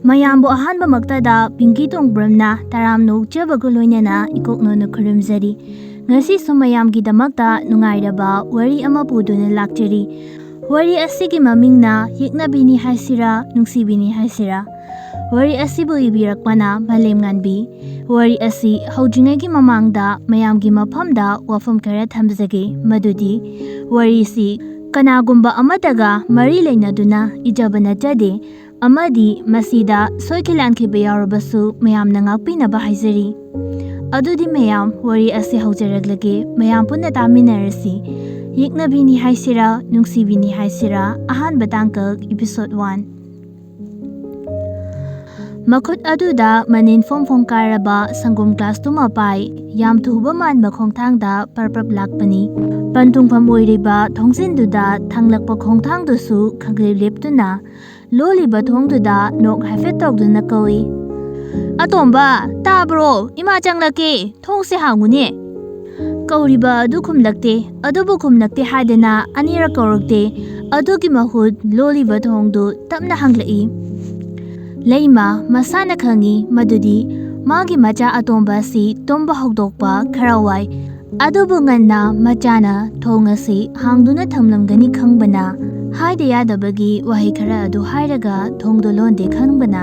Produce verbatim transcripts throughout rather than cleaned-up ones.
ꯃꯌꯥꯝꯕꯨ ꯑꯍꯥꯟꯕꯃꯛꯇꯗ ꯄꯤꯡꯀꯤ ꯇꯣꯡꯕ꯭ꯔꯝꯅ ꯇꯔꯥꯝꯅ ꯑꯣꯛꯆꯕꯒ ꯂꯣꯏꯅꯅ ꯏꯀꯣꯛꯅꯧꯅ ꯈꯨꯔꯨꯝꯖꯔꯤ꯫ ꯉꯁꯤꯁꯨ ꯃꯌꯥꯝꯒꯤꯗꯃꯛꯇ ꯅꯨꯡꯉꯥꯏꯔꯕ ꯋꯥꯔꯤ ꯑꯃ ꯄꯨꯗꯨꯅ ꯂꯥꯛꯆꯔꯤ꯫ ꯋꯥꯔꯤ ꯑꯁꯤꯒꯤ ꯃꯃꯤꯡꯅ ꯌꯦꯛꯅꯕꯤꯅꯤ ꯍꯥꯏꯁꯤꯔꯥ, ꯅꯨꯡꯁꯤꯕꯤꯅꯤ ꯍꯥꯏꯁꯤꯔꯥ? ꯋꯥꯔꯤ ꯑꯁꯤꯕꯨ ꯏꯕꯤꯔꯛꯄꯅ ꯃꯥꯂꯦꯝꯉꯥꯟꯕꯤ꯫ ꯋꯥꯔꯤ ꯑꯁꯤ ꯍꯧꯗ꯭ꯔꯤꯉꯩꯒꯤ ꯃꯃꯥꯡꯗ ꯃꯌꯥꯝꯒꯤ ꯃꯐꯝꯗ ꯋꯥꯐꯝ ꯈꯔ ꯊꯝꯖꯒꯦ, ꯃꯗꯨꯗꯤ ꯋꯥꯔꯤꯁꯤ ꯀꯅꯥꯒꯨꯝꯕ ꯑꯃꯠꯇꯒ ꯃꯔꯤ ꯂꯩꯅꯗꯨꯅ ꯏꯖꯕ ꯅꯠꯆꯗꯦ, ꯑꯃꯗꯤ ꯃꯁꯤꯗ ꯁꯣꯏꯈꯤ ꯂꯥꯟꯈꯤꯕ ꯌꯥꯎꯔꯕꯁꯨ ꯃꯌꯥꯝꯅ ꯉꯥꯛꯄꯤꯅꯕ ꯍꯥꯏꯖꯔꯤ꯫ ꯑꯗꯨꯗꯤ ꯃꯌꯥꯝ, ꯋꯥꯔꯤ ꯑꯁꯤ ꯍꯧꯖꯔꯛꯂꯒꯦ, ꯃꯌꯥꯝ ꯄꯨꯟꯅ ꯇꯥꯃꯤꯟꯅꯔꯁꯤ꯫ ꯌꯦꯛꯅꯕꯤꯅꯤ ꯍꯥꯏꯁꯤꯔꯥ, ꯅꯨꯡꯁꯤꯕꯤꯅꯤ ꯍꯥꯏꯁꯤꯔꯥ, ꯑꯍꯥꯟꯕ ꯇꯥꯡꯀꯛ, episode one꯫ ꯃꯈꯨꯠ ꯑꯗꯨꯗ ꯃꯅꯤꯟ ꯐꯣꯡ ꯐꯣꯡ ꯀꯥꯔꯕ ꯁꯪꯒꯣꯝ ꯒ꯭ꯂꯥꯁꯇꯨꯃ ꯄꯥꯏ, ꯌꯥꯝ ꯊꯨꯕ ꯃꯥꯟꯕ ꯈꯣꯡꯊꯥꯡꯗ ꯄꯔꯞ ꯄꯔꯞ ꯂꯥꯛꯄꯅꯤ꯫ ꯄꯟꯊꯨꯡꯐꯝ ꯑꯣꯏꯔꯤꯕ ꯊꯣꯡꯖꯤꯟꯗꯨꯗ ꯊꯥꯡꯂꯛꯄ ꯈꯣꯡꯊꯥꯡꯗꯨꯁꯨ ꯈꯪꯂꯦꯞ ꯂꯦꯞꯇꯨꯅ ꯂꯣꯜꯂꯤꯕ ꯊꯣꯡꯗꯨꯗ ꯅꯣꯛ ꯍꯥꯏꯐꯦꯠ ꯇꯧꯗꯨꯅ ꯀꯧꯏ꯫ "ꯑꯇꯣꯝꯕ, ꯇꯥꯕ꯭ꯔꯣ? ꯏꯃꯥ ꯆꯪꯂꯛꯀꯦ, ꯊꯣꯡꯁꯦ ꯍꯥꯡꯉꯨꯅꯦ!" ꯀꯧꯔꯤꯕ ꯑꯗꯨ ꯈꯨꯝꯂꯛꯇꯦ꯫ ꯑꯗꯨꯕꯨ ꯈꯨꯝꯂꯛꯇꯦ ꯍꯥꯏꯗꯅ ꯑꯅꯤꯔꯛ ꯀꯧꯔꯛꯇꯦ꯫ ꯑꯗꯨꯒꯤ ꯃꯍꯨꯠ ꯂꯣꯜꯂꯤꯕ ꯊꯣꯡꯗꯨ ꯇꯞꯅ ꯍꯥꯡꯂꯛꯏ꯫ ꯂꯩꯃ ꯃꯁꯥꯅ ꯈꯪꯏ ꯃꯗꯨꯗꯤ ꯃꯥꯒꯤ ꯃꯆꯥ ꯑꯇꯣꯝꯕ ꯑꯁꯤ ꯇꯨꯝꯕ ꯍꯧꯗꯣꯛꯄ ꯈꯔ ꯋꯥꯏ꯫ ꯑꯗꯨꯕꯨ ꯉꯟꯅ ꯃꯆꯥꯅ ꯊꯣꯡ ꯑꯁꯤ ꯍꯥꯡꯗꯨꯅ ꯊꯝꯂꯝꯒꯅꯤ ꯈꯪꯕꯅ, ꯍꯥꯏꯗ ꯌꯥꯗꯕꯒꯤ ꯋꯥꯍꯩ ꯈꯔ ꯑꯗꯨ ꯍꯥꯏꯔꯒ ꯊꯣꯡꯗꯨ ꯂꯣꯟꯗꯦ ꯈꯪꯕꯅ,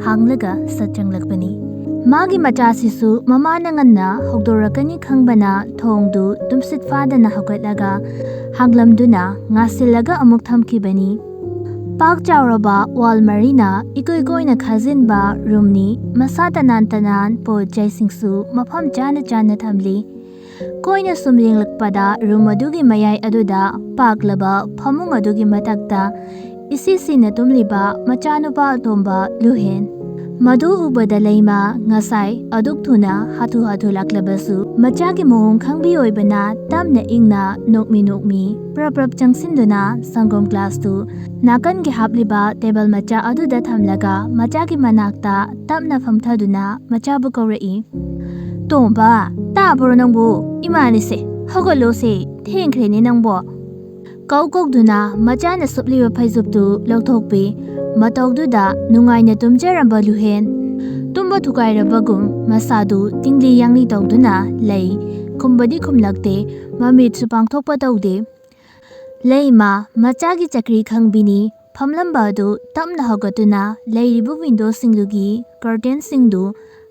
ꯍꯥꯡꯂꯒ ꯁꯠ ꯆꯪꯂꯛꯄꯅꯤ꯫ ꯃꯥꯒꯤ ꯃꯆꯥꯁꯤꯁꯨ ꯃꯃꯥꯅ ꯉꯟꯅ ꯍꯧꯗꯣꯔꯛꯀꯅꯤ ꯈꯪꯕꯅ, ꯊꯣꯡꯗꯨ ꯇꯨꯝꯁꯤꯠ ꯐꯥꯗꯅ ꯍꯧꯒꯠꯂꯒ ꯍꯥꯡꯂꯝꯗꯨꯅ ꯉꯥꯁꯤꯜꯂꯒ ꯑꯃꯨꯛ ꯊꯝꯈꯤꯕꯅꯤ꯫ ꯄꯥꯛ ꯆꯥꯎꯔꯕ ꯋꯥꯜ ꯃꯔꯤꯅ ꯏꯀꯣꯏ ꯀꯣꯏꯅ ꯈꯥꯖꯤꯟꯕ ꯔꯨꯝꯅꯤ꯫ ꯃꯁꯥ ꯇꯅꯥꯟ ꯇꯅꯥꯟ ꯄꯣꯠ ꯆꯩꯁꯤꯡꯁꯨ ꯃꯐꯝ ꯆꯥꯅ ꯆꯥꯅ ꯊꯝꯂꯤ꯫ ꯀꯣꯏꯅ ꯁꯨꯝ ꯌꯦꯡꯂꯛꯄꯗ ꯔꯨꯝ ꯑꯗꯨꯒꯤ ꯃꯌꯥꯏ ꯑꯗꯨꯗ ꯄꯥꯛꯂꯕ ꯐꯃꯨꯡ ꯑꯗꯨꯒꯤ ꯃꯊꯛꯇ ꯏꯁꯤ ꯁꯤꯅ ꯇꯨꯝꯂꯤꯕ ꯃꯆꯥꯅꯨꯄꯥ ꯑꯇꯣꯝꯕ ꯂꯨꯍꯦꯟ꯫ ꯃꯗꯨ ꯎꯕꯗ ꯂꯩꯃ ꯉꯁꯥꯏ ꯑꯗꯨꯛ ꯊꯨꯅ ꯍꯥꯊꯨ ꯍꯥꯊꯨ ꯂꯥꯛꯂꯕꯁꯨ ꯃꯆꯥꯒꯤ ꯃꯑꯣꯡ ꯈꯪꯕꯤ ꯑꯣꯏꯕꯅ ꯇꯞꯅ ꯏꯪꯅ ꯅꯣꯛꯃꯤ ꯅꯣꯛꯃꯤ ꯄ꯭ꯔꯞ ꯄ꯭ꯔꯞ ꯆꯪꯁꯤꯟꯗꯨꯅ ꯁꯪꯒꯣꯝ ꯒ꯭ꯂꯥꯁꯇꯨ ꯅꯥꯀꯟꯒꯤ ꯍꯥꯞꯂꯤꯕ ꯇꯦꯕꯜ ꯃꯆꯥ ꯑꯗꯨꯗ ꯊꯝꯂꯒ ꯃꯆꯥꯒꯤ ꯃꯅꯥꯛꯇ ꯇꯞꯅ ꯐꯝꯊꯗꯨꯅ ꯃꯆꯥꯕꯨ ꯀꯧꯔꯛꯏ꯫ "ꯇꯣꯝꯕ, ꯇꯥꯕ꯭ꯔꯣ ꯅꯪꯕꯨ? ꯏꯃꯥꯅꯤꯁꯦ, ꯍꯧꯒꯠꯂꯣꯁꯦ, ꯊꯦꯡꯈ꯭ꯔꯦꯅꯦ ꯅꯪꯕꯣ꯫" ꯀꯧ ꯀꯧꯗꯨꯅ ꯃꯆꯥꯅ ꯁꯨꯞꯂꯤꯕ ꯐꯩꯖꯨꯞꯇꯨ ꯂꯧꯊꯣꯛꯄꯤ꯫ ꯃꯇꯧꯗꯨꯗ ꯅꯨꯡꯉꯥꯏꯅ ꯇꯨꯝꯖꯔꯝꯕ ꯂꯨꯍꯦꯟ ꯇꯨꯝꯕ ꯊꯨꯒꯥꯏꯔꯕꯒꯨꯝ ꯃꯁꯥꯗꯨ ꯇꯤꯡꯂꯤ ꯌꯥꯡꯂꯤ ꯇꯧꯗꯨꯅ ꯂꯩ꯫ ꯈꯨꯝꯕꯗꯤ ꯈꯨꯝꯂꯛꯇꯦ, ꯃꯃꯤꯠꯁꯨ ꯄꯥꯡꯊꯣꯛꯄ ꯇꯧꯗꯦ꯫ ꯂꯩꯃ ꯃꯆꯥꯒꯤ ꯆꯀ꯭ꯔꯤ ꯈꯪꯕꯤꯅꯤ ꯐꯝꯂꯝꯕ ꯑꯗꯨ ꯇꯞꯅ ꯍꯧꯒꯠꯇꯨꯅ ꯂꯩꯔꯤꯕ ꯋꯤꯟꯗꯣꯁꯤꯡꯗꯨꯒꯤ ꯀꯔꯇꯦꯟꯁꯤꯡꯗꯨ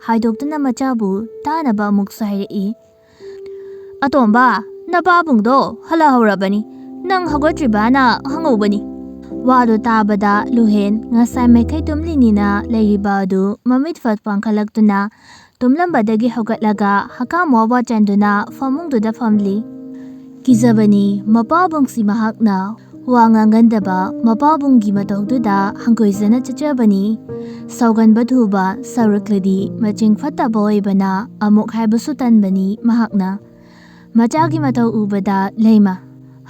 ꯍꯥꯏꯗꯣꯛꯇꯨꯅ ꯃꯆꯥꯕꯨ ꯇꯥꯅꯕ ꯑꯃꯨꯛꯁꯨ ꯍꯥꯏꯔꯛꯏ꯫ "ꯑꯇꯣꯝꯕ, ꯅꯄꯥꯕꯨꯡꯗꯣ ꯍꯜꯂꯛꯍꯧꯔꯕꯅꯤ꯫ ꯅꯪ ꯍꯧꯒꯠꯇ꯭ꯔꯤꯕꯅ ꯍꯪꯍꯧꯕꯅꯤ꯫" ꯋꯥꯗꯨ ꯇꯥꯕꯗ ꯂꯨꯍꯦꯟ ꯉꯁꯥꯏ ꯃꯥꯏꯀꯩ ꯇꯨꯝꯂꯤꯅꯤꯅ ꯂꯩꯔꯤꯕ ꯑꯗꯨ ꯃꯃꯤꯠ ꯐꯠ ꯄꯥꯡꯈꯠꯂꯛꯇꯨꯅ ꯇꯨꯝꯂꯝꯕꯗꯒꯤ ꯍꯧꯒꯠꯂꯒ ꯍꯀꯥꯝ ꯋꯥ ꯋꯥ ꯆꯟꯗꯨꯅ ꯐꯃꯨꯡꯗꯨꯗ ꯐꯝꯂꯤ꯫ ꯀꯤꯖꯕꯅꯤ ꯃꯄꯥꯕꯨꯡꯁꯤ ꯃꯍꯥꯛꯅ꯫ ꯋꯥ ꯉꯥꯡꯒꯟꯗꯕ ꯃꯄꯥꯕꯨꯡꯒꯤ ꯃꯇꯧꯗꯨꯗ ꯍꯪꯒꯣꯏꯖꯅ ꯆꯠꯆꯕꯅꯤ꯫ ꯁꯥꯎꯒꯟꯕ ꯊꯨꯕ ꯁꯥꯎꯔꯛꯂꯗꯤ ꯃꯆꯤꯡ ꯐꯠꯇꯕ ꯑꯣꯏꯕꯅ ꯑꯃꯨꯛ ꯍꯥꯏꯕꯁꯨ ꯇꯟꯕꯅꯤ ꯃꯍꯥꯛꯅ꯫ ꯃꯆꯥꯒꯤ ꯃꯇꯧ ꯎꯕꯗ ꯂꯩꯃ,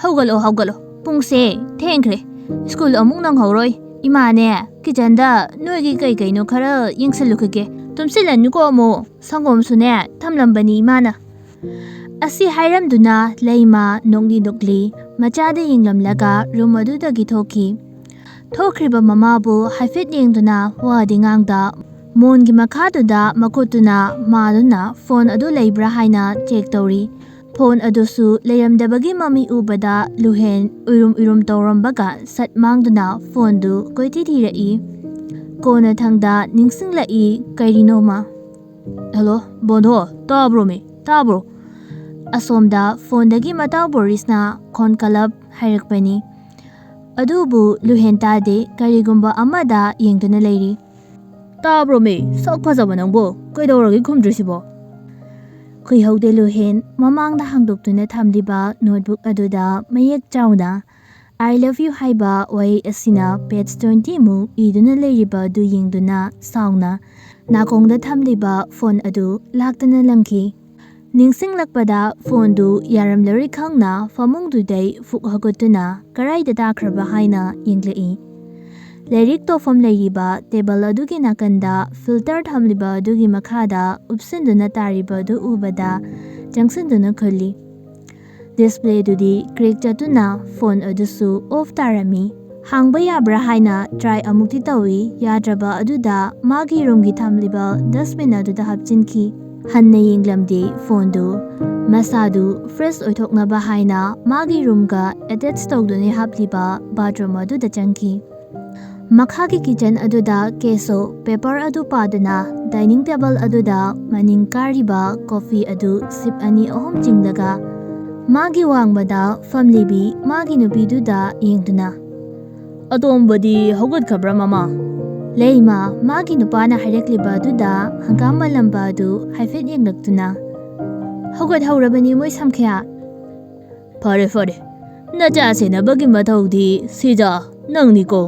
"ꯍꯧꯒꯠꯂꯣ, ꯍꯧꯒꯠꯂꯣ, ꯄꯨꯡꯁꯦ ꯊꯦꯡꯈ꯭ꯔꯦ꯫ ꯁ꯭ꯀꯨꯜ ꯑꯃꯨꯛ ꯅꯪꯍꯧꯔꯣꯏ꯫ ꯏꯃꯥꯅꯦ, ꯀꯤꯆꯟꯗ ꯅꯣꯏꯒꯤ ꯀꯩ ꯀꯩꯅꯣ ꯈꯔ ꯌꯦꯡꯁꯜꯂꯨꯈꯤꯒꯦ꯫ ꯇꯨꯝꯁꯤꯜꯂꯅꯨꯀꯣ ꯑꯃꯨꯛ꯫ ꯁꯪꯒꯣꯝꯁꯨꯅꯦ ꯊꯝꯂꯝꯕꯅꯤ ꯏꯃꯥꯅ꯫" ꯑꯁꯤ ꯍꯥꯏꯔꯝꯗꯨꯅ ꯂꯩꯃ ꯅꯣꯛꯂꯤ ꯅꯣꯛꯂꯤ ꯃꯆꯥꯗ ꯌꯦꯡꯂꯝꯂꯒ ꯔꯨꯝ ꯑꯗꯨꯗꯒꯤ ꯊꯣꯛꯈꯤ꯫ ꯊꯣꯛꯈ꯭ꯔꯤꯕ ꯃꯃꯥꯕꯨ ꯍꯥꯏꯐꯦꯠ ꯌꯦꯡꯗꯨꯅ ꯋꯥꯗꯤ ꯉꯥꯡꯗ ꯃꯣꯟꯒꯤ ꯃꯈꯥꯗꯨꯗ ꯃꯈꯨꯠꯇꯨꯅ ꯃꯥꯗꯨꯅ ꯐꯣꯟ ꯑꯗꯨ ꯂꯩꯕ꯭ꯔꯥ ꯍꯥꯏꯅ ꯆꯦꯛ ꯇꯧꯔꯤ꯫ ꯐꯣꯟ ꯑꯗꯨꯁꯨ ꯂꯩꯔꯝꯗꯕꯒꯤ ꯃꯃꯤ ꯎꯕꯗ ꯂꯨꯍꯦꯟ ꯎꯏꯔꯨꯝ ꯎꯏꯔꯨꯝ ꯇꯧꯔꯝꯕꯒ ꯁꯠ ꯃꯥꯡꯗꯨꯅ ꯐꯣꯟꯗꯨ ꯀꯣꯏꯊꯤ ꯊꯤꯔꯛꯏ꯫ ꯀꯣꯟꯅꯊꯪꯗ ꯅꯤꯡꯁꯤꯡꯂꯛꯏ ꯀꯔꯤꯅꯣꯃ꯫ "ꯍꯜꯂꯣ, ꯕꯣꯟꯙꯣ, ꯇꯥꯕ꯭ꯔꯣꯃꯤ, ꯇꯥꯕ꯭ꯔꯣ?" ꯑꯁꯣꯝꯗ ꯐꯣꯟꯗꯒꯤ ꯃꯇꯥꯎ ꯕꯣꯔꯤꯁꯅ ꯈꯣꯟ ꯀꯂꯞ ꯍꯥꯏꯔꯛꯄꯅꯤ꯫ ꯑꯗꯨꯕꯨ ꯂꯨꯍꯦꯟ ꯇꯥꯗꯦ, ꯀꯔꯤꯒꯨꯝꯕ ꯑꯃꯗ ꯌꯦꯡꯗꯨꯅ ꯂꯩꯔꯤ꯫ "ꯇꯥꯕ꯭ꯔꯣꯃꯤ, ꯁꯛ ꯐꯖꯕ ꯅꯪꯕꯨ? ꯀꯩꯗꯧꯔꯒꯦ ꯈꯨꯝꯗ꯭ꯔꯤꯁꯤꯕꯣ?" ꯈꯨꯏꯍꯧꯗꯦ ꯂꯨꯍꯦꯟ ꯃꯃꯥꯡꯗ ꯍꯥꯡꯗꯣꯛꯇꯨꯅ ꯊꯝꯂꯤꯕ ꯅꯣꯠꯕꯨꯛ ꯑꯗꯨꯗ ꯃꯌꯦꯛ ꯆꯥꯎꯅ "I love you" ꯍꯥꯏꯕ ꯋꯥꯍꯩ ꯑꯁꯤꯅ ꯄꯦꯖ ꯇ꯭ꯋꯦꯟꯇꯤ ꯃꯨꯛ ꯏꯗꯨꯅ ꯂꯩꯔꯤꯕ ꯑꯗꯨ ꯌꯦꯡꯗꯨꯅ ꯁꯥꯎꯅ ꯅꯥꯀꯣꯡꯗ ꯊꯝꯂꯤꯕ ꯐꯣꯟ ꯑꯗꯨ ꯂꯥꯛꯇꯅ ꯂꯪꯈꯤ꯫ ꯅꯤꯡꯁꯤꯡꯂꯛꯄꯗ ꯐꯣꯟꯗꯨ ꯌꯥꯔꯝꯂꯔꯣꯏ ꯈꯪꯅ ꯐꯃꯨꯡꯗꯨꯗꯩ ꯐꯨꯛ ꯍꯧꯒꯠꯇꯨꯅ ꯀꯔꯥꯏꯗ ꯇꯥꯈ꯭ꯔꯕ ꯍꯥꯏꯅ ꯌꯦꯡꯂꯛꯏ꯫ ꯂꯥꯏꯔꯤꯛ ꯇꯧꯐꯝ ꯂꯩꯔꯤꯕ ꯇꯦꯕꯜ ꯑꯗꯨꯒꯤ ꯅꯥꯀꯟꯗ ꯐꯤꯜꯇꯔ ꯊꯝꯂꯤꯕ ꯑꯗꯨꯒꯤ ꯃꯈꯥꯗ ꯎꯞꯁꯤꯟꯗꯨꯅ ꯇꯥꯔꯤꯕ ꯑꯗꯨ ꯎꯕꯗ ꯆꯪꯁꯤꯟꯗꯨꯅ ꯈꯨꯜꯂꯤ꯫ ꯗꯤꯁꯄ꯭ꯂꯦꯗꯨꯗꯤ ꯀ꯭ꯔꯦꯛ ꯆꯠꯇꯨꯅ ꯐꯣꯟ ꯑꯗꯨꯁꯨ ꯑꯣꯐ ꯇꯥꯔꯝꯃꯤ꯫ ꯍꯥꯡꯕ ꯌꯥꯕ꯭ꯔꯥ ꯍꯥꯏꯅ ꯇ꯭ꯔꯥꯏ ꯑꯃꯨꯛꯇꯤ ꯇꯧꯏ꯫ ꯌꯥꯗ꯭ꯔꯕ ꯑꯗꯨꯗ ꯃꯥꯒꯤ ꯔꯨꯝꯒꯤ ꯊꯝꯂꯤꯕ ꯗꯁꯕꯤꯟ ꯑꯗꯨꯗ ꯍꯥꯞꯆꯤꯟꯈꯤ꯫ ꯍꯟꯅ ꯌꯦꯡꯂꯝꯗꯦ ꯐꯣꯟꯗꯨ꯫ ꯃꯁꯥꯗꯨ ꯐ꯭ꯔꯦꯁ ꯑꯣꯏꯊꯣꯛꯅꯕ ꯍꯥꯏꯅ ꯃꯥꯒꯤ ꯔꯨꯝꯒ ꯑꯦꯇꯦꯆ ꯇꯧꯗꯨꯅ ꯍꯥꯞꯂꯤꯕ ꯕꯥꯊꯔꯨꯝ ꯑꯗꯨꯗ ꯆꯪꯈꯤ꯫ ꯃꯈꯥꯒꯤ ꯀꯤꯆꯟ ꯑꯗꯨꯗ ꯀꯦꯁꯣ ꯄꯦꯄꯔ ꯑꯗꯨ ꯄꯥꯗꯨꯅ ꯗꯥꯏꯅꯤꯡ ꯇꯦꯕꯜ ꯑꯗꯨꯗ ꯃꯅꯤꯡ ꯀꯥꯔꯤꯕ ꯀꯣꯐꯤ ꯑꯗꯨ ꯁꯤꯞ ꯑꯅꯤ ꯑꯍꯨꯝ ꯆꯤꯡꯂꯒ ꯃꯥꯒꯤ ꯋꯥꯡꯃꯗ ꯐꯝꯂꯤꯕꯤ ꯃꯥꯒꯤ ꯅꯨꯄꯤꯗꯨꯗ ꯌꯦꯡꯗꯨꯅ, "ꯑꯇꯣꯝꯕꯗꯤ ꯍꯧꯒꯠꯈ꯭ꯔꯕ꯭ꯔꯥ, ꯃꯃꯥ?" ꯂꯩꯃ ꯃꯥꯒꯤ ꯅꯨꯄꯥꯅ ꯍꯥꯏꯔꯛꯂꯤꯕ ꯑꯗꯨꯗ ꯍꯪꯒꯥꯝ ꯃꯜꯂꯝꯕ ꯑꯗꯨ ꯍꯥꯏꯐꯦꯠ ꯌꯦꯡꯂꯛꯇꯨꯅ, "ꯍꯧꯒꯠꯍꯧꯔꯕꯅꯤ ꯃꯣꯏ ꯁꯝꯈ꯭ꯌꯥ꯫" "ꯐꯔꯦ, ꯐꯔꯦ, ꯅꯆꯥ ꯁꯦꯟꯅꯕꯒꯤ ꯃꯊꯧꯗꯤ ꯁꯤꯗ ꯅꯪꯅꯤꯀꯣ,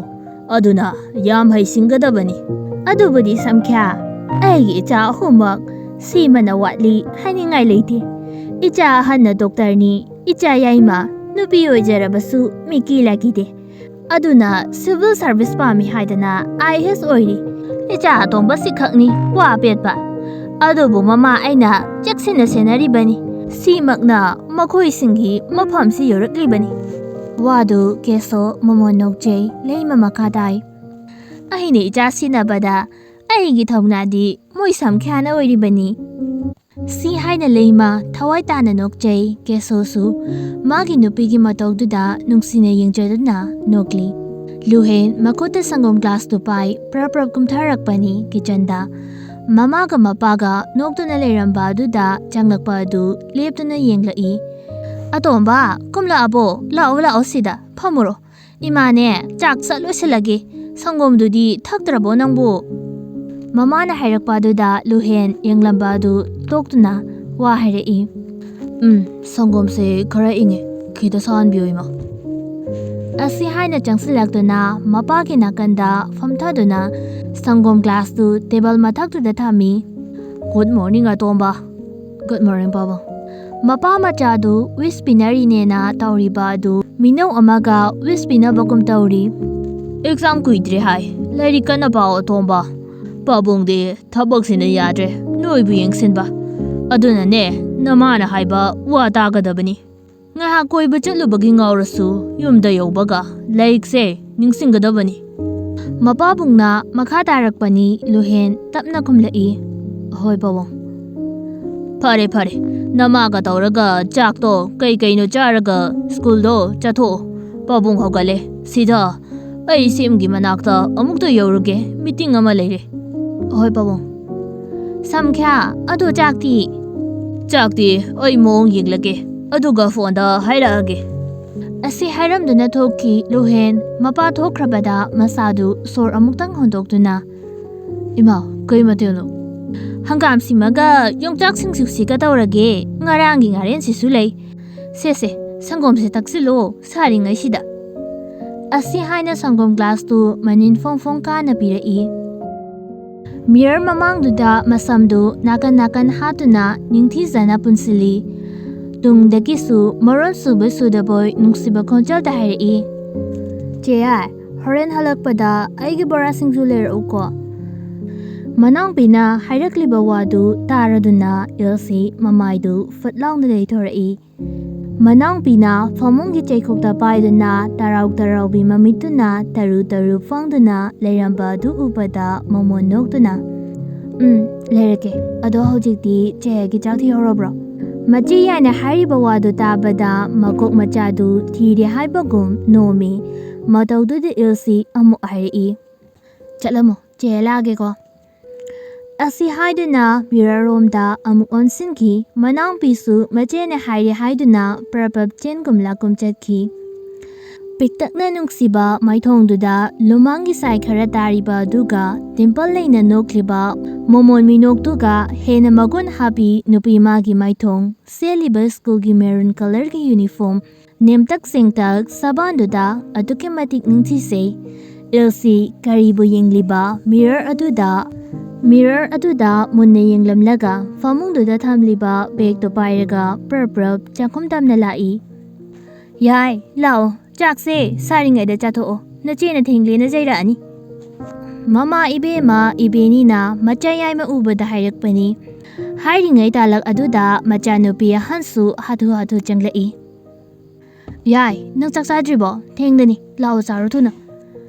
ꯑꯗꯨꯅ ꯌꯥꯝ ꯍꯩꯁꯤꯡꯒꯗꯕꯅꯤ꯫" "ꯑꯗꯨꯕꯨꯗꯤ ꯁꯝꯈ꯭ꯌꯥ, ꯑꯩꯒꯤ ꯏꯆꯥ ꯑꯍꯨꯝꯃꯛ ꯁꯤꯃꯅ ꯋꯥꯠꯂꯤ ꯍꯥꯏꯅꯤꯡꯉꯥꯏ ꯂꯩꯇꯦ꯫ ꯏꯆꯥ ꯑꯍꯟꯅ ꯗꯣꯛꯇꯔꯅꯤ, ꯏꯆꯥ ꯌꯥꯏꯃ ꯅꯨꯄꯤ ꯑꯣꯏꯖꯔꯕꯁꯨ ꯃꯤꯀꯤ ꯂꯥꯀꯤꯗꯦ꯫ ꯑꯗꯨꯅ ꯁꯤꯚꯤꯜ ꯁꯥꯔꯚꯤꯁ ꯄꯥꯝꯃꯤ ꯍꯥꯏꯗꯅ ꯑꯥꯏ ꯑꯦꯁ ꯑꯣꯏꯔꯤ꯫ ꯏꯆꯥ ꯑꯇꯣꯝꯕ ꯁꯤꯈꯛꯅꯤ ꯋꯥ ꯑꯄꯦꯠꯄ꯫ ꯑꯗꯨꯕꯨ ꯃꯃꯥ ꯑꯩꯅ ꯆꯦꯛꯁꯤꯟꯅ ꯁꯦꯟꯅꯔꯤꯕꯅꯤ꯫ ꯁꯤꯃꯛꯅ ꯃꯈꯣꯏꯁꯤꯡꯒꯤ ꯃꯐꯝꯁꯤ ꯌꯧꯔꯛꯂꯤꯕꯅꯤ꯫" ꯋꯥꯗꯨ ꯀꯦꯁꯣ ꯃꯃꯣꯟ ꯅꯣꯛꯆꯩ꯫ ꯂꯩꯃ ꯃꯈꯥ ꯇꯥꯏ, "ꯑꯩꯅ ꯏꯆꯥ ꯁꯤꯟꯅꯕꯗ ꯑꯩꯒꯤ ꯊꯧꯅꯥꯗꯤ ꯃꯣꯏ ꯁꯝꯈ꯭ꯌꯥꯅ ꯑꯣꯏꯔꯤꯕꯅꯤ꯫" ꯁꯤ ꯍꯥꯏꯅ ꯂꯩꯃ ꯊꯋꯥꯏ ꯇꯥꯅ ꯅꯣꯛꯆꯩ꯫ ꯀꯦꯁꯣꯁꯨ ꯃꯥꯒꯤ ꯅꯨꯄꯤꯒꯤ ꯃꯇꯧꯗꯨꯗ ꯅꯨꯡꯁꯤꯅ ꯌꯦꯡꯖꯗꯨꯅ ꯅꯣꯛꯂꯤ꯫ ꯂꯨꯍꯦꯟ ꯃꯈꯨꯠꯇ ꯁꯪꯒꯣꯝ ꯒ꯭ꯂꯥꯁꯇꯨ ꯄꯥꯏ ꯄ꯭ꯔꯞ ꯄ꯭ꯔꯞ ꯀꯨꯝꯊꯔꯛꯄꯅꯤ ꯀꯤꯆꯟꯗ꯫ ꯃꯃꯥꯒ ꯃꯄꯥꯒ ꯅꯣꯛꯇꯨꯅ ꯂꯩꯔꯝꯕ ꯑꯗꯨꯗ ꯆꯪꯂꯛꯄ ꯑꯗꯨ ꯂꯦꯞꯇꯨꯅ ꯌꯦꯡꯂꯛꯏ꯫ "ꯑꯇꯣꯝꯕ, ꯀꯨꯝꯂꯛꯑꯕꯣ? ꯂꯥꯛꯑꯣ, ꯂꯥꯛꯑꯣ, ꯁꯤꯗ ꯐꯝꯃꯨꯔꯣ꯫ ꯏꯃꯥꯅꯦ, ꯆꯥꯛ ꯁꯠ ꯂꯣꯏꯁꯤꯜꯂꯒꯦ꯫ ꯁꯪꯒꯣꯝꯗꯨꯗꯤ ꯊꯛꯇ꯭ꯔꯕꯣ ꯅꯪꯕꯨ?" ꯃꯃꯥꯅ ꯍꯥꯏꯔꯛꯄ ꯑꯗꯨꯗ ꯂꯨꯍꯦꯟ ꯌꯦꯡꯂꯝꯕ ꯑꯗꯨ ꯇꯣꯛꯇꯨꯅ ꯋꯥ ꯍꯥꯏꯔꯛꯏ꯫ "ꯎꯝ, ꯁꯪꯒꯣꯝꯁꯦ ꯈꯔ ꯏꯪꯉꯦ, ꯈꯤꯇ ꯁꯥꯍꯟꯕꯤꯌꯨ, ꯏꯃꯥ꯫" ꯑꯁꯤ ꯍꯥꯏꯅ ꯆꯪꯁꯤꯜꯂꯛꯇꯨꯅ ꯃꯄꯥꯒꯤ ꯅꯥꯀꯟꯗ ꯐꯝꯊꯗꯨꯅ ꯁꯪꯒꯣꯝ ꯒ꯭ꯂꯥꯁꯇꯨ ꯇꯦꯕꯜ ꯃꯊꯛꯇꯨꯗ ꯊꯝꯃꯤ꯫ "ꯒꯨꯗ ꯃꯣꯔꯅꯤꯡ, ꯑꯇꯣꯝꯕ꯫" "ꯒꯨꯗ ꯃꯣꯔꯅꯤꯡ, ꯄꯥꯕꯨꯡ꯫" ꯃꯄꯥ ꯃꯆꯥꯗꯨ ꯋꯤꯁ ꯄꯤꯅꯔꯤꯅꯦꯅ ꯇꯧꯔꯤꯕ ꯑꯗꯨ ꯃꯤꯅꯧ ꯑꯃꯒ ꯋꯤꯁ ꯄꯤꯅꯕꯒꯨꯝ ꯇꯧꯔꯤ꯫ "ꯑꯦꯛꯖꯥꯝ ꯀꯨꯏꯗ꯭ꯔꯦ ꯍꯥꯏ, ꯂꯥꯏꯔꯤꯛ ꯀꯟꯅ ꯄꯥꯎ, ꯑꯇꯣꯝꯕ꯫ ꯄꯥꯕꯨꯡꯗꯤ ꯊꯕꯛꯁꯤꯅ ꯌꯥꯗ꯭ꯔꯦ ꯅꯣꯏꯕꯨ ꯌꯦꯡꯁꯤꯟꯕ꯫ ꯑꯗꯨꯅꯅꯦ, ꯅꯃꯥꯅ ꯍꯥꯏꯕ ꯋꯥ ꯇꯥꯒꯗꯕꯅꯤ꯫" ꯉꯥꯏꯍꯥꯛ ꯀꯣꯏꯕ ꯆꯠꯂꯨꯕꯒꯤ ꯉꯥꯎꯔꯁꯨ ꯌꯨꯝꯗ ꯌꯧꯕꯒ ꯂꯥꯏꯔꯤꯛꯁꯦ ꯅꯤꯡꯁꯤꯡꯒꯗꯕꯅꯤ꯫ ꯃꯄꯥꯕꯨꯡꯅ ꯃꯈꯥ ꯇꯥꯔꯛꯄꯅꯤ꯫ ꯂꯨꯍꯦꯟ ꯇꯞꯅ ꯈꯨꯝꯂꯛꯏ꯫ "ꯍꯣꯏ ꯄꯥꯕꯨꯡ꯫" "ꯐꯔꯦ ꯐꯔꯦ, ꯅꯃꯥꯒ ꯇꯧꯔꯒ ꯆꯥꯛꯇꯣ ꯀꯩ ꯀꯩꯅꯣ ꯆꯥꯔꯒ ꯁ꯭ꯀꯨꯜꯗꯣ ꯆꯠꯊꯣꯛꯑꯣ꯫ ꯄꯥꯕꯨꯡ ꯍꯧꯒꯠꯂꯦ꯫ ꯁꯤꯗ ꯑꯩ ꯁꯦꯝꯒꯤ ꯃꯅꯥꯛꯇ ꯑꯃꯨꯛꯇ ꯌꯧꯔꯨꯒꯦ, ꯃꯤꯇꯤꯡ ꯑꯃ ꯂꯩꯔꯦ꯫" "ꯍꯣꯏ ꯄꯥꯕꯨꯡ꯫" "ꯁꯝꯈ꯭ꯌꯥ, ꯑꯗꯣ ꯆꯥꯛꯇꯤ?" "ꯆꯥꯛꯇꯤ ꯑꯩ ꯃꯑꯣꯡ ꯌꯦꯡꯂꯒꯦ, ꯑꯗꯨꯒ ꯐꯣꯟꯗ ꯍꯥꯏꯔꯛꯑꯒꯦ꯫" ꯑꯁꯤ ꯍꯥꯏꯔꯝꯗꯨꯅ ꯊꯣꯛꯈꯤ ꯂꯨꯍꯦꯟ꯫ ꯃꯄꯥ ꯊꯣꯛꯈ꯭ꯔꯕꯗ ꯃꯁꯥꯗꯨ ꯁꯣꯔ ꯑꯃꯨꯛꯇꯪ ꯍꯣꯟꯗꯣꯛꯇꯨꯅ, "ꯏꯃꯥ, ꯀꯩ ꯃꯊꯦꯜꯅꯣ?" "ꯍꯪꯒꯥꯝ ꯁꯤꯃꯒ ꯌꯣꯡꯆꯥꯛ ꯁꯤꯡꯖꯨꯁꯤꯒ ꯇꯧꯔꯒꯦ꯫ ꯉꯔꯥꯡꯒꯤ ꯉꯥꯔꯦꯟꯁꯤꯁꯨ ꯂꯩ꯫ ꯁꯦ ꯁꯦ, ꯁꯪꯒꯣꯝꯁꯦ ꯊꯛꯆꯤꯜꯂꯣ ꯁꯥꯔꯤꯉꯩꯁꯤꯗ꯫" ꯑꯁꯤ ꯍꯥꯏꯅ ꯁꯪꯒꯣꯝ ꯒ꯭ꯂꯥꯁꯇꯨ ꯃꯅꯤꯟ ꯐꯣꯡ ꯐꯣꯡ ꯀꯥꯅ ꯄꯤꯔꯛꯏ꯫ ꯃꯤꯔꯔ ꯃꯃꯥꯡꯗꯨꯗ ꯃꯁꯝꯗꯨ ꯅꯥꯀꯟ ꯅꯥꯀꯟ ꯍꯥꯠꯇꯨꯅ ꯅꯤꯡꯊꯤꯖꯅ ꯄꯨꯟꯁꯤꯜꯂꯤ꯫ ꯇꯨꯡꯗꯒꯤꯁꯨ ꯃꯔꯣꯟ ꯁꯨꯕ ꯁꯨꯗꯕꯣꯏ ꯅꯨꯡꯁꯤꯕ ꯈꯣꯟꯖꯦꯜꯗ ꯍꯥꯏꯔꯛꯏ, "ꯆꯦ ꯌꯥꯏ, ꯍꯣꯔꯦꯟ ꯍꯜꯂꯛꯄꯗ ꯑꯩꯒꯤ ꯕꯣꯔꯥ ꯁꯤꯡꯖꯨ ꯂꯩꯔꯛꯎꯀꯣ꯫" ꯃꯅꯥꯎꯄꯤꯅ ꯍꯥꯏꯔꯛꯂꯤꯕ ꯋꯥꯗꯨ ꯇꯥꯔꯗꯨꯅ ꯏꯜꯁꯤ ꯃꯃꯥꯏꯗꯨ ꯐꯨꯠ ꯂꯥꯎꯅ ꯂꯩꯊꯣꯔꯛꯏ꯫ ꯃꯅꯥꯎꯄꯤꯅ ꯐꯃꯨꯡꯒꯤ ꯆꯩꯈꯣꯛꯇ ꯄꯥꯏꯗꯨꯅ ꯇꯔꯥꯎ ꯇꯔꯥꯎꯕꯤ ꯃꯃꯤꯠꯇꯨꯅ ꯇꯔꯨ ꯇꯔꯨ ꯐꯪꯗꯨꯅ ꯂꯩꯔꯝꯕ ꯑꯗꯨ ꯎꯕꯗ ꯃꯃꯣꯟ ꯅꯣꯛꯇꯨꯅ, "ꯎꯝ, ꯂꯩꯔꯛꯀꯦ꯫ ꯑꯗꯣ ꯍꯧꯖꯤꯛꯇꯤ ꯆꯦꯒꯤ ꯆꯥꯛ ꯊꯤꯍꯧꯔꯕ꯭ꯔꯣ?" ꯃꯆꯦ ꯌꯥꯏꯅ ꯍꯥꯏꯔꯤꯕ ꯋꯥꯗꯨ ꯇꯥꯕꯗ ꯃꯀꯣꯛ ꯃꯆꯥꯗꯨ ꯊꯤꯔꯦ ꯍꯥꯏꯕꯒꯨꯝ ꯅꯣꯝꯃꯤ꯫ ꯃꯇꯧꯗꯨꯗ ꯏꯜꯁꯤ ꯑꯃꯨꯛ ꯍꯥꯏꯔꯛꯏ, "ꯆꯠꯂꯝꯃꯣ, ꯆꯦ ꯂꯥꯛꯑꯒꯦꯀꯣ꯫" ꯑꯁꯤ ꯍꯥꯏꯗꯨꯅ ꯃꯤꯔꯔ ꯔꯣꯝꯗ ꯑꯃꯨꯛ ꯑꯣꯟꯁꯤꯟꯈꯤ꯫ ꯃꯅꯥꯎꯄꯤꯁꯨ ꯃꯆꯦꯅ ꯍꯥꯏꯔꯦ ꯍꯥꯏꯗꯨꯅ ꯄ꯭ꯔꯞ ꯄ꯭ꯔꯞ ꯆꯦꯟꯒꯨꯝ ꯂꯥꯛꯀꯨꯝ ꯆꯠꯈꯤ꯫ ꯄꯤꯛꯇꯛꯅ ꯅꯨꯡꯁꯤꯕ ꯃꯥꯏꯊꯣꯡꯗꯨꯗ ꯂꯨꯃꯥꯡꯒꯤ ꯁꯥꯏ ꯈꯔ ꯇꯥꯔꯤꯕ ꯑꯗꯨꯒ ꯗꯤꯝꯄꯜ ꯂꯩꯅ ꯅꯣꯛꯂꯤꯕ ꯃꯣꯃꯣꯟ ꯃꯤꯅꯣꯛꯇꯨꯒ ꯍꯦꯟꯅ ꯃꯒꯨꯟ ꯍꯥꯞꯄꯤ ꯅꯨꯄꯤ ꯃꯥꯒꯤ ꯃꯥꯏꯊꯣꯡ꯫ ꯁꯦꯠꯂꯤꯕ ꯁ꯭ꯀꯨꯜꯒꯤ ꯃꯦꯔꯨꯟ ꯀꯂꯔꯒꯤ ꯌꯨꯅꯤꯐꯣꯔꯝ, ꯅꯦꯝꯇꯛ ꯁꯦꯡꯇꯛ ꯁꯕꯥꯟꯗꯨꯗ ꯑꯗꯨꯛꯀꯤ ꯃꯇꯤꯛ ꯅꯤꯡꯊꯤꯖꯩ꯫ ꯏꯜꯁꯤ ꯀꯔꯤꯕꯨ ꯌꯦꯡꯂꯤꯕ ꯃꯤꯔꯔ ꯑꯗꯨꯗ, ꯃꯤꯔꯔ ꯑꯗꯨꯗ ꯃꯨꯟꯅ ꯌꯦꯡꯂꯝꯂꯒ ꯐꯃꯨꯡꯗꯨꯗ ꯊꯝꯂꯤꯕ ꯕꯦꯒꯇꯨ ꯄꯥꯏꯔꯒ ꯄ꯭ꯔꯞ ꯄ꯭ꯔꯞ ꯆꯥꯛꯈꯨꯝ ꯇꯝꯅ ꯂꯥꯛꯏ꯫ "ꯌꯥꯏ, ꯂꯥꯛꯑꯣ, ꯆꯥꯛꯁꯦ ꯁꯥꯔꯤꯉꯩꯗ ꯆꯥꯊꯣꯛꯑꯣ, ꯅꯆꯦꯅ ꯊꯦꯡꯂꯦꯅ ꯆꯩꯔꯛꯑꯅꯤ꯫" ꯃꯃꯥ ꯏꯕꯦꯝꯃ ꯏꯕꯦꯅꯤꯅ ꯃꯆꯥ ꯌꯥꯏꯃ ꯎꯕꯗ ꯍꯥꯏꯔꯛꯄꯅꯤ꯫ ꯍꯥꯏꯔꯤꯉꯩ ꯇꯥꯂꯛ ꯑꯗꯨꯗ ꯃꯆꯥꯅꯨꯄꯤ ꯑꯍꯟꯁꯨ ꯍꯥꯊꯨ ꯍꯥꯊꯨ ꯆꯪꯂꯛꯏ꯫ "ꯌꯥꯏ, ꯅꯪ ꯆꯥꯛ ꯆꯥꯗ꯭ꯔꯤꯕꯣ? ꯊꯦꯡꯂꯅꯤ, ꯂꯥꯛꯑꯣ ꯆꯥꯔꯣ ꯊꯨꯅ"꯫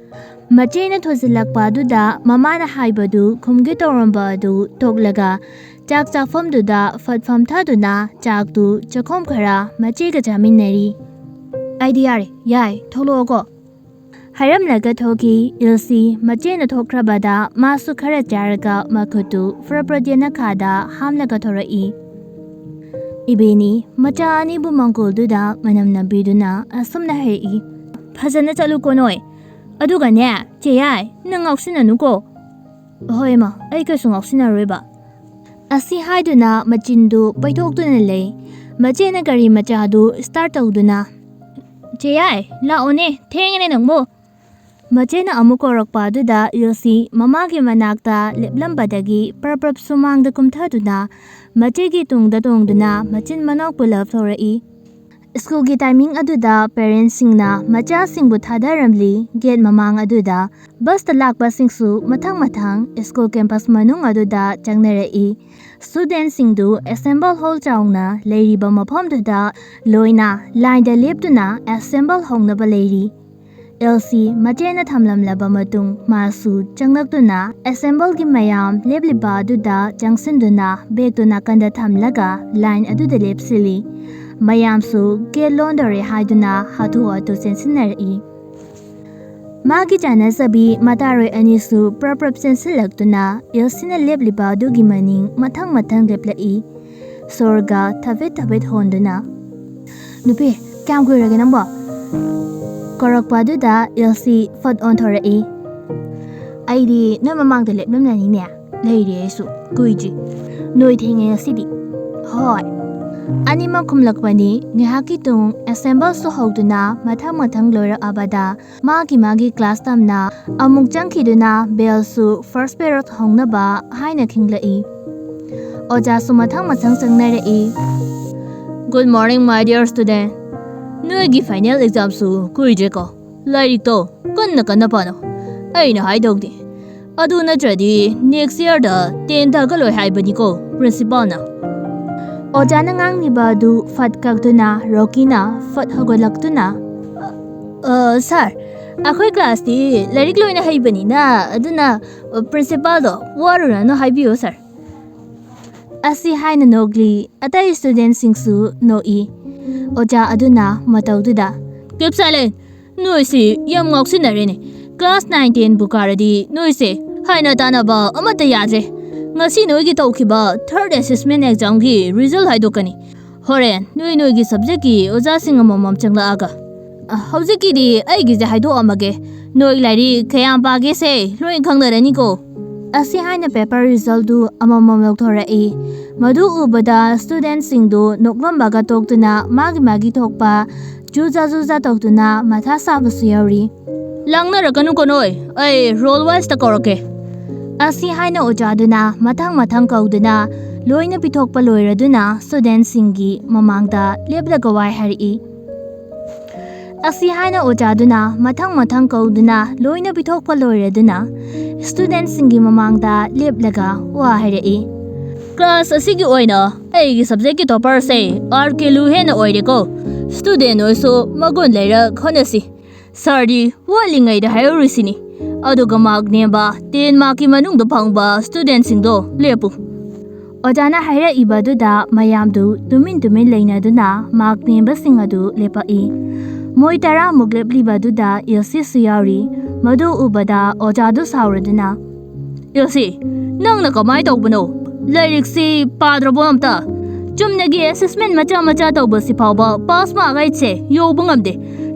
ꯃꯆꯦꯅ ꯊꯣꯖꯤꯜꯂꯛꯄ ꯑꯗꯨꯗ ꯃꯃꯥꯅ ꯍꯥꯏꯕꯗꯨ ꯈꯨꯝꯒꯦ ꯇꯧꯔꯝꯕ ꯑꯗꯨ ꯇꯣꯛꯂꯒ ꯆꯥꯛ ꯆꯥꯐꯝꯗꯨꯗ ꯐꯠ ꯐꯝꯊꯗꯨꯅ ꯆꯥꯛꯇꯨ ꯆꯥꯛꯈꯣꯝ ꯈꯔ ꯃꯆꯦꯒ ꯆꯥꯃꯤꯟꯅꯔꯤ꯫ "ꯑꯩꯗꯤ ꯌꯥꯔꯦ, ꯌꯥꯏ, ꯊꯣꯛꯂꯛꯑꯣꯀꯣ"꯫ ꯍꯥꯏꯔꯝꯂꯒ ꯊꯣꯛꯈꯤ꯫ ꯏꯜꯁꯤ ꯃꯆꯦꯅ ꯊꯣꯛꯈ꯭ꯔꯕꯗ ꯃꯥꯁꯨ ꯈꯔ ꯆꯥꯔꯒ ꯃꯈꯨꯠꯇꯨ ꯐ꯭ꯔꯞ ꯐ꯭ꯔꯞ ꯌꯦꯅꯈꯥꯗ ꯍꯥꯝꯂꯒ ꯊꯣꯔꯛꯏ꯫ ꯏꯕꯦꯅꯤ ꯃꯆꯥ ꯑꯅꯤꯕꯨ ꯃꯪꯒꯣꯜꯗꯨꯗ ꯃꯅꯝ ꯅꯝꯕꯤꯗꯨꯅ ꯑꯁꯨꯝꯅ ꯍꯥꯏꯔꯛꯏ, "ꯐꯖꯅ ꯆꯠꯂꯨꯀꯣ ꯅꯣꯏ꯫ ꯑꯗꯨꯒꯅꯦ, ꯆꯦ ꯌꯥꯏ, ꯅꯪ ꯉꯥꯎꯁꯤꯟꯅꯅꯨꯀꯣ"꯫ "ꯍꯣꯏ ꯏꯃꯥ, ꯑꯩ ꯀꯩꯁꯨ ꯉꯥꯎꯁꯤꯟꯅꯔꯣꯏꯕ"꯫ ꯑꯁꯤ ꯍꯥꯏꯗꯨꯅ ꯃꯆꯤꯟꯗꯨ ꯄꯩꯊꯣꯛꯇꯨꯅ ꯂꯩ꯫ ꯃꯆꯦꯅ ꯒꯥꯔꯤ ꯃꯆꯥꯗꯨ ꯁ꯭ꯇꯥꯔꯠ ꯇꯧꯗꯨꯅ, "ꯆꯦ ꯌꯥꯏ, ꯂꯥꯛꯑꯣꯅꯦ, ꯊꯦꯡꯉꯦꯅꯦ ꯅꯪꯕꯨ"꯫ ꯃꯆꯦꯅ ꯑꯃꯨꯛ ꯀꯧꯔꯛꯄ ꯑꯗꯨꯗ ꯏꯜꯁꯤ ꯃꯃꯥꯒꯤ ꯃꯅꯥꯛꯇ ꯂꯦꯞꯂꯝꯕꯗꯒꯤ ꯄ꯭ꯔꯞ ꯄ꯭ꯔꯞ ꯁꯨꯃꯥꯡꯗ ꯀꯨꯝꯊꯗꯨꯅ ꯃꯆꯦꯒꯤ ꯇꯨꯡꯗ ꯇꯣꯡꯗꯨꯅ ꯃꯆꯤꯟ ꯃꯅꯥꯎ ꯄꯨꯂꯞ ꯊꯣꯔꯛꯏ꯫ ꯁ꯭ꯀꯨꯜꯒꯤ ꯇꯥꯏꯃꯤꯡ ꯑꯗꯨꯗ ꯄꯦꯔꯦꯟꯁꯁꯤꯡꯅ ꯃꯆꯥꯁꯤꯡꯕꯨ ꯊꯥꯗꯔꯝꯂꯤ꯫ ꯒꯦꯠ ꯃꯃꯥꯡ ꯑꯗꯨꯗ ꯕꯁꯇ ꯂꯥꯛꯄꯁꯤꯡꯁꯨ ꯃꯊꯪ ꯃꯊꯪ ꯁ꯭ꯀꯨꯜ ꯀꯦꯝꯄꯁ ꯃꯅꯨꯡ ꯑꯗꯨꯗ ꯆꯪꯅꯔꯛꯏ꯫ ꯁ꯭ꯇꯨꯗꯦꯟꯠꯁꯤꯡꯗꯨ ꯑꯦꯁꯦꯝꯕꯜ ꯍꯣꯜ ꯆꯥꯎꯅ ꯂꯩꯔꯤꯕ ꯃꯐꯝꯗꯨꯗ ꯂꯣꯏꯅ ꯂꯥꯏꯟꯗ ꯂꯦꯞꯇꯨꯅ ꯑꯦꯁꯦꯝꯕꯜ ꯍꯧꯅꯕ ꯂꯩꯔꯤ꯫ ꯏꯜꯁꯤ ꯃꯆꯦꯅ ꯊꯝꯂꯝꯂꯕ ꯃꯇꯨꯡ ꯃꯥꯁꯨ ꯆꯪꯂꯛꯇꯨꯅ ꯑꯦꯁꯦꯝꯕꯜꯒꯤ ꯃꯌꯥꯝ ꯂꯦꯞꯂꯤꯕ ꯑꯗꯨꯗ ꯆꯪꯁꯤꯟꯗꯨꯅ ꯕꯦꯒꯇꯨ ꯅꯥꯀꯟꯗ ꯊꯝꯂꯒ ꯂꯥꯏꯟ ꯑꯗꯨꯗ ꯂꯦꯞꯁꯤꯜꯂꯤ꯫ ꯃꯌꯥꯝꯁꯨ ꯒꯦꯠ ꯂꯣꯟꯗꯧꯔꯦ ꯍꯥꯏꯗꯨꯅ ꯍꯥꯊꯨ ꯍꯥꯊꯨ ꯆꯦꯟꯁꯤꯟꯅꯔꯛꯏ꯫ ꯃꯥꯒꯤ ꯆꯥꯅꯖꯕꯤ ꯃꯇꯥꯔꯣꯏ ꯑꯅꯤꯁꯨ ꯄ꯭ꯔꯞ ꯄ꯭ꯔꯞ ꯆꯦꯟꯁꯤꯜꯂꯛꯇꯨꯅ ꯏꯜꯁꯤꯅ ꯂꯦꯞꯂꯤꯕ ꯑꯗꯨꯒꯤ ꯃꯅꯤꯡ ꯃꯊꯪ ꯃꯊꯪ ꯂꯦꯞꯂꯛꯏ꯫ ꯁꯣꯔꯒ ꯊꯕꯦꯠ ꯊꯕꯦꯠ ꯍꯣꯟꯗꯨꯅ, "ꯅꯨꯄꯤ, ꯀꯌꯥꯝ ꯀꯨꯏꯔꯒꯦ ꯅꯪꯕꯣ?" ꯀꯧꯔꯛꯄ ꯑꯗꯨꯗ ꯏꯜꯁꯤ ꯐꯠ ꯑꯣꯟꯊꯣꯔꯛꯏ꯫ "ꯑꯩꯗꯤ ꯅꯣꯏ ꯃꯃꯥꯡꯗ ꯂꯦꯞꯂꯝꯂꯅꯤꯅꯦ꯫ ꯂꯩꯔꯦ ꯑꯩꯁꯨ, ꯀꯨꯏꯗ꯭ꯔꯤ꯫ ꯅꯣꯏ ꯊꯦꯡꯉꯦ ꯉꯁꯤꯗꯤ"꯫ "ꯍꯣꯏ"꯫ ꯑꯅꯤꯃꯛ ꯈꯨꯝꯂꯛꯄꯅꯤ꯫ ꯉꯥꯏꯍꯥꯛꯀꯤ ꯇꯨꯡ ꯑꯦꯁꯦꯝꯕꯜꯁꯨ ꯍꯧꯗꯨꯅ ꯃꯊꯪ ꯃꯊꯪ ꯂꯣꯏꯔꯛꯑꯕꯗ ꯃꯥꯒꯤ ꯃꯥꯒꯤ ꯀ꯭ꯂꯥꯁ ꯇꯝꯅ ꯑꯃꯨꯛ ꯆꯪꯈꯤꯗꯨꯅ ꯕꯦꯜꯁꯨ ꯐꯥꯔꯁ ꯄꯦꯔꯣꯠ ꯍꯧꯅꯕ ꯍꯥꯏꯅ ꯈꯤꯡꯂꯛꯏ꯫ ꯑꯣꯖꯥꯁꯨ ꯃꯊꯪ ꯃꯊꯪ ꯆꯪꯅꯔꯛꯏ꯫ "Good morning, my dear student꯫ ꯅꯣꯏꯒꯤ ꯐꯥꯏꯅꯦꯜ ꯑꯦꯛꯖꯥꯝꯁꯨ ꯀꯨꯏꯗ꯭ꯔꯦꯀꯣ꯫ ꯂꯥꯏꯔꯤꯛꯇꯣ ꯀꯟꯅ ꯀꯟꯅ ꯄꯥꯅꯧ꯫ ꯑꯩꯅ ꯍꯥꯏꯗꯧꯗꯤ꯫ ꯑꯗꯨ ꯅꯠꯇ꯭ꯔꯗꯤ ꯅꯦꯛꯁ ꯏꯌꯥꯔꯗ ꯇꯦꯟ ꯊꯥꯒꯠꯂꯣꯏ ꯍꯥꯏꯕꯅꯤꯀꯣ ꯄ꯭ꯔꯤꯟꯁꯤꯄꯥꯜꯅ"꯫ ꯑꯣꯖꯥꯅ ꯉꯥꯡꯂꯤꯕ ꯑꯗꯨ ꯐꯠ ꯀꯛꯇꯨꯅ ꯔꯣꯀꯤꯅ ꯐꯠ ꯍꯧꯒꯠꯂꯛꯇꯨꯅ, "ꯑ, ꯁꯥꯔ, ꯑꯩꯈꯣꯏ ꯀ꯭ꯂꯥꯁꯇꯤ ꯂꯥꯏꯔꯤꯛ ꯂꯣꯏꯅ ꯍꯩꯕꯅꯤꯅ, ꯑꯗꯨꯅ, ꯑ, ꯄ꯭ꯔꯤꯟꯁꯤꯄꯥꯜꯗꯣ ꯋꯥꯔꯨꯔꯅꯨ ꯍꯥꯏꯕꯤꯌꯨ, ꯁꯥꯔ," ꯑꯁꯤ ꯍꯥꯏꯅ ꯅꯣꯛꯂꯤ꯫ ꯑꯇꯩ ꯁ꯭ꯇꯨꯗꯦꯟꯠꯁꯤꯡꯁꯨ ꯅꯣꯛꯏ꯫ ꯑꯣꯖꯥ ꯑꯗꯨꯅ ꯃꯇꯧꯗꯨꯗ, "Keep silent! ꯅꯣꯏꯁꯤ ꯌꯥꯝ ꯉꯥꯎꯁꯤꯟꯅꯔꯦꯅꯦ꯫ ꯀ꯭ꯂꯥꯁ ꯅꯥꯏꯟ ꯇꯦꯟꯕꯨ ꯀꯥꯔꯗꯤ ꯅꯣꯏꯁꯦ ꯍꯥꯏꯅ ꯇꯥꯅꯕ ꯑꯃꯠꯇ ꯌꯥꯗ꯭ꯔꯦ꯫ ꯉꯁꯤ ꯅꯣꯏꯒꯤ ꯇꯧꯈꯤꯕ ꯊꯥꯔꯠ ꯑꯦꯁꯦꯁꯃꯦꯟ ꯑꯦꯛꯖꯥꯝꯒꯤ ꯔꯤꯖꯜ ꯍꯥꯏꯗꯣꯛꯀꯅꯤ꯫ ꯍꯣꯔꯦꯟ ꯅꯣꯏ ꯅꯣꯏꯒꯤ ꯁꯕꯖꯦꯛꯀꯤ ꯑꯣꯖꯥꯁꯤꯡ ꯑꯃꯃꯝ ꯆꯪꯂꯛꯑꯒ꯫ ꯑ, ꯍꯧꯖꯤꯛꯀꯤꯗꯤ ꯑꯩꯒꯤꯁꯦ ꯍꯥꯏꯗꯣꯛꯑꯝꯃꯒꯦ꯫ ꯅꯣꯏ ꯂꯥꯏꯔꯤꯛ ꯀꯌꯥꯝ ꯄꯥꯒꯦꯁꯦ ꯂꯣꯏ ꯈꯪꯅꯔꯅꯤꯀꯣ," ꯑꯁꯤ ꯍꯥꯏꯅ ꯄꯦꯄꯔ ꯔꯤꯖꯜꯗꯨ ꯑꯃꯃꯝ ꯂꯧꯊꯣꯔꯛꯏ꯫ ꯃꯗꯨ ꯎꯕꯗ ꯁ꯭ꯇꯨꯗꯦꯟꯠꯁꯤꯡꯗꯨ ꯅꯣꯛꯂꯝꯕꯒ ꯇꯣꯛꯇꯨꯅ ꯃꯥꯒꯤ ꯃꯥꯒꯤ ꯊꯣꯛꯄ ꯖꯨꯖꯥ ꯖꯨꯖꯥ ꯇꯧꯗꯨꯅ ꯃꯊꯥ ꯁꯥꯕꯁꯨ ꯌꯥꯎꯔꯤ꯫ "ꯂꯥꯡꯅꯔꯛꯀꯅꯨꯀꯣ ꯅꯣꯏ, ꯑꯩ ꯔꯣꯜ ꯋꯥꯏꯁꯇ ꯀꯧꯔꯛꯀꯦ," ꯑꯁꯤ ꯍꯥꯏꯅ ꯑꯣꯖꯥꯗꯨꯅ ꯃꯊꯪ ꯃꯊꯪ ꯀꯧꯗꯨꯅ ꯂꯣꯏꯅ ꯄꯤꯊꯣꯛꯄ ꯂꯣꯏꯔꯗꯨꯅ ꯁ꯭ꯇꯨꯗꯦꯟꯠꯁꯤꯡꯒꯤ ꯃꯃꯥꯡꯗ ꯂꯦꯞꯂꯒ ꯋꯥꯏ ꯍꯥꯏꯔꯛꯏ꯫ ꯑꯁꯤ ꯍꯥꯏꯅ ꯑꯣꯖꯥꯗꯨꯅ ꯃꯊꯪ ꯃꯊꯪ ꯀꯧꯗꯨꯅ ꯂꯣꯏꯅ ꯄꯤꯊꯣꯛꯄ ꯂꯣꯏꯔꯗꯨꯅ ꯁ꯭ꯇꯨꯗꯦꯟꯠꯁꯤꯡꯒꯤ ꯃꯃꯥꯡꯗ ꯂꯦꯞꯂꯒ ꯋꯥ ꯍꯥꯏꯔꯛꯏ꯫ "ꯀ꯭ꯂꯥꯁ ꯑꯁꯤꯒꯤ ꯑꯣꯏꯅ ꯑꯩꯒꯤ ꯁꯕꯖꯦꯛꯀꯤ ꯇꯣꯄꯔꯁꯦ ꯑꯥꯔ ꯀꯦ ꯂꯨꯍꯦꯟꯅ ꯑꯣꯏꯔꯦꯀꯣ꯫ ꯁ꯭ꯇꯨꯗꯦꯟꯠ ꯅꯣꯏꯁꯨ ꯃꯒꯨꯟ ꯂꯩꯔ ꯍꯣꯠꯅꯁꯤ꯫ ꯁꯥꯔꯗꯤ ꯋꯥꯠꯂꯤꯉꯩꯗ ꯍꯥꯏꯍꯧꯔꯤꯁꯤꯅꯤ꯫ ꯑꯗꯨꯒ ꯃꯥꯔꯛ ꯅꯦꯝꯕ, ꯇꯦꯟ ꯃꯥꯔꯛꯀꯤ ꯃꯅꯨꯡꯗ ꯐꯪꯕ ꯁ꯭ꯇꯨꯗꯦꯟꯠꯁꯤꯡꯗꯣ ꯂꯦꯞꯄꯨ꯫" ꯑꯣꯖꯥꯅ ꯍꯥꯏꯔꯛꯏꯕꯗꯨꯗ ꯃꯌꯥꯝꯗꯨ ꯇꯨꯃꯤꯟ ꯇꯨꯃꯤꯟ ꯂꯩꯅꯗꯨꯅ ꯃꯥꯔꯛ ꯅꯦꯝꯕꯁꯤꯡ ꯑꯗꯨ ꯂꯦꯞꯄꯛꯏ꯫ ꯃꯣꯏ ꯇꯔꯥꯃꯨꯛ ꯂꯦꯞꯂꯤꯕꯗꯨꯗ ꯏꯜꯁꯤꯁꯨ ꯌꯥꯎꯔꯤ꯫ ꯃꯗꯨ ꯎꯕꯗ ꯑꯣꯖꯥꯗꯨ ꯁꯥꯎꯔꯗꯨꯅ, "ꯏꯜꯁꯤ, ꯅꯪꯅ ꯀꯃꯥꯏ ꯇꯧꯕꯅꯣ? ꯂꯥꯏꯔꯤꯛꯁꯤ ꯄꯥꯗ꯭ꯔꯕꯣ ꯑꯝꯇ? ꯆꯨꯝꯅꯒꯤ ꯑꯦꯁꯦꯁꯃꯦꯟ ꯃꯆꯥ ꯃꯆꯥ ꯇꯧꯕꯁꯤ ꯐꯥꯎꯕ ꯄꯥꯁ ꯃꯥꯔꯛ ꯑꯩꯠꯁꯦ ꯌꯧꯕ ꯉꯝꯗꯦ꯫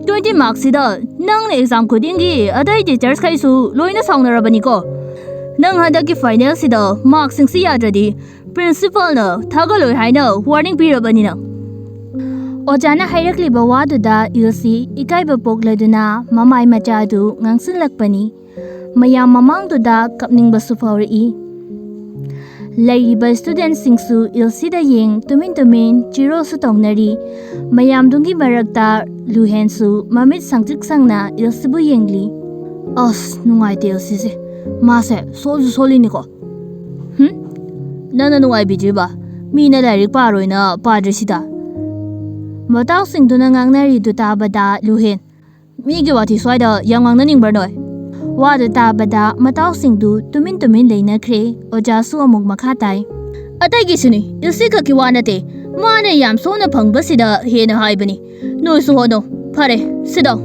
ꯇ꯭ꯋꯦꯟꯇꯤ ꯃꯥꯔꯛꯁꯤꯗ ꯅꯪꯅ ꯑꯦꯛꯖꯥꯝ ꯈꯨꯗꯤꯡꯒꯤ ꯑꯇꯩ ꯇꯤꯆꯔꯁꯈꯩꯁꯨ ꯂꯣꯏꯅ ꯁꯥꯎꯅꯔꯕꯅꯤꯀꯣ꯫ ꯅꯪ ꯍꯟꯗꯛꯀꯤ ꯐꯥꯏꯅꯦꯜꯁꯤꯗ ꯃꯥꯔꯛꯁꯤꯡꯁꯤ ꯌꯥꯗ꯭ꯔꯗꯤ ꯄ꯭ꯔꯤꯟꯁꯤꯄꯥꯜꯅ ꯊꯥꯒꯠꯂꯣꯏ ꯍꯥꯏꯅ ꯋꯥꯔꯅꯤꯡ ꯄꯤꯔꯕꯅꯤ ꯅꯪ꯫" ꯑꯣꯖꯥꯅ ꯍꯥꯏꯔꯛꯂꯤꯕ ꯋꯥꯗꯨꯗ ꯏꯜꯁꯤ ꯏꯀꯥꯏꯕ ꯄꯣꯛꯂꯗꯨꯅ ꯃꯃꯥꯏ ꯃꯆꯥ ꯑꯗꯨ ꯉꯥꯡꯁꯤꯜꯂꯛꯄꯅꯤ꯫ ꯃꯌꯥꯝ ꯃꯃꯥꯡꯗꯨꯗ ꯀꯞꯅꯤꯡꯕꯁꯨ ꯐꯥꯎꯔꯛꯏ꯫ ꯂꯩꯔꯤꯕ ꯁ꯭ꯇꯨꯗꯦꯟꯠꯁꯤꯡꯁꯨ ꯏꯜꯁꯤꯗ ꯌꯦꯡ ꯇꯨꯃꯤꯟ ꯇꯨꯃꯤꯟ ꯆꯤꯔꯣꯜꯁꯨ ꯇꯧꯅꯔꯤ꯫ ꯃꯌꯥꯝꯗꯨꯒꯤ ꯃꯔꯛꯇ ꯂꯨꯍꯦꯟꯁꯨ ꯃꯃꯤꯠ ꯁꯪꯇ꯭ꯔꯤꯛ ꯁꯪꯅ ꯏꯜꯁꯤꯕꯨ ꯌꯦꯡꯂꯤ꯫ "ꯑꯁ, ꯅꯨꯡꯉꯥꯏꯇꯦ ꯏꯜꯁꯤꯁꯦ꯫ ꯃꯥꯁꯦ ꯁꯣꯜꯁꯨ ꯁꯣꯜꯂꯤꯅꯤꯀꯣ꯫" "ꯍꯨꯝ? ꯅꯪꯅ ꯅꯨꯡꯉꯥꯏꯕꯤꯗ꯭ꯔꯤꯕ? ꯃꯤꯅ ꯂꯥꯏꯔꯤꯛ ꯄꯥꯔꯣꯏꯅ ꯄꯥꯗ꯭ꯔꯤꯁꯤꯗ꯫ ꯃꯇꯥꯎꯁꯤꯡꯗꯨꯅ ꯉꯥꯡꯅꯔꯤꯗꯨ ꯇꯥꯕꯗ ꯂꯨꯍꯦꯟ, "ꯃꯤꯒꯤ ꯋꯥꯊꯤ ꯁ꯭ꯋꯥꯏꯗ ꯌꯥꯝ ꯉꯥꯡꯅꯅꯤꯡꯕ꯭ꯔꯥ ꯅꯣꯏ?" ꯋꯥꯗꯨ ꯇꯥꯕꯗ ꯃꯇꯥꯎꯁꯤꯡꯗꯨ ꯇꯨꯃꯤꯟ ꯇꯨꯃꯤꯟ ꯂꯩꯅꯈ꯭ꯔꯦ꯫ ꯑꯣꯖꯥꯁꯨ ꯑꯃꯨꯛ ꯃꯈꯥ ꯇꯥꯏ, "ꯑꯇꯩꯒꯤꯁꯨꯅꯤ, ꯏꯜꯁꯤ ꯈꯛꯀꯤ ꯋꯥ ꯅꯠꯇꯦ꯫ ꯃꯥꯅ ꯌꯥꯝ ꯁꯣꯟꯅ ꯐꯪꯕꯁꯤꯗ ꯍꯦꯟꯅ ꯍꯥꯏꯕꯅꯤ꯫ ꯅꯣꯏꯁꯨ ꯍꯣꯠꯅꯧ꯫ ꯐꯔꯦ, sit down꯫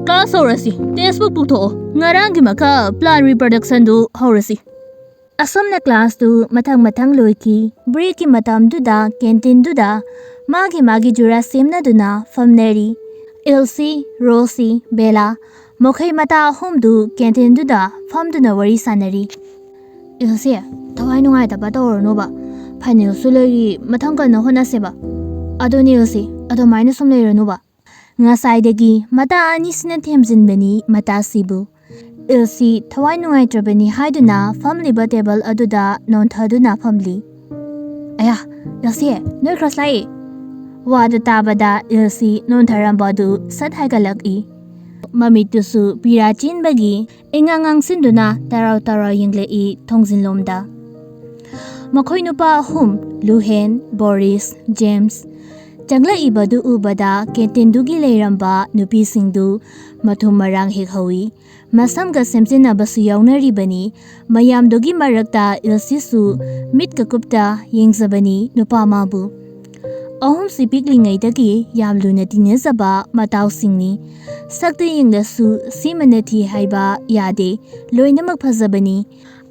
Class ꯍꯧꯔꯁꯤ꯫ Textbook ꯄꯨꯊꯣꯛꯑꯣ꯫ ꯉꯔꯥꯡꯒꯤ ꯃꯈꯥ plan reproductionꯗꯨ ꯍꯧꯔꯁꯤ꯫" ꯑꯁꯨꯝꯅ classꯇꯨ ꯃꯊꯪ ꯃꯊꯪ ꯂꯣꯏꯈꯤ꯫ Breakꯀꯤ ꯃꯇꯝꯗꯨꯗ canteenꯗꯨꯗ ꯃꯥꯒꯤ ꯃꯥꯒꯤ ꯖꯨꯔꯥ ꯁꯦꯝꯅꯗꯨꯅ ꯐꯝꯅꯔꯤ꯫ ꯏꯜꯁꯤ, ꯔꯣꯁꯤ, ꯕꯦꯂꯥ, ꯃꯈꯣꯏ ꯃꯇꯥ ꯑꯍꯨꯝꯗꯨ canteenꯗꯨꯗ ꯐꯝꯗꯨꯅ ꯋꯥꯔꯤ ꯁꯥꯟꯅꯔꯤ꯫ "ꯏꯜꯁꯤ, ꯊꯋꯥꯏ ꯅꯨꯡꯉꯥꯏꯇꯕ ꯇꯧꯔꯅꯨꯕ꯫ Finalꯁꯨ ꯂꯩꯔꯤ, ꯃꯊꯪ ꯀꯟꯅ ꯍꯣꯠꯅꯁꯦꯕ꯫" "ꯑꯗꯨꯅꯤ ꯏꯜꯁꯤ, ꯑꯗꯨꯃꯥꯏꯅ ꯁꯨꯝ ꯂꯩꯔꯅꯨꯕ꯫" ꯉꯁꯥꯏꯗꯒꯤ ꯃꯇꯥ ꯑꯅꯤꯁꯤꯅ ꯊꯦꯝꯖꯤꯟꯕꯅꯤ ꯃꯇꯥꯁꯤꯕꯨ꯫ ꯏꯜꯁꯤ ꯊꯋꯥꯏ ꯅꯨꯡꯉꯥꯏꯇ꯭ꯔꯕꯅꯤ ꯍꯥꯏꯗꯨꯅ ꯐꯝꯂꯤꯕ table ꯑꯗꯨꯗ ꯅꯣꯟꯊꯗꯨꯅ ꯐꯝꯂꯤ꯫ "ꯑꯌꯥ, ꯏꯜꯁꯤ, ꯅꯣꯏ crush ꯂꯥꯛꯑꯦ!" ꯋꯥꯗꯨ ꯇꯥꯕꯗ ꯏꯜꯁꯤ ꯅꯣꯟꯊꯔꯝꯕ ꯑꯗꯨ ꯁꯠ ꯍꯥꯏꯒꯠꯂꯛꯏ꯫ ꯃꯃꯤꯠꯇꯨꯁꯨ ꯄꯤꯔꯥ ꯆꯦꯟꯕꯒꯤ ꯏꯉꯥꯡ ꯉꯥꯡꯁꯤꯟꯗꯨꯅ ꯇꯔꯥꯎ ꯇꯔꯥꯎ ꯌꯦꯡꯂꯛꯏ ꯊꯣꯡꯖꯤꯟꯂꯣꯝꯗ꯫ ꯃꯈꯣꯏ ꯅꯨꯄꯥ ꯑꯍꯨꯝ, ꯂꯨꯍꯦꯟ, ꯕꯣꯔꯤꯁ, ꯖꯦꯝꯁ, ꯆꯪꯂꯛꯏꯕꯗꯨ ꯎꯕꯗ canteenꯗꯨꯒꯤ ꯂꯩꯔꯝꯕ ꯅꯨꯄꯤꯁꯤꯡꯗꯨ ꯃꯊꯨꯝ ꯃꯔꯥꯡ ꯍꯦꯛ ꯍꯧꯏ꯫ ꯃꯁꯝꯒ ꯁꯦꯝꯖꯤꯟꯅꯕꯁꯨ ꯌꯥꯎꯅꯔꯤꯕꯅꯤ꯫ ꯃꯌꯥꯝꯗꯨꯒꯤ ꯃꯔꯛꯇ ꯏꯜꯁꯤꯁꯨ ꯃꯤꯠꯀ ꯀꯨꯞꯇ ꯌꯦꯡꯖꯕꯅꯤ ꯅꯨꯄꯥ ꯑꯃꯕꯨ꯫ ꯑꯍꯨꯝꯁꯤ ꯄꯤꯛꯂꯤꯉꯩꯗꯒꯤ ꯌꯥꯝ ꯂꯨꯅ ꯇꯤꯟꯅꯖꯕ ꯃꯇꯥꯎꯁꯤꯡꯅꯤ꯫ ꯁꯛꯇ ꯌꯦꯡꯂꯁꯨ ꯁꯤꯃꯅ ꯊꯤ ꯍꯥꯏꯕ ꯌꯥꯗꯦ, ꯂꯣꯏꯅꯃꯛ ꯐꯖꯕꯅꯤ꯫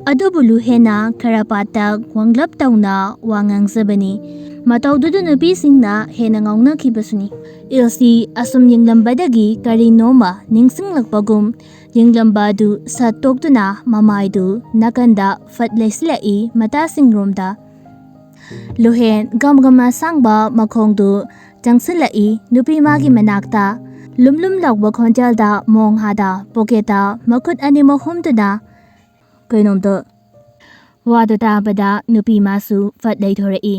ꯑꯗꯨꯕꯨ ꯂꯨꯍꯦꯟꯅ ꯈꯔ ꯄꯥꯇꯛ ꯋꯥꯡꯂꯞ ꯇꯧꯅ ꯋꯥ ꯉꯥꯡꯖꯕꯅꯤ꯫ ꯃꯇꯧꯗꯨꯗ ꯅꯨꯄꯤꯁꯤꯡꯅ ꯍꯦꯟꯅ ꯉꯥꯎꯅꯈꯤꯕꯁꯨꯅꯤ꯫ ꯏꯜꯁꯤ ꯑꯁꯨꯝ ꯌꯦꯡꯂꯝꯕꯗꯒꯤ ꯀꯔꯤꯅꯣꯃ ꯅꯤꯡꯁꯤꯡꯂꯛꯄꯒꯨꯝ ꯌꯦꯡꯂꯝꯕ ꯑꯗꯨ ꯁꯠ ꯇꯣꯛꯇꯨꯅ ꯃꯃꯥꯏꯗꯨ ꯅꯥꯀꯟꯗ ꯐꯠ ꯂꯩꯁꯤꯜꯂꯛꯏ ꯃꯇꯥꯁꯤꯡꯔꯣꯝꯗ꯫ ꯂꯨꯍꯦꯟ ꯒꯝ ꯒꯝ ꯑꯁꯥꯡꯕ ꯃꯈꯣꯡꯗꯨ ꯆꯪꯁꯤꯜꯂꯛꯏ ꯅꯨꯄꯤ ꯃꯥꯒꯤ ꯃꯅꯥꯛꯇ꯫ ꯂꯨꯝ ꯂꯨꯝ ꯂꯥꯎꯕ ꯈꯣꯟꯖꯦꯜꯗ ꯃꯣꯡ ꯍꯥꯗ pocketꯇ ꯃꯈꯨꯠ ꯑꯅꯤꯃꯛ ꯍꯨꯝꯗꯨꯅ ꯀꯩꯅꯣꯝꯇ ꯋꯥꯗꯨ ꯇꯥꯕꯗ ꯅꯨꯄꯤ ꯃꯥꯁꯨ ꯐꯠ ꯂꯩꯊꯣꯔꯛꯏ꯫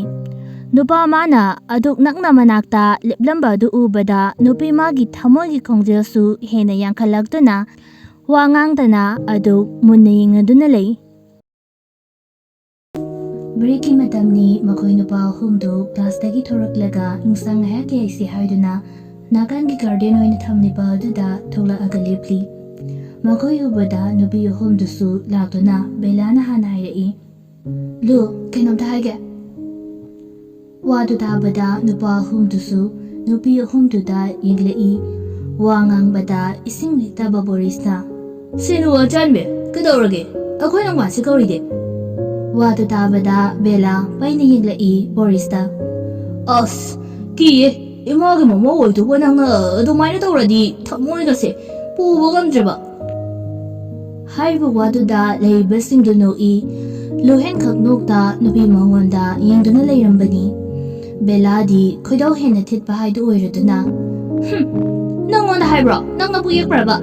ꯅꯨꯄꯥ ꯃꯥꯅ ꯑꯗꯨꯛ ꯅꯛꯅ ꯃꯅꯥꯛꯇ ꯂꯦꯞꯂꯝꯕ ꯑꯗꯨ ꯎꯕꯗ ꯅꯨꯄꯤ ꯃꯥꯒꯤ ꯊꯃꯣꯏꯒꯤ ꯈꯣꯡꯖꯦꯜꯁꯨ ꯍꯦꯟꯅ ꯌꯥꯡꯈꯠꯂꯛꯇꯨꯅ ꯋꯥ ꯉꯥꯡꯗꯅ ꯑꯗꯨꯛ ꯃꯨꯟꯅ ꯌꯦꯡꯅꯗꯨꯅ ꯂꯩ꯫ Breakꯀꯤ ꯃꯇꯝꯅꯤ꯫ ꯃꯈꯣꯏ ꯅꯨꯄꯥ ꯑꯍꯨꯝꯗꯨ classꯇꯒꯤ ꯊꯣꯔꯛꯂꯒ ꯅꯨꯡꯁꯥ ꯉꯥꯏꯍꯥꯛ ꯌꯥꯏꯁꯤ ꯍꯥꯏꯗꯨꯅ ꯅꯥꯀꯟꯒꯤ garden ꯑꯣꯏꯅ ꯊꯝꯂꯤꯕ ꯑꯗꯨꯗ ꯊꯣꯛꯂꯛꯑꯒ ꯂꯦꯞꯂꯤ꯫ ꯃꯈꯣꯏ ꯎꯕꯗ ꯅꯨꯄꯤ ꯑꯍꯨꯝꯗꯨꯁꯨ ꯂꯥꯛꯇꯨꯅ ꯕꯦꯂꯥꯅ ꯍꯥꯟꯅ ꯍꯥꯏꯔꯛꯏ, "ꯂꯨ, ꯀꯩꯅꯣꯝꯇ ꯍꯥꯏꯒꯦ꯫" ꯋꯥꯗꯨ ꯇꯥꯕꯗ ꯅꯨꯄꯥ ꯑꯍꯨꯝꯗꯨꯁꯨ ꯅꯨꯄꯤ ꯑꯍꯨꯝꯗꯨꯗ ꯌꯦꯡꯂꯛꯏ꯫ ꯋꯥ ꯉꯥꯡꯕꯗ ꯏꯁꯤꯡ ꯂꯤꯠꯇꯕ ꯕꯣꯔꯤꯁꯅ, "ꯁꯦ ꯅꯨ ꯑꯆꯥꯟꯕꯤ, ꯀꯩꯗꯧꯔꯒꯦ? ꯑꯩꯈꯣꯏ ꯅꯪ ꯋꯥꯁꯤ ꯀꯧꯔꯤꯗꯤ?" ꯋꯥꯗꯨ ꯇꯥꯕꯗ ꯕꯦꯂꯥ ꯄꯩꯅ ꯌꯦꯡꯂꯛꯏ ꯕꯣꯔꯤꯁꯇ꯫ "ꯑꯁ, ꯀꯤꯌꯦ꯫ ꯏꯃꯥꯒꯤ ꯃꯃꯧ ꯑꯣꯏꯗꯨꯕꯨ ꯅꯪꯅ ꯑꯗꯨꯃꯥꯏꯅ ꯇꯧꯔꯗꯤ ꯊꯃꯣꯏꯒꯁꯦ ꯄꯨꯕ ꯉꯝꯗ꯭ꯔꯦꯕ꯫" ꯍꯥꯏꯔꯤꯕ ꯋꯥꯗꯨꯗ ꯂꯩꯔꯤꯕꯁꯤꯡꯗꯨ ꯅꯣꯛꯏ꯫ ꯂꯨꯍꯦꯟ ꯈꯛ ꯅꯣꯛꯇ ꯅꯨꯄꯤ ꯃꯉꯣꯟꯗ ꯌꯦꯡꯗꯨꯅ ꯂꯩꯔꯝꯕꯅꯤ꯫ ꯕꯦꯂꯥꯗꯤ ꯈꯣꯏꯗꯧ ꯍꯦꯟꯅ ꯊꯤꯠꯄ ꯍꯥꯏꯗꯨ ꯑꯣꯏꯔꯗꯨꯅ, "ꯍꯨꯝ, ꯅꯪꯉꯣꯟꯗ ꯍꯥꯏꯕ꯭ꯔꯣ? ꯅꯪ ꯅꯕꯨ ꯌꯦꯛꯄ꯭ꯔꯕ?"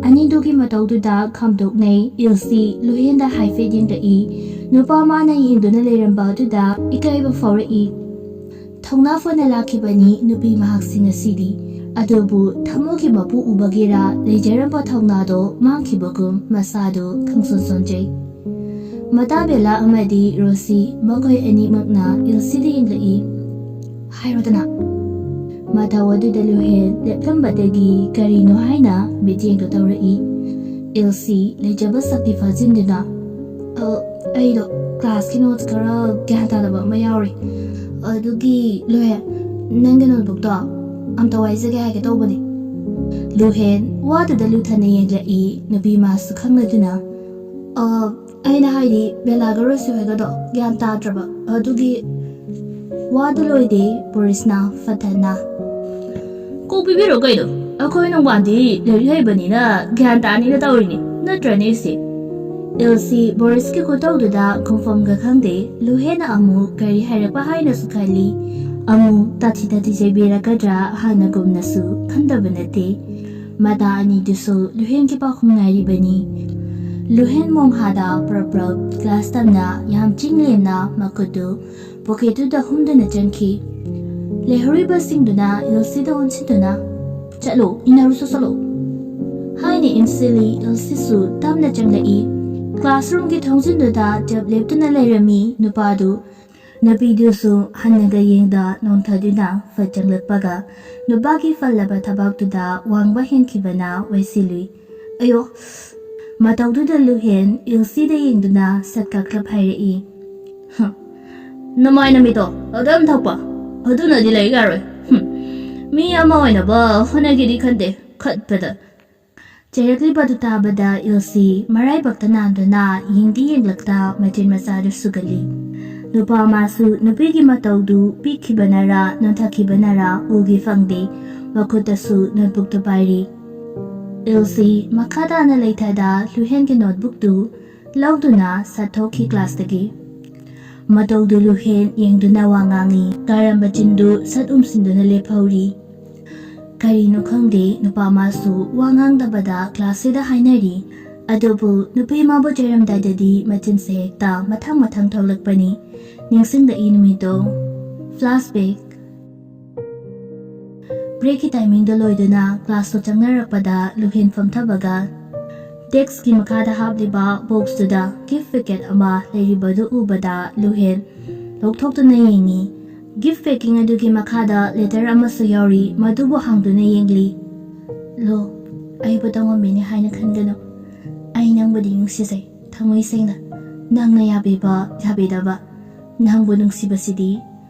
ꯑꯅꯤꯗꯨꯒꯤ ꯃꯇꯧꯗꯨꯗ ꯈꯥꯝꯗꯣꯛꯅꯩ꯫ ꯏꯜꯁꯤ ꯂꯨꯍꯦꯟꯗ ꯍꯥꯏꯐꯦꯠ ꯌꯦꯡꯂꯛꯏ꯫ ꯅꯨꯄꯥ ꯃꯥꯅ ꯌꯦꯡꯗꯨꯅ ꯂꯩꯔꯝꯕ ꯑꯗꯨꯗ ꯏꯀꯥꯏꯕ ꯐꯥꯎꯔꯛꯏ꯫ ꯊꯧꯅꯥ ꯐꯅ ꯂꯥꯛꯈꯤꯕꯅꯤ ꯅꯨꯄꯤ ꯃꯍꯥꯛꯁꯤꯡ ꯑꯁꯤꯗꯤ꯫ ꯑꯗꯨꯕꯨ ꯊꯃꯣꯒꯤ ꯃꯄꯨ ꯎꯕꯒꯤꯔꯥ ꯂꯩꯖꯔꯝꯕ ꯊꯧꯅꯥꯗꯣ ꯃꯥꯡꯈꯤꯕꯒꯨꯝ ꯃꯁꯥꯗꯨ ꯈꯪꯁꯣꯟ ꯁꯣꯟꯖꯩ꯫ ꯃꯇꯥ ꯕꯦꯂꯥ ꯑꯃꯗꯤ ꯔꯣꯁꯤ ꯃꯈꯣꯏ ꯑꯅꯤꯃꯛꯅ ꯏꯜꯁꯤꯗ ꯌꯦꯡꯂꯛꯏ꯫ "ꯍꯥꯏꯔꯣꯗꯅ꯫" ꯃꯇꯧ ꯑꯗꯨꯗ ꯂꯨꯍꯦꯟ ꯂꯦꯞꯂꯝꯕꯗꯒꯤ ꯀꯔꯤꯅꯣ ꯍꯥꯏꯅ ꯃꯤꯠꯌꯦꯡꯗꯨ ꯇꯧꯔꯛꯏ꯫ ꯏꯜꯁꯤ ꯂꯩꯖꯕ ꯁꯛꯇꯤ ꯐꯥꯖꯤꯟꯗꯨꯅ, "ꯑ, ꯑꯩꯗꯣ classꯀꯤ notes ꯈꯔ ꯒ꯭ꯌꯥꯟ ꯇꯥꯗꯕ ꯑꯃ ꯌꯥꯎꯔꯤ꯫ ꯑꯗꯨꯒꯤ ꯂꯨꯍꯦꯟ, ꯅꯪꯒꯤ notebookꯇꯣ ꯑꯝꯇ ꯋꯥꯏꯖꯒꯦ ꯍꯥꯏꯒꯦ ꯇꯧꯕꯅꯤ꯫" ꯂꯨꯍꯦꯟ ꯋꯥꯗꯨꯗ ꯂꯨꯊꯅ ꯌꯦꯡꯂꯛꯏ꯫ ꯅꯨꯄꯤ ꯃꯥꯁꯨ ꯈꯪꯂꯗꯨꯅ, "ꯑ, ꯑꯩꯅ ꯍꯥꯏꯗꯤ ꯕꯦꯂꯥꯒ ꯔꯣꯁꯤ ꯍꯣꯏꯒꯗꯣ ꯒ꯭ꯌꯥꯟ ꯇꯥꯗ꯭ꯔꯕ ꯑꯗꯨꯒꯤ ꯋꯥꯗꯨ ꯂꯣꯏꯗꯦ ꯕꯣꯔꯤꯁꯅ ꯐꯠꯇꯅ꯫ ꯀꯣꯛ ꯄꯤꯕꯤꯔꯣ ꯀꯩꯅꯣ, ꯑꯩꯈꯣꯏ ꯅꯣꯡꯕꯥꯟꯗꯤ ꯂꯥꯏꯔꯤꯛ ꯍꯩꯕꯅꯤꯅ ꯒ꯭ꯌꯥꯟ ꯇꯥꯅꯤꯅ ꯇꯧꯔꯤꯅꯤ, ꯅꯠꯇ꯭ꯔꯅꯦ ꯏꯆꯦ?" ꯏꯜꯁꯤ ꯕꯣꯔꯤꯁꯀꯤ ꯈꯨꯇꯧꯗꯨꯗ ꯈꯨꯝꯐꯝꯒ ꯈꯪꯗꯦ꯫ ꯂꯨꯍꯦꯟꯅ ꯑꯃꯨꯛ ꯀꯔꯤ ꯍꯥꯏꯔꯛꯄ ꯍꯥꯏꯅꯁꯨ ꯈꯜꯂꯤ, ꯑꯃꯨꯛ ꯇꯥꯊꯤ ꯇꯥꯊꯤ ꯆꯩꯕꯤꯔꯛꯀꯗ꯭ꯔꯥ ꯍꯥꯟꯅꯒꯨꯝꯅꯁꯨ ꯈꯟꯗꯕ ꯅꯠꯇꯦ꯫ ꯃꯇꯥ ꯑꯅꯤꯗꯨꯁꯨ ꯂꯨꯍꯦꯟꯒꯤ ꯄꯥꯎꯈꯨꯝ ꯉꯥꯏꯔꯤꯕꯅꯤ꯫ ꯂꯨꯍꯦꯟ ꯃꯣꯡꯍꯥꯗ ꯄ꯭ꯔꯞ ꯄ꯭ꯔꯞ glass ꯇꯝꯅ ꯌꯥꯝ ꯆꯤꯡ ꯂꯦꯝꯅ ꯃꯈꯨꯠꯇꯨ pocketꯇꯨꯗ ꯍꯨꯝꯗꯨꯅ ꯆꯪꯈꯤ꯫ ꯂꯩꯍꯧꯔꯤꯕꯁꯤꯡꯗꯨꯅ ꯏꯜꯁꯤꯗ ꯑꯣꯟꯁꯤꯟꯗꯨꯅ, "ꯆꯠꯂꯣ, ꯏꯟꯅꯔꯨꯆꯣ ꯆꯠꯂꯣ" ꯍꯥꯏꯅ ꯏꯟꯁꯤꯜꯂꯤ꯫ ꯏꯜꯁꯤꯁꯨ ꯇꯞꯅ ꯆꯪꯂꯛꯏ꯫ ꯀ꯭ꯂꯥꯁꯔꯨꯝꯒꯤ ꯊꯣꯡꯖꯤꯟꯗꯨꯗ ꯆꯞ ꯂꯦꯞꯇꯨꯅ ꯂꯩꯔꯝꯃꯤ ꯅꯨꯄꯥꯗꯨ꯫ ꯅꯨꯄꯤꯗꯨꯁꯨ ꯍꯟꯅꯒ ꯌꯦꯡꯗ ꯅꯣꯡꯊꯗꯨꯅ ꯐꯠ ꯆꯪꯂꯛꯄꯒ ꯅꯨꯄꯥꯒꯤ ꯐꯜꯂꯕ ꯊꯕꯥꯛꯇꯨꯗ ꯋꯥꯡꯕ ꯍꯦꯟꯈꯤꯕꯅ ꯋꯥꯏꯁꯤꯜꯂꯨꯏ꯫ "ꯑꯌꯣ!" ꯃꯇꯧꯗꯨꯗ ꯂꯨꯍꯦꯟ ꯏꯜꯁꯤꯗ ꯌꯦꯡꯗꯨꯅ ꯁꯠ ꯀꯥꯈ꯭ꯔꯞ ꯍꯥꯏꯔꯛꯏ꯫ "ꯍ, ꯅꯃꯥꯏ ꯅꯃꯤꯠꯇꯣ ꯑꯗꯨꯝ ꯊꯛꯄ, ꯑꯗꯨꯅꯗꯤ ꯂꯩ ꯌꯥꯔꯣꯏ꯫ ꯍꯨꯝ, ꯃꯤ ꯑꯃ ꯑꯣꯏꯅꯕ ꯍꯣꯠꯅꯒꯦꯗꯤ ꯈꯟꯗꯦ, ꯈꯠꯄꯗ!" ꯆꯩꯔꯛꯂꯤꯕꯗꯨ ꯇꯥꯕꯗ ꯏꯜꯁꯤ ꯃꯔꯥꯏꯕꯛꯇ ꯅꯥꯟꯗꯨꯅ ꯌꯦꯡꯗꯤ ꯌꯦꯡꯂꯛꯇ ꯃꯆꯤꯟ ꯃꯆꯥꯗꯨ ꯁꯨꯒꯜꯂꯤ꯫ ꯅꯨꯄꯥ ꯃꯥꯁꯨ ꯅꯨꯄꯤꯒꯤ ꯃꯇꯧꯗꯨ ꯄꯤꯛꯈꯤꯕꯅꯔꯥ ꯅꯣꯟꯊꯈꯤꯕꯅꯔꯥ ꯎꯒꯦ ꯐꯪꯗꯦ꯫ ꯃꯈꯨꯠꯇꯁꯨ ꯅꯣꯠꯕꯨꯛꯇꯨ ꯄꯥꯏꯔꯤ꯫ ꯏꯜꯁꯤ ꯃꯈꯥ ꯇꯥꯅ ꯂꯩꯊꯗ ꯂꯨꯍꯦꯟꯒꯤ ꯅꯣꯠꯕꯨꯛꯇꯨ ꯂꯧꯗꯨꯅ ꯁꯠ ꯊꯣꯛꯈꯤ ꯀ꯭ꯂꯥꯁꯇꯒꯤ꯫ ꯃꯇꯧꯗꯨ ꯂꯨꯍꯦꯟ ꯌꯦꯡꯗꯨꯅ ꯋꯥ ꯉꯥꯡꯏ꯫ ꯀꯥꯔꯝꯕ ꯆꯤꯟꯗꯨ ꯁꯠ ꯎꯝꯁꯤꯟꯗꯨꯅ ꯂꯦꯞꯍꯧꯔꯤ꯫ ꯀꯔꯤꯅꯣ ꯈꯪꯗꯦ, ꯅꯨꯄꯥ ꯃꯥꯁꯨ ꯋꯥ ꯉꯥꯡꯗꯕꯗ ꯀ꯭ꯂꯥꯁꯁꯤꯗ ꯍꯥꯏꯅꯔꯤ꯫ ꯑꯗꯨꯕꯨ ꯅꯨꯄꯤ ꯃꯥꯕꯨ ꯆꯩꯔꯝꯗꯥꯏꯗꯗꯤ ꯃꯆꯤꯟꯁꯦ ꯍꯦꯛꯇ ꯃꯊꯪ ꯃꯊꯪ ꯊꯣꯛꯂꯛꯄꯅꯤ꯫ ꯅꯤꯡꯁꯤꯡꯂꯛꯏ ꯅꯨꯃꯤꯠꯇꯣ꯫ ꯐ꯭ꯂꯥꯁꯕꯦꯛ꯫ ꯕ꯭ꯔꯦꯛꯀꯤ ꯇꯥꯏꯃꯤꯡꯗꯣ ꯂꯣꯏꯗꯨꯅ ꯀ꯭ꯂꯥꯁꯇꯣ ꯆꯪꯅꯔꯛꯄꯗ ꯂꯨꯍꯦꯟ ꯐꯝꯊꯕꯒ ꯗꯦꯛꯁꯀꯤ ꯃꯈꯥꯗ ꯍꯥꯞꯂꯤꯕ ꯕꯣꯛꯁꯇꯨꯗ ꯒꯤꯐ ꯄꯦꯀꯦꯠ ꯑꯃ ꯂꯩꯔꯤꯕꯗꯨ ꯎꯕꯗ ꯂꯨꯍꯦꯟ ꯂꯧꯊꯣꯛꯇꯨꯅ ꯌꯦꯡꯉꯤ꯫ ꯒꯤꯐ ꯄꯦꯀꯤꯡ ꯑꯗꯨꯒꯤ ꯃꯈꯥꯗ ꯂꯦꯇꯔ ꯑꯃꯁꯨ ꯌꯥꯎꯔꯤ, ꯃꯗꯨꯕꯨ ꯍꯥꯡꯗꯨꯅ ꯌꯦꯡꯂꯤ꯫ "ꯂꯣ, ꯑꯩꯕꯨ ꯇꯣꯉꯝꯕꯤꯅꯤ ꯍꯥꯏꯅ ꯈꯟꯒꯅꯨ꯫ ꯑꯩ ꯅꯪꯕꯨꯗꯤ ꯅꯨꯡꯁꯤꯖꯩ, ꯊꯃꯣꯏ ꯁꯦꯡꯅ꯫ ꯅꯪꯅ ꯌꯥꯕꯤꯕ, ꯌꯥꯕꯤꯗꯕ, ꯅꯪꯕꯨ ꯅꯨꯡꯁꯤꯕꯁꯤꯗꯤ,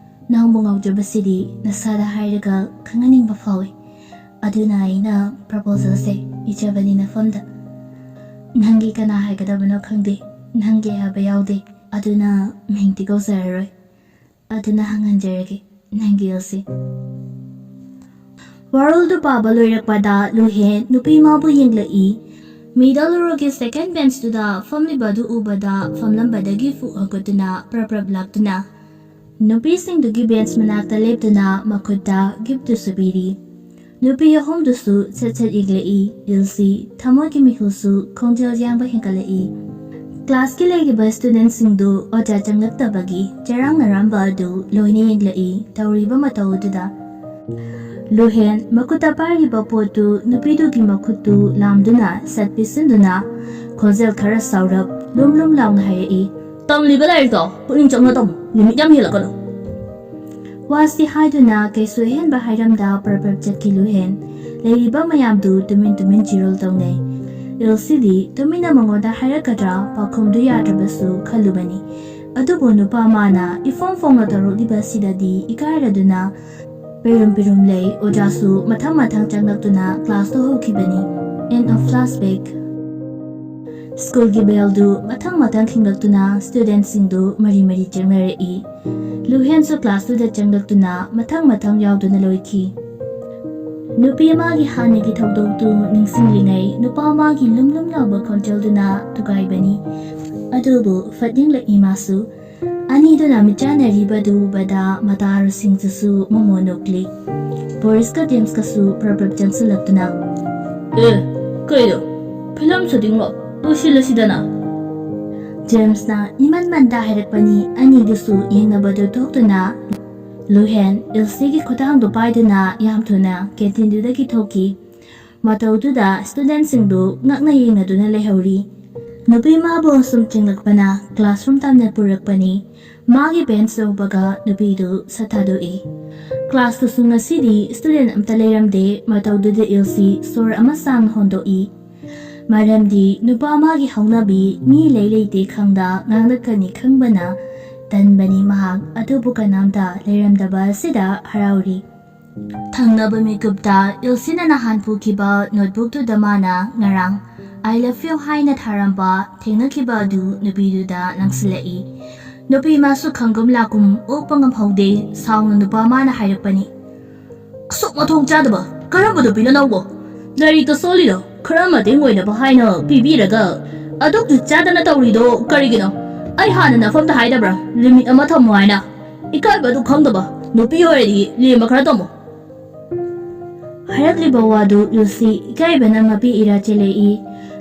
ꯅꯪꯕꯨ ꯉꯥꯎꯖꯕꯁꯤꯗꯤ ꯅꯁꯥꯗ ꯍꯥꯏꯔꯒ ꯈꯪꯍꯟꯅꯤꯡꯕ ꯐꯥꯎꯏ꯫ ꯑꯗꯨꯅ ꯑꯩꯅ ꯄ꯭ꯔꯄꯣꯖꯦꯜꯁꯦ ꯏꯖꯕꯅꯤ ꯅꯐꯝꯗ꯫ ꯅꯪꯒꯤ ꯀꯅꯥ ꯍꯥꯏꯒꯗꯕꯅꯣ ꯈꯪꯗꯦ, ꯅꯪꯒꯤ ꯍꯥꯏꯕ ꯌꯥꯎꯗꯦ, ꯑꯗꯨꯅ ꯃꯤꯡꯗꯤ ꯀꯧꯖꯔꯔꯣꯏ꯫ ꯑꯗꯨꯅ ꯍꯪꯍꯟꯖꯔꯒꯦ, ꯅꯪꯒꯤ ꯏꯜꯁꯤ꯫" ꯋꯥꯔꯣꯜꯗꯨ ꯄꯥꯕ ꯂꯣꯏꯔꯛꯄꯗ ꯂꯨꯍꯦꯟ ꯅꯨꯄꯤ ꯃꯥꯕꯨ ꯌꯦꯡꯂꯛꯏ꯫ ꯃꯤꯗꯜ ꯔꯣꯒꯤ ꯁꯦꯀꯦꯟ ꯕꯦꯟꯁꯇꯨꯗ ꯐꯝꯂꯤꯕꯗꯨ ꯎꯕꯗ ꯐꯝꯂꯝꯕꯗꯒꯤ ꯐꯨꯛ ꯍꯧꯒꯠꯇꯨꯅ ꯄ꯭ꯔꯞ ꯄ꯭ꯔꯞ ꯂꯥꯛꯇꯨꯅ ꯅꯨꯄꯤꯁꯤꯡꯗꯨꯒꯤ ꯕꯦꯟꯁ ꯃꯅꯥꯛꯇ ꯂꯦꯞꯇꯨꯅ ꯃꯈꯨꯠꯇ ꯒꯤꯐꯇꯨꯁꯨ ꯄꯤꯔꯤ꯫ ꯅꯨꯄꯤ ꯑꯍꯨꯝꯗꯨꯁꯨ ꯁꯠ ꯁꯠ ꯌꯦꯡꯂꯛꯏ꯫ ꯏꯜꯁꯤ ꯊꯃꯣꯏꯒꯤ ꯃꯤꯍꯨꯜꯁꯨ ꯈꯣꯡꯖꯦꯜ ꯌꯥꯡꯕ ꯍꯦꯟꯒꯠꯂꯛꯏ꯫ ꯀ꯭ꯂꯥꯁꯀꯤ ꯂꯩꯔꯤꯕ ꯁ꯭ꯇꯨꯗꯦꯟꯠꯁꯤꯡꯗꯨ ꯑꯣꯖꯥ ꯆꯪꯂꯛꯇꯕꯒꯤ ꯆꯔꯥꯡꯅꯔꯝꯕ ꯑꯗꯨ ꯂꯣꯏꯅ ꯌꯦꯡꯂꯛꯏ ꯇꯧꯔꯤꯕ ꯃꯇꯧ ꯑꯗꯨꯗ꯫ ꯂꯨꯍꯦꯟ ꯃꯈꯨꯠꯇ ꯄꯥꯏꯔꯤꯕ ꯄꯣꯠꯇꯨ ꯅꯨꯄꯤꯗꯨꯒꯤ ꯃꯈꯨꯠꯇꯨ ꯂꯥꯝꯗꯨꯅ ꯁꯠ ꯄꯤꯁꯤꯟꯗꯨꯅ ꯈꯣꯟꯖꯦꯜ ꯈꯔ ꯁꯥꯎꯔꯞ ꯂꯨꯝ ꯂꯨꯝ ꯂꯥꯎꯅ ꯍꯥꯏꯔꯛꯏ꯫ "ꯇꯝꯂꯤꯕ ꯂꯥꯏꯔꯤꯛꯇꯣ ꯄꯨꯛꯅꯤꯡ ꯆꯪꯅ ꯇꯝꯃꯨ, ꯅꯨꯃꯤꯠ ꯌꯥꯝ ꯍꯦꯜꯂꯛꯀꯅꯨ"꯫ ꯋꯥꯁꯇꯤ ꯍꯥꯏꯗꯨꯅ ꯀꯩꯁꯨ ꯑꯍꯦꯟꯕ ꯍꯥꯏꯔꯝꯗ ꯄ꯭ꯔꯞ ꯄ꯭ꯔꯞ ꯆꯠꯈꯤ ꯂꯨꯍꯦꯟ꯫ ꯂꯩꯔꯤꯕ ꯃꯌꯥꯝꯗꯨ ꯇꯨꯃꯤꯟ ꯇꯨꯃꯤꯟ ꯆꯤꯔꯣꯜ ꯇꯧꯅꯩ꯫ ꯏꯜꯁꯤꯗꯤ ꯇꯨꯃꯤꯟꯅ ꯃꯉꯣꯟꯗ ꯍꯥꯏꯔꯛꯀꯗ꯭ꯔꯥ ꯄꯥꯎꯈꯨꯝꯗꯨ ꯌꯥꯗ꯭ꯔꯕꯁꯨ ꯈꯜꯂꯨꯕꯅꯤ꯫ ꯑꯗꯨꯕꯨ ꯅꯨꯄꯥ ꯃꯥꯅ ꯏꯐꯣꯡ ꯐꯣꯡꯅ ꯇꯧꯔꯛꯂꯤꯕ ꯑꯁꯤꯗꯗꯤ ꯏꯀꯥꯏꯔꯗꯨꯅ ꯄꯤꯔꯨꯝ ꯄꯤꯔꯨꯝ ꯂꯩ꯫ ꯑꯣꯖꯥꯁꯨ ꯃꯊꯪ ꯃꯊꯪ ꯆꯪꯂꯛꯇꯨꯅ ꯀ꯭ꯂꯥꯁꯇꯨ ꯍꯧꯈꯤꯕꯅꯤ꯫ End of flashback꯫ ꯁ꯭ꯀꯨꯜꯒꯤ ꯕꯦꯜꯗꯨ ꯃꯊꯪ ꯃꯊꯪ ꯈꯤꯡꯂꯛꯇꯨꯅ ꯁ꯭ꯇꯨꯗꯦꯟꯠꯁꯤꯡꯗꯨ ꯃꯔꯤ ꯃꯔꯤ ꯆꯪꯅꯔꯛꯏ꯫ ꯂꯨꯍꯦꯟꯁꯨ ꯀ꯭ꯂꯥꯁꯇꯨꯗ ꯆꯪꯂꯛꯇꯨꯅ ꯃꯊꯪ ꯃꯊꯪ ꯌꯥꯎꯗꯨꯅ ꯂꯣꯏꯈꯤ꯫ ꯅꯨꯄꯤ ꯑꯃꯒꯤ ꯍꯥꯟꯅꯒꯤ ꯊꯧꯗꯣꯛꯇꯨ ꯅꯤꯡꯁꯤꯡꯂꯤꯉꯩ ꯅꯨꯄꯥ ꯑꯃꯒꯤ ꯂꯨꯝ ꯂꯨꯝ ꯂꯥꯎꯕ ꯈꯣꯟꯖꯦꯜꯗꯨꯅ ꯊꯨꯒꯥꯏꯕꯅꯤ꯫ ꯑꯗꯨꯕꯨ ꯐꯠ ꯌꯦꯡꯂꯛꯏ ꯃꯥꯁꯨ꯫ ꯑꯅꯤꯗꯨꯅ ꯃꯤꯠꯆꯥꯟꯅꯔꯤꯕꯗꯨ ꯎꯕꯗ ꯃꯇꯥꯔꯨꯁꯤꯡꯗꯨꯁꯨ ꯃꯃꯣꯟ ꯅꯣꯛꯂꯤ꯫ ꯕꯣꯔꯤꯁꯀ ꯖꯦꯝꯁꯀꯁꯨ ꯄ꯭ꯔꯞ ꯄ꯭ꯔꯞ ꯆꯪꯁꯤꯜꯂꯛꯇꯨꯅ, "ꯑꯦ, ꯀꯩꯅꯣ? ꯐꯤꯂꯝ ꯁꯨꯇꯤꯡꯂꯣ? ꯂꯣꯏꯁꯤꯜꯂꯁꯤꯗꯅ!" ꯖꯦꯝꯁꯅ ꯏꯃꯟ ꯃꯟꯗ ꯍꯥꯏꯔꯛꯄꯅꯤ꯫ ꯑꯅꯤꯗꯨꯁꯨ ꯌꯦꯡꯅꯕꯗꯨ ꯊꯣꯛꯇꯨꯅ ꯂꯨꯍꯦꯟ ꯏꯜꯁꯤꯒꯤ ꯈꯨꯗꯥꯡꯗꯨ ꯄꯥꯏꯗꯨꯅ ꯌꯥꯝ ꯊꯨꯅ ꯀꯦꯟꯇꯤꯟꯗꯨꯗꯒꯤ ꯊꯣꯛꯈꯤ꯫ ꯃꯇꯧꯗꯨꯗ ꯁ꯭ꯇꯨꯗꯦꯟꯠꯁꯤꯡꯗꯨ ꯉꯛꯅ ꯌꯦꯡꯅꯗꯨꯅ ꯂꯩꯍꯧꯔꯤ꯫ ꯅꯨꯄꯤ ꯃꯥꯕꯨ ꯁꯨꯝ ꯆꯤꯡꯂꯛꯄꯅ ꯀ꯭ꯂꯥꯁꯔꯨꯝ ꯇꯝꯅ ꯄꯨꯔꯛꯄꯅꯤ꯫ ꯃꯥꯒꯤ ꯕꯦꯟꯁ ꯌꯧꯕꯒ ꯅꯨꯄꯤꯗꯨ ꯁꯠ ꯊꯥꯗꯣꯛꯏ꯫ ꯀ꯭ꯂꯥꯁꯇꯨꯁꯨ ꯉꯁꯤꯗꯤ ꯁ꯭ꯇꯨꯗꯦꯟꯠ ꯑꯝꯇ ꯂꯩꯔꯝꯗꯦ꯫ ꯃꯇꯧꯗꯨꯗ ꯏꯜꯁꯤ ꯁꯣꯔ ꯑꯃ ꯁꯥꯡꯅ ꯍꯣꯟꯗꯣꯛꯏ꯫ ꯃꯔꯝꯗꯤ ꯅꯨꯄꯥ ꯃꯥꯒꯤ ꯍꯧꯅꯕꯤ ꯃꯤ ꯂꯩ ꯂꯩꯇꯦ ꯈꯪꯗ ꯉꯥꯡꯂꯛꯀꯅꯤ ꯈꯪꯕꯅ ꯇꯟꯕꯅꯤ ꯃꯍꯥꯛ꯫ ꯑꯗꯨꯕꯨ ꯀꯅꯥꯝꯇ ꯂꯩꯔꯝꯗꯕ ꯑꯁꯤꯗ ꯍꯔꯥꯎꯔꯤ꯫ ꯊꯪꯅꯕ ꯃꯤꯀꯨꯞꯇ ꯏꯜꯁꯤꯅ ꯅꯍꯥꯟ ꯄꯨꯈꯤꯕ ꯅꯣꯠꯕꯨꯛꯇꯨꯗ ꯃꯥꯅ ꯉꯔꯥꯡ "I love you" ꯍꯥꯏꯅ ꯊꯥꯔꯝꯕ ꯊꯦꯡꯅꯈꯤꯕ ꯑꯗꯨ ꯅꯨꯄꯤꯗꯨꯗ ꯂꯪꯁꯤꯜꯂꯛꯏ꯫ ꯅꯨꯄꯤ ꯃꯥꯁꯨ ꯈꯪꯒꯨꯝ ꯂꯥꯛꯀꯨꯝ ꯑꯣꯛꯄ ꯉꯝꯍꯧꯗꯦ꯫ ꯁꯥꯎꯅ ꯅꯨꯄꯥ ꯃꯥꯅ ꯍꯥꯏꯔꯛꯄꯅꯤ꯫ "ꯑꯁꯨꯛ ꯃꯊꯣꯡ ꯆꯥꯗꯕ ꯀꯔꯝꯕ ꯅꯨꯄꯤꯅꯣ ꯅꯪꯕꯣ? ꯂꯥꯏꯔꯤꯛꯇ ꯁꯣꯜꯂꯤꯗꯣ ꯈꯔ ꯃꯇꯦꯡ ꯑꯣꯏꯅꯕ ꯍꯥꯏꯅ ꯄꯤꯕꯤꯔꯒ ꯑꯗꯨꯛ ꯖꯨꯠ ꯆꯥꯗꯅ ꯇꯧꯔꯤꯗꯣ ꯀꯔꯤꯒꯤꯅꯣ? ꯑꯩ ꯍꯥꯟꯅ ꯅꯐꯝꯗ ꯍꯥꯏꯗꯕ꯭ꯔꯥ ꯂꯤꯃꯤꯠ ꯑꯃ ꯊꯝꯃꯣ ꯍꯥꯏꯅ? ꯏꯀꯥꯏꯕ ꯑꯗꯨ ꯈꯪꯗꯕ ꯅꯨꯄꯤ ꯑꯣꯏꯔꯗꯤ ꯂꯦꯝꯕ ꯈꯔ ꯇꯝꯃꯣ"꯫ ꯍꯥꯏꯔꯛꯂꯤꯕ ꯋꯥꯗꯨ ꯏꯜꯁꯤ ꯏꯀꯥꯏꯕꯅ ꯃꯄꯤ ꯏꯔꯥ ꯆꯦꯜꯂꯛꯏ꯫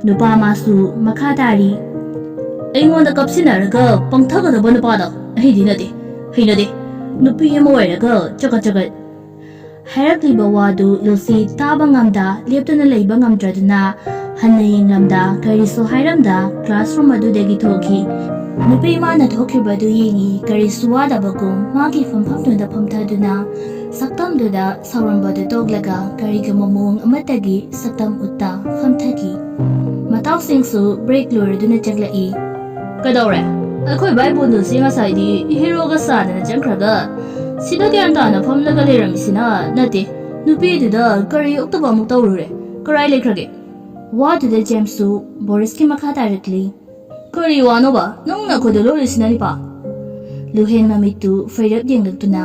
ꯅꯨꯄꯥ ꯃꯥꯁꯨ ꯃꯈꯥ ꯇꯥꯔꯤ꯫ "ꯑꯩꯉꯣꯟꯗ ꯀꯞꯁꯤꯟꯅꯔꯒ ꯄꯪꯊꯒꯗꯕ ꯅꯨꯄꯥꯗꯣ ꯑꯩꯗꯤ ꯅꯠꯇꯦ꯫ ꯍꯩꯅꯗꯦ꯫ ꯅꯨꯄꯤ ꯑꯃ ꯑꯣꯏꯔꯒ ꯆꯒꯠ ꯆꯒꯠ"꯫ ꯍꯥꯏꯔꯛꯂꯤꯕ ꯋꯥꯗꯨ ꯏꯜꯁꯤ ꯇꯥꯕ ꯉꯝꯗ ꯂꯦꯞꯇꯨꯅ ꯂꯩꯕ ꯉꯝꯗ꯭ꯔꯗꯨꯅ ꯍꯟꯅ ꯌꯦꯡꯂꯝꯗ ꯀꯔꯤꯁꯨ ꯍꯥꯏꯔꯝꯗ classroom ꯑꯗꯨꯗꯒꯤ ꯊꯣꯛꯈꯤ꯫ ꯅꯨꯄꯤ ꯃꯥꯅ ꯊꯣꯛꯈꯤꯕꯗꯨ ꯌꯦꯡꯉꯤ꯫ ꯀꯔꯤꯁꯨ ꯋꯥꯗꯕꯒꯨꯝ ꯃꯥꯒꯤ ꯐꯝꯐꯝꯗꯨꯗ ꯐꯝꯊꯗꯨꯅ ꯁꯛꯇꯝꯗꯨꯗ ꯁꯥꯎꯔꯝꯕꯗꯨ ꯇꯣꯛꯂꯒ ꯀꯔꯤꯒꯨꯝꯕ ꯃꯑꯣꯡ ꯑꯃꯠꯇꯒꯤ ꯁꯛꯇꯝ ꯎꯠꯇ ꯐꯝꯊꯈꯤ꯫ ꯃꯇꯥꯎꯁꯤꯡꯁꯨ break ꯂꯣꯏꯔꯗꯨꯅ ꯆꯪꯂꯛꯏ꯫ "ꯀꯩꯗꯧꯔꯦ? ꯑꯩꯈꯣꯏ ꯚꯥꯏ ꯕꯣꯟꯗꯨꯁꯤ ꯉꯁꯥꯏꯗꯤ ꯍꯦꯔꯣꯒ ꯁꯥꯗꯅ ꯆꯪꯈ꯭ꯔꯒ ꯁꯤꯗ ꯒ꯭ꯌꯥꯟ ꯇꯥꯅ ꯐꯝꯂꯒ ꯂꯩꯔꯝꯃꯤꯁꯤꯅ ꯅꯠꯇꯦ꯫ ꯅꯨꯄꯤꯗꯨꯗ ꯀꯔꯤ ꯎꯛꯇꯕ ꯑꯃꯨꯛ ꯇꯧꯔꯨꯔꯦ? ꯀꯔꯥꯏ ꯂꯩꯈ꯭ꯔꯒꯦ?" ꯋꯥꯗꯨꯗ ꯖꯦꯝꯁꯁꯨ ꯕꯣꯔꯤꯁꯀꯤ ꯃꯈꯥ ꯇꯥꯔꯛꯂꯤ꯫ "ꯀꯔꯤ ꯋꯥꯅꯣꯕ? ꯅꯪꯅ ꯑꯩꯈꯣꯏꯗ ꯂꯣꯠꯂꯤꯁꯤꯅ ꯅꯤꯄꯥ?" ꯂꯨꯍꯦꯟ ꯃꯃꯤꯠꯇꯨ ꯐꯩꯔꯞ ꯌꯦꯡꯂꯛꯇꯨꯅ,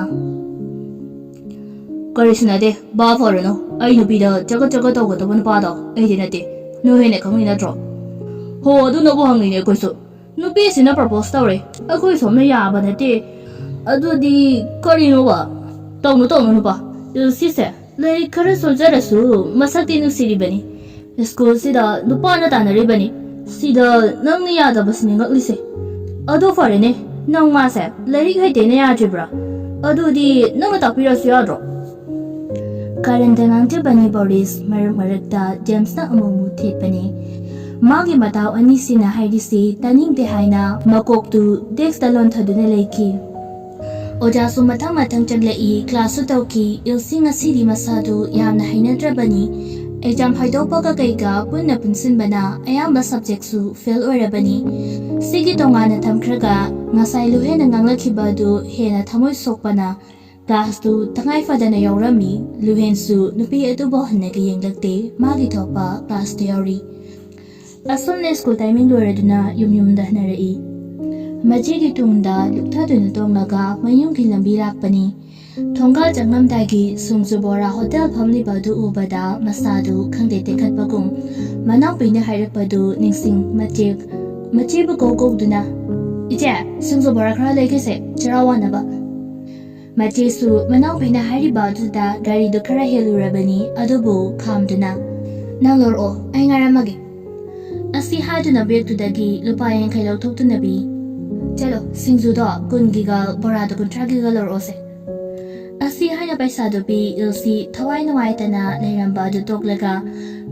"ꯀꯔꯤꯁꯨ ꯅꯠꯇꯦ, ꯚꯥꯞ ꯐꯔꯨꯅꯨ꯫ ꯑꯩ ꯅꯨꯄꯤꯗ ꯆꯒꯠ ꯆꯒꯠ ꯇꯧꯒꯗꯧꯕ ꯅꯨꯄꯥꯗꯣ ꯑꯩꯗꯤ ꯅꯠꯇꯦ꯫ ꯅꯣꯏ ꯍꯦꯟꯅ ꯈꯪꯉꯤ ꯅꯠꯇ꯭ꯔꯣ?" "ꯍꯣ, ꯑꯗꯨꯅꯕꯨ ꯍꯪꯉꯤꯅꯦ ꯑꯩꯈꯣꯏꯁꯨ꯫ ꯅꯨꯄꯤꯁꯤꯅ propose ꯇꯧꯔꯦ, ꯑꯩꯈꯣꯏ ꯁꯣꯝꯅ ꯌꯥꯕ ꯅꯠꯇꯦ꯫ ꯑꯗꯨꯗꯤ ꯀꯔꯤꯅꯣꯕ?" "ꯇꯧꯅꯨ, ꯇꯧꯅꯨ ꯅꯨꯄꯥ꯫ ꯁꯤꯁꯦ ꯂꯥꯏꯔꯤꯛ ꯈꯔ ꯁꯣꯟꯖꯔꯁꯨ ꯃꯁꯛꯇꯤ ꯅꯨꯡꯁꯤꯔꯤꯕꯅꯤ꯫ ꯁ꯭ꯀꯨꯜꯁꯤꯗ ꯅꯨꯄꯥꯅ ꯇꯥꯟꯅꯔꯤꯕꯅꯤ꯫ ꯁꯤꯗ ꯅꯪꯅ ꯌꯥꯗꯕꯁꯤꯅꯤ ꯉꯛꯂꯤꯁꯦ꯫ ꯑꯗꯣ ꯐꯔꯦꯅꯦ, ꯅꯪ ꯃꯥꯁꯦ ꯂꯥꯏꯔꯤꯛ ꯍꯩꯇꯦꯅ ꯌꯥꯗ꯭ꯔꯤꯕ꯭ꯔꯥ? ꯑꯗꯨꯗꯤ ꯅꯪꯅ ꯇꯥꯛꯄꯤꯔꯁꯨ ꯌꯥꯗ꯭ꯔꯣ?" ꯀꯔꯟꯗ ꯉꯥꯡꯖꯕꯅꯤ ꯕꯣꯔꯤꯁ꯫ ꯃꯔꯛ ꯃꯔꯛꯇ ꯖꯦꯝꯁꯅ ꯑꯃꯨꯛ ꯑꯃꯨꯛ ꯊꯦꯠꯄꯅꯤ꯫ ꯃꯥꯒꯤ ꯃꯇꯥꯎ ꯑꯅꯤꯁꯤꯅ ꯍꯥꯏꯔꯤꯁꯤ ꯇꯥꯅꯤꯡꯗꯦ ꯍꯥꯏꯅ ꯃꯀꯣꯛꯇꯨ deskꯇ ꯂꯣꯟꯊꯗꯨꯅ ꯂꯩꯈꯤ꯫ ꯑꯣꯖꯥꯁꯨ ꯃꯊꯪ ꯃꯊꯪ ꯆꯪꯂꯛꯏ꯫ Classꯁꯨ ꯇꯧꯈꯤ꯫ ꯏꯜꯁꯤ ꯉꯁꯤꯗꯤ ꯃꯁꯥꯗꯨ ꯌꯥꯝꯅ ꯍꯩꯅꯗ꯭ꯔꯕꯅꯤ꯫ Exam ꯍꯥꯏꯗꯣꯛꯄꯒ ꯀꯩꯒ ꯄꯨꯟꯅ ꯄꯨꯟꯁꯤꯟꯕꯅ ꯑꯌꯥꯝꯕ subjectꯁꯨ fail ꯑꯣꯏꯔꯕꯅꯤ꯫ ꯁꯤꯒꯤ ꯇꯣꯉꯥꯟꯅ ꯊꯝꯈ꯭ꯔꯒ ꯉꯁꯥꯏ ꯂꯨꯍꯦꯟꯅ ꯉꯥꯡꯂꯛꯈꯤꯕ ꯑꯗꯨ ꯍꯦꯟꯅ ꯊꯃꯣꯏ ꯁꯣꯛꯄꯅ classꯇꯨ ꯇꯉꯥꯏ ꯐꯗꯅ ꯌꯥꯎꯔꯝꯃꯤ꯫ ꯂꯨꯍꯦꯟꯁꯨ ꯅꯨꯄꯤ ꯑꯗꯨꯕꯨ ꯍꯟꯅꯒ ꯌꯦꯡꯂꯛꯇꯦ꯫ ꯃꯥꯒꯤ ꯊꯣꯛꯄ classꯇ ꯌꯥꯎꯔꯤ꯫ ꯑꯁꯨꯝꯅ ꯁ꯭ꯀꯨꯜ timing ꯂꯣꯏꯔꯗꯨꯅ ꯌꯨꯝ ꯌꯨꯝꯗ ꯍꯟꯅꯔꯛꯏ꯫ ꯃꯆꯦꯒꯤ ꯇꯨꯡꯗ ꯂꯨꯞꯊꯗꯨꯅ ꯇꯣꯡꯂꯒ ꯃꯌꯨꯝꯒꯤ ꯂꯝꯕꯤ ꯂꯥꯛꯄꯅꯤ꯫ ꯊꯣꯡꯒꯥꯜ ꯆꯪꯂꯝꯗꯥꯏꯒꯤ ꯁꯤꯡꯖꯨ ꯕꯣꯔꯥ ꯍꯣꯇꯦꯜ ꯐꯝꯂꯤꯕ ꯑꯗꯨ ꯎꯕꯗ ꯃꯁꯥꯗꯨ ꯈꯪꯗꯦ ꯇꯦꯛꯈꯠꯄꯒꯨꯝ ꯃꯅꯥꯎꯄꯤꯅ ꯍꯥꯏꯔꯛꯄꯗꯨ ꯅꯤꯡꯁꯤꯡ ꯃꯆꯦ, ꯃꯆꯦꯕꯨ ꯀꯧ ꯀꯧꯗꯨꯅ, "ꯏꯆꯦ, ꯁꯤꯡꯖꯨ ꯕꯣꯔꯥ ꯈꯔ ꯂꯩꯒꯦꯁꯦ, ꯆꯔꯥ ꯋꯥꯅꯕ"꯫ ꯃꯆꯦꯁꯨ ꯃꯅꯥꯎꯄꯤꯅ ꯍꯥꯏꯔꯤꯕ ꯑꯗꯨꯗ ꯒꯥꯔꯤꯗꯨ ꯈꯔ ꯍꯦꯜꯂꯨꯔꯕꯅꯤ, ꯑꯗꯨꯕꯨ ꯈꯥꯝꯗꯨꯅ, "ꯅꯪ ꯂꯧꯔꯛꯑꯣ, ꯑꯩ ꯉꯥꯏꯔꯝꯃꯒꯦ"꯫ ꯑꯁꯤ ꯍꯥꯏꯗꯨꯅ bag-ꯇꯨꯗꯒꯤ ꯂꯨꯄꯥ ꯌꯥꯡꯈꯩ ꯂꯧꯊꯣꯛꯇꯨꯅ ꯄꯤ꯫ "ꯆꯠꯂꯣ, ꯁꯤꯡꯖꯨꯗꯣ ꯀꯨꯟꯒꯤꯒ ꯕꯣꯔꯥꯗꯣ ꯀꯨꯟꯊ꯭ꯔꯥꯒꯤꯒ ꯂꯧꯔꯛꯑꯣꯁꯦ"꯫ ꯑꯁꯤ ꯍꯥꯏꯅ ꯄꯩꯁꯥꯗꯨ ꯄꯤ꯫ ꯏꯜꯁꯤ ꯊꯋꯥꯏ ꯅꯨꯡꯉꯥꯏꯇꯅ ꯂꯩꯔꯝꯕ ꯑꯗꯨ ꯇꯣꯛꯂꯒ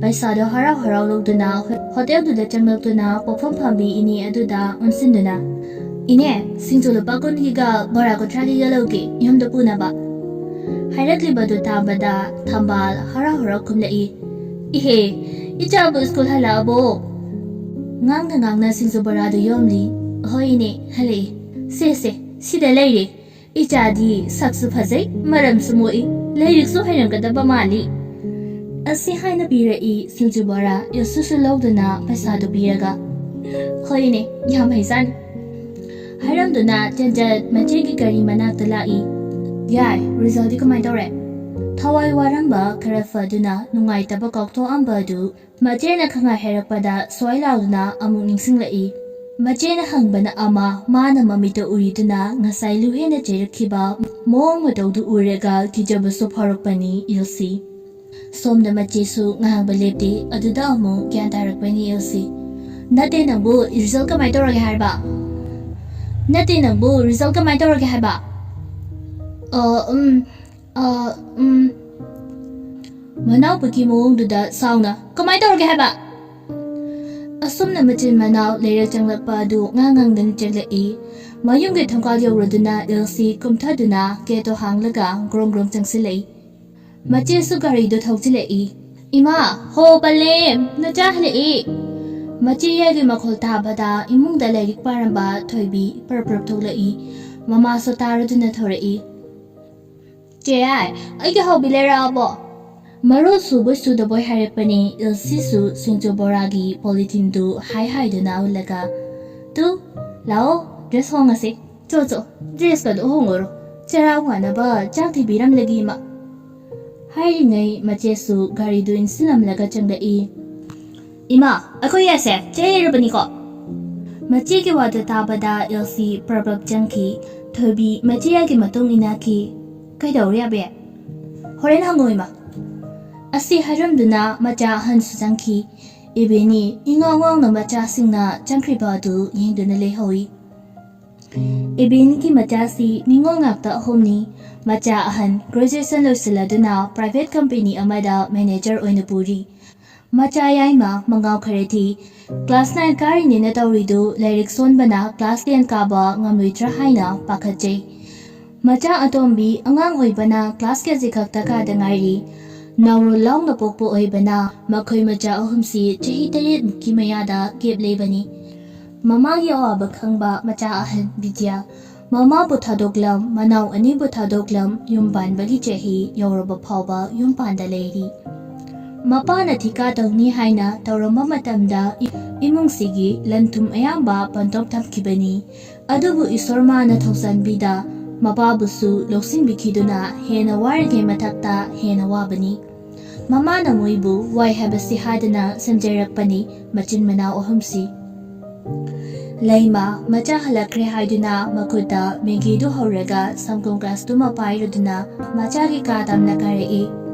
ꯄꯩꯁꯥꯗꯣ ꯍꯔꯥꯎ ꯍꯔꯥꯎ ꯂꯧꯗꯨꯅ ꯍꯣ-, ꯍꯣꯇꯦꯜꯗꯨꯗ ꯆꯪꯂꯛꯇꯨꯅ ꯄꯣꯠꯐꯝ ꯐꯝꯕꯤ ꯏꯅꯦ ꯑꯗꯨꯗ ꯑꯣꯟꯁꯤꯟꯗꯨꯅ, "ꯏꯅꯦ, ꯁꯤꯡꯖꯨ ꯂꯨꯄꯥ ꯀꯨꯟꯒꯤꯒ ꯕꯣꯔꯥ ꯀꯨꯟꯊ꯭ꯔꯥꯒꯤꯒ ꯂꯧꯒꯦ, ꯌꯨꯝꯗ ꯄꯨꯅꯕ"꯫ ꯍꯥꯏꯔꯛꯂꯤꯕꯗꯨ ꯇꯥꯕꯗ ꯊꯝꯕꯥꯜ ꯍꯔꯥꯎ ꯍꯔꯥꯎ ꯈꯨꯝꯂꯛꯏ, "ꯏꯍꯦ, ꯏꯆꯥꯕꯨ ꯁ꯭ꯀꯨꯜ ꯍꯜꯂꯛꯑꯕꯣ?" ꯉꯥꯡꯅ ꯉꯥꯡꯅ ꯁꯤꯡꯖꯨ ꯕꯣꯔꯥꯗꯨ ꯌꯣꯝꯂꯤ꯫ "ꯍꯣꯏ ꯏꯅꯦ, ꯍꯜꯂꯛꯏ꯫ ꯁꯦ ꯁꯦ, ꯁꯤꯗ ꯂꯩꯔꯦ꯫ ꯏꯆꯥꯗꯤ ꯁꯛꯁꯨ ꯐꯖꯩ, ꯃꯔꯝꯁꯨ ꯃꯣꯛꯏ, ꯂꯥꯏꯔꯤꯛꯁꯨ ꯍꯩꯔꯝꯒꯗꯕ ꯃꯥꯜꯂꯤ"꯫ ꯑꯁꯤ ꯍꯥꯏꯅ ꯄꯤꯔꯛꯏ ꯁꯤꯡꯖꯨ ꯕꯣꯔꯥ, ꯏꯜꯁꯤꯁꯨ ꯂꯧꯗꯨꯅ ꯄꯩꯁꯥꯗꯨ ꯄꯤꯔꯒ, "ꯍꯣꯏꯅꯦ, ꯌꯥꯝ ꯍꯩꯖꯥꯠꯅꯤ" ꯍꯥꯏꯔꯝꯗꯨꯅ ꯆꯦꯟꯖꯠ ꯃꯆꯦꯒꯤ ꯒꯥꯔꯤ ꯃꯅꯥꯛꯇ ꯂꯥꯛꯏ꯫ "ꯌꯥꯏ, ꯔꯤꯖꯜꯗꯤ ꯀꯃꯥꯏꯅ ꯇꯧꯔꯦ?" ꯊꯋꯥꯏ ꯋꯥꯔꯝꯕ ꯈꯔ ꯐꯗꯨꯅ ꯅꯨꯡꯉꯥꯏꯇꯕ ꯀꯥꯎꯊꯣꯛꯑꯝꯕ ꯑꯗꯨ ꯃꯆꯦꯅ ꯈꯪꯍꯥꯏ ꯍꯥꯏꯔꯛꯄꯗ ꯁ꯭ꯋꯥꯏ ꯂꯥꯎꯗꯨꯅ ꯑꯃꯨꯛ ꯅꯤꯡꯁꯤꯡꯂꯛꯏ꯫ ꯃꯆꯦꯅ ꯍꯪꯕꯅ ꯑꯃ, ꯃꯥꯅ ꯃꯃꯤꯠꯇ ꯎꯔꯤꯗꯨꯅ ꯉꯁꯥꯏ ꯂꯨꯍꯦꯟꯅ ꯆꯩꯔꯛꯈꯤꯕ ꯃꯑꯣꯡ ꯃꯇꯧꯗꯨ ꯎꯔꯒ ꯀꯤꯖꯕꯁꯨ ꯐꯥꯎꯔꯛꯄꯅꯤ ꯏꯜꯁꯤ꯫ ꯁꯣꯝꯗ ꯃꯆꯦꯁꯨ ꯉꯥꯡꯕ ꯂꯦꯞꯇꯦ, ꯑꯗꯨꯗ ꯑꯃꯨꯛ ꯒ꯭ꯌꯥꯟ ꯇꯥꯔꯛꯄꯅꯤ ꯏꯜꯁꯤ꯫ "ꯅꯠꯇꯦ, ꯅꯪꯕꯨ ꯔꯤꯖꯜ ꯀꯃꯥꯏꯅ ꯇꯧꯔꯒꯦ ꯍꯥꯏꯕ? ꯅꯠꯇꯦ, ꯅꯪꯕꯨ ꯔꯤꯖꯜ ꯀꯃꯥꯏꯅ ꯇꯧꯔꯒꯦ ꯍꯥꯏꯕ?" "ꯑ, ꯎꯝ, ꯑ, ꯎꯝ"꯫ ꯃꯅꯥꯎꯄꯤꯒꯤ ꯃꯑꯣꯡꯗꯨꯗ ꯁꯥꯎꯅ, "ꯀꯃꯥꯏꯅ ꯇꯧꯔꯒꯦ ꯍꯥꯏꯕ?" ꯑꯁꯨꯝꯅ ꯃꯆꯤꯟ ꯃꯅꯥꯎ ꯂꯩꯔꯛ ꯆꯪꯂꯛꯄ ꯑꯗꯨ ꯉꯥꯡ ꯉꯥꯡꯗꯅ ꯆꯦꯜꯂꯛꯏ꯫ ꯃꯌꯨꯝꯒꯤ ꯊꯣꯡꯒꯥꯜ ꯌꯧꯔꯗꯨꯅ ꯏꯜꯁꯤ ꯀꯨꯝꯊꯗꯨꯅ ꯒꯦꯠꯇꯨ ꯍꯥꯡꯂꯒ ꯒ꯭ꯔꯣꯡ ꯒ꯭ꯔꯣꯡ ꯆꯪꯁꯤꯜꯂꯛꯏ꯫ ꯃꯆꯦꯁꯨ ꯒꯥꯔꯤꯗꯨ ꯊꯧꯖꯤꯜꯂꯛꯏ꯫ "ꯏꯃꯥ, ꯍꯣ ꯄꯂꯦꯝ, ꯅꯆꯥ ꯍꯜꯂꯛꯏ!" ꯃꯆꯦ ꯌꯥꯒꯤ ꯃꯈꯣꯜ ꯇꯥꯕꯗ ꯏꯃꯨꯡꯗ ꯂꯥꯏꯔꯤꯛ ꯄꯥꯔꯝꯕ ꯊꯣꯏꯕꯤ ꯄꯔꯞ ꯄꯔꯞ ꯊꯣꯛꯂꯛꯏ꯫ ꯃꯃꯥꯁꯨ ꯇꯥꯔꯗꯨꯅ ꯊꯣꯔꯛꯏ꯫ "ꯆꯦ ꯌꯥꯏ, ꯑꯩꯒꯤ ꯍꯥꯎꯕꯤ ꯂꯩꯔꯛꯑꯕꯣ?" ꯃꯔꯣꯜ ꯁꯨꯕꯣꯏ ꯁꯨꯗꯕꯣꯏ ꯍꯥꯏꯔꯛꯄꯅꯤ ꯏꯜꯁꯤꯁꯨ ꯁꯤꯡꯖꯨ ꯕꯣꯔꯥꯒꯤ ꯄꯣꯂꯤꯊꯤꯟꯗꯨ ꯍꯥꯏ ꯍꯥꯏꯗꯨꯅ ꯎꯠꯂꯒ꯫ "ꯇꯨ, ꯂꯥꯛꯑꯣ, ꯗ꯭ꯔꯦꯁ ꯍꯣꯡꯉꯁꯤ꯫ ꯆꯣ ꯆꯣ, ꯗ꯭ꯔꯦꯁꯀꯗꯣ ꯍꯣꯡꯉꯨꯔꯣ꯫ ꯆꯔꯥ ꯋꯥꯅꯕ ꯆꯥꯛ ꯊꯤꯕꯤꯔꯝꯂꯒꯦ ꯏꯃꯥ"꯫ ꯍꯥꯏꯔꯤꯉꯩ ꯃꯆꯦꯁꯨ ꯒꯥꯔꯤꯗꯨ ꯏꯟꯁꯤꯜꯂꯝꯂꯒ ꯆꯪꯂꯛꯏ꯫ "ꯏꯃꯥ, ꯑꯩꯈꯣꯏ ꯌꯥꯁꯦ ꯆꯦ ꯂꯩꯔꯕꯅꯤꯀꯣ"꯫ ꯃꯆꯦꯒꯤ ꯋꯥꯗꯨ ꯇꯥꯕꯗ ꯏꯜꯁꯤ ꯄ꯭ꯔꯞ ꯄ꯭ꯔꯞ ꯆꯪꯈꯤ꯫ ꯊꯣꯏꯕꯤ ꯃꯆꯦ ꯌꯥꯒꯤ ꯃꯇꯨꯡ ꯏꯟꯅꯈꯤ꯫ "ꯀꯩꯗꯧꯔꯦ ꯑꯕꯦ?" "ꯍꯣꯔꯦꯟ ꯍꯪꯉꯣ ꯏꯃꯥ"꯫ ꯑꯁꯤ ꯍꯥꯏꯔꯝꯗꯨꯅ ꯃꯆꯥ ꯑꯍꯟꯁꯨ ꯆꯪꯈꯤ꯫ ꯏꯕꯦꯅꯤ ꯏꯉꯥꯎ ꯉꯥꯎꯅ ꯃꯆꯥꯁꯤꯡꯅ ꯆꯪꯈ꯭ꯔꯤꯕ ꯑꯗꯨ ꯌꯦꯡꯗꯨꯅ ꯂꯩꯍꯧꯏ꯫ ꯏꯕꯦꯅꯤꯒꯤ ꯃꯆꯥꯁꯤ ꯅꯤꯉꯣꯜ ꯉꯥꯛꯇ ꯑꯍꯨꯝꯅꯤ꯫ ꯃꯆꯥ ꯑꯍꯟ ꯒ꯭ꯔꯦꯖꯨꯑꯦꯁꯟ ꯂꯣꯏꯁꯤꯜꯂꯗꯨꯅ ꯄ꯭ꯔꯥꯏꯚꯦꯠ ꯀꯝꯄꯦꯅꯤ ꯑꯃꯗ ꯃꯦꯅꯦꯖꯔ ꯑꯣꯏꯅ ꯄꯨꯔꯤ꯫ ꯃꯆꯥ ꯌꯥꯏꯃ ꯃꯉꯥꯎ ꯈꯔ ꯊꯤ꯫ Class nine ꯀꯥꯔꯤꯅꯦꯅ ꯇꯧꯔꯤꯗꯨ ꯂꯥꯏꯔꯤꯛ ꯁꯣꯟꯕꯅ class ten ꯀꯥꯕ ꯉꯝꯂꯣꯏꯗ꯭ꯔꯥ ꯍꯥꯏꯅ ꯄꯥꯈꯠꯆꯩ꯫ ꯃꯆꯥ ꯑꯇꯣꯝꯕꯤ ꯑꯉꯥꯡ ꯑꯣꯏꯕꯅ class ꯀꯦꯖꯤ ꯈꯛꯇ ꯀꯥꯗ ꯉꯥꯏꯔꯤ꯫ ꯅꯥꯎꯔꯣꯜ ꯂꯥꯎꯅ ꯄꯣꯛꯄ ꯑꯣꯏꯕꯅ ꯃꯈꯣꯏ ꯃꯆꯥ ꯑꯍꯨꯝꯁꯤ ꯆꯍꯤ ꯇꯔꯦꯠꯃꯨꯛꯀꯤ ꯃꯌꯥꯗ gap ꯂꯩꯕꯅꯤ꯫ ꯃꯃꯥꯒꯤ ꯑꯋꯥꯕ ꯈꯪꯕ ꯃꯆꯥ ꯑꯍꯟ ꯕꯤꯗ꯭ꯌꯥ, ꯃꯃꯥꯕꯨ ꯊꯥꯗꯣꯛꯂꯝ, ꯃꯅꯥꯎ ꯑꯅꯤꯕꯨ ꯊꯥꯗꯣꯛꯂꯝ, ꯌꯨꯝ ꯄꯥꯟꯕꯒꯤ ꯆꯍꯤ ꯌꯧꯔꯕ ꯐꯥꯎꯕ ꯌꯨꯝ ꯄꯥꯟꯗ ꯂꯩꯔꯤ꯫ ꯃꯄꯥꯅ ꯊꯤꯀꯥ ꯇꯧꯅꯤ ꯍꯥꯏꯅ ꯇꯧꯔꯝꯕ ꯃꯇꯝꯗ ꯏ-, ꯏꯃꯨꯡꯁꯤꯒꯤ ꯂꯟ ꯊꯨꯝ ꯑꯌꯥꯝꯕ ꯄꯟꯊꯣꯛ ꯊꯝꯈꯤꯕꯅꯤ꯫ ꯑꯗꯨꯕꯨ ꯏꯁꯣꯔ ꯃꯥꯅ ꯊꯧꯖꯥꯟꯕꯤꯗ ꯃꯄꯥꯕꯨꯁꯨ ꯂꯧꯁꯤꯟꯕꯤꯈꯤꯗꯨꯅ ꯍꯦꯟꯅ ꯋꯥꯔꯤꯉꯩ ꯃꯊꯛꯇ ꯍꯦꯟꯅ ꯋꯥꯕꯅꯤ꯫ ꯃꯃꯥꯅ ꯃꯣꯏꯕꯨ ꯋꯥꯏ ꯍꯥꯏꯕꯁꯤ ꯍꯥꯏꯗꯅ ꯁꯦꯝꯖꯔꯛꯄꯅꯤ ꯃꯆꯤꯟ ꯃꯅꯥꯎ ꯑꯍꯨꯝꯁꯤ꯫ ꯂꯩꯃ ꯃꯆꯥ ꯍꯜꯂꯛꯈ꯭ꯔꯦ ꯍꯥꯏꯗꯨꯅ ꯃꯈꯨꯠꯇ ꯃꯦꯒꯤꯗꯨ ꯍꯧꯔꯒ ꯁꯪꯒꯣꯝ ꯒ꯭ꯂꯥꯁꯇꯨꯃ ꯄꯥꯏꯔꯗꯨꯅ ꯃꯆꯥꯒꯤ ꯀꯥ ꯇꯝꯅ ꯀꯥꯔꯛꯏ꯫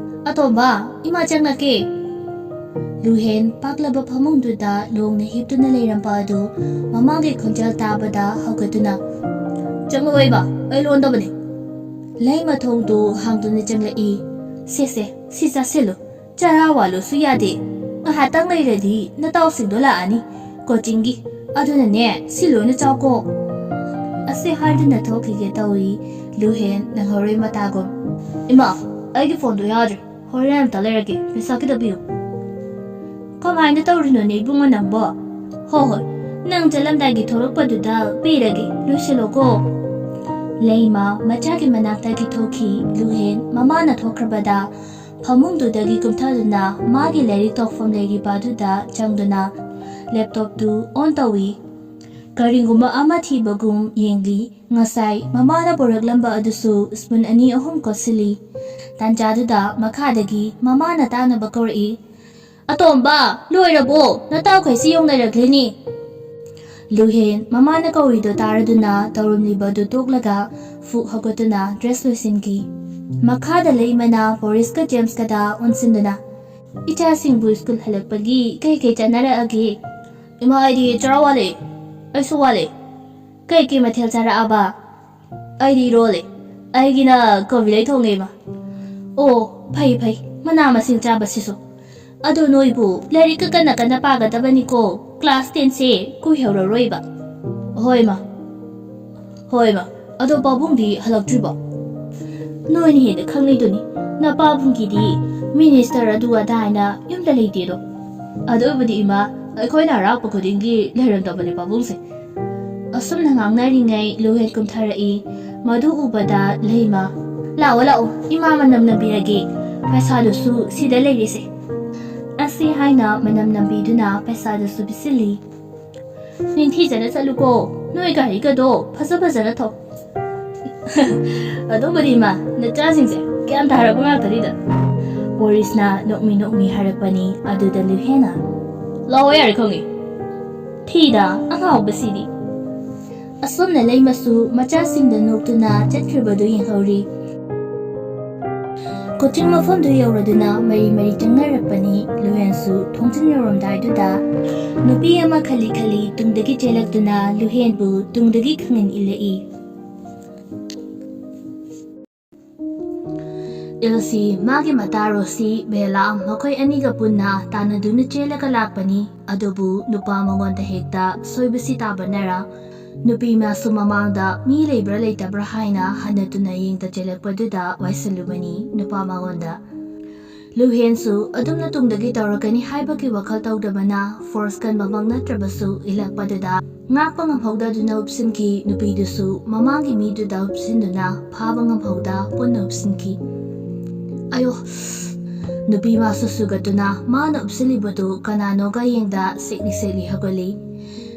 "ꯑꯇꯣꯝꯕ, ꯏꯃꯥ ꯆꯪꯂꯛꯀꯦ!" ꯂꯨꯍꯦꯟ ꯄꯥꯛꯂꯕ ꯐꯃꯨꯡꯗꯨꯗ ꯂꯣꯡꯅ ꯍꯤꯞꯇꯨꯅ ꯂꯩꯔꯝꯕ ꯑꯗꯨ ꯃꯃꯥꯒꯤ ꯈꯣꯟꯖꯦꯜ ꯇꯥꯕꯗ ꯍꯧꯒꯠꯇꯨꯅ, "ꯆꯪꯂꯛꯑꯣ ꯏꯃꯥ, ꯑꯩ ꯂꯣꯟꯗꯕꯅꯤ꯫" ꯂꯩꯃ ꯊꯣꯡꯗꯨ ꯍꯥꯡꯗꯨꯅ ꯆꯪꯂꯛꯏ꯫ "ꯁꯦ ꯁꯦ, ꯁꯤ ꯆꯥꯁꯤꯜꯂꯨ꯫ ꯆꯔꯥ ꯋꯥꯜꯂꯨꯁꯨ ꯌꯥꯗꯦ꯫ ꯉꯥꯏꯍꯥꯛꯇꯪ ꯂꯩꯔꯗꯤ ꯅꯇꯥꯎꯁꯤꯡꯗꯣ ꯂꯥꯛꯑꯅꯤ coachingꯒꯤ꯫ ꯑꯗꯨꯅꯅꯦ, ꯁꯤ ꯂꯣꯏꯅ ꯆꯥꯎꯀꯣ꯫" ꯑꯁꯤ ꯍꯥꯏꯗꯨꯅ ꯊꯣꯛꯈꯤꯒꯦ ꯇꯧꯏ꯫ ꯂꯨꯍꯦꯟ ꯅꯪꯍꯧꯔꯣꯏ ꯃꯇꯥꯒꯨꯝ꯫ "ꯏꯃꯥ, ꯑꯩꯒꯤ phoneꯗꯣ ꯌꯥꯗ꯭ꯔꯦ꯫ ꯍꯣꯔꯦꯟ ꯑꯝꯇ ꯂꯩꯔꯒꯦ꯫ ꯄꯩꯁꯥ ꯈꯤꯇ ꯄꯤꯌꯨ꯫" "ꯀꯃꯥꯏꯅ ꯇꯧꯔꯤꯅꯣꯅꯦ ꯏꯕꯨꯡꯉꯣ ꯅꯪꯕꯣ?" "ꯍꯣ ꯍꯣꯏ, ꯅꯪ ꯆꯠꯂꯝꯗꯥꯏꯒꯤ ꯊꯣꯛꯂꯛꯄꯗꯨꯗ ꯄꯤꯔꯒꯦ꯫ ꯂꯣꯏꯁꯤꯜꯂꯣꯀꯣ꯫" ꯂꯩꯃ ꯃꯆꯥꯒꯤ ꯃꯅꯥꯛꯇꯒꯤ ꯊꯣꯛꯈꯤ꯫ ꯂꯨꯍꯦꯟ ꯃꯃꯥꯅ ꯊꯣꯛꯈ꯭ꯔꯕꯗ ꯐꯃꯨꯡꯗꯨꯗꯒꯤ ꯀꯨꯝꯊꯗꯨꯅ ꯃꯥꯒꯤ ꯂꯥꯏꯔꯤꯛ ꯇꯧꯐꯝ ꯂꯩꯔꯤꯕ ꯑꯗꯨꯗ ꯆꯪꯗꯨꯅ laptopꯇꯨ on ꯇꯧꯏ꯫ ꯀꯔꯤꯒꯨꯝꯕ ꯑꯃ ꯊꯤꯕꯒꯨꯝ ꯌꯦꯡꯂꯤ꯫ ꯉꯁꯥꯏ ꯃꯃꯥꯅ ꯄꯨꯔꯛꯂꯝꯕ ꯑꯗꯨꯁꯨ spoon ꯑꯅꯤ ꯑꯍꯨꯝ ꯀꯣꯠꯁꯤꯜꯂꯤ꯫ ꯇꯥꯟꯖꯥꯗꯨꯗ ꯃꯈꯥꯗꯒꯤ ꯃꯃꯥꯅ ꯇꯥꯅꯕ ꯀꯧꯔꯛꯏ꯫ "ꯑꯇꯣꯝꯕ, ꯂꯣꯏꯔꯕꯣ? ꯅꯇꯥꯎꯈꯩꯁꯤ ꯌꯧꯅꯔꯛꯂꯦꯅꯦ꯫" ꯂꯨꯍꯦꯟ ꯃꯃꯥꯅ ꯀꯧꯔꯤꯗꯣ ꯇꯥꯔꯗꯨꯅ ꯇꯧꯔꯝꯂꯤꯕꯗꯨ ꯇꯣꯛꯂꯒ ꯐꯨꯛ ꯍꯧꯒꯠꯇꯨꯅ dress ꯂꯣꯏꯁꯤꯟꯈꯤ꯫ ꯃꯈꯥꯗ ꯂꯩꯃꯅ ꯕꯣꯔꯤꯁꯀ ꯖꯦꯝꯁꯀꯗ ꯑꯣꯟꯁꯤꯟꯗꯨꯅ, "ꯏꯆꯥꯁꯤꯡꯕꯨ ꯁ꯭ꯀꯨꯜ ꯍꯜꯂꯛꯄꯒꯤ ꯀꯩ ꯀꯩ ꯆꯥꯅꯔꯛꯑꯒꯦ?" "ꯏꯃꯥ, ꯑꯩꯗꯤ ꯆꯔꯥ ꯋꯥꯠꯂꯦ꯫" "ꯑꯩꯁꯨ ꯋꯥꯠꯂꯦ꯫" "ꯀꯩ ꯀꯩ ꯃꯊꯦꯜ ꯆꯥꯔꯛꯑꯕ?" "ꯑꯩꯗꯤ ꯏꯔꯣꯜꯂꯦ꯫ ꯑꯩꯒꯤꯅ ꯀꯣꯕꯤ ꯂꯩ ꯊꯣꯡꯉꯦ, ꯏꯃꯥ꯫" "ꯑꯣ, ꯐꯩ ꯐꯩ, ꯃꯅꯥ ꯃꯁꯤꯡ ꯆꯥꯕꯁꯤꯁꯨ꯫ ꯑꯗꯣ ꯅꯣꯏꯕꯨ ꯂꯥꯏꯔꯤꯛꯀ ꯀꯟꯅ ꯀꯟꯅ ꯄꯥꯒꯗꯕꯅꯤꯀꯣ꯫ ꯀ꯭ꯂꯥꯁ ꯇꯦꯟꯁꯦ ꯀꯨꯏꯍꯧꯔꯔꯣꯏꯕ꯫ ꯍꯣꯏ ꯃꯥ꯫ ꯍꯣꯏ ꯃꯥ꯫ ꯑꯗꯣ ꯄꯥꯕꯨꯡꯗꯤ ꯍꯜꯂꯛꯇ꯭ꯔꯤꯕꯣ? ꯅꯣꯏꯅ ꯍꯦꯟꯅ ꯈꯪꯅꯩꯗꯨꯅꯤ꯫ ꯅꯄꯥꯕꯨꯡꯒꯤꯗꯤ ꯃꯤꯅꯤꯁꯇꯔ ꯑꯗꯨ ꯑꯗꯥ ꯍꯥꯏꯅ ꯌꯨꯝꯗ ꯂꯩꯇꯦꯗꯣ꯫ ꯑꯗꯨꯕꯨꯗꯤ ꯏꯃꯥ, ꯑꯩꯈꯣꯏꯅ ꯑꯔꯥꯛꯄ ꯈꯨꯗꯤꯡꯒꯤ ꯂꯩꯔꯝꯗꯕꯅꯦ ꯄꯥꯕꯨꯡꯁꯦ꯫ ꯑꯁꯨꯝꯅ ꯉꯥꯡꯅꯔꯤꯉꯩ ꯂꯨꯍꯦꯟ ꯀꯨꯝꯊꯔꯛꯏ꯫ ꯃꯗꯨ ꯎꯕꯗ ꯂꯩꯃ, "ꯂꯥꯛꯑꯣ, ꯂꯥꯛꯑꯣ, ꯏꯃꯥ ꯃꯅꯝ ꯅꯝꯕꯤꯔꯒꯦ꯫ ꯄꯩꯁꯥꯗꯨꯁꯨ ꯁꯤꯗ ꯂꯩꯔꯤꯁꯦ꯫" ꯑꯁꯤ ꯍꯥꯏꯅ ꯃꯅꯝ ꯅꯝꯕꯤꯗꯨꯅ ꯄꯩꯁꯥꯗꯨꯁꯨ ꯄꯤꯁꯤꯜꯂꯤ꯫ "ꯅꯤꯡꯊꯤꯖꯅ ꯆꯠꯂꯨꯀꯣ꯫ ꯅꯣꯏ ꯒꯥꯔꯤꯒꯗꯣ ꯐꯖ ꯐꯖꯅ ꯊꯧ꯫" "ꯑꯗꯨꯕꯨꯗꯤ ꯏꯃꯥ, ꯅꯆꯥꯁꯤꯡꯁꯦ ꯒ꯭ꯌꯥꯟ ꯇꯥꯔꯕ ꯉꯥꯛꯇꯅꯤꯗ꯫" ꯕꯣꯔꯤꯁꯅ ꯅꯣꯛꯃꯤ ꯅꯣꯛꯃꯤ ꯍꯥꯏꯔꯛꯄꯅꯤ꯫ ꯑꯗꯨꯗ ꯂꯨꯍꯦꯟꯅ, "ꯂꯥꯛꯑꯣ ꯌꯥꯔꯦ ꯈꯪꯉꯤ꯫ ꯊꯤꯗ ꯑꯉꯥꯎꯕꯁꯤꯗꯤ꯫" ꯑꯁꯣꯝꯅ ꯂꯩꯃꯁꯨ ꯃꯆꯥꯁꯤꯡꯗ ꯅꯣꯛꯇꯨꯅ ꯆꯠꯈ꯭ꯔꯕꯗꯨ ꯌꯦꯡꯍꯧꯔꯤ꯫ ꯀꯣꯆꯤꯡ ꯃꯐꯝꯗꯨ ꯌꯧꯔꯗꯨꯅ ꯃꯔꯤ ꯃꯔꯤ ꯆꯪꯅꯔꯛꯄꯅꯤ꯫ ꯂꯨꯍꯦꯟꯁꯨ ꯊꯣꯡꯖꯤꯟ ꯌꯧꯔꯝꯗꯥꯏꯗꯨꯗ ꯅꯨꯄꯤ ꯑꯃ ꯈꯜꯂꯤ ꯈꯜꯂꯤ ꯇꯨꯡꯗꯒꯤ ꯆꯦꯜꯂꯛꯇꯨꯅ ꯂꯨꯍꯦꯟꯕꯨ ꯇꯨꯡꯗꯒꯤ ꯈꯪꯍꯟ ꯏꯜꯂꯛꯏ꯫ ꯏꯜꯁꯤ ꯃꯥꯒꯤ ꯃꯇꯥ ꯔꯣꯁꯤ, ꯕꯦꯂꯥ ꯃꯈꯣꯏ ꯑꯅꯤꯒ ꯄꯨꯟꯅ ꯇꯥꯟꯅꯗꯨꯅ ꯆꯦꯜꯂꯒ ꯂꯥꯛꯄꯅꯤ꯫ ꯑꯗꯨꯕꯨ ꯅꯨꯄꯥ ꯃꯉꯣꯟꯗ ꯍꯦꯛꯇ ꯁꯣꯏꯕꯁꯤ ꯇꯥꯕꯅꯔ ꯅꯨꯄꯤ ꯃꯥꯁꯨ ꯃꯃꯥꯡꯗ ꯃꯤ ꯂꯩꯕ꯭ꯔꯥ ꯂꯩꯇꯕ꯭ꯔꯥ ꯍꯥꯏꯅ ꯍꯟꯅ ꯇꯨꯅ ꯌꯦꯡꯗ ꯆꯦꯜꯂꯛꯄꯗꯨꯗ ꯋꯥꯏꯁꯜꯂꯨꯕꯅꯤ ꯅꯨꯄꯥ ꯃꯉꯣꯟꯗ꯫ ꯂꯨꯍꯦꯟꯁꯨ ꯑꯗꯨꯝꯅ ꯇꯨꯡꯗꯒꯤ ꯇꯧꯔꯛꯀꯅꯤ ꯍꯥꯏꯕꯒꯤ ꯋꯥꯈꯜ ꯇꯧꯗꯕꯅ ꯐꯣꯔꯁ ꯀꯟꯕꯃꯛ ꯅꯠꯇ꯭ꯔꯕꯁꯨ ꯏꯜꯂꯛꯄꯗꯨꯗ ꯉꯥꯛꯄ ꯉꯝꯍꯧꯗꯗꯨꯅ ꯎꯞꯁꯤꯟꯈꯤ꯫ ꯅꯨꯄꯤꯗꯨꯁꯨ ꯃꯃꯥꯡꯒꯤ ꯃꯤꯗꯨꯗ ꯎꯞꯁꯤꯟꯗꯨꯅ ꯐꯥꯕ ꯉꯝꯍꯧꯗ ꯄꯨꯟꯅ ꯎꯞꯁꯤꯟꯈꯤ꯫ ꯑꯌꯣ! ꯅꯨꯄꯤ ꯃꯥꯁꯨ ꯁꯨꯒꯠꯇꯨꯅ ꯃꯥꯅ ꯎꯞꯁꯤꯜꯂꯤꯕꯗꯨ ꯀꯅꯥꯅꯣꯒ ꯌꯦꯡꯗ ꯁꯦꯛꯂꯤ ꯁꯦꯛꯂꯤ ꯍꯧꯒꯠꯂꯤ꯫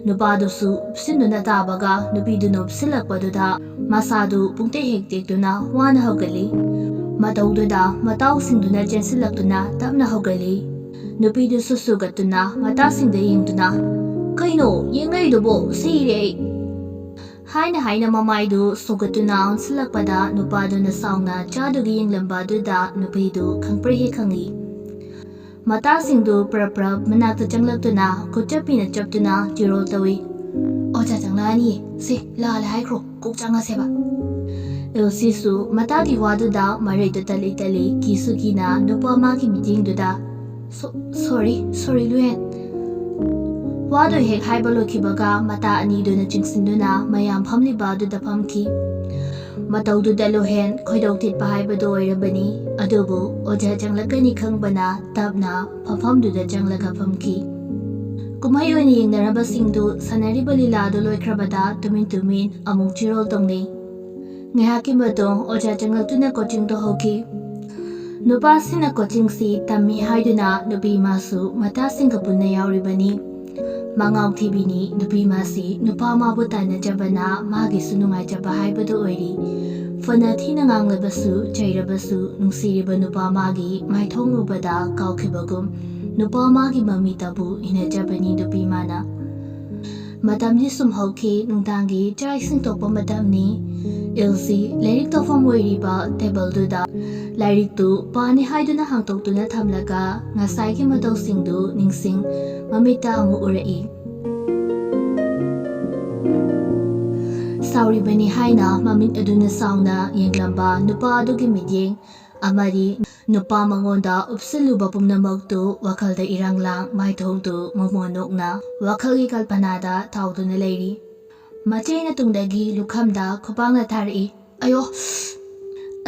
ꯅꯨꯄꯥꯗꯨꯁꯨ ꯎꯞꯁꯤꯟꯗꯨꯅ ꯇꯥꯕꯒ ꯅꯨꯄꯤꯗꯨꯅ ꯎꯞꯁꯤꯜꯂꯛꯄꯗꯨꯗ ꯃꯁꯥꯗꯨ ꯄꯨꯡꯇꯦꯛ ꯍꯦꯛ ꯇꯦꯛꯇꯨꯅ ꯋꯥꯅ ꯍꯧꯒꯠꯂꯤ꯫ ꯃꯇꯧꯗꯨꯗ ꯃꯇꯥꯎꯁꯤꯡꯗꯨꯅ ꯆꯦꯟꯁꯤꯜꯂꯛꯇꯨꯅ ꯇꯞꯅ ꯍꯧꯒꯠꯂꯤ꯫ ꯅꯨꯄꯤꯗꯨꯁꯨ ꯁꯨꯒꯠꯇꯨꯅ ꯃꯇꯥꯁꯤꯡꯗ ꯌꯦꯡꯗꯨꯅ, "ꯀꯩꯅꯣ ꯌꯦꯡꯅꯩꯗꯨꯕꯣ? ꯁꯤꯔꯦ ꯑꯩ!" ꯍꯥꯏꯅ ꯍꯥꯏꯅ ꯃꯃꯥꯏꯗꯨ ꯁꯨꯒꯠꯇꯨꯅ ꯑꯣꯟꯁꯤꯜꯂꯛꯄꯗ ꯅꯨꯄꯥꯗꯨꯅ ꯁꯥꯎꯅ ꯆꯥꯗꯨꯒꯤ ꯌꯦꯡꯂꯝꯕ ꯑꯗꯨꯗ ꯅꯨꯄꯤꯗꯨ ꯈꯪꯄ꯭ꯔꯦꯛ ꯍꯦꯛ ꯈꯪꯏ꯫ ꯃꯇꯥꯁꯤꯡꯗꯨ ꯄ꯭ꯔꯞ ꯄ꯭ꯔꯞ ꯃꯅꯥꯛꯇ ꯆꯪꯂꯛꯇꯨꯅ ꯈꯨꯠꯆꯞꯄꯤꯅ ꯆꯞꯇꯨꯅ ꯆꯤꯔꯣꯜ ꯇꯧꯏ꯫ "ꯑꯣꯖꯥ ꯆꯪꯂꯛꯑꯅꯤꯌꯦ꯫ ꯁꯦ, ꯂꯥꯜꯂꯦ ꯍꯥꯏꯈ꯭ꯔꯣ, ꯀꯣꯛ ꯆꯪꯉꯁꯦꯕ꯫" ꯏꯜꯁꯤꯁꯨ ꯃꯇꯥꯒꯤ ꯋꯥꯗꯨꯗ ꯃꯔꯩꯗꯨ ꯇꯠꯂꯤ ꯇꯠꯂꯤ ꯀꯤꯁꯨ ꯀꯤꯅ ꯅꯨꯄꯥ ꯃꯥꯒꯤ ꯃꯤꯠꯌꯦꯡꯗꯨꯗ, ꯁꯣꯔꯤ, ꯁꯣꯔꯤ, ꯂꯨꯍꯦꯟ꯫ ꯋꯥꯗꯨ ꯍꯦꯛ ꯍꯥꯏꯕ ꯂꯣꯏꯈꯤꯕꯒ ꯃꯇꯥ ꯑꯅꯤꯗꯨꯅ ꯆꯤꯡꯁꯤꯟꯗꯨꯅ ꯃꯌꯥꯝ ꯐꯝꯂꯤꯕ ꯑꯗꯨꯗ ꯐꯝꯈꯤ꯫ ꯃꯇꯧꯗꯨꯗ ꯂꯨꯍꯦꯟ ꯈꯣꯏꯗꯧ ꯊꯤꯠꯄ ꯍꯥꯏꯕꯗꯨ ꯑꯣꯏꯔꯕꯅꯤ꯫ ꯑꯗꯨꯕꯨ ꯑꯣꯖꯥ ꯆꯪꯂꯛꯀꯅꯤ ꯈꯪꯕꯅ ꯇꯞꯅ ꯐꯝꯐꯝꯗꯨꯗ ꯆꯪꯂꯒ ꯐꯝꯈꯤ꯫ ꯀꯨꯝꯍꯩ ꯑꯣꯏꯅ ꯌꯦꯡꯅꯔꯕꯁꯤꯡꯗꯨ ꯁꯥꯟꯅꯔꯤꯕ ꯂꯤꯂꯥꯗꯨ ꯂꯣꯏꯈ꯭ꯔꯕꯗ ꯇꯨꯃꯤꯟ ꯇꯨꯃꯤꯟ ꯑꯃꯨꯛ ꯆꯤꯔꯣꯜ ꯇꯧꯅꯩ꯫ ꯉꯥꯏꯍꯥꯛꯀꯤ ꯃꯇꯨꯡ ꯑꯣꯖꯥ ꯆꯪꯂꯛꯇꯨꯅ ꯀꯣꯆꯤꯡꯗꯨ ꯍꯧꯈꯤ꯫ ꯅꯨꯄꯥꯁꯤꯡꯅ ꯀꯣꯆꯤꯡꯁꯤ ꯇꯝꯃꯤ ꯍꯥꯏꯗꯨꯅ ꯅꯨꯄꯤ ꯃꯥꯁꯨ ꯃꯇꯥꯁꯤꯡꯒ ꯄꯨꯟꯅ ꯌꯥꯎꯔꯤꯕꯅꯤ꯫ ꯃꯉꯥꯎ ꯊꯤꯕꯤꯅꯤ ꯅꯨꯄꯤ ꯃꯥꯁꯤ꯫ ꯅꯨꯄꯥ ꯃꯥꯕꯨ ꯇꯥꯟꯅꯖꯕꯅ ꯃꯥꯒꯤꯁꯨ ꯅꯨꯡꯉꯥꯏꯖꯕ ꯍꯥꯏꯕꯗꯨ ꯑꯣꯏꯔꯤ꯫ ꯐꯅ ꯊꯤꯅ ꯉꯥꯡꯂꯕꯁꯨ ꯆꯩꯔꯕꯁꯨ ꯅꯨꯡꯁꯤꯔꯤꯕ ꯅꯨꯄꯥ ꯃꯥꯒꯤ ꯃꯥꯏꯊꯣꯡ ꯎꯕꯗ ꯀꯥꯎꯈꯤꯕꯒꯨꯝ ꯅꯨꯄꯥ ꯃꯥꯒꯤ ꯃꯃꯤꯇꯕꯨ ꯏꯟꯅꯖꯕꯅꯤ ꯅꯨꯄꯤ ꯃꯥꯅ꯫ ꯃꯇꯝꯗꯤ ꯁꯨꯝ ꯍꯧꯈꯤ꯫ ꯅꯨꯡꯗꯥꯡꯒꯤ ꯆꯥꯛ ꯏꯁꯤꯡ ꯇꯣꯛꯄ ꯃꯇꯝꯅꯤ꯫ ꯏꯜꯁꯤ ꯂꯥꯏꯔꯤꯛ ꯇꯧꯐꯝ ꯑꯣꯏꯔꯤꯕ ꯇꯦꯕꯜꯗꯨꯗ ꯂꯥꯏꯔꯤꯛꯇꯨ ꯄꯥꯅꯤ ꯍꯥꯏꯗꯨꯅ ꯍꯥꯡꯇꯣꯛꯇꯨꯅ ꯊꯝꯂꯒ ꯉꯁꯥꯏꯒꯤ ꯃꯇꯧꯁꯤꯡꯗꯨ ꯅꯤꯡꯁꯤꯡ ꯃꯃꯤꯠꯇ ꯑꯃꯨꯛ ꯎꯔꯛꯏ꯫ ꯁꯥꯎꯔꯤꯕꯅꯤ ꯍꯥꯏꯅ ꯃꯃꯤꯠ ꯑꯗꯨꯅ ꯁꯥꯎꯅ ꯌꯦꯡꯂꯝꯕ ꯅꯨꯄꯥ ꯑꯗꯨꯒꯤ ꯃꯤꯠꯌꯦꯡ ꯑꯃꯗꯤ ꯅꯨꯄꯥ ꯃꯉꯣꯟꯗ ꯎꯞꯁꯤꯜꯂꯨꯕ ꯄꯨꯝꯅꯃꯛꯇꯨ ꯋꯥꯈꯜꯗ ꯏꯔꯥꯡ ꯂꯥꯡ ꯃꯥꯏꯊꯣꯡꯗꯨ ꯃꯣꯃꯣꯟ ꯅꯣꯛꯅ ꯋꯥꯈꯜꯒꯤ ꯀꯜꯄꯅꯥꯗ ꯊꯥꯎꯗꯨꯅ ꯂꯩꯔꯤ꯫ ꯃꯆꯦꯅ ꯇꯨꯡꯗꯒꯤ ꯂꯨꯈꯝꯗ ꯈꯨꯄꯥꯛꯅ ꯊꯥꯔꯛꯏ꯫ "ꯑꯌꯣ!"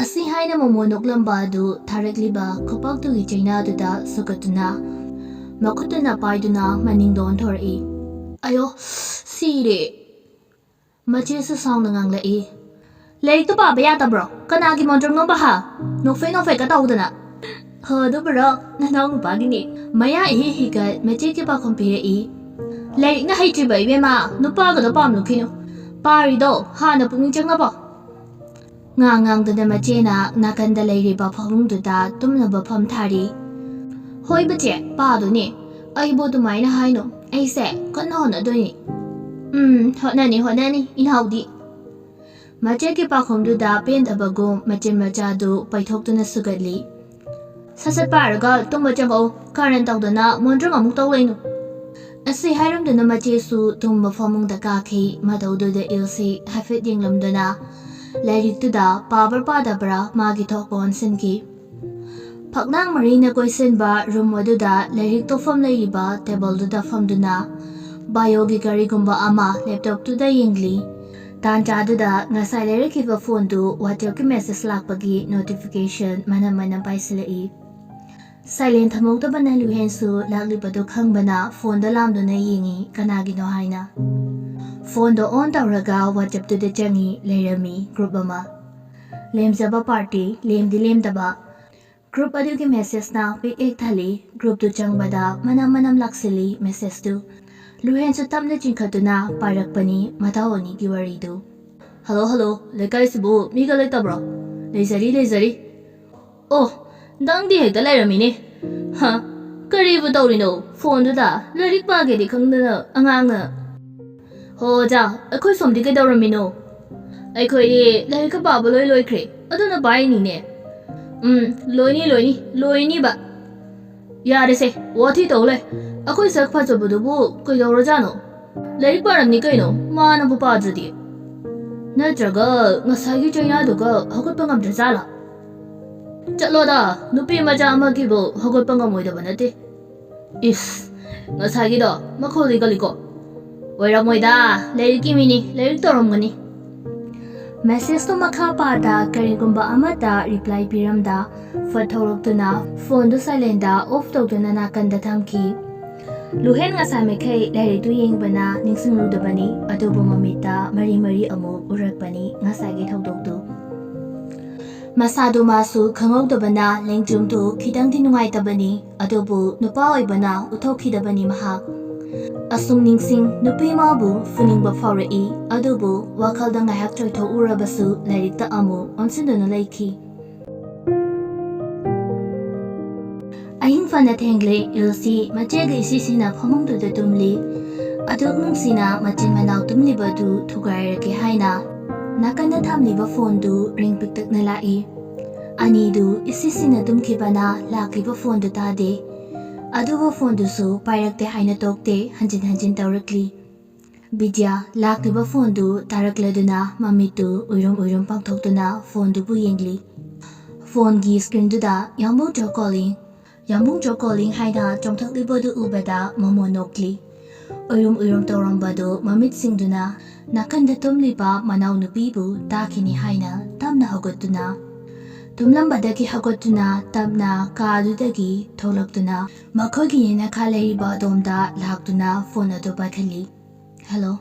ꯑꯁꯤ ꯍꯥꯏꯅ ꯃꯣꯃꯣꯟ ꯅꯣꯛꯂꯝꯕ ꯑꯗꯨ ꯊꯥꯔꯛꯂꯤꯕ ꯈꯨꯄꯥꯛꯇꯨꯒꯤ ꯆꯩꯅꯥꯗꯨꯗ ꯁꯨꯒꯠꯇꯨꯅ ꯃꯈꯨꯠꯇꯨꯅ ꯄꯥꯏꯗꯨꯅ ꯃꯅꯤꯡꯗ ꯑꯣꯟꯊꯣꯔꯛꯏ꯫ "ꯑꯌꯣ! ꯁꯤꯔꯦ!" ꯃꯆꯦꯁꯨ ꯁꯥꯎꯅ ꯉꯥꯡꯂꯛꯏ꯫ "ꯂꯥꯏꯔꯤꯛꯇꯨ ꯄꯥꯕ ꯌꯥꯗꯕ꯭ꯔꯣ? ꯀꯅꯥꯒꯤ ꯃꯣꯟꯗ꯭ꯔꯪꯅꯣꯕ ꯍꯥ? ꯅꯣꯛꯐꯦ ꯅꯣꯛꯐꯦꯀ ꯇꯧꯗꯅ!" "ꯍꯣ, ꯑꯗꯨꯕꯨꯔꯣ? ꯅꯅꯥꯎ ꯅꯨꯄꯥꯒꯤꯅꯤ꯫" ꯃꯌꯥ ꯏꯍꯤ ꯍꯤꯒꯠ ꯃꯆꯦꯒꯤ ꯄꯥꯈꯣꯝ ꯄꯤꯔꯛꯏ꯫ "ꯂꯥꯏꯔꯤꯛꯅ ꯍꯩꯇ꯭ꯔꯤꯕ ꯏꯕꯦꯝꯃ, ꯅꯨꯄꯥꯒꯗꯣ ꯄꯥꯝꯂꯨꯈꯤꯅꯨ꯫ ꯄꯥꯔꯤꯗꯣ ꯍꯥꯟꯅ ꯄꯨꯛꯅꯤꯡ ꯆꯪꯅꯕꯣ?" ꯉꯥꯡ ꯉꯥꯡꯗꯨꯅ ꯃꯆꯦꯅ ꯅꯥꯀꯟꯗ ꯂꯩꯔꯤꯕ ꯐꯃꯨꯡꯗꯨꯗ ꯇꯨꯝꯅꯕ ꯐꯝ ꯊꯥꯔꯤ꯫ "ꯍꯣꯏ ꯕꯆꯦ, ꯄꯥꯗꯣꯏꯅꯦ꯫ ꯑꯩꯕꯨ ꯑꯗꯨꯃꯥꯏꯅ ꯍꯥꯏꯅꯨ꯫ ꯑꯩꯁꯦ ꯀꯟꯅ ꯍꯣꯠꯅꯗꯣꯏꯅꯤ꯫" "ꯎꯝ, ꯍꯣꯠꯅꯅꯤ, ꯍꯣꯠꯅꯅꯤ, ꯏꯅꯥꯎꯗꯤ꯫" ꯃꯆꯦꯒꯤ ꯄꯥꯈꯨꯝꯗꯨꯗ ꯄꯦꯟꯗꯕꯒꯨꯝ ꯃꯆꯤꯟ ꯃꯆꯥꯗꯨ ꯄꯩꯊꯣꯛꯇꯨꯅ ꯁꯨꯒꯠꯂꯤ꯫ "ꯁꯠ ꯁꯠ ꯄꯥꯔꯒ ꯇꯨꯝꯕ ꯆꯪꯉꯛꯎ, ꯀꯥꯔꯟ ꯇꯧꯗꯅ ꯃꯣꯟꯗ꯭ꯔꯪ ꯑꯃꯨꯛ ꯇꯧ ꯂꯩꯅꯨ꯫" ꯑꯁꯤ ꯍꯥꯏꯔꯝꯗꯨꯅ ꯃꯆꯦꯁꯨ ꯇꯨꯝꯕ ꯐꯃꯨꯡꯗ ꯀꯥꯈꯤ꯫ ꯃꯇꯧꯗꯨꯗ ꯏꯜꯁꯤ ꯍꯥꯏꯐꯦꯠ ꯌꯦꯡꯂꯝꯗꯨꯅ ꯂꯥꯏꯔꯤꯛꯇꯨꯗ ꯄꯥꯕ꯭ꯔꯥ ꯄꯥꯗꯕ꯭ꯔꯥ ꯃꯥꯒꯤ ꯊꯣꯛꯄ ꯑꯣꯟꯁꯤꯟꯈꯤ꯫ ꯐꯛꯂꯥꯡ ꯃꯔꯤꯅ ꯀꯣꯏꯁꯤꯟꯕ ꯔꯨꯝ ꯑꯗꯨꯗ ꯂꯥꯏꯔꯤꯛ ꯇꯧꯐꯝ ꯂꯩꯔꯤꯕ ꯇꯦꯕꯜꯗꯨꯗ ꯐꯝꯗꯨꯅ ꯕꯥꯏꯑꯣꯒꯤ ꯀꯔꯤꯒꯨꯝꯕ ꯑꯃ ꯂꯦꯞꯇꯣꯞꯇꯨꯗ ꯌꯦꯡꯂꯤ꯫ ꯇꯥꯟꯖꯥꯗꯨꯗ ꯉꯁꯥꯏ ꯂꯩꯔꯛꯈꯤꯕ ꯐꯣꯟꯗꯨ ꯋꯥꯆꯦꯞꯀꯤ ꯃꯦꯁꯦꯖ ꯂꯥꯛꯄꯒꯤ ꯅꯣꯇꯤꯐꯤꯀꯦꯁꯟ ꯃꯅꯝ ꯃꯅꯝ ꯄꯥꯏꯁꯤꯜꯂꯛꯏ꯫ ꯁꯥꯏꯂꯦꯟ ꯊꯝꯍꯧꯗꯕꯅ ꯂꯨꯍꯦꯟꯁꯨ ꯂꯥꯛꯂꯤꯕꯗꯨ ꯈꯪꯕꯅ ꯐꯣꯟꯗ ꯂꯥꯝꯗꯨꯅ ꯌꯦꯡꯉꯤ ꯀꯅꯥꯒꯤꯅꯣ ꯍꯥꯏꯅ꯫ ꯐꯣꯟꯗꯣ ꯑꯣꯟ ꯇꯧꯔꯒ ꯋꯥꯆꯦꯞꯇꯨꯗ ꯆꯪꯉꯤ, ꯂꯩꯔꯝꯃꯤ ꯒ꯭ꯔꯨꯞ ꯑꯃ꯫ ꯂꯦꯝꯖꯕ ꯄꯥꯔꯇꯤ, ꯂꯦꯝꯗꯤ ꯂꯦꯝꯗꯕ꯫ ꯒ꯭ꯔꯨꯞ ꯑꯗꯨꯒꯤ ꯃꯦꯁꯦꯖꯅ ꯄꯤꯛ ꯍꯦꯛ ꯊꯜꯂꯤ꯫ ꯒ꯭ꯔꯨꯞꯇꯨ ꯆꯪꯕꯗ ꯃꯅꯝ ꯃꯅꯝ ꯂꯥꯛꯁꯤꯜꯂꯤ ꯃꯦꯁꯦꯖꯇꯨ꯫ ꯂꯨꯍꯦꯟꯁꯨ ꯇꯞꯅ ꯆꯤꯡꯈꯠꯇꯨꯅ ꯄꯥꯏꯔꯛꯄꯅꯤ ꯃꯊꯧ ꯑꯅꯤꯒꯤ ꯋꯥꯔꯤꯗꯨ꯫ "ꯍꯜꯂꯣ, ꯍꯜꯂꯣ, ꯂꯩꯀꯥꯏꯁꯤꯕꯨ ꯃꯤꯒ ꯂꯩꯇꯕ꯭ꯔꯣ?" "ꯂꯩꯖꯔꯤ, ꯂꯩꯖꯔꯤ꯫" "ꯑꯣ, ꯅꯪꯗꯤ ꯍꯦꯛꯇ ꯂꯩꯔꯝꯃꯤꯅꯦ꯫ ꯍꯥ, ꯀꯔꯤꯕꯨ ꯇꯧꯔꯤꯅꯣ ꯐꯣꯟꯗꯨꯗ? ꯂꯥꯏꯔꯤꯛ ꯄꯥꯒꯦꯗꯤ ꯈꯪꯗꯅ ꯑꯉꯥꯡꯅ꯫" "ꯍꯣ ꯑꯣꯖꯥ, ꯑꯩꯈꯣꯏ ꯁꯣꯝꯗꯤ ꯀꯩꯗꯧꯔꯝꯃꯤꯅꯣ?" "ꯑꯩꯈꯣꯏꯗꯤ ꯂꯥꯏꯔꯤꯛꯀ ꯄꯥꯕ ꯂꯣꯏ ꯂꯣꯏꯈ꯭ꯔꯦ, ꯑꯗꯨꯅ ꯄꯥꯏꯅꯤꯅꯦ꯫" "ꯎꯝ, ꯂꯣꯏꯅꯤ, ꯂꯣꯏꯅꯤ, ꯂꯣꯏꯅꯤꯕ꯫" "ꯌꯥꯔꯦꯁꯦ, ꯋꯥꯊꯤ ꯇꯧ ꯂꯩ꯫ ꯑꯩꯈꯣꯏ ꯁꯛ ꯐꯖꯕꯗꯨꯕꯨ ꯀꯩꯗꯧꯔꯖꯥꯠꯅꯣ? ꯂꯥꯏꯔꯤꯛ ꯄꯥꯔꯝꯅꯤ ꯀꯩꯅꯣ, ꯃꯥꯅꯕꯨ ꯄꯥꯗ꯭ꯔꯗꯤ꯫ ꯅꯠꯇ꯭ꯔꯒ ꯉꯁꯥꯏꯒꯤ ꯆꯩꯅꯥꯗꯨꯒ ꯍꯧꯒꯠꯄ ꯉꯝꯗ꯭ꯔꯖꯥꯠꯂꯥ?" "ꯆꯠꯂꯣꯗ, ꯅꯨꯄꯤ ꯃꯆꯥ ꯑꯃꯒꯤꯕꯨ ꯍꯧꯒꯠꯄ ꯉꯝꯃꯣꯏꯗꯕ ꯅꯠꯇꯦ꯫" "ꯏꯁ, ꯉꯁꯥꯏꯒꯤꯗꯣ ꯃꯈꯣꯜꯗꯤ ꯀꯜꯂꯤꯀꯣ꯫" "ꯑꯣꯏꯔꯝꯃꯣꯏꯗ, ꯂꯥꯏꯔꯤꯛꯀꯤ ꯃꯤꯅꯤ, ꯂꯥꯏꯔꯤꯛ ꯇꯧꯔꯝꯒꯅꯤ꯫" ꯃꯦꯁꯦꯖꯇꯣ ꯃꯈꯥ ꯄꯥꯗ ꯀꯔꯤꯒꯨꯝꯕ ꯑꯃꯠꯇ ꯔꯤꯄ꯭ꯂꯥꯏ ꯄꯤꯔꯝꯗ ꯐꯠ ꯊꯣꯛꯂꯛꯇꯨꯅ ꯐꯣꯟꯗꯨ ꯁꯥꯏꯂꯦꯟꯗ ꯑꯣꯐ ꯇꯧꯗꯨꯅ ꯅꯥꯀꯟꯗ ꯊꯝꯈꯤ꯫ ꯂꯨꯍꯦꯟ ꯉꯁꯥꯏ ꯃꯈꯩ ꯂꯥꯏꯔꯤꯛꯇꯨ ꯌꯦꯡꯕꯅ ꯅꯤꯡꯁꯤꯡꯂꯨꯗꯕꯅꯤ, ꯑꯗꯨꯕꯨ ꯃꯃꯤꯠꯇ ꯃꯔꯤ ꯃꯔꯤ ꯑꯃꯨꯛ ꯎꯔꯛꯄꯅꯤ ꯉꯁꯥꯏꯒꯤ ꯊꯧꯗꯣꯛꯇꯨ꯫ ꯃꯁꯥꯗꯨ ꯃꯥꯁꯨ ꯈꯪꯍꯧꯗꯕꯅ ꯂꯦꯡꯖꯨꯝꯗꯨ ꯈꯤꯇꯪꯗꯤ ꯅꯨꯡꯉꯥꯏꯇꯕꯅꯤ, ꯑꯗꯨꯕꯨ ꯅꯨꯄꯥ ꯑꯣꯏꯕꯅ ꯎꯠꯊꯣꯛꯈꯤꯗꯕꯅꯤ ꯃꯍꯥꯛ꯫ ꯑꯁꯨꯝ ꯅꯤꯡꯁꯤꯡ ꯅꯨꯄꯤ ꯑꯃꯕꯨ ꯐꯨꯅꯤꯡꯕ ꯐꯥꯎꯔꯛꯏ, ꯑꯗꯨꯕꯨ ꯋꯥꯈꯜꯗ ꯉꯥꯏꯍꯥꯛ ꯆꯣꯏꯊꯣꯛꯎꯔꯕꯁꯨ ꯂꯥꯏꯔꯤꯛꯇ ꯑꯃꯨꯛ ꯑꯣꯟꯁꯤꯟꯗꯨꯅ ꯂꯩꯈꯤ꯫ ꯑꯍꯤꯡ ꯐꯅ ꯊꯦꯡꯂꯦ, ꯏꯜꯁꯤ ꯃꯆꯦꯒ ꯏꯁꯤꯁꯤꯅ ꯐꯃꯨꯡꯗꯨꯗ ꯇꯨꯝꯂꯤ꯫ ꯑꯗꯨꯛ ꯅꯨꯡꯁꯤꯅ ꯃꯆꯤꯟ ꯃꯅꯥꯎ ꯇꯨꯝꯂꯤꯕꯗꯨ ꯊꯨꯒꯥꯏꯔꯒꯦ ꯍꯥꯏꯅ ꯅꯥꯀꯟꯗ ꯊꯝꯂꯤꯕ ꯐꯣꯟꯗꯨ ꯔꯤꯡ ꯄꯤꯛꯇꯛꯅ ꯂꯥꯛꯏ꯫ ꯑꯅꯤꯗꯨ ꯏꯁꯤꯁꯤꯅ ꯇꯨꯝꯈꯤꯕꯅ ꯂꯥꯛꯂꯤꯕ ꯐꯣꯟꯗꯨ ꯇꯥꯗꯦ꯫ ꯑꯗꯨꯕꯨ ꯐꯣꯟꯗꯨꯁꯨ ꯄꯥꯏꯔꯛꯇꯦ ꯍꯥꯏꯅ ꯇꯣꯛꯇꯦ, ꯍꯟꯖꯤꯟ ꯍꯟꯖꯤꯟ ꯇꯧꯔꯛꯂꯤ꯫ ꯕꯤꯗ꯭ꯌꯥ ꯂꯥꯛꯂꯤꯕ ꯐꯣꯟꯗꯨ ꯇꯥꯔꯛꯂꯗꯨꯅ ꯃꯃꯤꯠꯇꯨ ꯎꯏꯔꯨꯝ ꯎꯏꯔꯨꯝ ꯄꯥꯡꯊꯣꯛꯇꯨꯅ ꯐꯣꯟꯗꯨꯕꯨ ꯌꯦꯡꯂꯤ꯫ ꯐꯣꯟꯒꯤ ꯁ꯭ꯀ꯭ꯔꯤꯟꯗꯨꯗ "ꯌꯥꯝꯕꯨꯡ ꯆꯧ ꯀꯣꯂꯤꯡ, ꯌꯥꯝꯕꯨꯡ ꯆꯧ ꯀꯣꯂꯤꯡ" ꯍꯥꯏꯅ ꯆꯣꯡꯊꯣꯛꯂꯤꯕꯗꯨ ꯎꯕꯗ ꯃꯃꯣꯟ ꯅꯣꯛꯂꯤ꯫ ꯎꯏꯔꯨꯝ ꯎꯏꯔꯨꯝ ꯇꯧꯔꯝꯕꯗꯨ ꯃꯃꯤꯠꯁꯤꯡꯗꯨꯅ ꯅꯥꯀꯟꯗ ꯇꯨꯝꯂꯤꯕ ꯃꯅꯥꯎꯅꯨꯄꯤꯕꯨ ꯇꯥꯈꯤꯅꯤ ꯍꯥꯏꯅ ꯇꯞꯅ ꯍꯧꯒꯠꯇꯨꯅ, ꯇꯨꯝꯂꯝꯕꯗꯒꯤ ꯍꯧꯒꯠꯇꯨꯅ ꯇꯞꯅ ꯀꯥ ꯑꯗꯨꯗꯒꯤ ꯊꯣꯛꯂꯛꯇꯨꯅ ꯃꯈꯣꯏꯒꯤ ꯌꯦꯅꯈꯥ ꯂꯩꯔꯤꯕ ꯑꯗꯣꯝꯗ ꯂꯥꯛꯇꯨꯅ ꯐꯣꯟ ꯑꯗꯨ ꯄꯥꯏꯈꯠꯂꯤ꯫ "ꯍꯦꯜꯂꯣ,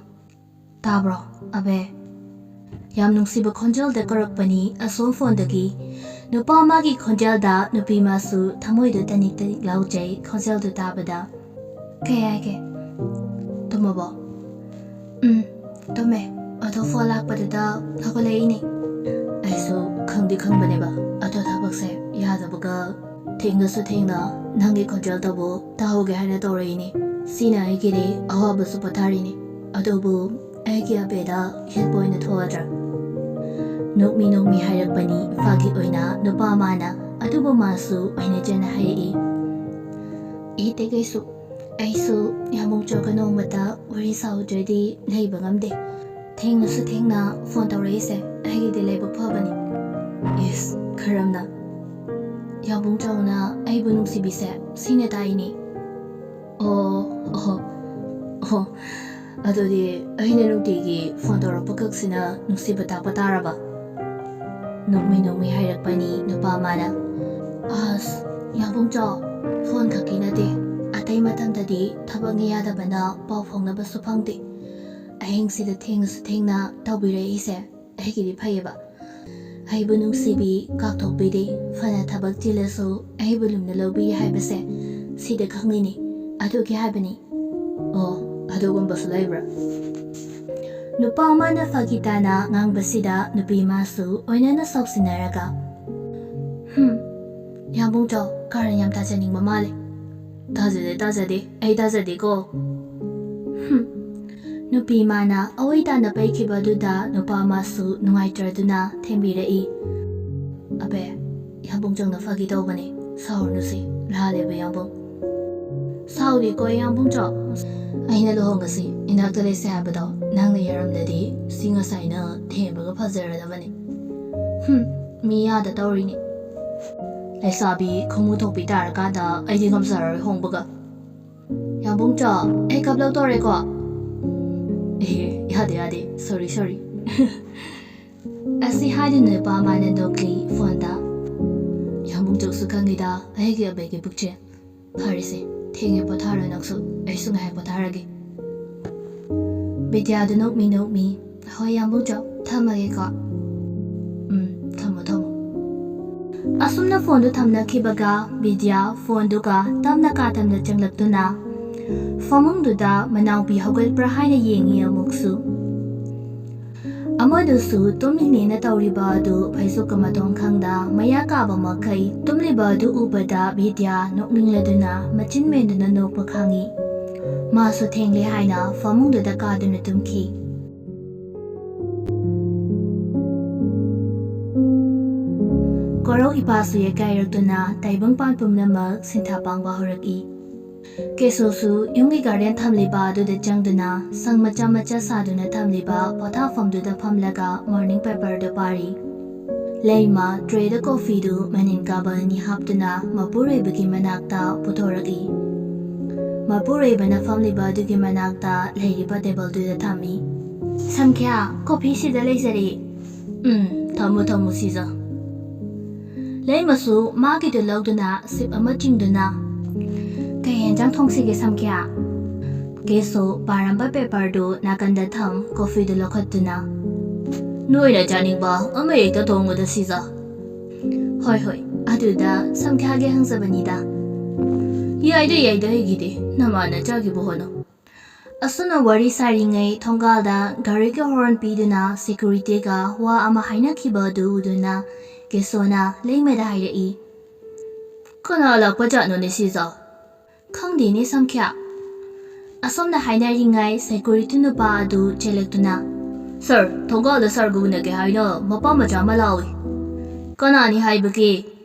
ꯇꯥꯕ꯭ꯔꯣ, ꯑꯕꯦ?" ꯌꯥꯝ ꯅꯨꯡꯁꯤꯕ ꯈꯣꯟꯖꯦꯜꯗ ꯀꯧꯔꯛꯄꯅꯤ ꯑꯁꯣꯝ ꯐꯣꯟꯗꯒꯤ꯫ ꯅꯨꯄꯥ ꯑꯃꯒꯤ ꯈꯣꯟꯖꯦꯜꯗ ꯅꯨꯄꯤ ꯑꯃꯁꯨ ꯊꯃꯣꯏꯗ ꯇꯅꯤꯛ ꯇꯅꯤꯛ ꯂꯥꯎꯖꯩ ꯈꯣꯟꯖꯦꯜꯗꯨ ꯇꯥꯕꯗ꯫ "ꯀꯩ ꯍꯥꯏꯒꯦ? ꯇꯨꯝꯃꯕꯣ?" "ꯎꯝ, ꯇꯨꯝꯃꯦ꯫ ꯑꯗꯣ ꯐꯣꯟ ꯂꯥꯛꯄꯗꯨꯗ ꯍꯧꯒꯠꯂꯛꯏꯅꯦ꯫ ꯑꯩꯁꯨ ꯈꯪꯗꯤ ꯈꯪꯕꯅꯦꯕ, ꯑꯗꯣ ꯊꯕꯛꯁꯦ ꯌꯥꯗꯕꯒ ꯊꯦꯡꯅꯁꯨ ꯊꯦꯡꯅ ꯅꯪꯒꯤ ꯈꯣꯟꯖꯦꯜꯗꯕꯨ ꯇꯥꯍꯧꯒꯦ ꯍꯥꯏꯅ ꯇꯧꯔꯛꯏꯅꯦ꯫ ꯁꯤꯅ ꯑꯩꯒꯤꯗꯤ ꯑꯋꯥꯕꯁꯨ ꯄꯣꯊꯥꯔꯤꯅꯦ꯫ ꯑꯗꯨꯕꯨ ꯑꯩꯒꯤ ꯑꯕꯦꯗ ꯍꯦꯜꯞ ꯑꯣꯏꯅ ꯊꯣꯛꯑꯗ꯭ꯔꯥ?" ꯅꯣꯛꯃꯤ ꯅꯣꯛꯃꯤ ꯍꯥꯏꯔꯛꯄꯅꯤ ꯐꯥꯒꯤ ꯑꯣꯏꯅ ꯅꯨꯄꯥ ꯑꯃꯅ꯫ ꯑꯗꯨꯕꯨ ꯃꯥꯁꯨ ꯑꯣꯏꯅ ꯆꯦꯟꯅ ꯍꯥꯏꯔꯛꯏ꯫ "ꯏꯇꯦ ꯀꯩꯁꯨ, ꯑꯩꯁꯨ ꯌꯥꯝꯕꯨꯡ ꯆꯧꯒ ꯅꯣꯡꯃꯇ ꯋꯥꯔꯤ ꯁꯥꯎꯗ꯭ꯔꯗꯤ ꯂꯩꯕ ꯉꯝꯗꯦ꯫ ꯊꯦꯡꯅꯁꯨ ꯊꯦꯡꯅ ꯐꯣꯟ ꯇꯧꯔꯛꯏꯁꯦ ꯑꯩꯒꯤꯗꯤ ꯂꯥꯏꯕꯛ ꯐꯕꯅꯤ꯫" "ꯏꯁ, ꯈꯔꯝꯅ ꯌꯥꯝꯕꯨꯡ ꯆꯧꯅ ꯑꯩꯕꯨ ꯅꯨꯡꯁꯤꯕꯤꯁꯦ ꯁꯤꯅ ꯇꯥꯛꯏꯅꯦ꯫" "ꯑꯣ, ꯑꯣ, ꯑꯣ, ꯑꯗꯨꯗꯤ ꯑꯩꯅ ꯅꯨꯡꯇꯤꯒꯤ ꯐꯣꯟ ꯇꯧꯔꯛꯄ ꯈꯛꯁꯤꯅ ꯅꯨꯡꯁꯤꯕ ꯇꯥꯛꯄ ꯇꯥꯔꯕ?" ꯅꯣꯛꯃꯤ ꯅꯣꯛꯃꯤ ꯍꯥꯏꯔꯛꯄꯅꯤ ꯅꯨꯄꯥ ꯑꯃꯅ꯫ "ꯑꯁ, ꯌꯥꯝꯕꯨꯡ ꯆꯧ, ꯐꯣꯟ ꯈꯛꯀꯤ ꯅꯠꯇꯦ, ꯑꯇꯩ ꯃꯇꯝꯗꯗꯤ ꯊꯕꯛꯅ ꯌꯥꯗꯕꯅ ꯄꯥꯎ ꯐꯥꯎꯅꯕꯁꯨ ꯐꯪꯗꯦ꯫ ꯑꯍꯤꯡꯁꯤꯗ ꯊꯦꯡꯅꯁꯨ ꯊꯦꯡꯅ ꯇꯧꯕꯤꯔꯛꯏꯁꯦ ꯑꯩꯒꯤꯗꯤ ꯐꯩꯌꯦꯕ꯫ ꯑꯩꯕꯨ ꯅꯨꯡꯁꯤꯕꯤ, ꯀꯥꯎꯊꯣꯛꯄꯤꯗꯦ, ꯐꯅ ꯊꯕꯛ ꯆꯤꯜꯂꯁꯨ ꯑꯩꯕꯨ ꯂꯨꯝꯅ ꯂꯧꯕꯤ ꯍꯥꯏꯕꯁꯦ ꯁꯤꯗ ꯈꯪꯉꯤꯅꯤ꯫ ꯑꯗꯨꯒꯤ ꯍꯥꯏꯕꯅꯤ꯫" "ꯑꯣ, ꯑꯗꯨꯒꯨꯝꯕꯁꯨ ꯂꯩꯕ꯭ꯔꯥ?" ꯅꯨꯄꯥ ꯑꯃꯅ ꯐꯥꯒꯤ ꯇꯥꯅ ꯉꯥꯡꯕꯁꯤꯗ ꯅꯨꯄꯤ ꯑꯃꯁꯨ ꯑꯣꯏꯅꯅ ꯁꯥꯎꯁꯤꯟꯅꯔꯒ, "ꯍꯨꯝ, ꯌꯥꯝꯕꯨꯡ ꯆꯧ, ꯀꯥꯔꯟ ꯌꯥꯝ ꯇꯥꯖꯅꯤꯡꯕ ꯃꯥꯜꯂꯦ꯫" "ꯇꯥꯖꯗꯦ, ꯇꯥꯖꯗꯦ, ꯑꯩ ꯇꯥꯖꯗꯦꯀꯣ꯫" ꯍꯨꯝ꯫ ꯅꯨꯄꯤ ꯑꯃꯅ ꯑꯑꯣꯏ ꯇꯥꯅ ꯄꯩꯈꯤꯕꯗꯨꯗ ꯅꯨꯄꯥ ꯑꯃꯁꯨ ꯅꯨꯡꯉꯥꯏꯇ꯭ꯔꯗꯨꯅ ꯊꯦꯝꯕꯤꯔꯛꯏ꯫ "ꯑꯕꯦ, ꯌꯥꯝꯕꯨꯡ ꯆꯧꯅ ꯐꯥꯒꯤ ꯇꯧꯕꯅꯦ, ꯁꯥꯎꯔꯨꯅꯨꯁꯦ, ꯂꯥꯜꯂꯦꯕ ꯌꯥꯝꯕꯨꯡ꯫" "ꯁꯥꯎꯗꯦꯀꯣ ꯌꯥꯝꯕꯨꯡ ꯆꯧ, ꯑꯩꯅ ꯂꯨꯍꯣꯡꯉꯁꯤ, ꯏꯅꯥꯛꯇ ꯂꯩꯁꯦ ꯍꯥꯏꯕꯗꯣ ꯅꯪꯅ ꯌꯥꯔꯝꯗꯗꯤ ꯁꯤ ꯉꯁꯥꯏꯅ ꯊꯦꯝꯕꯒ ꯐꯖꯔꯗꯕꯅꯦ꯫" "ꯍꯨꯝ, ꯃꯤ ꯌꯥꯗ ꯇꯧꯔꯤꯅꯦ꯫ ꯂꯩꯁꯥꯕꯤ ꯈꯣꯡꯎ ꯊꯣꯛꯄꯤ ꯇꯥꯔꯀꯥꯟꯗ ꯑꯩꯗꯤ ꯉꯝꯖꯔꯔꯣꯏ ꯍꯣꯡꯕꯒ꯫ ꯌꯥꯝꯕꯨꯡꯆꯥ, ꯑꯩ ꯀꯞꯂꯛꯇꯣꯔꯦꯀꯣ꯫ ꯑꯦ, ꯌꯥꯗꯦ, ꯌꯥꯗꯦ, ꯁꯣꯔꯤ, ꯁꯣꯔꯤ꯫ ꯑꯁꯤ ꯍꯥꯏꯗꯨꯅ ꯅꯨꯄꯥ ꯑꯃꯅ ꯅꯣꯛꯂꯤ ꯐꯣꯟꯗ꯫ ꯌꯥꯝꯕꯨꯡꯆꯥꯁꯨ ꯈꯪꯉꯤꯗ ꯑꯩꯒꯤ ꯑꯕꯦꯒꯤ ꯄꯨꯛꯆꯦꯜ꯫ ꯐꯔꯦꯁꯦ, ꯊꯦꯡꯉꯦ, ꯄꯣꯊꯥꯔꯣ ꯅꯪꯁꯨ, ꯑꯩꯁꯨ ꯉꯥꯏꯍꯥꯛ ꯄꯣꯊꯥꯔꯒꯦ꯫ ꯕꯤꯗ꯭ꯌꯥꯗꯨ ꯅꯣꯛꯃꯤ ꯅꯣꯛꯃꯤ, "ꯍꯣꯏ ꯌꯥꯝꯕꯨꯡꯆꯥ, ꯊꯝꯃꯒꯦꯀꯣ꯫ ꯎꯝ, ꯊꯝꯃꯣ, ꯊꯝꯃꯣ꯫" ꯑꯁꯨꯝꯅ ꯐꯣꯟꯗꯨ ꯊꯝꯅꯈꯤꯕꯒ ꯕꯤꯗ꯭ꯌꯥ ꯐꯣꯟꯗꯨꯒ ꯇꯞꯅ ꯀꯥ ꯇꯞꯅ ꯆꯪꯂꯛꯇꯨꯅ ꯐꯃꯨꯡꯗꯨꯗ ꯃꯅꯥꯎꯄꯤ ꯍꯧꯒꯠꯄ꯭ꯔꯥ ꯍꯥꯏꯅ ꯌꯦꯡꯉꯤ ꯑꯃꯨꯛꯁꯨ꯫ ꯑꯃꯗꯨꯁꯨ ꯇꯨꯝꯃꯤꯅꯦꯅ ꯇꯧꯔꯤꯕ ꯑꯗꯨ ꯐꯩꯖꯨꯞꯀ ꯃꯇꯣꯟ ꯈꯪꯗ ꯃꯌꯥ ꯀꯥꯕ ꯃꯈꯩ ꯇꯨꯝꯂꯤꯕ ꯑꯗꯨ ꯎꯕꯗ ꯕꯤꯗ꯭ꯌꯥ ꯅꯣꯛꯅꯤꯡꯂꯗꯨꯅ ꯃꯆꯤꯟ ꯃꯦꯟꯗꯨꯅ ꯅꯣꯛꯄ ꯈꯥꯡꯉꯤ꯫ ꯃꯥꯁꯨ ꯊꯦꯡꯂꯦ ꯍꯥꯏꯅ ꯐꯃꯨꯡꯗꯨꯗ ꯀꯥꯗꯨꯅ ꯇꯨꯝꯈꯤ꯫ ꯀꯣꯔꯧ ꯏꯄꯥꯁꯨ ꯌꯩꯀꯥꯏꯔꯛꯇꯨꯅ ꯇꯥꯏꯕꯪꯄꯥꯟ ꯄꯨꯝꯅꯃꯛ ꯁꯤꯟꯊꯥ ꯄꯥꯡꯕ ꯍꯧꯔꯛꯏ꯫ ꯀꯦꯁꯣꯁꯨ ꯌꯨꯝꯒꯤ ꯒꯥꯔꯗꯦꯟ ꯊꯝꯂꯤꯕ ꯑꯗꯨꯗ ꯆꯪꯗꯨꯅ ꯁꯪ ꯃꯆꯥ ꯃꯆꯥ ꯁꯥꯗꯨꯅ ꯊꯝꯂꯤꯕ ꯄꯣꯊꯥꯐꯝꯗꯨꯗ ꯐꯝꯂꯒ ꯃꯣꯔꯅꯤꯡ ꯄꯦꯄꯔꯗꯨ ꯄꯥꯔꯤ꯫ ꯂꯩꯃ ꯇ꯭ꯔꯦꯗ ꯀꯣꯐꯤꯗꯨ ꯃꯅꯤꯟ ꯀꯥꯕ ꯑꯅꯤ ꯍꯥꯞꯇꯨꯅ ꯃꯄꯨꯔꯣꯏꯕꯒꯤ ꯃꯅꯥꯛꯇ ꯄꯨꯊꯣꯔꯛꯏ꯫ ꯃꯄꯨꯔꯣꯏꯕꯅ ꯐꯝꯂꯤꯕ ꯑꯗꯨꯒꯤ ꯃꯅꯥꯛꯇ ꯂꯩꯔꯤꯕ ꯇꯦꯕꯜꯗꯨꯗ ꯊꯝꯃꯤ꯫ "ꯁꯝꯈ꯭ꯌꯥ, ꯀꯣꯐꯤ ꯁꯤꯗ ꯂꯩꯖꯔꯦ꯫" "ꯎꯝ, ꯊꯝꯃꯨ, ꯊꯝꯃꯨ, ꯁꯤꯖ꯫" ꯂꯩꯃꯁꯨ ꯃꯥꯒꯤꯗꯨ ꯂꯧꯗꯨꯅ ꯁꯤꯞ ꯑꯃ ꯆꯤꯡꯗꯨꯅ, "ꯀꯩ ꯌꯦꯟꯖꯥꯡ ꯊꯣꯡꯁꯤꯒꯦ, ꯁꯝꯈ꯭ꯌꯥ?" ꯀꯦꯁꯣ ꯄꯥꯔꯝꯕ ꯄꯦꯄꯔꯗꯨ ꯅꯥꯀꯟꯗ ꯊꯝ, ꯀꯣꯐꯤꯗꯨ ꯂꯧꯈꯠꯇꯨꯅ, "ꯅꯣꯏꯅ ꯆꯥꯅꯤꯡꯕ ꯑꯃ ꯍꯦꯛꯇ ꯊꯣꯡꯉꯨꯗ, ꯁꯤꯖ꯫" "ꯍꯣꯏ, ꯍꯣꯏ, ꯑꯗꯨꯗ ꯁꯝꯈ꯭ꯌꯥꯒꯤ ꯍꯪꯖꯕꯅꯤꯗ꯫" "ꯌꯥꯏꯗ, ꯌꯥꯏꯗ, ꯑꯩꯒꯤꯗꯤ ꯅꯃꯥꯅ ꯆꯥꯈꯤꯕ ꯍꯣꯠꯅꯧ꯫" ꯑꯁꯨꯝꯅ ꯋꯥꯔꯤ ꯁꯥꯔꯤꯉꯩ ꯊꯣꯡꯒꯥꯜꯗ ꯒꯥꯔꯤꯒꯤ ꯍꯣꯔꯟ ꯄꯤꯗꯨꯅ ꯁꯦꯀ꯭ꯌꯨꯔꯤꯇꯤꯒ ꯋꯥ ꯑꯃ ꯍꯥꯏꯅꯈꯤꯕ ꯑꯗꯨ ꯎꯗꯨꯅ ꯀꯦꯁꯣꯅ ꯂꯩꯃꯗ ꯍꯥꯏꯔꯛꯏ, "ꯀꯅꯥ ꯂꯥꯛꯄ ꯖꯥꯠꯅꯣꯅꯦ ꯁꯤꯖ?" "ꯈꯪꯗꯦꯅꯦ ꯁꯝꯈ꯭ꯌꯥ꯫" ꯑꯁꯣꯝꯅ ꯍꯥꯏꯅꯔꯤꯉꯩ ꯁꯦꯀ꯭ꯌꯨꯔꯤꯇꯤ ꯅꯨꯄꯥ ꯑꯗꯨ ꯆꯦꯜꯂꯛꯇꯨꯅ, "ꯁꯥꯔ, ꯊꯣꯡꯒꯥꯜꯗ ꯁꯥꯔꯒ ꯎꯅꯒꯦ ꯍꯥꯏꯅ ꯃꯄꯥ ꯃꯆꯥ ꯑꯃ ꯂꯥꯛꯍꯧꯏ꯫" "ꯀꯅꯥꯅꯤ ꯍꯥꯏꯕꯒꯦ?"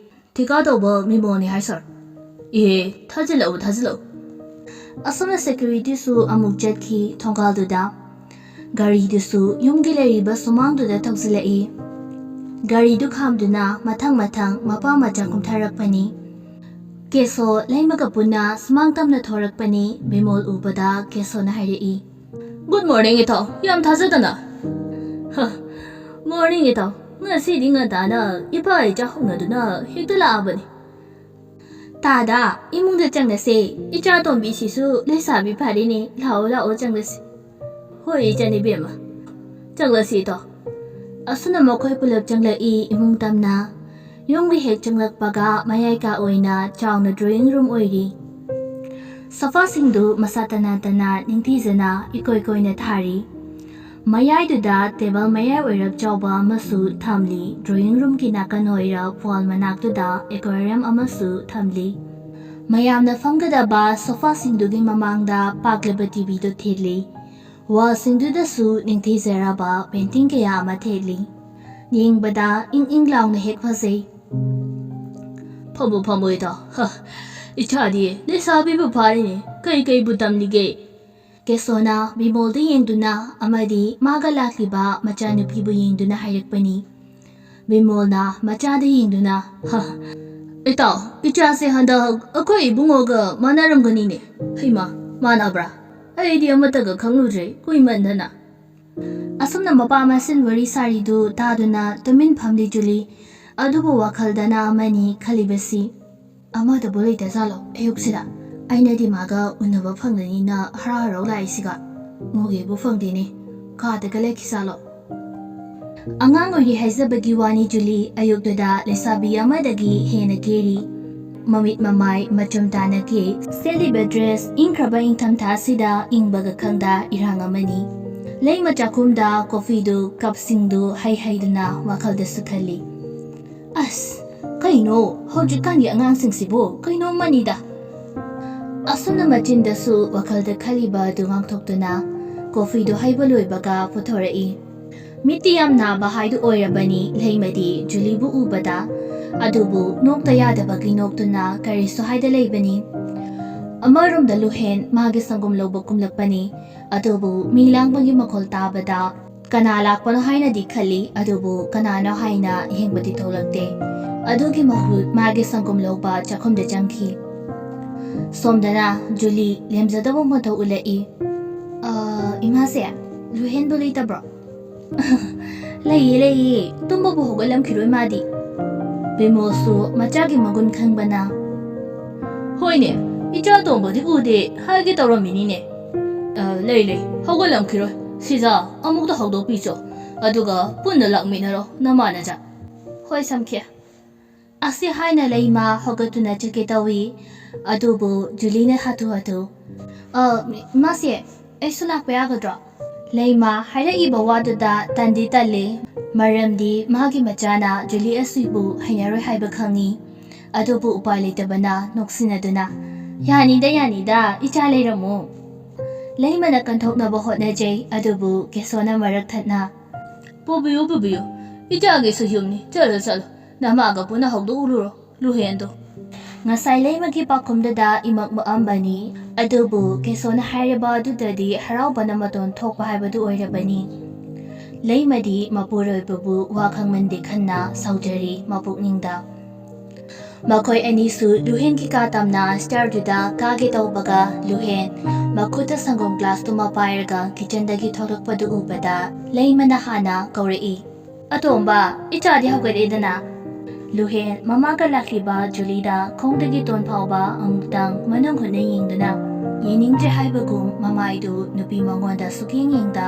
"ꯊꯤꯀꯥ ꯇꯧꯕ ꯃꯤꯃꯣꯅꯤ ꯍꯥꯏ, ꯁꯥꯔ꯫" "ꯑꯦ, ꯊꯥꯖꯤꯜꯂꯛꯎ, ꯊꯥꯖꯤꯜꯂꯛꯎ꯫" ꯑꯁꯣꯝꯅ ꯁꯦꯀ꯭ꯌꯨꯔꯤꯇꯤꯁꯨ ꯑꯃꯨꯛ ꯆꯠꯈꯤ ꯊꯣꯡꯒꯥꯜꯗꯨꯗ꯫ ꯒꯥꯔꯤꯗꯨꯁꯨ ꯌꯨꯝꯒꯤ ꯂꯩꯔꯤꯕ ꯁꯨꯃꯥꯡꯗꯨꯗ ꯊꯧꯖꯤꯜꯂꯛꯏ꯫ ꯒꯥꯔꯤꯗꯨ ꯈꯥꯝꯗꯨꯅ ꯃꯊꯪ ꯃꯊꯪ ꯃꯄꯥ ꯃꯆꯥ ꯀꯨꯝꯊꯔꯛꯄꯅꯤ꯫ ꯀꯦꯁꯣ ꯂꯩꯃꯒ ꯄꯨꯟꯅ ꯁꯨꯃꯥꯡ ꯇꯝꯅ ꯊꯣꯔꯛꯄꯅꯤ꯫ ꯕꯤꯃꯣꯜ ꯎꯕꯗ ꯀꯦꯁꯣꯅ ꯍꯥꯏꯔꯛꯏ, "Good morning, ꯏꯇꯥꯎ꯫ ꯌꯥꯝ ꯊꯥꯖꯗꯅ꯫" "ꯍ, morning, ꯏꯇꯥꯎ꯫ ꯉꯁꯤꯗꯤ ꯉꯟꯇꯥꯅ ꯏꯄꯥ ꯏꯆꯥ ꯍꯧꯅꯗꯨꯅ ꯍꯦꯛꯇ ꯂꯥꯛꯑꯕꯅꯤ꯫" "ꯇꯥꯗ, ꯏꯃꯨꯡꯗ ꯆꯪꯂꯁꯦ꯫ ꯏꯆꯥ ꯇꯣꯝꯕꯤꯁꯤꯁꯨ ꯂꯩꯁꯥꯕꯤ ꯐꯥꯔꯦꯅꯦ꯫ ꯂꯥꯛꯑꯣ, ꯂꯥꯛꯑꯣ, ꯆꯪꯂꯁꯤ꯫" "ꯍꯣꯏ, ꯏꯆꯟ ꯏꯕꯦꯝꯃ, ꯆꯪꯂꯁꯤ ꯏꯇꯥꯎ꯫" ꯑꯁꯨꯝꯅ ꯃꯈꯣꯏ ꯄꯨꯂꯞ ꯆꯪꯂꯛꯏ ꯏꯃꯨꯡ ꯇꯝꯅ꯫ ꯌꯨꯝꯒꯤ ꯍꯦꯛ ꯆꯪꯂꯛꯄꯒ ꯃꯌꯥꯏ ꯀꯥ ꯑꯣꯏꯅ ꯆꯥꯎꯅ drawing room ꯑꯣꯏꯔꯤ꯫ ꯁꯣꯐꯥꯁꯤꯡꯗꯨ ꯃꯁꯥ ꯇꯅꯥ ꯇꯅꯥ ꯅꯤꯡꯊꯤꯖꯅ ꯏꯀꯣꯏ ꯀꯣꯏꯅ ꯊꯥꯔꯤ꯫ ꯃꯌꯥꯏꯗꯨꯗ table ꯃꯌꯥꯏ ꯑꯣꯏꯔꯞ ꯆꯥꯎꯕ ꯑꯃꯁꯨ ꯊꯝꯂꯤ꯫ Drawing roomꯒꯤ ꯅꯥꯀꯟ ꯑꯣꯏꯔꯞ wall ꯃꯅꯥꯛꯇꯨꯗ aquarium ꯑꯃꯁꯨ ꯊꯝꯂꯤ꯫ ꯃꯌꯥꯝꯅ ꯐꯝꯒꯗꯕ ꯁꯣꯐꯥꯁꯤꯡꯗꯨꯒꯤ ꯃꯃꯥꯡꯗ ꯄꯥꯛꯂꯕ TVꯗꯨ ꯊꯤꯜꯂꯤ꯫ Wallꯁꯤꯡꯗꯨꯗꯁꯨ ꯅꯤꯡꯊꯤꯖꯔꯕ painting ꯀꯌꯥ ꯑꯃ ꯊꯦꯠꯂꯤ꯫ ꯌꯦꯡꯕꯗ ꯏꯪ ꯏꯪ ꯂꯥꯎꯅ ꯍꯦꯛ ꯐꯖꯩ꯫ "ꯐꯝꯃꯨ, ꯐꯝꯃꯨ ꯏꯇꯥꯎ꯫ ꯍ, ꯏꯆꯥꯗꯤ ꯂꯩꯁꯥꯕꯤꯕꯨ ꯐꯥꯔꯤꯅꯦ꯫ ꯀꯩ ꯀꯩꯕꯨ ꯇꯝꯂꯤꯒꯦ?" ꯀꯦꯁꯣꯅ ꯕꯤꯃꯣꯜꯗ ꯌꯦꯡꯗꯨꯅ ꯑꯃꯗꯤ ꯃꯥꯒ ꯂꯥꯛꯂꯤꯕ ꯃꯆꯥꯅꯨꯄꯤꯕꯨ ꯌꯦꯡꯗꯨꯅ ꯍꯥꯏꯔꯛꯄꯅꯤ꯫ ꯕꯤꯃꯣꯜꯅ ꯃꯆꯥꯗ ꯌꯦꯡꯗꯨꯅ, "ꯍ, ꯏꯇꯥꯎ, ꯏꯆꯥꯁꯦ ꯍꯟꯗꯛ ꯑꯩꯈꯣꯏ ꯏꯕꯨꯡꯉꯣꯒ ꯃꯥꯟꯅꯔꯝꯒꯅꯤꯅꯦ꯫ ꯍꯩꯃꯥ, ꯃꯥꯟꯅꯕ꯭ꯔꯥ? ꯑꯩꯗꯤ ꯑꯃꯠꯇꯒ ꯈꯪꯂꯨꯗ꯭ꯔꯦ, ꯀꯨꯏꯃꯟꯗꯅ꯫" ꯑꯁꯨꯝꯅ ꯃꯄꯥ ꯃꯁꯦꯜ ꯋꯥꯔꯤ ꯁꯥꯔꯤꯗꯨ ꯇꯥꯗꯨꯅ ꯇꯨꯃꯤꯟ ꯐꯝꯂꯤ ꯖꯨꯂꯤ꯫ ꯑꯗꯨꯕꯨ ꯋꯥꯈꯜꯗꯅ ꯑꯃꯅꯤ ꯈꯜꯂꯤꯕꯁꯤ, "ꯑꯃꯗꯨꯕꯨ ꯂꯩꯇꯖꯥꯠꯂꯣ ꯑꯌꯨꯛꯁꯤꯗ? ꯑꯩꯅꯗꯤ ꯃꯥꯒ ꯎꯅꯕ ꯐꯪꯒꯅꯤꯅ ꯍꯔꯥꯎ ꯍꯔꯥꯎ ꯂꯥꯛꯏꯁꯤꯒ ꯎꯒꯦꯕꯨ ꯐꯪꯗꯦꯅꯦ꯫ ꯀꯥꯗꯒ ꯂꯩꯈꯤꯖꯥꯠꯂꯣ?" ꯑꯉꯥꯡ ꯑꯣꯏꯔꯤ ꯍꯥꯏꯖꯕꯒꯤ ꯋꯥꯅꯤ ꯖꯨꯂꯤ, ꯑꯌꯨꯛꯇꯨꯗ ꯂꯩꯁꯥꯕꯤ ꯑꯃꯗꯒꯤ ꯍꯦꯟꯅ ꯀꯦꯔꯤ꯫ ꯃꯃꯤꯠ ꯃꯃꯥꯏ ꯃꯆꯨꯝ ꯇꯥꯅ ꯀꯦ꯫ ꯁꯦꯠꯂꯤꯕ dress ꯏꯪꯈ꯭ꯔꯕ ꯏꯪꯊꯝꯊꯥꯁꯤꯗ ꯏꯪꯕꯒ ꯈꯪꯗ ꯏꯔꯥꯡ ꯑꯃꯅꯤ꯫ ꯂꯩꯃ ꯆꯥꯛꯈꯨꯝꯗ coffeeꯗꯨ cupꯁꯤꯡꯗꯨ ꯍꯩ ꯍꯩꯗꯨꯅ ꯋꯥꯈꯜꯗꯁꯨ ꯈꯜꯂꯤ, "ꯑꯁ, ꯀꯩꯅꯣ ꯍꯧꯖꯤꯛꯀꯥꯟꯒꯤ ꯑꯉꯥꯡꯁꯤꯡꯁꯤꯕꯨ? ꯀꯩꯅꯣꯝꯃꯅꯤꯗ꯫" ꯑꯁꯨꯝꯅ ꯃꯆꯤꯟꯗꯁꯨ ꯋꯥꯈꯜꯗ ꯈꯜꯂꯤꯕ ꯑꯗꯨ ꯉꯥꯡꯊꯣꯛꯇꯨꯅ coffeeꯗꯨ ꯍꯩꯕ ꯂꯣꯏꯕꯒ ꯄꯨꯊꯣꯔꯛꯏ꯫ ꯃꯤꯠꯇꯤ ꯌꯥꯝ ꯅꯥꯕ ꯍꯥꯏꯗꯨ ꯑꯣꯏꯔꯕꯅꯤ ꯂꯩꯃꯗꯤ ꯖꯨꯂꯤꯕꯨ ꯎꯕꯗ꯫ ꯑꯗꯨꯕꯨ ꯅꯣꯛꯇ ꯌꯥꯗꯕꯒꯤ ꯅꯣꯛꯇꯨꯅ ꯀꯔꯤꯁꯨ ꯍꯥꯏꯗ ꯂꯩꯕꯅꯤ꯫ ꯑꯃꯔꯣꯝꯗ ꯂꯨꯍꯦꯟ ꯃꯥꯒꯤ ꯁꯪꯒꯣꯝ ꯂꯧꯕ ꯀꯨꯝꯂꯛꯄꯅꯤ꯫ ꯑꯗꯨꯕꯨ ꯃꯤ ꯂꯥꯡꯕꯒꯤ ꯃꯈꯣꯜ ꯇꯥꯕꯗ ꯀꯅꯥ ꯂꯥꯛꯄꯅꯣ ꯍꯥꯏꯅꯗꯤ ꯈꯜꯂꯤ, ꯑꯗꯨꯕꯨ ꯀꯅꯥꯅꯣ ꯍꯥꯏꯅ ꯌꯦꯡꯕꯗꯤ ꯊꯣꯛꯂꯛꯇꯦ꯫ ꯑꯗꯨꯒꯤ ꯃꯍꯨꯠ ꯃꯥꯒꯤ ꯁꯪꯒꯣꯝ ꯂꯧꯕ ꯆꯥꯛꯈꯨꯝꯗ ꯆꯪꯈꯤ꯫ ꯁꯣꯝꯗꯅ ꯖꯨꯂꯤ ꯂꯦꯝꯖꯗꯕ ꯃꯇꯧ ꯎꯠꯂꯛꯏ꯫ "ꯑ, ꯏꯃꯥꯁꯦ, ꯂꯨꯍꯦꯟꯕꯨ ꯂꯩꯇꯕ꯭ꯔꯣ?" "ꯂꯩꯌꯦ, ꯂꯩꯌꯦ꯫ ꯇꯨꯝꯕꯕꯨ ꯍꯧꯒꯠꯂꯝꯈꯤꯔꯣꯏ ꯃꯥꯗꯤ꯫" ꯕꯤꯃꯣꯜꯁꯨ ꯃꯆꯥꯒꯤ ꯃꯒꯨꯟ ꯈꯪꯕꯅ, "ꯍꯣꯏꯅꯦ, ꯏꯆꯥ ꯇꯣꯝꯕꯗꯤ ꯎꯗꯦ ꯍꯥꯏꯒꯦ ꯇꯧꯔꯝꯃꯤꯅꯤꯅꯦ꯫ ꯑ, ꯂꯩ, ꯂꯩ, ꯍꯧꯒꯠꯂꯝꯈꯤꯔꯣꯏ꯫ ꯁꯤꯖꯥ, ꯑꯃꯨꯛꯇ ꯍꯧꯗꯣꯛꯄꯤꯆꯣ꯫ ꯑꯗꯨꯒ ꯄꯨꯟꯅ ꯂꯥꯛꯃꯤꯟꯅꯔꯣ, ꯅꯃꯥ ꯅꯆꯥ꯫" "ꯍꯣꯏ, ꯁꯝꯈꯦ꯫" ꯑꯁꯤ ꯍꯥꯏꯅ ꯂꯩꯃ ꯍꯧꯒꯠꯇꯨꯅ ꯆꯠꯀꯦ ꯇꯧꯏ꯫ ꯑꯗꯨꯕꯨ ꯖꯨꯂꯤꯅ ꯍꯥꯊꯨ ꯍꯥꯊꯨ, "ꯑ, ꯃꯥꯁꯦ, ꯑꯩꯁꯨ ꯂꯥꯛꯄ ꯌꯥꯒꯗ꯭ꯔꯣ?" ꯂꯩꯃ ꯍꯥꯏꯔꯛꯏꯕ ꯋꯥꯗꯨꯗ ꯇꯟꯗꯤ ꯇꯜꯂꯤ, ꯃꯔꯝꯗꯤ ꯃꯥꯒꯤ ꯃꯆꯥꯅ ꯖꯨꯂꯤ ꯑꯁꯤꯕꯨ ꯍꯩꯅꯔꯣꯏ ꯍꯥꯏꯕ ꯈꯪꯏ꯫ ꯑꯗꯨꯕꯨ ꯎꯄꯥꯏ ꯂꯩꯇꯕꯅ ꯅꯣꯛꯁꯤꯟꯅꯗꯨꯅ, "ꯌꯥꯅꯤꯗ, ꯌꯥꯅꯤꯗ, ꯏꯆꯥ ꯂꯩꯔꯝꯃꯨ꯫" ꯂꯩꯃꯅ ꯀꯟꯊꯣꯛꯅꯕ ꯍꯣꯠꯅꯖꯩ, ꯑꯗꯨꯕꯨ ꯀꯦꯁꯣꯅ ꯃꯔꯛ ꯊꯠꯅ, "ꯄꯨꯕꯤꯌꯨ, ꯄꯨꯕꯤꯌꯨ, ꯏꯆꯥꯒꯤꯁꯨ ꯌꯨꯝꯅꯤ, ꯆꯠꯂꯣ, ꯆꯠꯂꯣ, ꯅꯃꯥꯒ ꯄꯨꯟꯅ ꯍꯧꯗꯣꯛꯎꯔꯨꯔꯣ ꯂꯨꯍꯦꯟꯗꯣ꯫" ꯉꯁꯥꯏ ꯂꯩꯃꯒꯤ ꯄꯥꯎꯈꯨꯝꯗꯨꯗ ꯏꯃꯛ ꯃꯛꯑꯝꯕꯅꯤ, ꯑꯗꯨꯕꯨ ꯀꯦꯁꯣꯅ ꯍꯥꯏꯔꯕ ꯑꯗꯨꯗꯗꯤ ꯍꯔꯥꯎꯕꯅ ꯃꯇꯣꯟ ꯊꯣꯛꯄ ꯍꯥꯏꯕꯗꯨ ꯑꯣꯏꯔꯕꯅꯤ꯫ ꯂꯩꯃꯗꯤ ꯃꯄꯨꯔꯣꯏꯕꯕꯨ ꯋꯥ ꯈꯪꯃꯟꯗꯦ ꯈꯟꯅ ꯁꯥꯎꯖꯔꯤ ꯃꯄꯨꯛꯅꯤꯡꯗ꯫ ꯃꯈꯣꯏ ꯑꯅꯤꯁꯨ ꯂꯨꯍꯦꯟꯒꯤ ꯀꯥ ꯇꯝꯅ ꯁ꯭ꯇꯦꯌꯔꯗꯨꯗ ꯀꯥꯒꯦ ꯇꯧꯕꯒ, ꯂꯨꯍꯦꯟ ꯃꯈꯨꯠꯇ ꯁꯪꯒꯣꯝ ꯒ꯭ꯂꯥꯁꯇꯨꯃ ꯄꯥꯏꯔꯒ ꯀꯤꯆꯟꯗꯒꯤ ꯊꯣꯛꯂꯛꯄꯗꯨ ꯎꯕꯗ ꯂꯩꯃꯅ ꯍꯥꯟꯅ ꯀꯧꯔꯛꯏ, "ꯑꯇꯣꯝꯕ, ꯏꯆꯥꯗꯤ ꯍꯧꯒꯠꯂꯦꯗꯅ?" ꯂꯨꯍꯦꯟ ꯃꯃꯥꯒ ꯂꯥꯛꯂꯤꯕ ꯖꯨꯂꯤꯗ ꯈꯣꯡꯗꯒꯤ ꯇꯣꯟ ꯐꯥꯎꯕ ꯑꯃꯨꯛꯇꯪ ꯃꯅꯨꯡ ꯍꯨꯠꯅ ꯌꯦꯡꯗꯨꯅ, ꯌꯦꯡꯅꯤꯡꯗ꯭ꯔꯦ ꯍꯥꯏꯕꯒꯨꯝ ꯃꯃꯥꯏꯗꯨ ꯅꯨꯄꯤ ꯃꯉꯣꯟꯗ ꯁꯨꯛꯌꯦꯡ ꯌꯦꯡꯗ,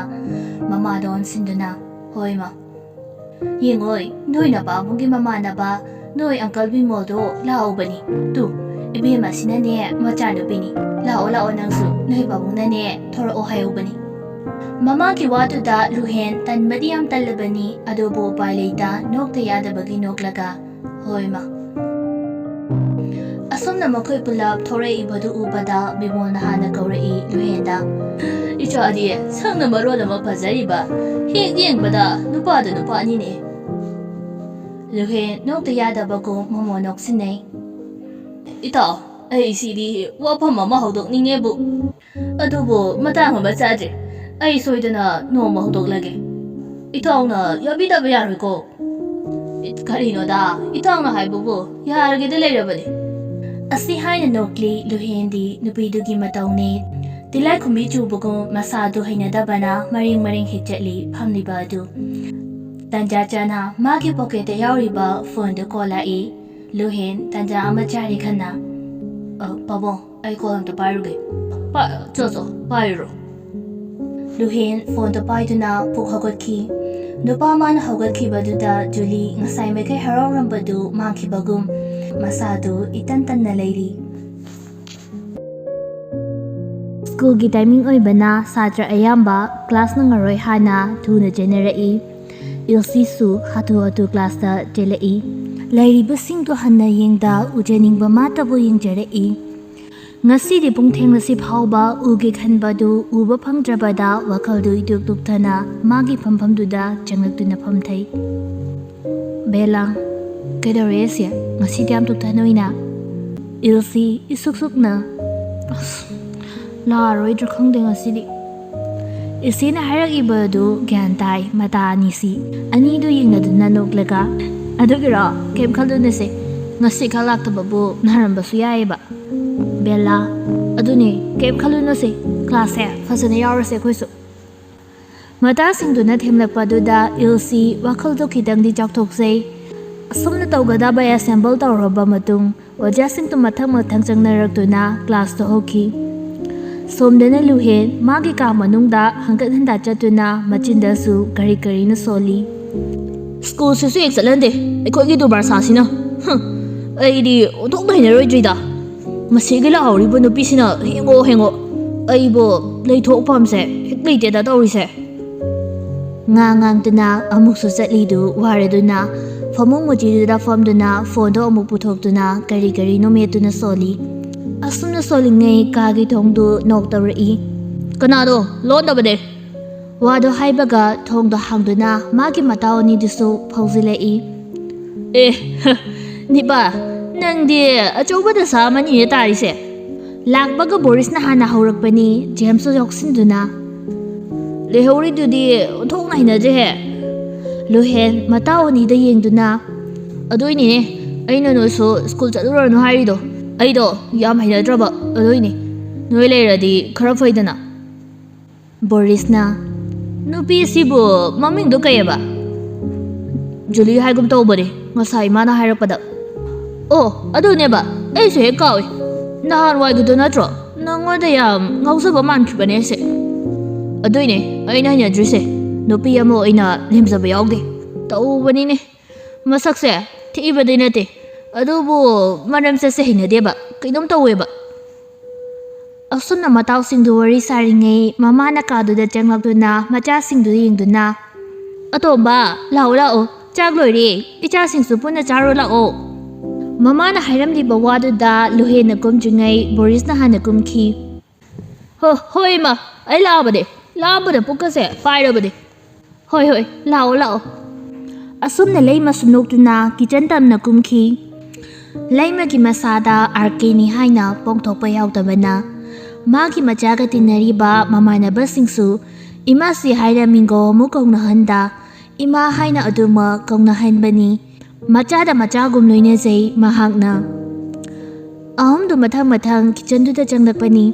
ꯃꯃꯥꯗ ꯑꯣꯟꯁꯤꯟꯗꯨꯅ, "ꯍꯣꯏ, ꯃꯥ꯫ ꯌꯦꯡꯉꯣꯏ, ꯅꯣꯏ ꯅꯄꯥꯕꯨꯡꯒꯤ ꯃꯃꯥꯟꯅꯕ, ꯅꯣꯏ ꯑꯪꯀꯜ ꯕꯤꯃꯣꯜꯗꯣ ꯂꯥꯛꯍꯧꯕꯅꯤ꯫ ꯇꯨ, ꯏꯕꯦꯝꯃꯁꯤꯅꯅꯦ ꯃꯆꯥꯅꯨꯄꯤꯅꯤ꯫ ꯂꯥꯛꯑꯣ, ꯂꯥꯛꯑꯣ, ꯅꯪꯁꯨ ꯅꯣꯏ ꯄꯥꯕꯨꯡꯅꯅꯦ ꯊꯣꯔꯛꯑꯣ ꯍꯥꯏꯍꯧꯕꯅꯤ꯫" ꯃꯃꯥꯒꯤ ꯋꯥꯗꯨꯗ ꯂꯨꯍꯦꯟ ꯇꯟꯕꯗꯤ ꯌꯥꯝ ꯇꯜꯂꯕꯅꯤ, ꯑꯗꯨꯕꯨ ꯎꯄꯥꯏ ꯂꯩꯇ ꯅꯣꯛꯇ ꯌꯥꯗꯕꯒꯤ ꯅꯣꯛꯂꯒ, "ꯍꯣꯏ, ꯃꯥ꯫" ꯑꯁꯨꯝꯅ ꯃꯈꯣꯏ ꯄꯨꯂꯞ ꯊꯣꯔꯛꯏꯕꯗꯨ ꯎꯕꯗ ꯕꯤꯃꯣꯜꯅ ꯍꯥꯟꯅ ꯀꯧꯔꯛꯏ ꯂꯨꯍꯦꯟꯗ, "ꯏꯆꯥꯗꯤ ꯁꯛꯅ ꯃꯔꯣꯜ ꯑꯃ ꯐꯖꯔꯤꯕ, ꯍꯦꯛ ꯌꯦꯡꯕꯗ ꯅꯨꯄꯥꯗ ꯅꯨꯄꯥꯅꯤꯅꯦ꯫" ꯂꯨꯍꯦꯟ ꯅꯣꯛꯇ ꯌꯥꯗꯕꯒꯨꯝ ꯃꯃꯣꯟ ꯅꯣꯛꯁꯤꯟꯅꯩ꯫ "ꯏꯇꯥꯎ, ꯑꯩ ꯁꯤꯗꯤ ꯋꯥꯐꯝ ꯑꯃ ꯍꯧꯗꯣꯛꯅꯤꯡꯉꯦꯕꯨ꯫ ꯑꯗꯨꯕꯨ ꯃꯇꯥꯡ ꯑꯃ ꯆꯥꯗ꯭ꯔꯤ꯫ ꯑꯩ ꯁꯣꯏꯗꯅ ꯅꯣꯡꯃ ꯍꯧꯗꯣꯛꯂꯒꯦ꯫ ꯏꯇꯥꯎꯅ ꯌꯥꯕꯤꯗꯕ ꯌꯥꯔꯣꯏꯀꯣ꯫ ꯏꯠ-, ꯀꯔꯤꯅꯣꯗ, ꯏꯇꯥꯎꯅ ꯍꯥꯏꯕꯕꯨ ꯌꯥꯔꯒꯦꯗ ꯂꯩꯔꯕꯅꯤ꯫ ꯑꯁꯤ ꯍꯥꯏꯅ ꯅꯣꯛꯂꯤ ꯂꯨꯍꯦꯟꯗꯤ ꯅꯨꯄꯤꯗꯨꯒꯤ ꯃꯇꯧꯅꯤ꯫ ꯇꯤꯜꯂꯥꯏꯈꯨꯝꯕꯤ ꯆꯨꯕꯒꯨꯝ ꯃꯁꯥꯗꯨ ꯍꯩꯅꯗꯕꯅ ꯃꯔꯦꯡ ꯃꯔꯦꯡ ꯍꯦꯛ ꯆꯠꯂꯤ ꯐꯝꯂꯤꯕ ꯑꯗꯨ꯫ ꯇꯟꯖꯥ ꯆꯥꯅ ꯃꯥꯒꯤ ꯄꯣꯀꯦꯠꯇ ꯌꯥꯎꯔꯤꯕ ꯐꯣꯟꯗꯨ ꯀꯣꯜ ꯂꯥꯛꯏ꯫ ꯂꯨꯍꯦꯟ ꯇꯟꯖꯥ ꯑꯃ ꯆꯥꯔꯤ ꯈꯟꯅ, "ꯑ, ꯄꯥꯕꯨꯡ, ꯑꯩ ꯀꯣꯜ ꯑꯝꯇ ꯄꯥꯏꯔꯨꯒꯦ꯫ ꯄꯥ-, ꯆꯣ, ꯆꯣ, ꯄꯥꯏꯔꯨꯔꯣ꯫" ꯂꯨꯍꯦꯟ ꯐꯣꯟꯗꯣ ꯄꯥꯏꯗꯨꯅ ꯄꯨꯛ ꯍꯧꯒꯠꯈꯤ꯫ ꯅꯨꯄꯥ ꯃꯥꯅ ꯍꯧꯒꯠꯈꯤꯕꯗꯨꯗ ꯖꯨꯂꯤ ꯉꯁꯥꯏ ꯃꯈꯩ ꯍꯔꯥꯎꯔꯝꯕꯗꯨ ꯃꯥꯡꯈꯤꯕꯒꯨꯝ ꯃꯁꯥꯗꯨ ꯏꯇꯟ ꯇꯟꯅ ꯂꯩꯔꯤ꯫ ꯁ꯭ꯀꯨꯜꯒꯤ ꯇꯥꯏꯃꯤꯡ ꯑꯣꯏꯕꯅ ꯁꯥꯇ꯭ꯔ ꯑꯌꯥꯝꯕ ꯀ꯭ꯂꯥꯁ ꯅꯪꯉꯔꯣꯏ ꯍꯥꯏꯅ ꯊꯨꯅ ꯆꯦꯟꯅꯔꯛꯏ꯫ ꯏꯜꯁꯤꯁꯨ ꯍꯥꯊꯨ ꯍꯥꯊꯨ ꯀ꯭ꯂꯥꯁꯇ ꯆꯦꯜꯂꯛꯏ꯫ ꯂꯩꯔꯤꯕꯁꯤꯡꯗꯨ ꯍꯟꯅ ꯌꯦꯡꯗ ꯎꯖꯅꯤꯡꯕ ꯃꯥꯇꯕꯨ ꯌꯦꯡꯖꯔꯛꯏ꯫ ꯉꯁꯤꯗꯤ ꯄꯨꯡ ꯊꯦꯡꯂꯁꯤ ꯐꯥꯎꯕ ꯎꯒꯦ ꯈꯟꯕꯗꯨ ꯎꯕ ꯐꯪꯗ꯭ꯔꯕꯗ ꯋꯥꯈꯜꯗꯨ ꯏꯇꯨꯛ ꯇꯨꯛꯊꯅ ꯃꯥꯒꯤ ꯐꯝꯐꯝꯗꯨꯗ ꯆꯪꯂꯛꯇꯨꯅ ꯐꯝꯊꯩ꯫ "ꯕꯦꯂꯥ, ꯀꯩꯗꯧꯔꯦ ꯏꯆꯦ? ꯉꯁꯤꯗꯤ ꯌꯥꯝ ꯇꯨꯛꯊꯅ ꯎꯏꯅ?" ꯏꯜꯁꯤ ꯏꯁꯨꯛ ꯁꯨꯛꯅ, "ꯑꯁ, ꯂꯥꯛꯑꯔꯣꯏꯗ꯭ꯔꯥ ꯈꯪꯗꯦ ꯉꯁꯤꯗꯤ꯫" ꯏꯆꯦꯅ ꯍꯥꯏꯔꯛꯏꯕꯗꯨ ꯒ꯭ꯌꯥꯟ ꯇꯥꯏ ꯃꯇꯥ ꯑꯅꯤꯁꯤ꯫ ꯑꯅꯤꯗꯨ ꯌꯦꯡꯅꯗꯨꯅ ꯅꯣꯛꯂꯒ, "ꯑꯗꯨꯒꯤꯔꯣ? ꯀꯩꯝ ꯈꯜꯂꯨꯅꯨꯁꯦ, ꯉꯁꯤ ꯈꯛ ꯂꯥꯛꯇꯕꯕꯨ ꯅꯥꯔꯝꯕꯁꯨ ꯌꯥꯏꯑꯕ꯫" "ꯕꯦꯂꯥ, ꯑꯗꯨꯅꯦ, ꯀꯩꯝ ꯈꯜꯂꯨꯅꯨꯁꯦ, ꯀ꯭ꯂꯥꯁꯁꯦ ꯐꯖꯅ ꯌꯥꯎꯔꯁꯦ ꯑꯩꯈꯣꯏꯁꯨ꯫" ꯃꯇꯥꯁꯤꯡꯗꯨꯅ ꯊꯦꯝꯂꯛꯄꯗꯨꯗ ꯏꯜꯁꯤ ꯋꯥꯈꯜꯗꯨ ꯈꯤꯇꯪꯗꯤ ꯆꯥꯎꯊꯣꯛꯆꯩ꯫ ꯑꯁꯨꯝꯅ ꯇꯧꯒꯗꯕ ꯑꯦꯁꯦꯝꯕꯜ ꯇꯧꯔꯕ ꯃꯇꯨꯡ, ꯑꯣꯖꯥꯁꯤꯡꯗꯨ ꯃꯊꯪ ꯃꯊꯪ ꯆꯪꯅꯔꯛꯇꯨꯅ ꯀ꯭ꯂꯥꯁꯇꯨ ꯍꯧꯈꯤ꯫ ꯁꯣꯝꯗꯅ ꯂꯨꯍꯦꯟ ꯃꯥꯒꯤ ꯀꯥ ꯃꯅꯨꯡꯗ ꯍꯪꯒꯠ ꯍꯟꯗꯥ ꯆꯠꯇꯨꯅ ꯃꯆꯤꯟꯗꯁꯨ ꯀꯔꯤ ꯀꯔꯤꯅꯣ ꯁꯣꯜꯂꯤ꯫ "ꯁ꯭ꯀꯨꯜꯁꯤꯁꯨ ꯍꯦꯛ ꯆꯠꯍꯟꯗꯦ ꯑꯩꯈꯣꯏꯒꯤ ꯗꯨꯕꯥꯔꯁꯥꯁꯤꯅ꯫ ꯍꯨꯝ, ꯑꯩꯗꯤ ꯑꯣꯟꯊꯣꯛꯅ ꯍꯩꯅꯔꯣꯏꯗ꯭ꯔꯤꯗ꯫ ꯃꯁꯤꯒꯤ ꯂꯥꯛꯍꯧꯔꯤꯕ ꯅꯨꯄꯤꯁꯤꯅ ꯍꯦꯡꯉꯣ ꯍꯦꯡꯉꯣ꯫ ꯑꯩꯕꯨ ꯂꯩꯊꯣꯛꯐꯝꯁꯦ ꯍꯦꯛ ꯂꯩꯇꯦꯗ ꯇꯧꯔꯤꯁꯦ꯫" ꯉꯥ ꯉꯥꯡꯗꯨꯅ ꯑꯃꯨꯛꯁꯨ ꯆꯠꯂꯤꯗꯨ ꯋꯥꯔꯗꯨꯅ ꯐꯃꯨꯡ ꯃꯆꯤꯗꯨꯗ ꯐꯝꯗꯨꯅ ꯐꯣꯟꯗꯣ ꯑꯃꯨꯛ ꯄꯨꯊꯣꯛꯇꯨꯅ ꯀꯔꯤ ꯀꯔꯤꯅꯣ ꯃꯦꯠꯇꯨꯅ ꯁꯣꯜꯂꯤ꯫ ꯑꯁꯨꯝꯅ ꯁꯣꯜꯂꯤꯉꯩ ꯀꯥꯒꯤ ꯊꯣꯡꯗꯨ ꯅꯣꯛ ꯇꯧꯔꯛꯏ꯫ "ꯀꯅꯥꯅꯣ? ꯂꯣꯟꯗꯕꯅꯦ꯫" ꯋꯥꯗꯣ ꯍꯥꯏꯕꯒ ꯊꯣꯡꯗꯣ ꯍꯥꯡꯗꯨꯅ ꯃꯥꯒꯤ ꯃꯇꯥꯎ ꯑꯅꯤꯗꯨꯁꯨ ꯐꯥꯎꯖꯤꯜꯂꯛꯏ꯫ "ꯑꯦ, ꯅꯤꯄꯥ, ꯅꯪꯗꯤ ꯑꯆꯧꯕ ꯗꯁꯥ ꯑꯃꯅꯤꯅꯦ ꯇꯥꯔꯤꯁꯦ꯫" ꯂꯥꯛꯄꯒ ꯕꯣꯔꯤꯁꯅ ꯍꯥꯟꯅ ꯍꯧꯔꯛꯄꯅꯤ, ꯖꯦꯝꯁꯁꯨ ꯌꯥꯎꯁꯤꯟꯗꯨꯅ꯫ ꯂꯩꯍꯧꯔꯤꯗꯨꯗꯤ ꯑꯣꯟꯊꯣꯛꯅ ꯍꯩꯅꯗ꯭ꯔꯦꯍꯦ꯫ ꯂꯨꯍꯦꯟ ꯃꯇꯥꯎ ꯑꯅꯤꯗ ꯌꯦꯡꯗꯨꯅ, "ꯑꯗꯨꯏꯅꯤꯅꯦ ꯑꯩꯅ ꯅꯣꯏꯁꯨ ꯁ꯭ꯀꯨꯜ ꯆꯠꯂꯨꯔꯅꯨ ꯍꯥꯏꯔꯤꯗꯣ꯫ ꯑꯩꯗꯣ ꯌꯥꯝ ꯍꯩꯅꯗ꯭ꯔꯕ, ꯑꯗꯨꯏꯅꯤ꯫ ꯅꯣꯏ ꯂꯩꯔꯗꯤ ꯈꯔ ꯐꯩꯗꯅ꯫" ꯕꯣꯔꯤꯁꯅ, "ꯅꯨꯄꯤꯁꯤꯕꯨ ꯃꯃꯤꯡꯗꯣ ꯀꯩꯑꯕ?" "ꯖꯨꯂꯤ ꯍꯥꯏꯒꯨꯝ ꯇꯧꯕꯅꯦ ꯉꯁꯥꯏ ꯃꯥꯅ ꯍꯥꯏꯔꯛꯄꯗ꯫" "ꯑꯣ, ꯑꯗꯨꯅꯦꯕ, ꯑꯩꯁꯨ ꯍꯦꯛ ꯀꯥꯎꯏ꯫ ꯅꯍꯥꯟꯋꯥꯏꯒꯤꯗꯣ ꯅꯠꯇ꯭ꯔꯣ? ꯅꯪꯉꯣꯟꯗ ꯌꯥꯝ ꯉꯥꯎꯖꯕ ꯃꯥꯟꯈꯤꯕꯅꯦ ꯑꯩꯁꯦ꯫" "ꯑꯗꯨꯏꯅꯦ ꯑꯩꯅ ꯍꯩꯅꯗ꯭ꯔꯤꯁꯦ, ꯅꯨꯄꯤ ꯑꯃ ꯑꯣꯏꯅ ꯂꯦꯝꯖꯕ ꯌꯥꯎꯗꯦ꯫ ꯇꯧꯕꯅꯤꯅꯦ꯫ ꯃꯁꯛꯁꯦ ꯊꯤꯕꯗꯤ ꯅꯠꯇꯦ, ꯑꯗꯨꯕꯨ ꯃꯔꯝ ꯆꯠꯁꯦ ꯍꯩꯅꯗꯦꯕ, ꯀꯩꯅꯣꯝ ꯇꯧꯋꯦꯕ꯫" ꯑꯁꯨꯝꯅ ꯃꯇꯥꯎꯁꯤꯡꯗꯨ ꯋꯥꯔꯤ ꯁꯥꯔꯤꯉꯩ, ꯃꯃꯥꯅ ꯀꯥꯗꯨꯗ ꯆꯪꯂꯛꯇꯨꯅ ꯃꯆꯥꯁꯤꯡꯗꯨ ꯌꯦꯡꯗꯨꯅ, "ꯑꯇꯣꯝꯕ, ꯂꯥꯛꯑꯣ ꯂꯥꯛꯑꯣ, ꯆꯥꯛ ꯂꯣꯏꯔꯦ, ꯏꯆꯥꯁꯤꯡꯁꯨ ꯄꯨꯟꯅ ꯆꯥꯔꯣ ꯂꯥꯛꯑꯣ꯫" ꯃꯃꯥꯅ ꯍꯥꯏꯔꯝꯂꯤꯕ ꯋꯥꯗꯨꯗ ꯂꯨꯍꯦꯟꯅ ꯀꯨꯝꯗ꯭ꯔꯤꯉꯩ ꯕꯣꯔꯤꯁꯅ ꯍꯥꯟꯅ ꯀꯨꯝꯈꯤ꯫ "ꯍꯣ, ꯍꯣꯏ ꯏꯃꯥ, ꯑꯩ ꯂꯥꯛꯑꯕꯅꯦ, ꯂꯥꯝꯕꯅ ꯄꯨꯛꯀꯁꯦ ꯄꯥꯏꯔꯕꯅꯦ꯫" "ꯍꯣꯏ ꯍꯣꯏ, ꯂꯥꯛꯑꯣ ꯂꯥꯛꯑꯣ꯫" ꯑꯁꯨꯝꯅ ꯂꯩꯃꯁꯨ ꯅꯣꯛꯇꯨꯅ ꯀꯤꯆꯟ ꯇꯝꯅ ꯀꯨꯝꯈꯤ꯫ ꯂꯩꯃꯒꯤ ꯃꯁꯥꯗ ꯑꯥꯔ ꯀꯦꯅꯤ ꯍꯥꯏꯅ ꯄꯣꯡꯊꯣꯛꯄ ꯌꯥꯎꯗꯕꯅ, ꯃꯥꯒꯤ ꯃꯆꯥꯒ ꯇꯤꯟꯅꯔꯤꯕ ꯃꯃꯥꯟꯅꯕꯁꯤꯡꯁꯨ ꯏꯃꯥꯁꯤ ꯍꯥꯏꯅ ꯃꯤꯡꯒꯧ ꯑꯃꯨꯛ ꯀꯧꯅꯍꯟꯗ, ꯏꯃꯥ ꯍꯥꯏꯅ ꯑꯗꯨꯃꯛ ꯀꯧꯅꯍꯟꯕꯅꯤ꯫ ꯃꯆꯥꯗ ꯃꯆꯥꯒꯨꯝ ꯂꯣꯏꯅꯖꯩ ꯃꯍꯥꯛꯅ꯫ ꯑꯍꯨꯝꯗꯨ ꯃꯊꯪ ꯃꯊꯪ ꯀꯤꯆꯟꯗꯨꯗ ꯆꯪꯂꯛꯄꯅꯤ꯫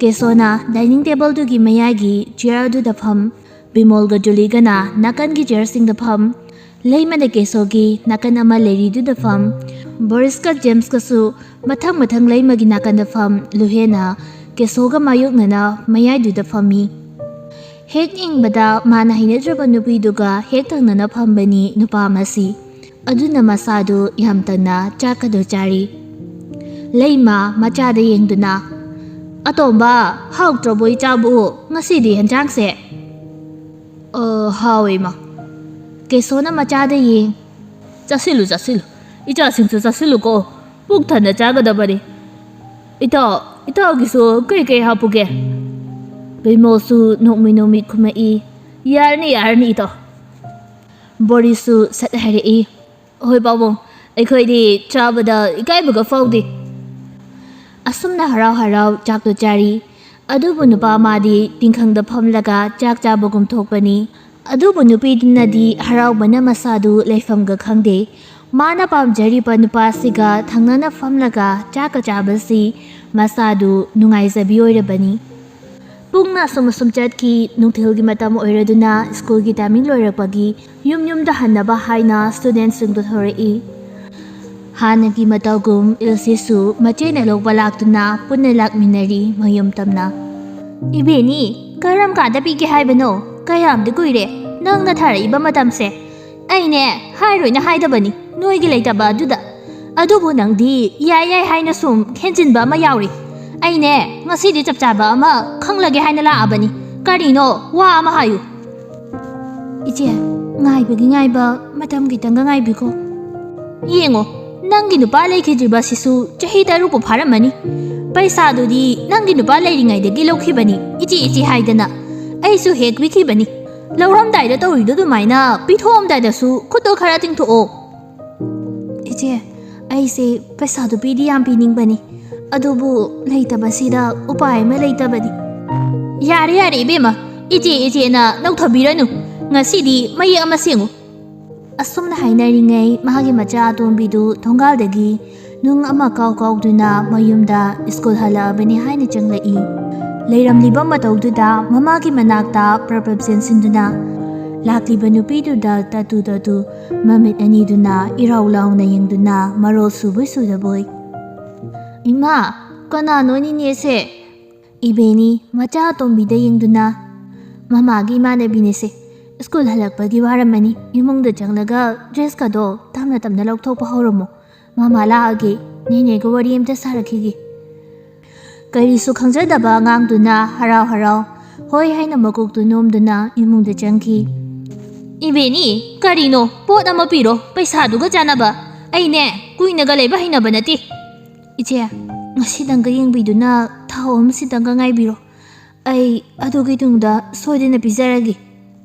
ꯀꯦꯁꯣꯅ ꯗꯥꯏꯅꯤꯡ ꯇꯦꯕꯜꯗꯨꯒꯤ ꯃꯌꯥꯏꯒꯤ ꯆꯤꯌꯔ ꯑꯗꯨꯗ ꯐꯝ, ꯕꯤꯃꯣꯜꯒ ꯖꯨꯂꯤꯒꯅ ꯅꯥꯀꯟꯒꯤ ꯆꯤꯌꯔꯁꯤꯡꯗ ꯐꯝ, ꯂꯩꯃꯅ ꯀꯦꯁꯣꯒꯤ ꯅꯥꯀꯟ ꯑꯃ ꯂꯩꯔꯤꯗꯨꯗ ꯐꯝ, ꯕꯣꯔꯤꯁꯀ ꯖꯦꯝꯁꯀꯁꯨ ꯃꯊꯪ ꯃꯊꯪ ꯂꯩꯃꯒꯤ ꯅꯥꯀꯟꯗ ꯐꯝ, ꯂꯨꯍꯦꯟꯅ ꯀꯦꯁꯣꯒ ꯃꯥꯌꯣꯛꯅꯅ ꯃꯌꯥꯏꯗꯨꯗ ꯐꯝꯃꯤ꯫ ꯍꯦꯛ ꯌꯦꯡꯕꯗ ꯃꯥꯅ ꯍꯩꯅꯗ꯭ꯔꯕ ꯅꯨꯄꯤꯗꯨꯒ ꯍꯦꯛ ꯊꯪꯅꯅ ꯐꯝꯕꯅꯤ ꯅꯨꯄꯥ ꯑꯃꯁꯤ꯫ ꯑꯗꯨꯅ ꯃꯁꯥꯗꯨ ꯌꯥꯝ ꯇꯟꯅ ꯆꯥꯛꯀꯗꯨ ꯆꯥꯔꯤ꯫ ꯂꯩꯃ ꯃꯆꯥꯗ ꯌꯦꯡꯗꯨꯅ, "ꯑꯇꯣꯝꯕ, ꯍꯥꯎꯇ꯭ꯔꯕꯣ ꯏꯆꯥꯕꯨ ꯉꯁꯤꯗꯤ ꯍꯦꯟꯖꯥꯡꯁꯦ?" "ꯑ, ꯍꯥꯎꯋꯦ ꯏꯃꯥ꯫" ꯀꯦꯁꯣꯅ ꯃꯆꯥꯗ ꯌꯦꯡ꯫ "ꯆꯥꯁꯤꯜꯂꯨ, ꯆꯥꯁꯤꯜꯂꯨ꯫ ꯏꯆꯥꯁꯤꯡꯁꯨ ꯆꯥꯁꯤꯜꯂꯨꯀꯣ꯫ ꯄꯨꯛ ꯊꯟꯅ ꯆꯥꯒꯗꯕꯅꯤ꯫ ꯏꯇꯥꯎ, ꯏꯇꯥꯎꯒꯤꯁꯨ ꯀꯩ ꯀꯩ ꯍꯥꯞꯄꯨꯒꯦ?" ꯕꯤꯃꯣꯜꯁꯨ ꯅꯣꯛꯃꯤ ꯅꯣꯛꯃꯤ ꯈꯨꯝꯃꯛꯏ, "ꯌꯥꯔꯅꯤ, ꯌꯥꯔꯅꯤ ꯏꯇꯥꯎ꯫" ꯕꯣꯔꯤꯁꯁꯨ ꯁꯠ ꯍꯥꯏꯔꯛꯏ, "ꯍꯣꯏ ꯄꯥꯕꯨꯡ, ꯑꯩꯈꯣꯏꯗꯤ ꯆꯥꯕꯗ ꯏꯀꯥꯏꯕꯒ ꯐꯥꯎꯗꯦ꯫" ꯑꯁꯨꯝꯅ ꯍꯔꯥꯎ ꯍꯔꯥꯎ ꯆꯥꯛꯇꯨ ꯆꯥꯔꯤ꯫ ꯑꯗꯨꯕꯨ ꯅꯨꯄꯥ ꯃꯥꯗꯤ ꯇꯤꯡꯈꯪꯗ ꯐꯝꯂꯒ ꯆꯥꯛ ꯆꯥꯕꯒꯨꯝ ꯊꯣꯛꯄꯅꯤ꯫ ꯑꯗꯨꯕꯨ ꯅꯨꯄꯤꯗꯨꯅꯗꯤ ꯍꯔꯥꯎꯕꯅ ꯃꯁꯥꯗꯨ ꯂꯩꯐꯝꯒ ꯈꯪꯗꯦ꯫ ꯃꯥꯅ ꯄꯥꯝꯖꯔꯤꯕ ꯅꯨꯄꯥꯁꯤꯒ ꯊꯪꯅꯅ ꯐꯝꯂꯒ ꯆꯥꯛꯀ ꯆꯥꯕꯁꯤ ꯃꯁꯥꯗꯨ ꯅꯨꯡꯉꯥꯏꯖꯕꯤ ꯑꯣꯏꯔꯕꯅꯤ꯫ ꯄꯨꯡꯅ ꯑꯁꯨꯝ ꯑꯁꯨꯝ ꯆꯠꯈꯤ꯫ ꯅꯨꯡꯊꯤꯜꯒꯤ ꯃꯇꯝ ꯑꯣꯏꯔꯗꯨꯅ ꯁ꯭ꯀꯨꯜꯒꯤ ꯇꯥꯏꯃꯤꯡ ꯂꯣꯏꯔꯛꯄꯒꯤ ꯌꯨꯝ ꯌꯨꯝꯗ ꯍꯟꯅꯕ ꯍꯥꯏꯅ ꯁ꯭ꯇꯨꯗꯦꯟꯠꯁꯤꯡꯗꯨ ꯊꯣꯔꯛꯏ꯫ ꯍꯥꯟꯅꯒꯤ ꯃꯇꯧꯒꯨꯝ ꯏꯜꯁꯤꯁꯨ ꯃꯆꯦꯅ ꯂꯧꯕ ꯂꯥꯛꯇꯨꯅ ꯄꯨꯟꯅ ꯂꯥꯛꯃꯤꯟꯅꯔꯤ ꯃꯌꯨꯝ ꯇꯝꯅ꯫ "ꯏꯕꯦꯅꯤ, ꯀꯔꯝ ꯀꯥꯟꯗ ꯄꯤꯒꯦ ꯍꯥꯏꯕꯅꯣ? ꯀꯌꯥꯝꯗꯤ ꯀꯨꯏꯔꯦ ꯅꯪꯅ ꯊꯥꯔꯛꯏꯕ ꯃꯇꯝꯁꯦ?" "ꯑꯩꯅꯦ, ꯍꯥꯏꯔꯣꯏꯅ ꯍꯥꯏꯗꯕꯅꯤ ꯅꯣꯏꯒꯤ ꯂꯩꯇꯕ ꯑꯗꯨꯗ꯫ ꯑꯗꯨꯕꯨ ꯅꯪꯗꯤ ꯌꯥꯏ ꯌꯥꯏ ꯍꯥꯏꯅ ꯁꯨꯝ ꯍꯦꯟꯖꯤꯟꯕ ꯑꯃ ꯌꯥꯎꯔꯤ꯫ ꯑꯩꯅꯦ, ꯉꯁꯤꯗꯤ ꯆꯞ ꯆꯥꯕ ꯑꯃ ꯈꯪꯂꯒꯦ ꯍꯥꯏꯅ ꯂꯥꯛꯑꯕꯅꯤ꯫ ꯀꯔꯤꯅꯣ? ꯋꯥ ꯑꯃ ꯍꯥꯏꯌꯨ꯫" "ꯏꯆꯦ, ꯉꯥꯏꯕꯒꯤ ꯉꯥꯏꯕ, ꯃꯇꯝ ꯈꯤꯇꯪꯒ ꯉꯥꯏꯕꯤꯈꯣ꯫" "ꯌꯦꯡꯉꯣ, ꯅꯪꯒꯤ ꯅꯨꯄꯥ ꯂꯩꯈꯤꯗ꯭ꯔꯤꯕꯁꯤꯁꯨ ꯆꯍꯤ ꯇꯔꯨꯛꯄꯨ ꯐꯥꯔꯝꯃꯅꯤ꯫ ꯄꯩꯁꯥꯗꯨꯗꯤ ꯅꯪꯒꯤ ꯅꯨꯄꯥ ꯂꯩꯔꯤꯉꯩꯗꯒꯤ ꯂꯧꯈꯤꯕꯅꯤ, ꯏꯆꯦ ꯏꯆꯦ ꯍꯥꯏꯗꯅ꯫ ꯑꯩꯁꯨ ꯍꯦꯛ ꯄꯤꯈꯤꯕꯅꯤ꯫ ꯂꯧꯔꯝꯗꯥꯏꯗ ꯇꯧꯔꯤꯗꯣ ꯑꯗꯨꯃꯥꯏꯅ ꯄꯤꯊꯣꯛꯑꯝꯗꯥꯏꯗꯁꯨ ꯈꯨꯠꯇꯣ ꯈꯔ ꯇꯤꯡꯊꯣꯛꯑꯣ꯫" "ꯏꯆꯦ, ꯑꯩꯁꯦ ꯄꯩꯁꯥꯗꯨ ꯄꯤꯗꯤ ꯌꯥꯝ ꯄꯤꯅꯤꯡꯕꯅꯤ, ꯑꯗꯨꯕꯨ ꯂꯩꯇꯕꯁꯤꯗ ꯎꯄꯥꯏ ꯑꯃ ꯂꯩꯇꯕꯅꯤ꯫" "ꯌꯥꯔꯦ ꯌꯥꯔꯦ ꯏꯕꯦꯝꯃ, ꯏꯆꯦ ꯏꯆꯦꯅ ꯅꯧꯊꯕꯤꯔꯅꯨ꯫ ꯉꯁꯤꯗꯤ ꯃꯌꯦꯛ ꯑꯃ ꯁꯦꯡꯉꯨ꯫" ꯑꯁꯨꯝꯅ ꯍꯥꯏꯅꯔꯤꯉꯩ ꯃꯍꯥꯛꯀꯤ ꯃꯆꯥ ꯑꯇꯣꯝꯕꯤꯗꯨ ꯊꯣꯡꯒꯥꯜꯗꯒꯤ ꯅꯨꯡ ꯑꯃ ꯀꯥꯎ ꯀꯥꯎꯗꯨꯅ ꯃꯌꯨꯝꯗ ꯁ꯭ꯀꯨꯜ ꯍꯜꯂꯛꯑꯕꯅꯤ ꯍꯥꯏꯅ ꯆꯪꯂꯛꯏ꯫ ꯂꯩꯔꯝꯂꯤꯕ ꯃꯇꯧꯗꯨꯗ ꯃꯃꯥꯒꯤ ꯃꯅꯥꯛꯇ ꯄ꯭ꯔꯞ ꯄ꯭ꯔꯞ ꯆꯦꯟꯁꯤꯟꯗꯨꯅ ꯂꯥꯛꯂꯤꯕ ꯅꯨꯄꯤꯗꯨꯗ ꯇꯥꯇꯨ ꯇꯥꯇꯨ ꯃꯃꯤꯠ ꯑꯅꯤꯗꯨꯅ ꯏꯔꯥꯎ ꯂꯥꯎꯅ ꯌꯦꯡꯗꯨꯅ ꯃꯔꯣꯜ ꯁꯨꯕꯣꯏ ꯁꯨꯗꯕꯣꯏ꯫ "ꯏꯃꯥ, ꯀꯅꯥꯅꯣ ꯅꯤꯅꯦꯁꯦ?" "ꯏꯕꯦꯅꯤ, ꯃꯆꯥ ꯑꯇꯣꯝꯕꯤꯗ ꯌꯦꯡꯗꯨꯅ, ꯃꯃꯥꯒꯤ ꯏꯃꯥꯟꯅꯕꯤꯅꯦꯁꯦ꯫ ꯁ꯭ꯀꯨꯜ ꯍꯜꯂꯛꯄꯒꯤ ꯋꯥꯔꯝꯃꯅꯤ꯫ ꯏꯃꯨꯡꯗ ꯆꯪꯂꯒ ꯗ꯭ꯔꯦꯁꯀꯗꯣ ꯇꯞꯅ ꯇꯞꯅ ꯂꯧꯊꯣꯛꯄ ꯍꯧꯔꯝꯃꯣ꯫ ꯃꯃꯥ ꯂꯥꯛꯑꯒꯦ, ꯅꯦꯅꯦꯒ ꯋꯥꯔꯤ ꯑꯝꯇ ꯁꯥꯔꯛꯈꯤꯒꯦ꯫" ꯀꯔꯤꯁꯨ ꯈꯪꯖꯗꯕ ꯑꯉꯥꯡꯗꯨꯅ ꯍꯔꯥꯎ ꯍꯔꯥꯎ ꯍꯣꯏ ꯍꯥꯏꯅ ꯃꯀꯣꯛꯇꯨ ꯅꯣꯝꯗꯨꯅ ꯏꯃꯨꯡꯗ ꯆꯪꯈꯤ꯫ "ꯏꯕꯦꯅꯤ, ꯀꯔꯤꯅꯣ? ꯄꯣꯠ ꯑꯃ ꯄꯤꯔꯣ, ꯄꯩꯁꯥꯗꯨꯒ ꯆꯥꯟꯅꯕ꯫ ꯑꯩꯅꯦ, ꯀꯨꯏꯅꯒ ꯂꯩꯕ ꯍꯩꯅꯕ ꯅꯠꯇꯦ꯫" "ꯏꯆꯦ, ꯉꯁꯤꯗꯪꯒ ꯌꯦꯡꯕꯤꯗꯨꯅ ꯊꯥ ꯑꯍꯨꯝꯁꯤꯗꯪꯒ ꯉꯥꯏꯕꯤꯔꯣ꯫ ꯑꯩ ꯑꯗꯨꯒꯤ ꯇꯨꯡꯗ ꯁꯣꯏꯗꯅ ꯄꯤꯖꯔꯒꯦ꯫"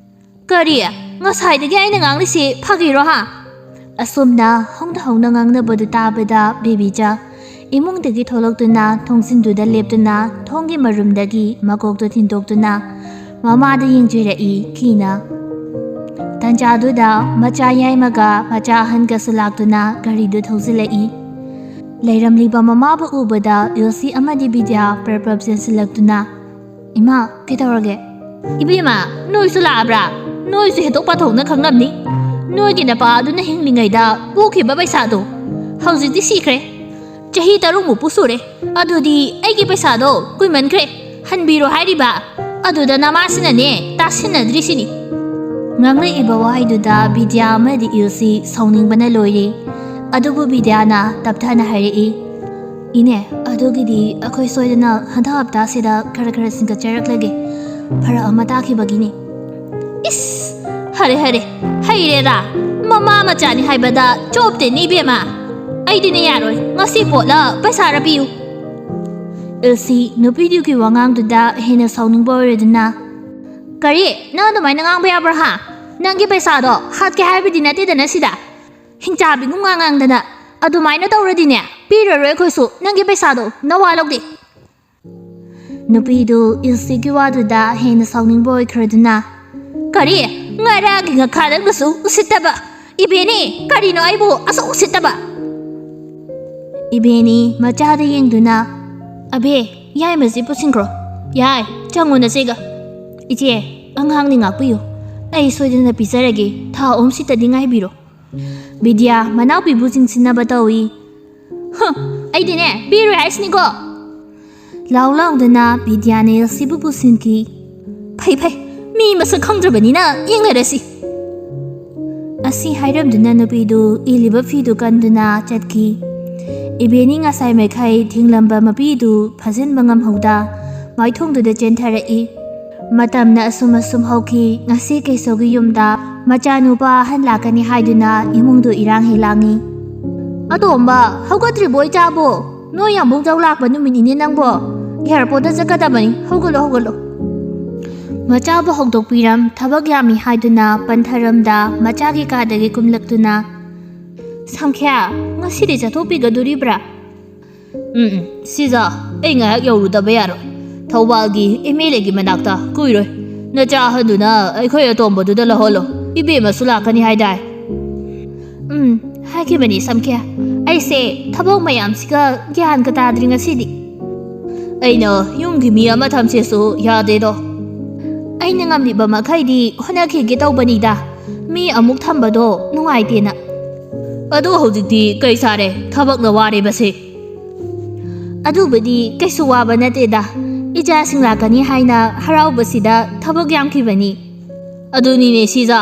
"ꯀꯔꯤ? ꯉꯁꯥꯏꯗꯒꯤ ꯑꯩꯅ ꯉꯥꯡꯂꯤꯁꯤ ꯐꯥꯒꯤꯔꯣ ꯍꯥ?" ꯑꯁꯣꯝꯅ ꯍꯧꯅ ꯍꯧꯅ ꯉꯥꯡꯅꯕꯗꯨ ꯇꯥꯕꯗ ꯕꯦꯕꯤꯆꯥ ꯏꯃꯨꯡꯗꯒꯤ ꯊꯣꯛꯂꯛꯇꯨꯅ ꯊꯣꯡꯖꯤꯟꯗꯨꯗ ꯂꯦꯞꯇꯨꯅ ꯊꯣꯡꯒꯤ ꯃꯔꯨꯝꯗꯒꯤ ꯃꯀꯣꯛꯇꯨ ꯊꯤꯟꯗꯣꯛꯇꯨꯅ ꯃꯃꯥꯗ ꯌꯦꯡꯖꯔꯛꯏ ꯀꯤꯅ꯫ ꯇꯟꯖꯥꯗꯨꯗ ꯃꯆꯥ ꯌꯥꯏꯃꯒ ꯃꯆꯥ ꯑꯍꯟꯒꯁꯨ ꯂꯥꯛꯇꯨꯅ ꯒꯥꯔꯤꯗꯨ ꯊꯧꯖꯤꯜꯂꯛꯏ꯫ ꯂꯩꯔꯝꯂꯤꯕ ꯃꯃꯥꯕꯨ ꯎꯕꯗ ꯏꯜꯁꯤ ꯑꯃꯗꯤ ꯕꯤꯗ꯭ꯌꯥ ꯄ꯭ꯔꯞ ꯄ꯭ꯔꯞ ꯆꯦꯟꯁꯤꯜꯂꯛꯇꯨꯅ, "ꯏꯃꯥ, ꯀꯩꯗꯧꯔꯒꯦ?" "ꯏꯕꯦꯝꯃ, ꯅꯣꯏꯁꯨ ꯂꯥꯛꯑꯕ꯭ꯔꯥ? ꯅꯣꯏꯁꯨ ꯍꯦꯟꯗꯣꯛ ꯄꯥꯊꯣꯛꯅ ꯈꯪꯂꯝꯅꯤ꯫ ꯅꯣꯏꯒꯤ ꯅꯄꯥ ꯑꯗꯨꯅ ꯍꯤꯡꯂꯤꯉꯩꯗ ꯄꯨꯈꯤꯕ ꯄꯩꯁꯥꯗꯣ ꯍꯧꯖꯤꯛꯇꯤ ꯁꯤꯈ꯭ꯔꯦ꯫ ꯆꯍꯤ ꯇꯔꯨꯛꯃꯨꯛꯄꯨ ꯁꯨꯔꯦ꯫ ꯑꯗꯨꯗꯤ ꯑꯩꯒꯤ ꯄꯩꯁꯥꯗꯣ ꯀꯨꯏꯃꯟꯈ꯭ꯔꯦ꯫ ꯍꯟꯕꯤꯔꯣ ꯍꯥꯏꯔꯤꯕ꯫ ꯑꯗꯨꯗ ꯅꯃꯥꯁꯤꯅꯅꯦ ꯇꯥꯁꯤꯟꯅꯗ꯭ꯔꯤꯁꯤꯅꯤ꯫" ꯉꯥꯡꯂꯛꯏꯕ ꯋꯥꯍꯩꯗꯨꯗ ꯕꯤꯗ꯭ꯌꯥ ꯑꯃꯗꯤ ꯏꯜꯁꯤ ꯁꯥꯎꯅꯤꯡꯕꯅ ꯂꯣꯏꯔꯦ꯫ ꯑꯗꯨꯕꯨ ꯕꯤꯗ꯭ꯌꯥꯅ ꯇꯞꯊꯅ ꯍꯥꯏꯔꯛꯏ, "ꯏꯅꯦ, ꯑꯗꯨꯒꯤꯗꯤ ꯑꯩꯈꯣꯏ ꯁꯣꯏꯗꯅ ꯍꯟꯗꯛ ꯍꯞꯇꯥꯁꯤꯗ ꯈꯔ ꯈꯔ ꯁꯤꯡꯀꯠꯆꯔꯛꯂꯒꯦ꯫ ꯐꯔꯛ ꯑꯃ ꯇꯥꯈꯤꯕꯒꯤꯅꯤ꯫" "ꯏꯁ, ꯍꯔꯦ ꯍꯔꯦ, ꯍꯩꯔꯦꯗ꯫ ꯃꯃꯥ ꯃꯆꯥꯅꯤ ꯍꯥꯏꯕꯗ ꯆꯣꯞꯇꯦꯅꯦ ꯏꯕꯦꯝꯃ꯫ ꯑꯩꯗꯤꯅꯦ ꯌꯥꯔꯣꯏ, ꯉꯁꯤ ꯄꯣꯠꯂ ꯄꯩꯁꯥꯔ ꯄꯤꯌꯨ꯫" ꯏꯜꯁꯤ ꯅꯨꯄꯤꯗꯨꯒꯤ ꯋꯥꯉꯥꯡꯗꯨꯗ ꯍꯦꯟꯅ ꯁꯥꯎꯅꯤꯡꯕ ꯑꯣꯏꯔꯗꯨꯅ, "ꯀꯔꯤ? ꯅꯪ ꯑꯗꯨꯃꯥꯏꯅ ꯉꯥꯡꯕ ꯌꯥꯕ꯭ꯔꯥ ꯍꯥ? ꯅꯪꯒꯤ ꯄꯩꯁꯥꯗꯣ ꯍꯥꯠꯀꯦ ꯍꯥꯏꯕꯗꯤ ꯅꯠꯇꯦꯗꯅ ꯁꯤꯗ꯫ ꯍꯤꯡꯆꯥꯕꯤꯒꯨꯝ ꯉꯥꯡ ꯉꯥꯡꯗꯅ꯫ ꯑꯗꯨꯃꯥꯏꯅ ꯇꯧꯔꯗꯤꯅꯦ, ꯄꯤꯔꯔꯣꯏ ꯑꯩꯈꯣꯏꯁꯨ ꯅꯪꯒꯤ ꯄꯩꯁꯥꯗꯣ, ꯅꯋꯥ ꯂꯧꯗꯦ꯫" ꯅꯨꯄꯤꯗꯨ ꯏꯜꯁꯤꯒꯤ ꯋꯥꯗꯨꯗ ꯍꯦꯟꯅ ꯁꯥꯎꯅꯤꯡꯕ ꯑꯣꯏꯈ꯭ꯔꯗꯨꯅ, "ꯀꯔꯤ? ꯉꯔꯥꯡꯒꯤ ꯉꯥꯈꯥ ꯅꯪꯅꯁꯨ ꯎꯁꯤꯠꯇꯕ? ꯏꯕꯦꯅꯤ, ꯀꯔꯤꯅꯣ ꯑꯩꯕꯨ ꯑꯁꯨꯛ ꯎꯁꯤꯠꯇꯕ?" ꯏꯕꯦꯅꯤ ꯃꯆꯥꯗ ꯌꯦꯡꯗꯨꯅ, "ꯑꯕꯦ, ꯌꯥꯏꯃꯁꯤ ꯄꯨꯁꯤꯟꯈ꯭ꯔꯣ꯫ ꯌꯥꯏ, ꯆꯪꯉꯨ ꯅꯆꯦꯒ꯫ ꯏꯆꯦ, ꯑꯉꯥꯡꯅꯤ ꯉꯥꯛꯄꯤꯌꯨ꯫ ꯑꯩ ꯁꯣꯏꯗꯅ ꯄꯤꯖꯔꯒꯦ, ꯊꯥ ꯑꯍꯨꯝ ꯁꯤꯠꯇꯗꯤ ꯉꯥꯏꯕꯤꯔꯣ꯫" ꯕꯤꯗ꯭ꯌꯥ ꯃꯅꯥꯎꯄꯤꯕꯨ ꯆꯤꯡꯁꯤꯟꯅꯕ ꯇꯧꯏ꯫ "ꯍꯨꯝ, ꯑꯩꯗꯤꯅꯦ, ꯄꯤꯔꯣꯏ ꯍꯥꯏꯁꯤꯅꯤꯀꯣ!" ꯂꯥꯎ ꯂꯥꯎꯗꯅ ꯕꯤꯗ꯭ꯌꯥꯅ ꯏꯜꯁꯤꯕꯨ ꯄꯨꯁꯤꯟꯈꯤ꯫ "ꯐꯩ ꯐꯩ, ꯃꯤ ꯃꯁꯛ ꯈꯪꯗ꯭ꯔꯕꯅꯤꯅ ꯌꯦꯡꯅꯔꯁꯤ꯫" ꯑꯁꯤ ꯍꯥꯏꯔꯝꯗꯨꯅ ꯅꯨꯄꯤꯗꯨ ꯏꯜꯂꯤꯕ ꯐꯤꯗꯨ ꯀꯟꯗꯨꯅ ꯆꯠꯈꯤ꯫ ꯏꯕꯦꯅꯤ ꯉꯁꯥꯏ ꯃꯈꯩ ꯊꯤꯡꯂꯝꯕ ꯃꯄꯤꯗꯨ ꯐꯥꯖꯤꯟꯕ ꯉꯝꯍꯧꯗ ꯃꯥꯏꯊꯣꯡꯗꯨꯗ ꯆꯦꯟꯊꯔꯛꯏ꯫ ꯃꯇꯝꯅ ꯑꯁꯨꯝ ꯑꯁꯨꯝ ꯍꯧꯈꯤ꯫ ꯉꯁꯤ ꯀꯩꯁꯧꯒꯤ ꯌꯨꯝꯗ ꯃꯆꯥꯅꯨꯄꯥ ꯑꯍꯟ ꯂꯥꯛꯀꯅꯤ ꯍꯥꯏꯗꯨꯅ ꯏꯃꯨꯡꯗꯨ ꯏꯔꯥꯡ ꯍꯦꯛ ꯂꯥꯡꯉꯤ꯫ "ꯑꯇꯣꯝꯕ, ꯍꯧꯒꯠꯇ꯭ꯔꯤꯕꯣ ꯏꯆꯥꯕꯣ? ꯅꯣꯏ ꯌꯥꯝꯕꯨꯡ ꯖꯧ ꯂꯥꯛꯄ ꯅꯨꯃꯤꯠꯅꯤꯅꯦ ꯅꯪꯕꯣ꯫ ꯑꯦꯌꯥꯔꯄꯣꯔꯠꯇ ꯆꯠꯀꯗꯕꯅꯤ꯫ ꯍꯧꯒꯠꯂꯣ, ꯍꯧꯒꯠꯂꯣ꯫" ꯃꯆꯥꯕꯨ ꯍꯧꯗꯣꯛꯄꯤꯔꯝ ꯊꯕꯛ ꯌꯥꯝꯃꯤ ꯍꯥꯏꯗꯨꯅ ꯄꯟꯊꯔꯝꯗ ꯃꯆꯥꯒꯤ ꯀꯥꯗꯒꯤ ꯀꯨꯝꯂꯛꯇꯨꯅ, "ꯁꯪꯈ꯭ꯌꯥ, ꯉꯁꯤꯗꯤ ꯆꯠꯊꯣꯛꯄꯤꯒꯗꯣꯔꯤꯕ꯭ꯔꯥ?" ꯎꯝ ꯎꯝ, ꯁꯤꯖ, ꯑꯩ ꯉꯥꯏꯍꯥꯛ ꯌꯧꯔꯨꯗꯕ ꯌꯥꯔꯣꯏ꯫ ꯊꯧꯕꯥꯜꯒꯤ ꯑꯦꯝ ꯑꯦꯜ ꯑꯦꯒꯤ ꯃꯅꯥꯛꯇ ꯀꯨꯏꯔꯣꯏ꯫ ꯅꯆꯥ ꯑꯍꯟꯗꯨꯅ ꯑꯩꯈꯣꯏ ꯑꯇꯣꯝꯕꯗꯨꯗ ꯂꯧꯍꯜꯂꯣ꯫ ꯏꯕꯦꯝꯃꯁꯨ ꯂꯥꯛꯀꯅꯤ ꯍꯥꯏꯗꯥꯏ? ꯎꯝ, ꯍꯥꯏꯈꯤꯕꯅꯤ ꯁꯝꯈꯤꯌꯥ꯫ ꯑꯩꯁꯦ ꯊꯕꯛ ꯃꯌꯥꯝꯁꯤꯒ ꯒ꯭ꯌꯥꯟꯒ ꯇꯥꯗ꯭ꯔꯤ ꯉꯁꯤꯗꯤ꯫ ꯑꯩꯅ ꯌꯨꯝꯒꯤ ꯃꯤ ꯑꯃ ꯊꯝꯁꯦꯁꯨ ꯌꯥꯗꯦꯗꯣ꯫ ꯑꯩꯅ ꯉꯝꯂꯤꯕ ꯃꯈꯩꯗꯤ ꯍꯣꯠꯅꯈꯤꯒꯦ ꯇꯧꯕꯅꯤꯗ꯫ ꯃꯤ ꯑꯃꯨꯛ ꯊꯝꯕꯗꯣ ꯅꯨꯡꯉꯥꯏꯇꯦꯅ꯫ ꯑꯗꯣ ꯍꯧꯖꯤꯛꯇꯤ ꯀꯩ ꯁꯥꯔꯦ? ꯊꯕꯛꯅ ꯋꯥꯔꯦꯕꯁꯦ꯫ ꯑꯗꯨꯕꯨꯗꯤ ꯀꯩꯁꯨ ꯋꯥꯕ ꯅꯠꯇꯦꯗ꯫ ꯏꯆꯥꯁꯤꯡ ꯂꯥꯛꯀꯅꯤ ꯍꯥꯏꯅ ꯍꯔꯥꯎꯕꯁꯤꯗ ꯊꯕꯛ ꯌꯥꯝꯈꯤꯕꯅꯤ꯫ ꯑꯗꯨꯅꯤꯅꯦ ꯁꯤꯖ꯫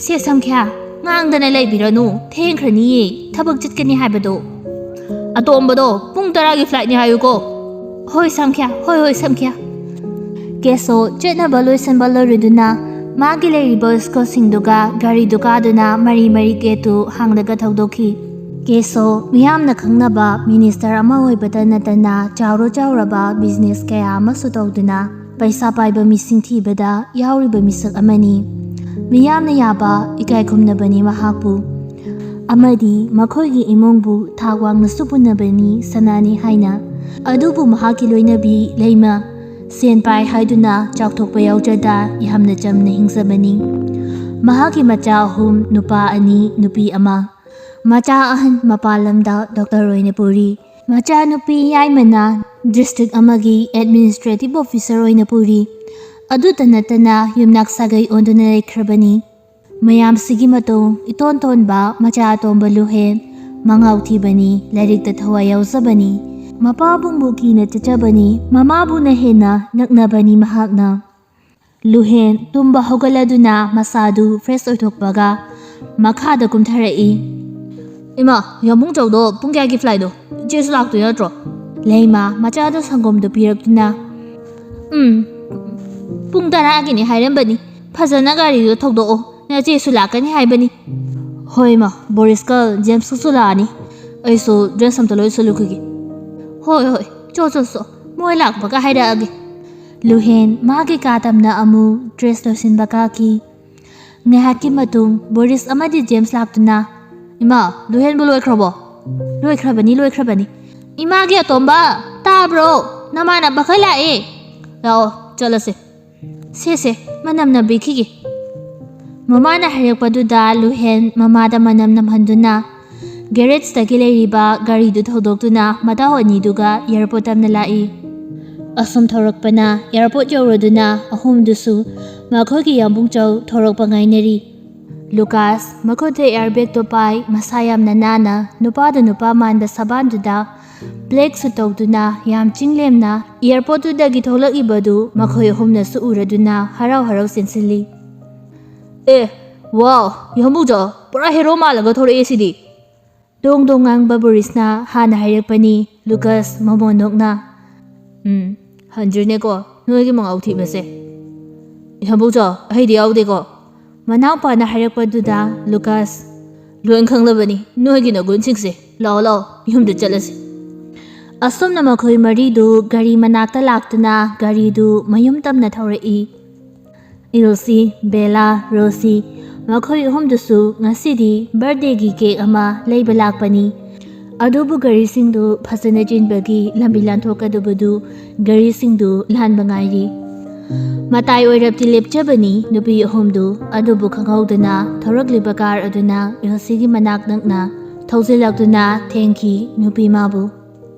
ꯁꯦ ꯁꯝꯈ꯭ꯌꯥ, ꯉꯥꯡꯗꯅ ꯂꯩꯕꯤꯔꯅꯨ, ꯊꯦꯡꯈ꯭ꯔꯅꯤꯌꯦ ꯊꯕꯛ ꯆꯠꯀꯅꯤ ꯍꯥꯏꯕꯗꯣ꯫ ꯑꯇꯣꯝꯕꯗꯣ ꯄꯨꯡ ꯇꯔꯥꯒꯤ flightꯅꯤ ꯍꯥꯏꯌꯨꯀꯣ꯫ ꯍꯣꯏ ꯁꯝꯈ꯭ꯌꯥ, ꯍꯣꯏ ꯍꯣꯏ ꯁꯝꯈ꯭ꯌꯥ꯫ ꯀꯦꯁꯣ ꯆꯠꯅꯕ ꯂꯣꯏꯁꯤꯟꯕ ꯂꯣꯏꯔꯗꯨꯅ ꯃꯥꯒꯤ ꯂꯩꯔꯤꯕ ꯁ꯭ꯀꯨꯜꯁꯤꯡꯗꯨꯒ ꯒꯥꯔꯤꯗꯨ ꯀꯥꯗꯨꯅ ꯃꯔꯤ ꯃꯔꯤ ꯒꯦꯠꯇꯨ ꯍꯥꯡꯂꯒ ꯊꯧꯗꯣꯛꯈꯤ꯫ ꯀꯦꯁꯣ ꯃꯤꯌꯥꯝꯅ ꯈꯪꯅꯕ ꯃꯤꯅꯤꯁꯇꯔ ꯑꯃ ꯑꯣꯏꯕꯇ ꯅꯠꯇꯅ ꯆꯥꯎꯔ ꯆꯥꯎꯔꯕ ꯕꯤꯖꯤꯅꯦꯁ ꯀꯌꯥ ꯑꯃꯁꯨ ꯇꯧꯗꯨꯅ ꯄꯩꯁꯥ ꯄꯥꯏꯕ ꯃꯤꯁꯤꯡ ꯊꯤꯕꯗ ꯌꯥꯎꯔꯤꯕ ꯃꯤꯁꯛ ꯑꯃꯅꯤ꯫ ꯃꯤꯌꯥꯝꯅ ꯌꯥꯕ ꯏꯀꯥꯏ ꯈꯨꯝꯅꯕꯅꯤ ꯃꯍꯥꯛꯄꯨ꯫ ꯑꯃꯗꯤ ꯃꯈꯣꯏꯒꯤ ꯏꯃꯨꯡꯕꯨ ꯊꯥꯛ ꯋꯥꯡꯅꯁꯨ ꯄꯨꯅꯕꯅꯤ ꯁꯅꯥꯅꯤ ꯍꯥꯏꯅ꯫ ꯑꯗꯨꯕꯨ ꯃꯍꯥꯛꯀꯤ ꯂꯣꯏꯅꯕꯤ ꯂꯩꯃ ꯁꯦꯟ ꯄꯥꯏ ꯍꯥꯏꯗꯨꯅ ꯆꯥꯎꯊꯣꯛꯄ ꯌꯥꯎꯖꯗ ꯌꯥꯝꯅ ꯆꯝꯅ ꯍꯤꯡꯖꯕꯅꯤ꯫ ꯃꯍꯥꯛꯀꯤ ꯃꯆꯥ ꯑꯍꯨꯝ, ꯅꯨꯄꯥ ꯑꯅꯤ, ꯅꯨꯄꯤ ꯑꯃ꯫ ꯃꯆꯥ ꯑꯍꯟ ꯃꯄꯥꯟ ꯂꯝꯗ ꯗꯣꯛꯇꯔ ꯑꯣꯏꯅ ꯄꯨꯔꯤ꯫ ꯃꯆꯥꯅꯨꯄꯤ ꯌꯥꯏꯃꯅ ꯗꯤꯁꯇ꯭ꯔꯤꯛ ꯑꯃꯒꯤ ꯑꯦꯗꯃꯤꯅꯤꯁꯇ꯭ꯔꯦꯇꯤꯚ ꯑꯣꯐꯤꯁꯔ ꯑꯣꯏꯅ ꯄꯨꯔꯤ꯫ ꯑꯗꯨꯇ ꯅꯠꯇꯅ ꯌꯨꯝꯅꯥꯛ ꯁꯥꯒꯩ ꯑꯣꯟꯗꯨꯅ ꯂꯩꯈ꯭ꯔꯕꯅꯤ꯫ ꯃꯌꯥꯝꯁꯤꯒꯤ ꯃꯇꯧ ꯏꯇꯣꯟ ꯇꯣꯟꯕ ꯃꯆꯥ ꯑꯇꯣꯝꯕ ꯂꯨꯍꯦꯟ ꯃꯉꯥꯎ ꯊꯤꯕꯅꯤ, ꯂꯥꯏꯔꯤꯛꯇ ꯊꯋꯥꯏ ꯌꯥꯎꯖꯕꯅꯤ꯫ ꯃꯄꯥꯕꯨꯡꯕꯨ ꯀꯤꯅ ꯆꯠꯆꯕꯅꯤ, ꯃꯃꯥꯕꯨꯅ ꯍꯦꯟꯅ ꯅꯛꯅꯕꯅꯤ ꯃꯍꯥꯛꯅ꯫ ꯂꯨꯍꯦꯟ ꯇꯨꯝꯕ ꯍꯧꯒꯠꯂꯗꯨꯅ ꯃꯁꯥꯗꯨ ꯐ꯭ꯔꯦꯁ ꯑꯣꯏꯊꯣꯛꯄꯒ ꯃꯈꯥꯗ ꯀꯨꯝꯊꯔꯛꯏ꯫ ꯏꯃꯥ, ꯌꯥꯝꯕꯨꯡ ꯆꯧꯗꯣ ꯄꯨꯡ ꯀꯌꯥꯒꯤ flightꯅꯣ? ꯏꯆꯦꯁꯨ ꯂꯥꯛꯇꯣꯏ ꯅꯠꯇ꯭ꯔꯣ? ꯂꯩꯃ ꯃꯆꯥꯗ ꯁꯪꯒꯣꯝꯗꯨ ꯄꯤꯔꯛꯇꯨꯅ, ꯎꯝ, ꯄꯨꯡ ꯇꯔꯥꯒꯤꯅꯤ ꯍꯥꯏꯔꯝꯕꯅꯤ꯫ ꯐꯖꯅ ꯒꯥꯔꯤꯗꯣ ꯊꯧꯗꯣꯛꯑꯣ, ꯅꯆꯦꯁꯨ ꯂꯥꯛꯀꯅꯤ ꯍꯥꯏꯕꯅꯤ꯫ ꯍꯣꯏ ꯏꯃꯥ, ꯕꯣꯔꯤꯁꯀ ꯖꯦꯝꯁꯀꯁꯨ ꯂꯥꯛꯑꯅꯤ꯫ ꯑꯩꯁꯨ ꯗ꯭ꯔꯦꯁ ꯑꯝꯇ ꯂꯣꯏꯁꯜꯂꯨꯈꯤꯒꯦ꯫ ꯍꯣꯏ ꯍꯣꯏ, ꯆꯣ ꯆꯣ ꯆꯣ, ꯃꯣꯏ ꯂꯥꯛꯄꯒ ꯍꯥꯏꯔꯛꯑꯒꯦ꯫ ꯂꯨꯍꯦꯟ ꯃꯥꯒꯤ ꯀꯥ ꯇꯝꯅ ꯑꯃꯨꯛ ꯗ꯭ꯔꯦꯁ ꯂꯣꯏꯁꯤꯟꯕ ꯀꯥꯈꯤ꯫ ꯉꯥꯏꯍꯥꯛꯀꯤ ꯃꯇꯨꯡ ꯕꯣꯔꯤꯁ ꯑꯃꯗꯤ ꯖꯦꯝꯁ ꯂꯥꯛꯇꯨꯅ, ꯏꯃꯥ, ꯂꯨꯍꯦꯟꯕꯨ ꯂꯣꯏꯈ꯭ꯔꯕꯣ? ꯂꯣꯏꯈ꯭ꯔꯕꯅꯤ, ꯂꯣꯏꯈ꯭ꯔꯕꯅꯤ꯫ "ꯏꯃꯥꯒꯤ ꯑꯇꯣꯝꯕ, ꯇꯥꯕ꯭ꯔꯣ? ꯅꯃꯥꯟꯅꯕ ꯈꯔ ꯂꯥꯛꯑꯦ꯫ ꯂꯥꯛꯑꯣ, ꯆꯠꯂꯁꯦ꯫ ꯁꯦ, ꯁꯦ, ꯃꯅꯝ ꯅꯝꯕꯤꯈꯤꯒꯦ꯫" ꯃꯃꯥꯅ ꯍꯥꯏꯔꯛꯄꯗꯨꯗ ꯂꯨꯍꯦꯟ ꯃꯃꯥꯗ ꯃꯅꯝ ꯅꯝꯍꯟꯗꯨꯅ ꯒꯦꯔꯦꯖꯇꯒꯤ ꯂꯩꯔꯤꯕ ꯒꯥꯔꯤꯗꯨ ꯊꯧꯗꯣꯛꯇꯨꯅ ꯃꯇꯥꯎ ꯑꯅꯤꯗꯨꯒ ꯑꯦꯌꯥꯔꯄꯣꯔꯠ ꯇꯝꯅ ꯂꯥꯛꯏ꯫ ꯑꯁꯨꯝ ꯊꯧꯔꯛꯄꯅ ꯑꯦꯌꯥꯔꯄꯣꯔꯠ ꯌꯧꯔꯗꯨꯅ ꯑꯍꯨꯝꯗꯨꯁꯨ ꯃꯈꯣꯏꯒꯤ ꯌꯥꯝꯕꯨꯡꯆꯧ ꯊꯧꯔꯛꯄ ꯉꯥꯏꯅꯔꯤ꯫ ꯂꯨꯀꯥꯁ ꯃꯈꯨꯠꯇ ꯑꯦꯌꯥꯔꯕꯦꯒꯇꯣ ꯄꯥꯏ, ꯃꯁꯥ ꯌꯥꯝꯅ ꯅꯥꯟꯅ ꯅꯨꯄꯥꯗ ꯅꯨꯄꯥ ꯃꯥꯟꯕ ꯁꯕꯥꯟꯗꯨꯗ ꯕ꯭ꯂꯦꯛ ꯁꯨꯠ ꯇꯧꯗꯨꯅ ꯌꯥꯝ ꯆꯤꯡꯂꯦꯝꯅ ꯑꯦꯌꯥꯔꯄꯣꯔꯠꯇꯨꯗꯒꯤ ꯊꯣꯛꯂꯛꯏꯕꯗꯨ ꯃꯈꯣꯏ ꯑꯍꯨꯝꯅꯁꯨ ꯎꯔꯗꯨꯅ ꯍꯔꯥꯎ ꯍꯔꯥꯎ ꯆꯦꯟꯁꯤꯜꯂꯤ꯫ "ꯑꯦ, ꯋꯥꯎ, ꯌꯥꯝꯕꯨꯡꯆꯧ, ꯄꯨꯔꯥ ꯍꯦꯔꯣ ꯃꯥꯜꯂꯒ ꯊꯣꯔꯛꯑꯦ ꯁꯤꯗꯤ꯫" ꯗꯣꯡ ꯗꯣꯡ ꯉꯥꯡꯕ ꯕꯣꯔꯤꯁꯅ ꯍꯥꯟꯅ ꯍꯥꯏꯔꯛꯄꯅꯤ꯫ ꯂꯨꯀꯥꯁ ꯃꯃꯣꯟ ꯅꯣꯛꯅ, "ꯎꯝ, ꯍꯟꯗ꯭ꯔꯤꯅꯦꯀꯣ ꯅꯣꯏꯒꯤ ꯃꯉꯥꯎ ꯊꯤꯕꯁꯦ꯫" "ꯌꯥꯝꯕꯨꯡꯆꯧ, ꯑꯩꯗꯤ ꯌꯥꯎꯗꯦꯀꯣ꯫" ꯃꯅꯥꯎꯄꯥꯅ ꯍꯥꯏꯔꯛꯄꯗꯨꯗ ꯂꯨꯀꯥꯁ, "ꯂꯣꯏ ꯈꯪꯂꯕꯅꯤ ꯅꯣꯏꯒꯤ ꯅꯒꯨꯟꯁꯤꯡꯁꯦ꯫ ꯂꯥꯛꯑꯣ, ꯂꯥꯛꯑꯣ, ꯌꯨꯝꯗ ꯆꯠꯂꯁꯤ꯫" ꯑꯁꯨꯝꯅ ꯃꯈꯣꯏ ꯃꯔꯤꯗꯨ ꯒꯥꯔꯤ ꯃꯅꯥꯛꯇ ꯂꯥꯛꯇꯨꯅ ꯒꯥꯔꯤꯗꯨ ꯃꯌꯨꯝ ꯇꯝꯅ ꯊꯧꯔꯛꯏ꯫ ꯏꯜꯁꯤ, ꯕꯦꯂꯥ, ꯔꯣꯁꯤ, ꯃꯈꯣꯏ ꯑꯍꯨꯝꯗꯨꯁꯨ ꯉꯁꯤꯗꯤ ꯕꯥꯔꯗꯦꯒꯤ ꯀꯦꯛ ꯑꯃ ꯂꯩꯕ ꯂꯥꯛꯄꯅꯤ꯫ ꯑꯗꯨꯕꯨ ꯒꯥꯔꯤꯁꯤꯡꯗꯨ ꯐꯖꯅ ꯆꯦꯟꯕꯒꯤ ꯂꯝꯕꯤ ꯂꯥꯟꯊꯣꯛꯀꯗꯕꯗꯨ ꯒꯥꯔꯤꯁꯤꯡꯗꯨ ꯂꯥꯟꯕ ꯉꯥꯏꯔꯤ꯫ ꯃꯇꯥꯏ ꯑꯣꯏꯔꯞꯇꯤ ꯂꯦꯞꯆꯕꯅꯤ ꯅꯨꯄꯤ ꯑꯍꯨꯝꯗꯨ, ꯑꯗꯨꯕꯨ ꯈꯪꯍꯧꯗꯅ ꯊꯧꯔꯛꯂꯤꯕ ꯀꯥꯔ ꯑꯗꯨꯅ ꯏꯜꯁꯤꯒꯤ ꯃꯅꯥꯛ ꯅꯛꯅ ꯊꯧꯖꯤꯜꯂꯛꯇꯨꯅ ꯊꯦꯡꯈꯤ ꯅꯨꯄꯤ ꯃꯥꯕꯨ꯫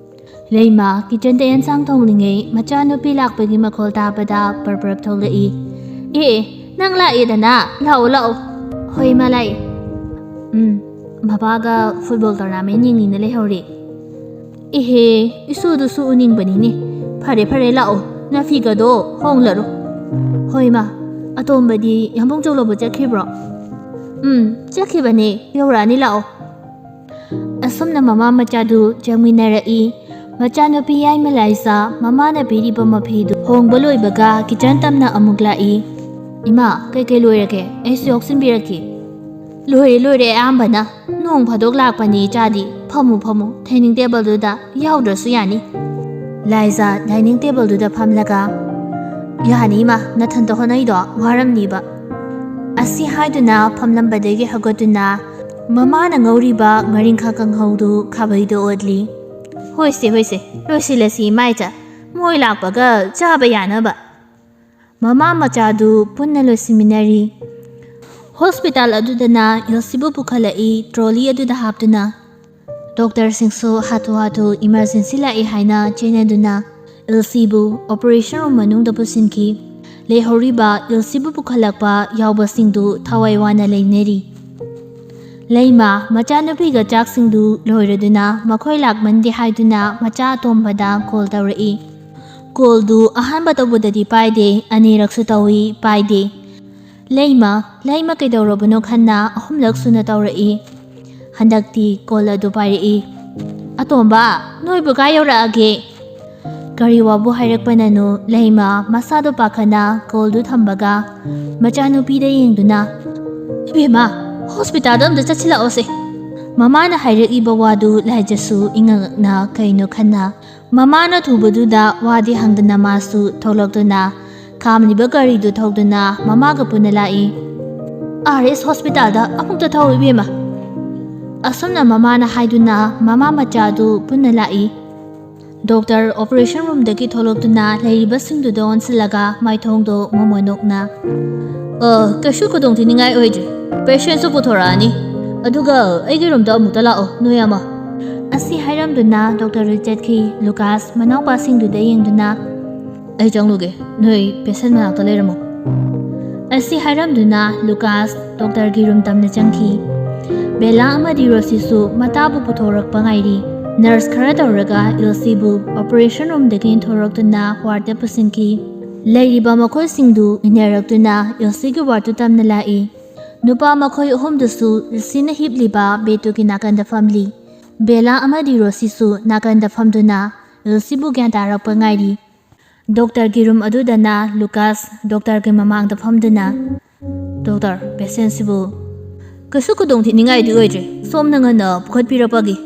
ꯂꯩꯃ ꯀꯤꯆꯟꯗ ꯑꯦꯟꯁꯥꯡ ꯊꯣꯡꯂꯤꯉꯩ ꯃꯆꯥꯅꯨꯄꯤ ꯂꯥꯛꯄꯒꯤ ꯃꯈꯣꯜ ꯇꯥꯕꯗ ꯄꯔꯞ ꯄꯔꯞ ꯊꯣꯛꯂꯛꯏ꯫ "ꯑꯦ, ꯅꯪ ꯂꯥꯛꯑꯦꯗꯅ? ꯂꯥꯛꯑꯣ, ꯂꯥꯛꯑꯣ꯫" "ꯍꯣꯏ, ꯏꯃꯥ, ꯂꯥꯛꯑꯦ꯫" "ꯎꯝ, ꯃꯄꯥꯒ ꯐꯨꯠꯕꯣꯜ ꯇꯣꯔꯅꯥꯃꯦꯟ ꯌꯦꯡꯅꯤꯡꯅ ꯂꯩꯍꯧꯔꯦ꯫" "ꯏꯍꯦ, ꯏꯁꯨꯗꯨꯁꯨ ꯎꯅꯤꯡꯕꯅꯤꯅꯦ꯫ ꯐꯔꯦ, ꯐꯔꯦ, ꯂꯥꯛꯑꯣ, ꯅꯐꯤꯒꯗꯣ ꯍꯣꯡꯂꯔꯣ꯫" "ꯍꯣꯏ, ꯏꯃꯥ꯫ ꯑꯇꯣꯝꯕꯗꯤ ꯌꯥꯝꯕꯨꯡ ꯆꯧꯂꯧꯕ ꯆꯠꯈꯤꯕ꯭ꯔꯣ?" "ꯎꯝ, ꯆꯠꯈꯤꯕꯅꯦ, ꯌꯧꯔꯛꯑꯅꯤ, ꯂꯥꯛꯑꯣ꯫" ꯑꯁꯨꯝꯅ ꯃꯃꯥ ꯃꯆꯥꯗꯨ ꯆꯪꯃꯤꯟꯅꯔꯛꯏ꯫ ꯃꯆꯥꯅꯨꯄꯤ ꯌꯥꯏꯃ ꯂꯥꯏꯖꯥ ꯃꯃꯥꯅ ꯄꯤꯔꯤꯕ ꯃꯐꯤꯗꯨ ꯍꯣꯡꯕ ꯂꯣꯏꯕꯒ ꯀꯤꯆꯟ ꯇꯝꯅ ꯑꯃꯨꯛ ꯂꯥꯛꯏ꯫ "ꯏꯃꯥ, ꯀꯩꯀꯩ ꯂꯣꯏꯔꯒꯦ? ꯑꯩꯁꯨ ꯌꯥꯎꯁꯤꯟꯕꯤꯔꯛꯀꯦ꯫" "ꯂꯣꯏꯔꯦ, ꯂꯣꯏꯔꯦ, ꯑꯌꯥꯝꯕꯅ꯫ ꯅꯣꯡ ꯐꯥꯗꯣꯛ ꯂꯥꯛꯄꯅꯤ ꯏꯆꯥꯗꯤ꯫ ꯐꯝꯃꯨ, ꯐꯝꯃꯨ, ꯗꯥꯏꯅꯤꯡ ꯇꯦꯕꯜꯗꯨꯗ ꯌꯥꯎꯗ꯭ꯔꯁꯨ ꯌꯥꯅꯤ꯫" ꯂꯥꯏꯖꯥ ꯗꯥꯏꯅꯤꯡ ꯇꯦꯕꯜꯗꯨꯗ ꯐꯝꯂꯒ, "ꯌꯥꯅꯤ ꯏꯃꯥ, ꯅꯊꯟꯇ ꯍꯣꯠꯅꯩꯗꯣ ꯋꯥꯔꯝꯅꯤꯕ꯫" ꯑꯁꯤ ꯍꯥꯏꯗꯨꯅ ꯐꯝꯂꯝꯕꯗꯒꯤ ꯍꯧꯒꯠꯇꯨꯅ ꯃꯃꯥꯅ ꯉꯧꯔꯤꯕ ꯉꯥꯔꯤꯡꯈꯥ ꯀꯥꯡꯍꯧꯗꯨ ꯈꯥꯕꯩꯗ ꯑꯣꯠꯂꯤ꯫ "ꯍꯣꯏꯁꯦ, ꯍꯣꯏꯁꯦ, ꯂꯣꯏꯁꯤꯜꯂꯁꯤ ꯏꯃꯥ ꯏꯆꯥ, ꯃꯣꯏ ꯂꯥꯛꯄꯒ ꯆꯥꯕ ꯌꯥꯅꯕ"꯫ ꯃꯃꯥ ꯃꯆꯥꯗꯨ ꯄꯨꯟꯅ ꯂꯣꯏꯁꯤꯟꯃꯤꯟꯅꯔꯤ꯫ ꯍꯣꯁꯄꯤꯇꯥꯜ ꯑꯗꯨꯗꯅ ꯏꯜꯁꯤꯕꯨ ꯄꯨꯈꯠꯂꯛꯏ, ꯇ꯭ꯔꯣꯂꯤ ꯑꯗꯨꯗ ꯍꯥꯞꯇꯨꯅ꯫ ꯗꯣꯛꯇꯔꯁꯤꯡꯁꯨ ꯍꯥꯊꯨ ꯍꯥꯊꯨ ꯏꯃꯔꯖꯦꯟꯁꯤ ꯂꯥꯛꯏ ꯍꯥꯏꯅ ꯆꯦꯟꯅꯗꯨꯅ ꯏꯜꯁꯤꯕꯨ ꯑꯣꯄꯔꯦꯁꯟ ꯔꯨꯝ ꯃꯅꯨꯡꯗ ꯄꯨꯁꯤꯟꯈꯤ꯫ ꯂꯩꯍꯧꯔꯤꯕ ꯏꯜꯁꯤꯕꯨ ꯄꯨꯈꯠꯂꯛꯄ ꯌꯥꯎꯕꯁꯤꯡꯗꯨ ꯊꯋꯥꯏ ꯋꯥꯅ ꯂꯩꯅꯔꯤ꯫ ꯂꯩꯃ ꯃꯆꯥꯅꯨꯄꯤꯒ ꯆꯥꯛꯁꯤꯡꯗꯨ ꯂꯣꯏꯔꯗꯨꯅ ꯃꯈꯣꯏ ꯂꯥꯛꯃꯟꯗꯦ ꯍꯥꯏꯗꯨꯅ ꯃꯆꯥ ꯑꯇꯣꯝꯕꯗ ꯀꯣꯜ ꯇꯧꯔꯛꯏ꯫ ꯀꯣꯜꯗꯨ ꯑꯍꯥꯟꯕ ꯇꯧꯕꯗꯗꯤ ꯄꯥꯏꯗꯦ, ꯑꯅꯤꯔꯛꯁꯨ ꯇꯧꯏ, ꯄꯥꯏꯗꯦ꯫ "ꯂꯩꯃ, ꯂꯩꯃ ꯀꯩꯗꯧꯔꯕꯅꯣ?" ꯈꯟꯅ ꯑꯍꯨꯝꯂꯛ ꯁꯨꯅ ꯇꯧꯔꯛꯏ꯫ ꯍꯟꯗꯛꯇꯤ ꯀꯣꯜ ꯑꯗꯨ ꯄꯥꯏꯔꯛꯏ꯫ "ꯑꯇꯣꯝꯕ, ꯅꯣꯏꯕꯨ ꯀꯥꯏ ꯌꯧꯔꯛꯑꯒꯦ?" ꯀꯔꯤ ꯋꯥꯕꯨ ꯍꯥꯏꯔꯛꯄꯅꯅꯣ, ꯂꯩꯃ ꯃꯁꯥꯗꯣ ꯄꯥꯈꯠꯅ ꯀꯣꯜꯗꯨ ꯊꯝꯕꯒ ꯃꯆꯥꯅꯨꯄꯤꯗ ꯌꯦꯡꯗꯨꯅ, "ꯏꯕꯦꯝꯃ, ꯍꯣꯁꯄꯤꯇꯥꯜꯗ ꯑꯝꯇ ꯆꯠꯁꯤꯜꯂꯛꯑꯣꯁꯦ"꯫ ꯃꯃꯥꯅ ꯍꯥꯏꯔꯛꯏꯕ ꯋꯥꯗꯨ ꯂꯥꯏꯖꯁꯨ ꯏꯉꯛꯅ ꯀꯩꯅꯣ ꯈꯟꯅ ꯃꯃꯥꯅ ꯊꯨꯕꯗꯨꯗ ꯋꯥꯗꯤ ꯍꯪꯗꯅ ꯃꯥꯁꯨ ꯊꯣꯛꯂꯛꯇꯨꯅ ꯈꯥꯝꯂꯤꯕ ꯒꯥꯔꯤꯗꯨ ꯊꯧꯗꯨꯅ ꯃꯃꯥꯒ ꯄꯨꯟꯅ ꯂꯥꯛꯏ꯫ "ꯑꯥꯔ ꯑꯦꯁ ꯍꯣꯁꯄꯤꯇꯥꯜꯗ ꯑꯃꯨꯛꯇ ꯊꯧ ꯏꯕꯦꯝꯃ"꯫ ꯑꯁꯨꯝꯅ ꯃꯃꯥꯅ ꯍꯥꯏꯗꯨꯅ ꯃꯃꯥ ꯃꯆꯥꯗꯨ ꯄꯨꯟꯅ ꯂꯥꯛꯏ꯫ ꯗꯣꯛꯇꯔ ꯑꯣꯄꯔꯦꯁꯟ ꯔꯨꯝꯗꯒꯤ ꯊꯣꯛꯂꯛꯇꯨꯅ ꯂꯩꯔꯤꯕꯁꯤꯡꯗꯨꯗ ꯑꯣꯟꯁꯤꯜꯂꯒ ꯃꯥꯏꯊꯣꯡꯗꯣ ꯃꯣꯃꯣꯟ ꯅꯣꯛꯅ, "ꯑ, ꯀꯩꯁꯨ ꯈꯨꯗꯣꯡꯊꯤꯅꯤꯡꯉꯥꯏ ꯑꯣꯏꯗ꯭ꯔꯤ꯫ ꯄꯦꯁꯦꯟꯁꯨ ꯄꯨꯊꯣꯔꯛꯑꯅꯤ꯫ ꯑꯗꯨꯒ ꯑꯩꯒꯤ ꯔꯨꯝꯗ ꯑꯃꯨꯛꯇ ꯂꯥꯛꯑꯣ, ꯅꯣꯏ ꯑꯃ"꯫ ꯑꯁꯤ ꯍꯥꯏꯔꯝꯗꯨꯅ ꯗꯣꯛꯇꯔ ꯔꯨꯠ ꯆꯠꯈꯤ꯫ ꯂꯨꯀꯥꯁ ꯃꯅꯥꯎꯄꯥꯁꯤꯡꯗꯨꯗ ꯌꯦꯡꯗꯨꯅ, "ꯑꯩ ꯆꯪꯂꯨꯒꯦ, ꯅꯣꯏ ꯄꯦꯁꯦꯟ ꯃꯅꯥꯛꯇ ꯂꯩꯔꯝꯃꯣ"꯫ ꯑꯁꯤ ꯍꯥꯏꯔꯝꯗꯨꯅ ꯂꯨꯀꯥꯁ ꯗꯣꯛꯇꯔꯒꯤ ꯔꯨꯝ ꯇꯝꯅ ꯆꯪꯈꯤ꯫ ꯕꯦꯂꯥ ꯑꯃꯗꯤ ꯔꯣꯁꯤꯁꯨ ꯃꯇꯥꯕꯨ ꯄꯨꯊꯣꯔꯛꯄ ꯉꯥꯏꯔꯤ꯫ ꯅꯔꯁ ꯈꯔ ꯇꯧꯔꯒ ꯏꯜꯁꯤꯕꯨ ꯑꯣꯄꯔꯦꯁꯟ ꯔꯨꯝꯗꯒꯤ ꯏꯟꯊꯣꯔꯛꯇꯨꯅ ꯋꯥꯔꯗꯇ ꯄꯨꯁꯤꯟꯈꯤ꯫ ꯂꯩꯔꯤꯕ ꯃꯈꯣꯏꯁꯤꯡꯗꯨ ꯏꯟꯅꯔꯛꯇꯨꯅ ꯏꯜꯁꯤꯒꯤ ꯋꯥꯔꯗꯇꯨ ꯇꯝꯅ ꯂꯥꯛꯏ꯫ ꯅꯨꯄꯥ ꯃꯈꯣꯏ ꯑꯍꯨꯝꯗꯨꯁꯨ ꯏꯜꯁꯤꯅ ꯍꯤꯞꯂꯤꯕ ꯕꯦꯗꯇꯨꯒꯤ ꯅꯥꯀꯟꯗ ꯐꯝꯂꯤ꯫ ꯕꯦꯂꯥ ꯑꯃꯗꯤ ꯔꯣꯁꯤꯁꯨ ꯅꯥꯀꯟꯗ ꯐꯝꯗꯨꯅ ꯏꯜꯁꯤꯕꯨ ꯒ꯭ꯌꯥꯟ ꯇꯥꯔꯛꯄ ꯉꯥꯏꯔꯤ꯫ ꯗꯣꯛꯇꯔꯒꯤ ꯔꯨꯝ ꯑꯗꯨꯗꯅ ꯂꯨꯀꯥꯁ ꯗꯣꯛꯇꯔꯒꯤ ꯃꯃꯥꯡꯗ ꯐꯝꯗꯨꯅ, "ꯗꯣꯛꯇꯔ, ꯄꯦꯁꯦꯟꯁꯤꯕꯨ ꯀꯩꯁꯨ ꯈꯨꯗꯣꯡꯊꯤꯅꯤꯡꯉꯥꯏꯗꯤ ꯑꯣꯏꯗ꯭ꯔꯦ, ꯁꯣꯝꯅ ꯉꯟꯅ ꯄꯨꯈꯠꯄꯤꯔꯛꯄꯒꯤ꯫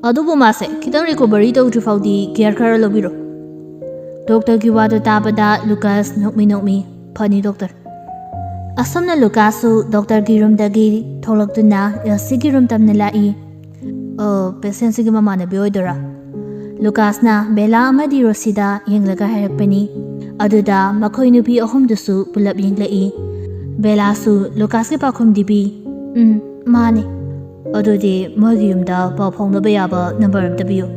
ꯑꯗꯨꯕꯨ ꯃꯥꯁꯦ ꯈꯤꯇꯪ ꯔꯤꯀꯣꯚꯔꯤ ꯇꯧꯗ꯭ꯔꯤ ꯐꯥꯎꯗꯤ ꯀꯦꯌꯔ ꯈꯔ ꯂꯧꯕꯤꯔꯣ"꯫ ꯗꯣꯛꯇꯔꯒꯤ ꯋꯥꯗꯨ ꯇꯥꯕꯗ ꯂꯨꯀꯥꯁ ꯅꯣꯛꯃꯤ ꯅꯣꯛꯃꯤ, "ꯐꯅꯤ ꯗꯣꯛꯇꯔ"꯫ ꯑꯁꯨꯝꯅ ꯂꯨꯀꯥꯁꯁꯨ ꯗꯣꯛꯇꯔꯒꯤ ꯔꯨꯝꯗꯒꯤ ꯊꯣꯛꯂꯛꯇꯨꯅ ꯏꯜꯁꯤꯒꯤ ꯔꯨꯝ ꯇꯝꯅ ꯂꯥꯛꯏ꯫ "ꯑ, ꯄꯦꯁꯦꯟꯁꯤꯒꯤ ꯃꯃꯥꯟꯅꯕꯤ ꯑꯣꯏꯗꯣꯏꯔꯥ?" ꯂꯨꯀꯥꯁꯅ ꯕꯦꯂꯥ ꯑꯃꯗꯤ ꯔꯣꯁꯤꯗ ꯌꯦꯡꯂꯒ ꯍꯥꯏꯔꯛꯄꯅꯤ꯫ ꯑꯗꯨꯗ ꯃꯈꯣꯏ ꯅꯨꯄꯤ ꯑꯍꯨꯝꯗꯨꯁꯨ ꯄꯨꯂꯞ ꯌꯦꯡꯂꯛꯏ꯫ ꯕꯦꯂꯥꯁꯨ ꯂꯨꯀꯥꯁꯀꯤ ꯄꯥꯎꯈꯨꯝꯗꯤ ꯄꯤ꯫ "ꯎꯝ, ꯃꯥꯅꯦ꯫ ꯑꯗꯨꯗꯤ ꯃꯣꯏꯒꯤ ꯌꯨꯝꯗ ꯄꯥꯎ ꯐꯥꯎꯅꯕ ꯌꯥꯕ ꯅꯝꯕꯔ ꯑꯝꯇ ꯄꯤꯌꯨ꯫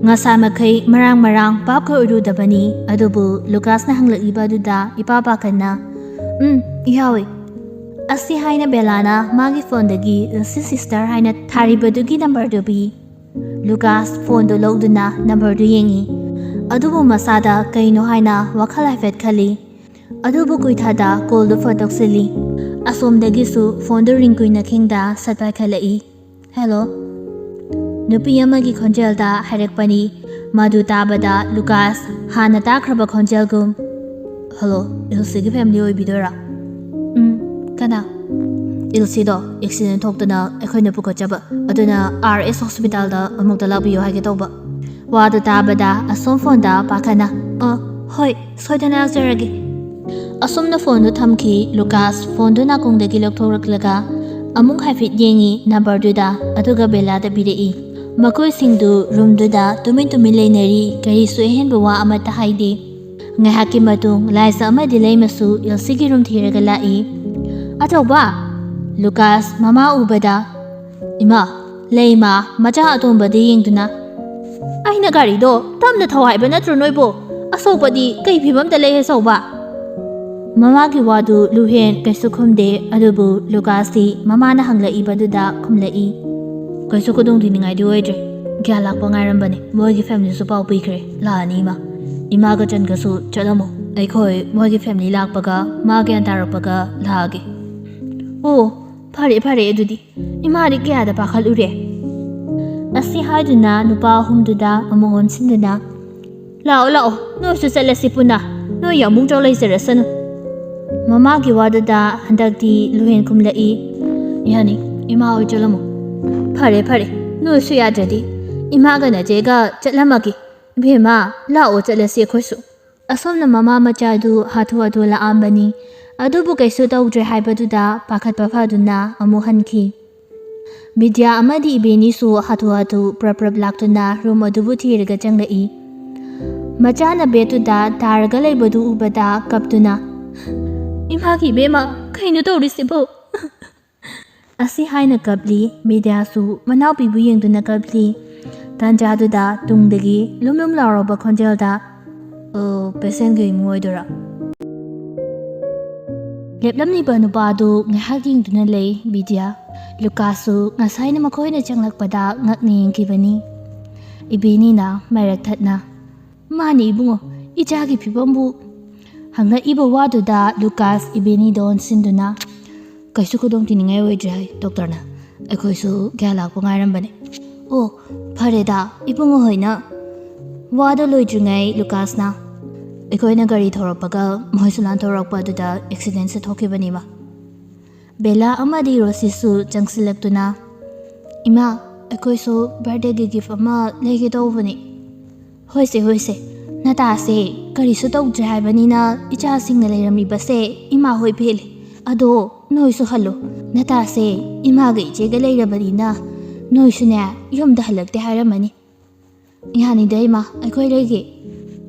ꯉꯁꯥꯏ ꯃꯈꯩ ꯃꯔꯥꯡ ꯃꯔꯥꯡ ꯄꯥꯞ ꯈꯣꯏꯔꯨꯗꯕꯅꯤ, ꯑꯗꯨꯕꯨ ꯂꯨꯀꯥꯁꯅ ꯍꯪꯂꯛꯏꯕ ꯑꯗꯨꯗ ꯏꯄꯥ ꯄꯥꯈꯠꯅ, "ꯎꯝ, ꯌꯥꯎꯏ"꯫ ꯑꯁꯤ ꯍꯥꯏꯅ ꯕꯦꯂꯥꯅ ꯃꯥꯒꯤ ꯐꯣꯟꯗꯒꯤ ꯁꯤ ꯁꯤꯁꯇꯔ ꯍꯥꯏꯅ ꯊꯥꯔꯤꯕꯗꯨꯒꯤ ꯅꯝꯕꯔꯗꯨ ꯄꯤ꯫ ꯂꯨꯀꯥꯁ ꯐꯣꯟꯗꯨ ꯂꯧꯗꯨꯅ ꯅꯝꯕꯔꯗꯨ ꯌꯦꯡꯉꯤ꯫ ꯑꯗꯨꯕꯨ ꯃꯁꯥꯗ ꯀꯩꯅꯣ ꯍꯥꯏꯅ ꯋꯥꯈꯜ ꯍꯥꯏꯐꯦꯠ ꯈꯜꯂꯤ꯫ ꯑꯗꯨꯕꯨ ꯀꯨꯏꯊꯥꯗ ꯀꯣꯜꯗꯨ ꯐꯠ ꯇꯧꯁꯤꯜꯂꯤ꯫ ꯑꯁꯣꯝꯗꯒꯤꯁꯨ ꯐꯣꯟꯗꯨ ꯔꯤꯡ ꯀꯨꯏꯅ ꯈꯤꯡꯗ ꯁꯠ ꯄꯥꯏꯈꯠꯂꯛꯏ꯫ "ꯍꯦꯜꯂꯣ"꯫ ꯅꯨꯄꯤ ꯑꯃꯒꯤ ꯈꯣꯟꯖꯦꯜꯗ ꯍꯥꯏꯔꯛꯄꯅꯤ꯫ ꯃꯗꯨ ꯇꯥꯕꯗ ꯂꯨꯀꯥꯁ ꯍꯥꯟꯅ ꯇꯥꯈ꯭ꯔꯕ ꯈꯣꯟꯖꯦꯜꯒꯨꯝ, "ꯍꯦꯜꯂꯣ, ꯏꯜꯁꯤꯒꯤ ꯐꯦꯃꯤꯂꯤ ꯑꯣꯏꯕꯤꯗꯣꯏꯔꯥ?" "ꯎꯝ, ꯀꯅꯥ?" "ꯏꯜꯁꯤꯗꯣ ꯑꯦꯛꯁꯤꯗꯦꯟ ꯊꯣꯛꯇꯅ ꯑꯩꯈꯣꯏꯅ ꯄꯨꯈꯠꯆꯕ, ꯑꯗꯨꯅ ꯑꯥꯔ ꯑꯦꯁ ꯍꯣꯁꯄꯤꯇꯥꯜꯗ ꯑꯃꯨꯛꯇ ꯂꯥꯛꯄꯤꯌꯣ ꯍꯥꯏꯒꯦ ꯇꯧꯕ"꯫ ꯋꯥꯗꯨ ꯇꯥꯕꯗ ꯑꯁꯣꯝ ꯐꯣꯟꯗ ꯄꯥꯈꯠꯅ, "ꯑ, ꯍꯣꯏ, ꯁꯣꯏꯗꯅ ꯂꯥꯛꯆꯔꯒꯦ"꯫ ꯑꯁꯣꯝꯅ ꯐꯣꯟꯗꯨ ꯊꯝꯈꯤ꯫ ꯂꯨꯀꯥꯁ ꯐꯣꯟꯗꯨ ꯅꯥꯀꯣꯡꯗꯒꯤ ꯂꯧꯊꯣꯛꯂꯛꯂꯒ ꯑꯃꯨꯛ ꯍꯥꯏꯐꯦꯠ ꯌꯦꯡꯉꯤ ꯅꯝꯕꯔꯗꯨꯗ, ꯑꯗꯨꯒ ꯕꯦꯂꯥꯗ ꯄꯤꯔꯛꯏ꯫ ꯃꯈꯣꯏꯁꯤꯡꯗꯨ ꯔꯨꯝꯗꯨꯗ ꯇꯨꯃꯤꯟ ꯇꯨꯃꯤꯟ ꯂꯩꯅꯔꯤ, ꯀꯔꯤꯁꯨ ꯑꯍꯦꯟꯕ ꯋꯥ ꯑꯃꯠꯇ ꯍꯥꯏꯗꯦ꯫ ꯉꯥꯏꯍꯥꯛꯀꯤ ꯃꯇꯨꯡ ꯂꯥꯏꯖ ꯑꯃꯗꯤ ꯂꯩꯃꯁꯨ ꯏꯜꯁꯤꯒꯤ ꯔꯨꯝ ꯊꯤꯔꯒ ꯂꯥꯛꯏ꯫ "ꯑꯆꯧꯕ!" ꯂꯨꯀꯥꯁ ꯃꯃꯥ ꯎꯕꯗ, "ꯏꯃꯥ!" ꯂꯩꯃ ꯃꯆꯥ ꯑꯇꯣꯝꯕꯗ ꯌꯦꯡꯗꯨꯅ, "ꯑꯩꯅ ꯒꯥꯔꯤꯗꯣ ꯇꯞꯅ ꯊꯧ ꯍꯥꯏꯕ ꯅꯠꯇ꯭ꯔꯣ ꯅꯣꯏꯕꯣ? ꯑꯁꯣꯛꯄꯗꯤ ꯀꯩ ꯐꯤꯕꯝꯗ ꯂꯩ ꯑꯆꯧꯕ?" ꯃꯃꯥꯒꯤ ꯋꯥꯗꯨ ꯂꯨꯍꯦꯟ ꯀꯩꯁꯨ ꯈꯨꯝꯗꯦ, ꯑꯗꯨꯕꯨ ꯂꯨꯀꯥꯁꯇꯤ ꯃꯃꯥꯅ ꯍꯪꯂꯛꯏꯕꯗꯨꯗ ꯈꯨꯝꯂꯛꯏ꯫ "ꯀꯩꯁꯨ ꯈꯨꯗꯣꯡꯊꯤꯅꯤꯡꯉꯥꯏꯗꯤ ꯑꯣꯏꯗ꯭ꯔꯦ꯫ ꯒ꯭ꯌꯥꯟ ꯂꯥꯛꯄ ꯉꯥꯏꯔꯝꯕꯅꯤ꯫ ꯃꯣꯏꯒꯤ ꯐꯦꯃꯤꯂꯤꯁꯨ ꯄꯥꯎ ꯄꯤꯈ꯭ꯔꯦ꯫ ꯂꯥꯛꯑꯅꯤ ꯏꯃꯥ꯫ ꯏꯃꯥꯒ ꯆꯟꯒꯁꯨ ꯆꯠꯂꯝꯃꯣ꯫ ꯑꯩꯈꯣꯏ ꯃꯣꯏꯒꯤ ꯐꯦꯃꯤꯂꯤ ꯂꯥꯛꯄꯒ ꯃꯥ ꯒ꯭ꯌꯥꯟ ꯇꯥꯔꯛꯄꯒ ꯂꯥꯛꯑꯒꯦ"꯫ "ꯑꯣ, ꯐꯔꯦ ꯐꯔꯦ ꯑꯗꯨꯗꯤ꯫ ꯏꯃꯥꯗꯤ ꯀꯌꯥꯗ ꯄꯥꯈꯠꯂꯨꯔꯦ"꯫ ꯑꯁꯤ ꯍꯥꯏꯗꯨꯅ ꯅꯨꯄꯥ ꯑꯍꯨꯝꯗꯨꯗ ꯑꯃꯨꯛ ꯑꯣꯟꯁꯤꯟꯗꯨꯅ, "ꯂꯥꯛꯑꯣ ꯂꯥꯛꯑꯣ, ꯅꯣꯏꯁꯨ ꯆꯠꯂꯁꯤ ꯄꯨꯟꯅ꯫ ꯅꯣꯏ ꯌꯥꯝꯕꯨꯡ ꯆꯥꯎ ꯂꯩꯖꯔꯁꯅꯨ"꯫ ꯃꯃꯥꯒꯤ ꯋꯥꯗꯨꯗ ꯍꯟꯗꯛꯇꯤ ꯂꯨꯍꯦꯟ ꯈꯨꯝꯂꯛꯏ꯫ "ꯌꯥꯅꯤ, ꯏꯃꯥ ꯍꯣꯏ ꯆꯠꯂꯝꯃꯣ"꯫ "ꯐꯔꯦ ꯐꯔꯦ, ꯅꯣꯏꯁꯨ ꯌꯥꯗ꯭ꯔꯗꯤ ꯏꯃꯥꯒ ꯅꯆꯦꯒ ꯆꯠꯂꯝꯃꯒꯦ꯫ ꯏꯕꯦꯝꯃ, ꯂꯥꯛꯑꯣ ꯆꯠꯂꯁꯤ ꯑꯩꯈꯣꯏꯁꯨ"꯫ ꯑꯁꯣꯝꯅ ꯃꯃꯥ ꯃꯆꯥꯗꯨ ꯍꯥꯊꯨ ꯍꯥꯊꯨ ꯂꯥꯛꯑꯝꯕꯅꯤ꯫ ꯑꯗꯨꯕꯨ ꯀꯩꯁꯨ ꯇꯧꯗ꯭ꯔꯦ ꯍꯥꯏꯕꯗꯨꯗ ꯄꯥꯈꯠꯄ ꯐꯗꯨꯅ ꯑꯃꯨꯛ ꯍꯟꯈꯤ꯫ ꯃꯤꯗ꯭ꯌꯥ ꯑꯃꯗꯤ ꯏꯕꯦꯅꯤꯁꯨ ꯍꯥꯊꯨ ꯍꯥꯊꯨ ꯄ꯭ꯔꯞ ꯄ꯭ꯔꯞ ꯂꯥꯛꯇꯨꯅ ꯔꯨꯝ ꯑꯗꯨꯕꯨ ꯊꯤꯔꯒ ꯆꯪꯂꯛꯏ꯫ ꯃꯆꯥꯅ ꯕꯦꯗꯇꯨꯗ ꯇꯥꯔꯒ ꯂꯩꯕꯗꯨ ꯎꯕꯗ ꯀꯞꯇꯨꯅ, "ꯏꯃꯥꯒꯤ ꯏꯕꯦꯝꯃ, ꯀꯩꯅꯣ ꯇꯧꯔꯤꯁꯤꯕꯣ?" ꯑꯁꯤ ꯍꯥꯏꯅ ꯀꯞꯂꯤ꯫ ꯃꯤꯗ꯭ꯌꯥꯁꯨ ꯃꯅꯥꯎꯄꯤꯕꯨ ꯌꯦꯡꯗꯨꯅ ꯀꯞꯂꯤ꯫ ꯇꯥꯟꯖꯥꯗꯨꯗ ꯇꯨꯡꯗꯒꯤ ꯂꯨꯝ ꯂꯨꯝ ꯂꯥꯎꯔꯕ ꯈꯣꯟꯖꯦꯜꯗ, "ꯑꯣ, ꯄꯦꯁꯦꯟꯒꯤ ꯏꯃꯨꯡ ꯑꯣꯏꯗꯣꯏꯔꯥ?" ꯂꯦꯞꯂꯝꯂꯤꯕ ꯅꯨꯄꯥꯗꯨ ꯉꯥꯏꯍꯥꯛ ꯌꯦꯡꯗꯨꯅ ꯂꯩ ꯃꯤꯗ꯭ꯌꯥ꯫ ꯂꯨꯀꯥꯁꯁꯨ ꯉꯁꯥꯏꯅ ꯃꯈꯣꯏꯅ ꯆꯪꯂꯛꯄꯗ ꯉꯛꯅ ꯌꯦꯡꯈꯤꯕꯅꯤ꯫ ꯏꯕꯦꯅꯤꯅ ꯃꯔꯛ ꯊꯠꯅ, "ꯃꯥꯅꯤ ꯏꯕꯨꯡꯉꯣ, ꯏꯆꯥꯒꯤ ꯐꯤꯕꯝꯕꯨ?" ꯍꯪꯂꯛꯏꯕ ꯋꯥꯗꯨꯗ ꯂꯨꯀꯥꯁ ꯏꯕꯦꯅꯤꯗ ꯑꯣꯟꯁꯤꯟꯗꯨꯅ, "ꯀꯩꯁꯨ ꯈꯨꯗꯣꯡ ꯊꯤꯅꯤꯡꯉꯥꯏ ꯑꯣꯏꯗ꯭ꯔꯦ ꯍꯥꯏ ꯗꯣꯛꯇꯔꯅ꯫ ꯑꯩꯈꯣꯏꯁꯨ ꯒ꯭ꯌꯥꯟ ꯂꯥꯛꯄ ꯉꯥꯏꯔꯝꯕꯅꯦ꯫ ꯑꯣ, ꯐꯔꯦꯗ, ꯏꯕꯨꯡꯉꯣ ꯍꯣꯏꯅ ꯋꯥꯗꯣ ꯂꯣꯏꯗ꯭ꯔꯤꯉꯩ ꯂꯨꯀꯥꯁꯅ, ꯑꯩꯈꯣꯏꯅ ꯒꯥꯔꯤ ꯊꯧꯔꯛꯄꯒ ꯃꯈꯣꯏꯁꯨ ꯂꯥꯟꯊꯧꯔꯛꯄ ꯑꯗꯨꯗ ꯑꯦꯛꯁꯤꯗꯦꯟꯁꯦ ꯊꯣꯛꯈꯤꯕꯅꯤꯕ꯫" ꯕꯦꯂꯥ ꯑꯃꯗꯤ ꯔꯣꯁꯤꯁꯨ ꯆꯪꯁꯤꯜꯂꯛꯇꯨꯅ, "ꯏꯃꯥ, ꯑꯩꯈꯣꯏꯁꯨ ꯕꯥꯔꯗꯦꯒꯤ ꯒꯤꯐ ꯑꯃ ꯂꯩꯒꯦ ꯇꯧꯕꯅꯤ꯫" "ꯍꯣꯏꯁꯦ, ꯍꯣꯏꯁꯦ, ꯅꯇꯥꯁꯦ ꯀꯔꯤꯁꯨ ꯇꯧꯗ꯭ꯔꯦ ꯍꯥꯏꯕꯅꯤꯅ ꯏꯆꯥꯁꯤꯡꯅ ꯂꯩꯔꯝꯂꯤꯕꯁꯦ ꯏꯃꯥ ꯍꯣꯏ ꯄꯦꯜꯂꯦ꯫ ꯑꯗꯣ ꯅꯣꯏꯁꯨ ꯍꯜꯂꯣ, ꯅꯇꯥꯁꯦ ꯏꯃꯥꯒ ꯏꯆꯦꯒ ꯂꯩꯔꯕꯅꯤꯅ ꯅꯣꯏꯁꯨꯅꯦ ꯌꯨꯝꯗ ꯍꯜꯂꯛꯇꯦ ꯍꯥꯏꯔꯝꯃꯅꯤ꯫" "ꯌꯥꯅꯤꯗ ꯏꯃꯥ, ꯑꯩꯈꯣꯏ ꯂꯩꯒꯦ꯫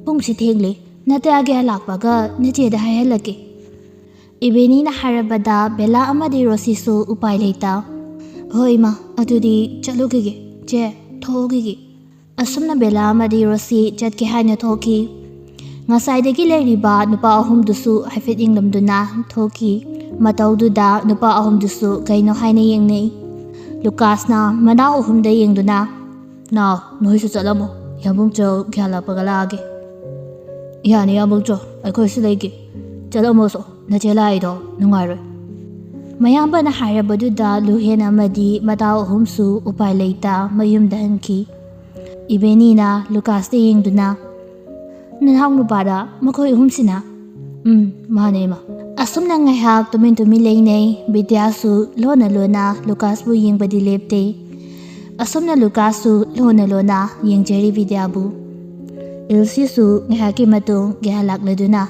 ꯄꯨꯡꯁꯤ ꯊꯦꯡꯂꯦ, ꯅꯇꯥ ꯒ꯭ꯌꯥꯟ ꯂꯥꯛꯄꯒ ꯅꯆꯦꯗ ꯍꯥꯏꯍꯜꯂꯛꯀꯦ꯫" ꯏꯕꯦꯅꯤꯅ ꯍꯥꯏꯔꯕꯗ ꯕꯦꯂꯥ ꯑꯃꯗꯤ ꯔꯣꯁꯤꯁꯨ ꯎꯄꯥꯏ ꯂꯩꯇ, "ꯍꯣꯏ ꯏꯃꯥ, ꯑꯗꯨꯗꯤ ꯆꯠꯂꯨꯈꯤꯒꯦ꯫ ꯆꯦ, ꯊꯣꯛꯎꯈꯤꯒꯦ꯫" ꯑꯁꯨꯝꯅ ꯕꯦꯂꯥ ꯑꯃꯗꯤ ꯔꯣꯁꯤ ꯆꯠꯀꯦ ꯍꯥꯏꯅ ꯊꯣꯛꯈꯤ꯫ ꯉꯁꯥꯏꯗꯒꯤ ꯂꯩꯔꯤꯕ ꯅꯨꯄꯥ ꯑꯍꯨꯝꯗꯨꯁꯨ ꯍꯥꯏꯐꯦꯠ ꯌꯦꯡꯂꯝꯗꯨꯅ ꯊꯣꯛꯈꯤ꯫ ꯃꯇꯧꯗꯨꯗ ꯅꯨꯄꯥ ꯑꯍꯨꯝꯗꯨꯁꯨ ꯀꯩꯅꯣ ꯍꯥꯏꯅ ꯌꯦꯡꯅꯩ꯫ ꯂꯨꯀꯥꯁꯅ ꯃꯅꯥꯎ ꯑꯍꯨꯝꯗ ꯌꯦꯡꯗꯨꯅ, "ꯅꯥꯎ, ꯅꯣꯏꯁꯨ ꯆꯠꯂꯝꯃꯣ꯫ ꯌꯥꯝꯕꯨꯡꯆꯧ ꯒ꯭ꯌꯥꯟ ꯂꯥꯛꯄꯒ ꯂꯥꯛꯑꯒꯦ꯫" "ꯌꯥꯅꯤ ꯌꯥꯝꯕꯨꯡꯆꯧ, ꯑꯩꯈꯣꯏꯁꯨ ꯂꯩꯒꯦ꯫ ꯆꯠꯂꯝꯃꯣꯁꯨ, ꯅꯆꯦ ꯂꯥꯛꯏꯗꯣ ꯅꯨꯡꯉꯥꯏꯔꯣꯏ꯫" ꯃꯌꯥꯝꯕꯅ ꯍꯥꯏꯔꯕꯗꯨꯗ ꯂꯨꯍꯦꯟ ꯑꯃꯗꯤ ꯃꯇꯥꯎ ꯑꯍꯨꯝꯁꯨ ꯎꯄꯥꯏ ꯂꯩꯇ ꯃꯌꯨꯝꯗ ꯍꯟꯈꯤ꯫ ꯏꯕꯦꯅꯤꯅ ꯂꯨꯀꯥꯁꯇ ꯌꯦꯡꯗꯨꯅ, "ꯅꯅꯥꯎ ꯅꯨꯄꯥꯔ ꯃꯈꯣꯏ ꯑꯍꯨꯝꯁꯤꯅ?" "ꯎꯝ, ꯃꯥꯅꯦ, ꯏꯃꯥ꯫" ꯑꯁꯨꯝꯅ ꯉꯥꯏꯍꯥꯛ ꯇꯨꯃꯤꯟ ꯇꯨꯃꯤꯟ ꯂꯩꯅꯩ꯫ ꯕꯤꯗ꯭ꯌꯥꯁꯨ ꯂꯣꯟꯅ ꯂꯣꯟꯅ ꯂꯨꯀꯥꯁꯄꯨ ꯌꯦꯡꯕꯗꯤ ꯂꯦꯞꯇꯦ꯫ ꯑꯁꯨꯝꯅ ꯂꯨꯀꯥꯁꯁꯨ ꯂꯣꯟꯅ ꯂꯣꯟꯅ ꯌꯦꯡꯖꯔꯤ ꯕꯤꯗ꯭ꯌꯥꯕꯨ꯫ ꯏꯜꯁꯤꯁꯨ ꯉꯥꯏꯍꯥꯛꯀꯤ ꯃꯇꯨꯡ ꯒ꯭ꯌꯥꯟ ꯂꯥꯛꯂꯗꯨꯅ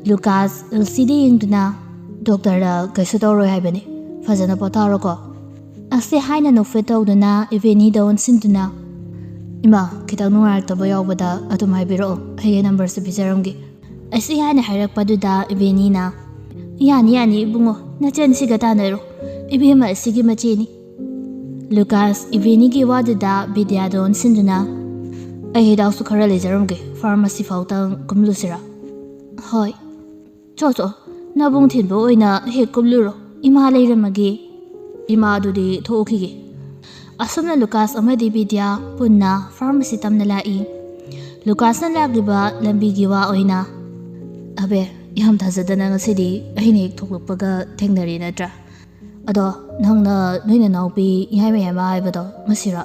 ꯂꯨꯀꯥꯁ ꯏꯜꯁꯤꯗ ꯌꯦꯡꯗꯨꯅ, "ꯗꯣꯛꯇꯔꯅ ꯀꯩꯁꯨ ꯇꯧꯔꯣꯏ ꯍꯥꯏꯕꯅꯤ, ꯐꯖꯅ ꯄꯣꯊꯥꯔꯣꯀꯣ꯫" ꯑꯁꯤ ꯍꯥꯏꯅ ꯅꯣꯛꯐꯦꯠ ꯇꯧꯗꯨꯅ ꯏꯕꯦꯅꯤꯗ ꯑꯣꯟꯁꯤꯟꯗꯨꯅ, "ꯏꯃꯥ, ꯈꯤꯇꯪ ꯅꯨꯡꯉꯥꯏꯔꯛꯇꯕ ꯌꯥꯎꯕꯗ ꯑꯗꯨꯝ ꯍꯥꯏꯕꯤꯔꯛꯑꯣ, ꯑꯩꯒꯤ ꯅꯝꯕꯔꯁꯦ ꯄꯤꯖꯔꯝꯒꯦ"꯫ ꯑꯁꯤ ꯍꯥꯏꯅ ꯍꯥꯏꯔꯛꯄꯗꯨꯗ ꯏꯕꯦꯅꯤꯅ, "ꯌꯥꯅꯤ, ꯌꯥꯅꯤ ꯏꯕꯨꯡꯉꯣ, ꯅꯆꯟꯁꯤꯒ ꯇꯥꯟꯅꯔꯣ, ꯏꯕꯦꯝꯃ ꯑꯁꯤꯒꯤ ꯃꯆꯦꯅꯤ"꯫ ꯂꯨꯀꯥꯁ ꯏꯕꯦꯅꯤꯒꯤ ꯋꯥꯗꯨꯗ ꯕꯤꯗ꯭ꯌꯥꯗ ꯑꯣꯟꯁꯤꯟꯗꯨꯅ, "ꯑꯩ ꯍꯤꯗꯥꯛꯁꯨ ꯈꯔ ꯂꯩꯖꯔꯝꯒꯦ, ꯐꯥꯔꯃꯥꯁꯤ ꯐꯥꯎꯇꯪ ꯀꯨꯝꯂꯨꯁꯤꯔꯥ?" "ꯍꯣꯏ"꯫ "ꯆꯣ ꯆꯣ, ꯅꯕꯨꯡ ꯊꯤꯟꯕ ꯑꯣꯏꯅ ꯍꯦꯛ ꯀꯨꯝꯂꯨꯔꯣ, ꯏꯃꯥ ꯂꯩꯔꯝꯃꯒꯦ"꯫ "ꯏꯃꯥꯗꯨꯗꯤ ꯊꯣꯛꯈꯤꯒꯦ"꯫ ꯑꯁꯨꯝꯅ ꯂꯨꯀꯥꯁ ꯑꯃꯗꯤ ꯕꯤꯗ꯭ꯌꯥ ꯄꯨꯟꯅ ꯐꯥꯔꯃꯥꯁꯤ ꯇꯝꯅ ꯂꯥꯛꯏ꯫ ꯂꯨꯀꯥꯁꯅ ꯂꯥꯛꯂꯤꯕ ꯂꯝꯕꯤꯒꯤ ꯋꯥ ꯑꯣꯏꯅ, "ꯑꯕꯦ, ꯌꯥꯝ ꯊꯥꯖꯗꯅ ꯉꯁꯤꯗꯤ ꯑꯩꯅ ꯍꯦꯛ ꯊꯣꯛꯂꯛꯄꯒ ꯊꯦꯡꯅꯔꯦ ꯅꯠꯇ꯭ꯔꯥ? ꯑꯗꯣ ꯅꯪꯅ ꯅꯣꯏ ꯅꯅꯥꯎꯄꯤ ꯌꯥꯏꯃ ꯌꯥꯏꯃ ꯍꯥꯏꯕꯗꯣ ꯃꯁꯤꯔꯣ?"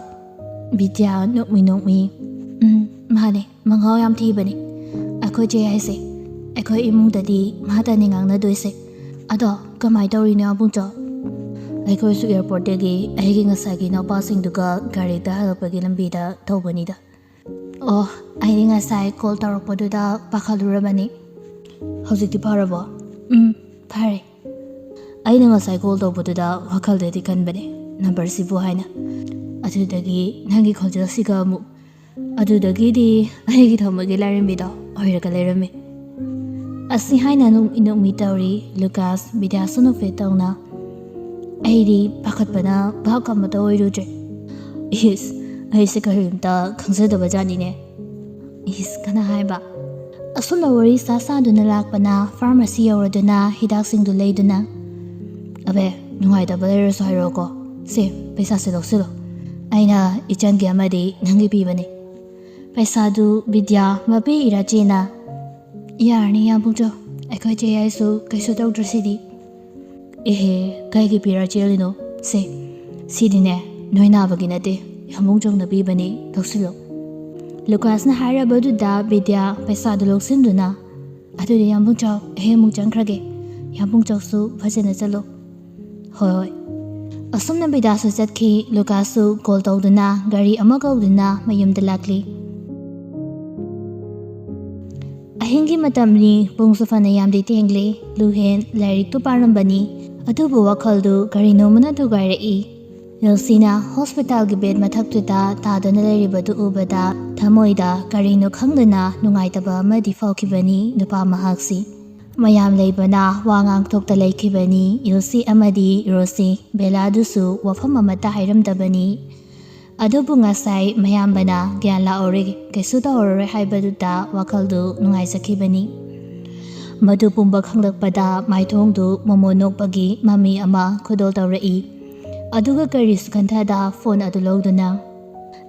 ꯕꯤꯗ꯭ꯌꯥ ꯅꯣꯛꯃꯤ ꯅꯣꯛꯃꯤ, "ꯎꯝ, ꯃꯥꯅꯦ, ꯃꯉꯥꯎ ꯌꯥꯝ ꯊꯤꯕꯅꯦ ꯑꯩꯈꯣꯏ ꯆꯦ ꯍꯥꯏꯁꯦ꯫ ꯑꯩꯈꯣꯏ ꯏꯃꯨꯡꯗꯗꯤ ꯃꯥꯇꯅꯤ ꯉꯥꯡꯅꯗꯣꯏꯁꯦ꯫ ꯑꯗꯣ ꯀꯃꯥꯏ ꯇꯧꯔꯤꯅꯣ ꯑꯕꯨꯡꯆꯧ?" "ꯑꯩꯈꯣꯏꯁꯨ ꯑꯦꯌꯥꯔꯄꯣꯔꯠꯇꯒꯤ ꯑꯩꯒꯤ ꯉꯁꯥꯏꯒꯤ ꯏꯅꯥꯎꯄꯥꯁꯤꯡꯗꯨꯒ ꯒꯥꯔꯤꯗ ꯍꯜꯂꯛꯄꯒꯤ ꯂꯝꯕꯤꯗ ꯇꯧꯕꯅꯤꯗ"꯫ "ꯑꯣ, ꯑꯩꯗꯤ ꯉꯁꯥꯏ ꯀꯣꯜ ꯇꯧꯔꯛꯄꯗꯨꯗ ꯄꯥꯈꯠꯂꯨꯔꯕꯅꯤ꯫ ꯍꯧꯖꯤꯛꯇꯤ ꯐꯔꯕꯣ?" "ꯎꯝ, ꯐꯔꯦ꯫ ꯑꯩꯅ ꯉꯁꯥꯏ ꯀꯣꯜ ꯇꯧꯕꯗꯨꯗ ꯋꯥꯈꯜꯗꯗꯤ ꯈꯟꯕꯅꯦ ꯅꯝꯕꯔꯁꯤꯕꯨ ꯍꯥꯏꯅ꯫ ꯑꯗꯨꯗꯒꯤ ꯅꯪꯒꯤ ꯈꯣꯟꯖꯦꯜꯁꯤꯒ ꯑꯃꯨꯛ, ꯑꯗꯨꯗꯒꯤꯗꯤ ꯑꯩꯒꯤ ꯊꯃꯣꯏꯒꯤ ꯂꯥꯏꯔꯦꯝꯕꯤꯗꯣ ꯑꯣꯏꯔꯒ ꯂꯩꯔꯝꯃꯤ"꯫ ꯑꯁꯤ ꯍꯥꯏꯅ ꯅꯣꯛꯃꯤ ꯅꯣꯛꯃꯤ ꯇꯧꯔꯤ ꯂꯨꯀꯥꯁ, ꯕꯤꯗ꯭ꯌꯥꯁꯨ ꯅꯣꯛꯐꯦꯠ ꯇꯧꯅ꯫ "ꯑꯩꯗꯤ ꯄꯥꯈꯠꯄꯅ ꯚꯥꯞ ꯑꯃꯠꯇ ꯑꯣꯏꯔꯨꯗ꯭ꯔꯦ꯫ ꯏꯁ, ꯑꯩꯁꯦ ꯀꯔꯤꯝꯇ ꯈꯪꯖꯗꯕ ꯖꯥꯠꯅꯤꯅꯦ"꯫ "ꯏꯁ, ꯀꯅꯥ ꯍꯥꯏꯕ?" ꯑꯁꯨꯝꯅ ꯋꯥꯔꯤ ꯁꯥ ꯁꯥꯗꯨꯅ ꯂꯥꯛꯄꯅ ꯐꯥꯔꯃꯥꯁꯤ ꯌꯧꯔꯗꯨꯅ ꯍꯤꯗꯥꯛꯁꯤꯡꯗꯨ ꯂꯩꯗꯨꯅ, "ꯑꯕꯦ, ꯅꯨꯡꯉꯥꯏꯇꯕ ꯂꯩꯔꯁꯨ ꯍꯥꯏꯔꯛꯑꯣꯀꯣ꯫ ꯁꯦ, ꯄꯩꯁꯥꯁꯦ ꯂꯧꯁꯤꯜꯂꯣ꯫ ꯑꯩꯅ ꯏꯆꯟꯒꯤ ꯑꯃꯗꯤ ꯅꯪꯒꯤ ꯄꯤꯕꯅꯤ"꯫ ꯄꯩꯁꯥꯗꯨ ꯕꯤꯗ꯭ꯌꯥ ꯃꯄꯤ ꯏꯔꯥ ꯆꯦꯅ, "ꯌꯥꯔꯅꯤ ꯌꯥꯝꯕꯨꯡꯆꯧ, ꯑꯩꯈꯣꯏ ꯆꯦ ꯌꯥꯏꯁꯨ ꯀꯩꯁꯨ ꯇꯧꯗ꯭ꯔꯁꯤꯗꯤ"꯫ "ꯑꯦꯍꯦ, ꯀꯩꯒꯤ ꯄꯤꯔ ꯆꯦꯜꯂꯤꯅꯣ? ꯁꯦ, ꯁꯤꯗꯤꯅꯦ ꯅꯣꯏ ꯅꯥꯕꯒꯤ ꯅꯠꯇꯦ, ꯌꯥꯝꯕꯨꯡꯆꯧꯅ ꯄꯤꯕꯅꯤ, ꯂꯧꯁꯤꯜꯂꯣ"꯫ ꯂꯨꯀꯥꯁꯅ ꯍꯥꯏꯔꯕꯗꯨꯗ ꯕꯤꯗ꯭ꯌꯥ ꯄꯩꯁꯥꯗꯨ ꯂꯧꯁꯤꯟꯗꯨꯅ, "ꯑꯗꯨꯗꯤ ꯌꯥꯝꯕꯨꯡꯆꯧ, ꯑꯩ ꯑꯃꯨꯛ ꯆꯪꯈ꯭ꯔꯒꯦ꯫ ꯌꯥꯝꯕꯨꯡꯆꯧꯁꯨ ꯐꯖꯅ ꯆꯠꯂꯣ"꯫ "ꯍꯣꯏ, ꯍꯣꯏ"꯫ ꯑꯁꯨꯝꯅ ꯕꯤꯗ꯭ꯌꯥꯁꯨ ꯆꯠꯈꯤ꯫ ꯂꯨꯀꯥꯁꯁꯨ ꯀꯣꯜ ꯇꯧꯗꯨꯅ ꯒꯥꯔꯤ ꯑꯃ ꯀꯧꯗꯨꯅ ꯃꯌꯨꯝꯗ ꯂꯥꯛꯂꯤ꯫ ꯑꯍꯤꯡꯒꯤ ꯃꯇꯝꯅꯤ, ꯄꯨꯡꯁꯨ ꯐꯅ ꯌꯥꯝꯗꯤ ꯊꯦꯡꯂꯦ꯫ ꯂꯨꯍꯦꯟ ꯂꯥꯏꯔꯤꯛꯇꯨ ꯄꯥꯔꯝꯕꯅꯤ, ꯑꯗꯨꯕꯨ ꯋꯥꯈꯜꯗꯨ ꯀꯔꯤꯅꯣꯃꯅ ꯊꯨꯒꯥꯏꯔꯛꯏ꯫ ꯏꯜꯁꯤꯅ ꯍꯣꯁꯄꯤꯇꯥꯜꯒꯤ ꯕꯦꯗ ꯃꯊꯛꯇꯨꯗ ꯇꯥꯗꯨꯅ ꯂꯩꯔꯤꯕꯗꯨ ꯎꯕꯗ ꯊꯃꯣꯏꯗ ꯀꯔꯤꯅꯣ ꯈꯪꯗꯅ ꯅꯨꯡꯉꯥꯏꯇꯕ ꯑꯃꯗꯤ ꯐꯥꯎꯈꯤꯕꯅꯤ ꯅꯨꯄꯥ ꯃꯍꯥꯛꯁꯤ꯫ ꯃꯌꯥꯝ ꯂꯩꯕꯅ ꯋꯥ ꯉꯥꯡꯊꯣꯛꯇ ꯂꯩꯈꯤꯕꯅꯤ꯫ ꯏꯜꯁꯤ ꯑꯃꯗꯤ ꯔꯣꯁꯤ ꯕꯦꯂꯥꯗꯨꯁꯨ ꯋꯥꯐꯝ ꯑꯃꯠꯇ ꯍꯥꯏꯔꯝꯗꯕꯅꯤ꯫ ꯑꯗꯨꯕꯨ ꯉꯁꯥꯏ ꯃꯌꯥꯝꯕꯅ "ꯒ꯭ꯌꯥꯟ ꯂꯥꯛꯑꯣꯔꯦ, ꯀꯩꯁꯨ ꯇꯧꯔꯔꯣꯏ" ꯍꯥꯏꯕꯗꯨꯗ ꯋꯥꯈꯜꯗꯨ ꯅꯨꯡꯉꯥꯏꯖꯈꯤꯕꯅꯤ꯫ ꯃꯗꯨ ꯄꯨꯝꯕ ꯈꯪꯂꯛꯄꯗ ꯃꯥꯏꯊꯣꯡꯗꯨ ꯃꯣꯃꯣꯟ ꯅꯣꯛꯄꯒꯤ ꯃꯃꯤ ꯑꯃ ꯈꯨꯗꯣꯜ ꯇꯧꯔꯛꯏ꯫ ꯑꯗꯨꯒ ꯀꯔꯤꯁꯨ ꯈꯟꯊꯗ ꯐꯣꯟ ꯑꯗꯨ ꯂꯧꯗꯨꯅ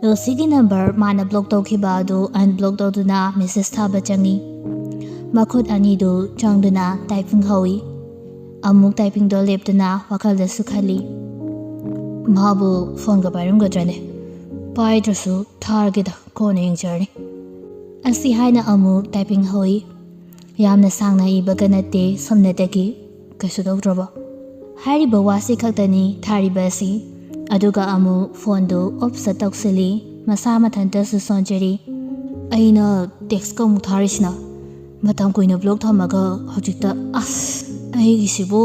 ꯔꯣꯁꯤꯒꯤ ꯅꯝꯕꯔ ꯃꯥꯅ ꯕ꯭ꯂꯣꯛ ꯇꯧꯈꯤꯕ ꯑꯗꯨ ꯑꯟꯕ꯭ꯂꯣꯛ ꯇꯧꯗꯨꯅ ꯃꯦꯁꯦꯖ ꯊꯥꯕ ꯆꯪꯏ꯫ ꯃꯈꯨꯠ ꯑꯅꯤꯗꯨ ꯆꯪꯗꯨꯅ ꯇꯥꯏꯄꯤꯡ ꯍꯧꯏ꯫ ꯑꯃꯨꯛ ꯇꯥꯏꯄꯤꯡꯗꯣ ꯂꯦꯞꯇꯨꯅ ꯋꯥꯈꯜꯗꯁꯨ ꯈꯜꯂꯤ, "ꯃꯥꯕꯨ ꯐꯣꯟꯒ ꯄꯥꯏꯔꯝꯒꯗ꯭ꯔꯅꯦ? ꯄꯥꯏꯗ꯭ꯔꯁꯨ ꯊꯥꯔꯒꯦꯗ, ꯀꯣꯟꯅ ꯌꯦꯡꯖꯔꯅꯤ" ꯑꯁꯤ ꯍꯥꯏꯅ ꯑꯃꯨꯛ ꯇꯥꯏꯄꯤꯡ ꯍꯧꯏ꯫ ꯌꯥꯝꯅ ꯁꯥꯡꯅ ꯏꯕꯒ ꯅꯠꯇꯦ, ꯁꯝꯅꯇꯒꯤ "ꯀꯩꯁꯨ ꯇꯧꯗ꯭ꯔꯕꯣ?" ꯍꯥꯏꯔꯤꯕ ꯋꯥꯁꯤ ꯈꯛꯇꯅꯤ ꯊꯥꯔꯤꯕ ꯑꯁꯤ꯫ ꯑꯗꯨꯒ ꯑꯃꯨꯛ ꯐꯣꯟꯗꯨ ꯑꯣꯐ ꯁꯠ ꯇꯧꯁꯤꯜꯂꯤ꯫ ꯃꯁꯥ ꯃꯊꯟꯇꯁꯨ ꯁꯣꯟꯖꯔꯤ꯫ "ꯑꯩꯅ ꯇꯦꯛꯁꯀ ꯑꯃꯨꯛ ꯊꯥꯔꯤꯁꯤꯅ ꯃꯇꯝ ꯀꯨꯏꯅ ꯕ꯭ꯂꯣꯛ ꯊꯝꯃꯒ ꯍꯧꯖꯤꯛꯇ, ꯑꯁ, ꯑꯩꯒꯤꯁꯤꯕꯨ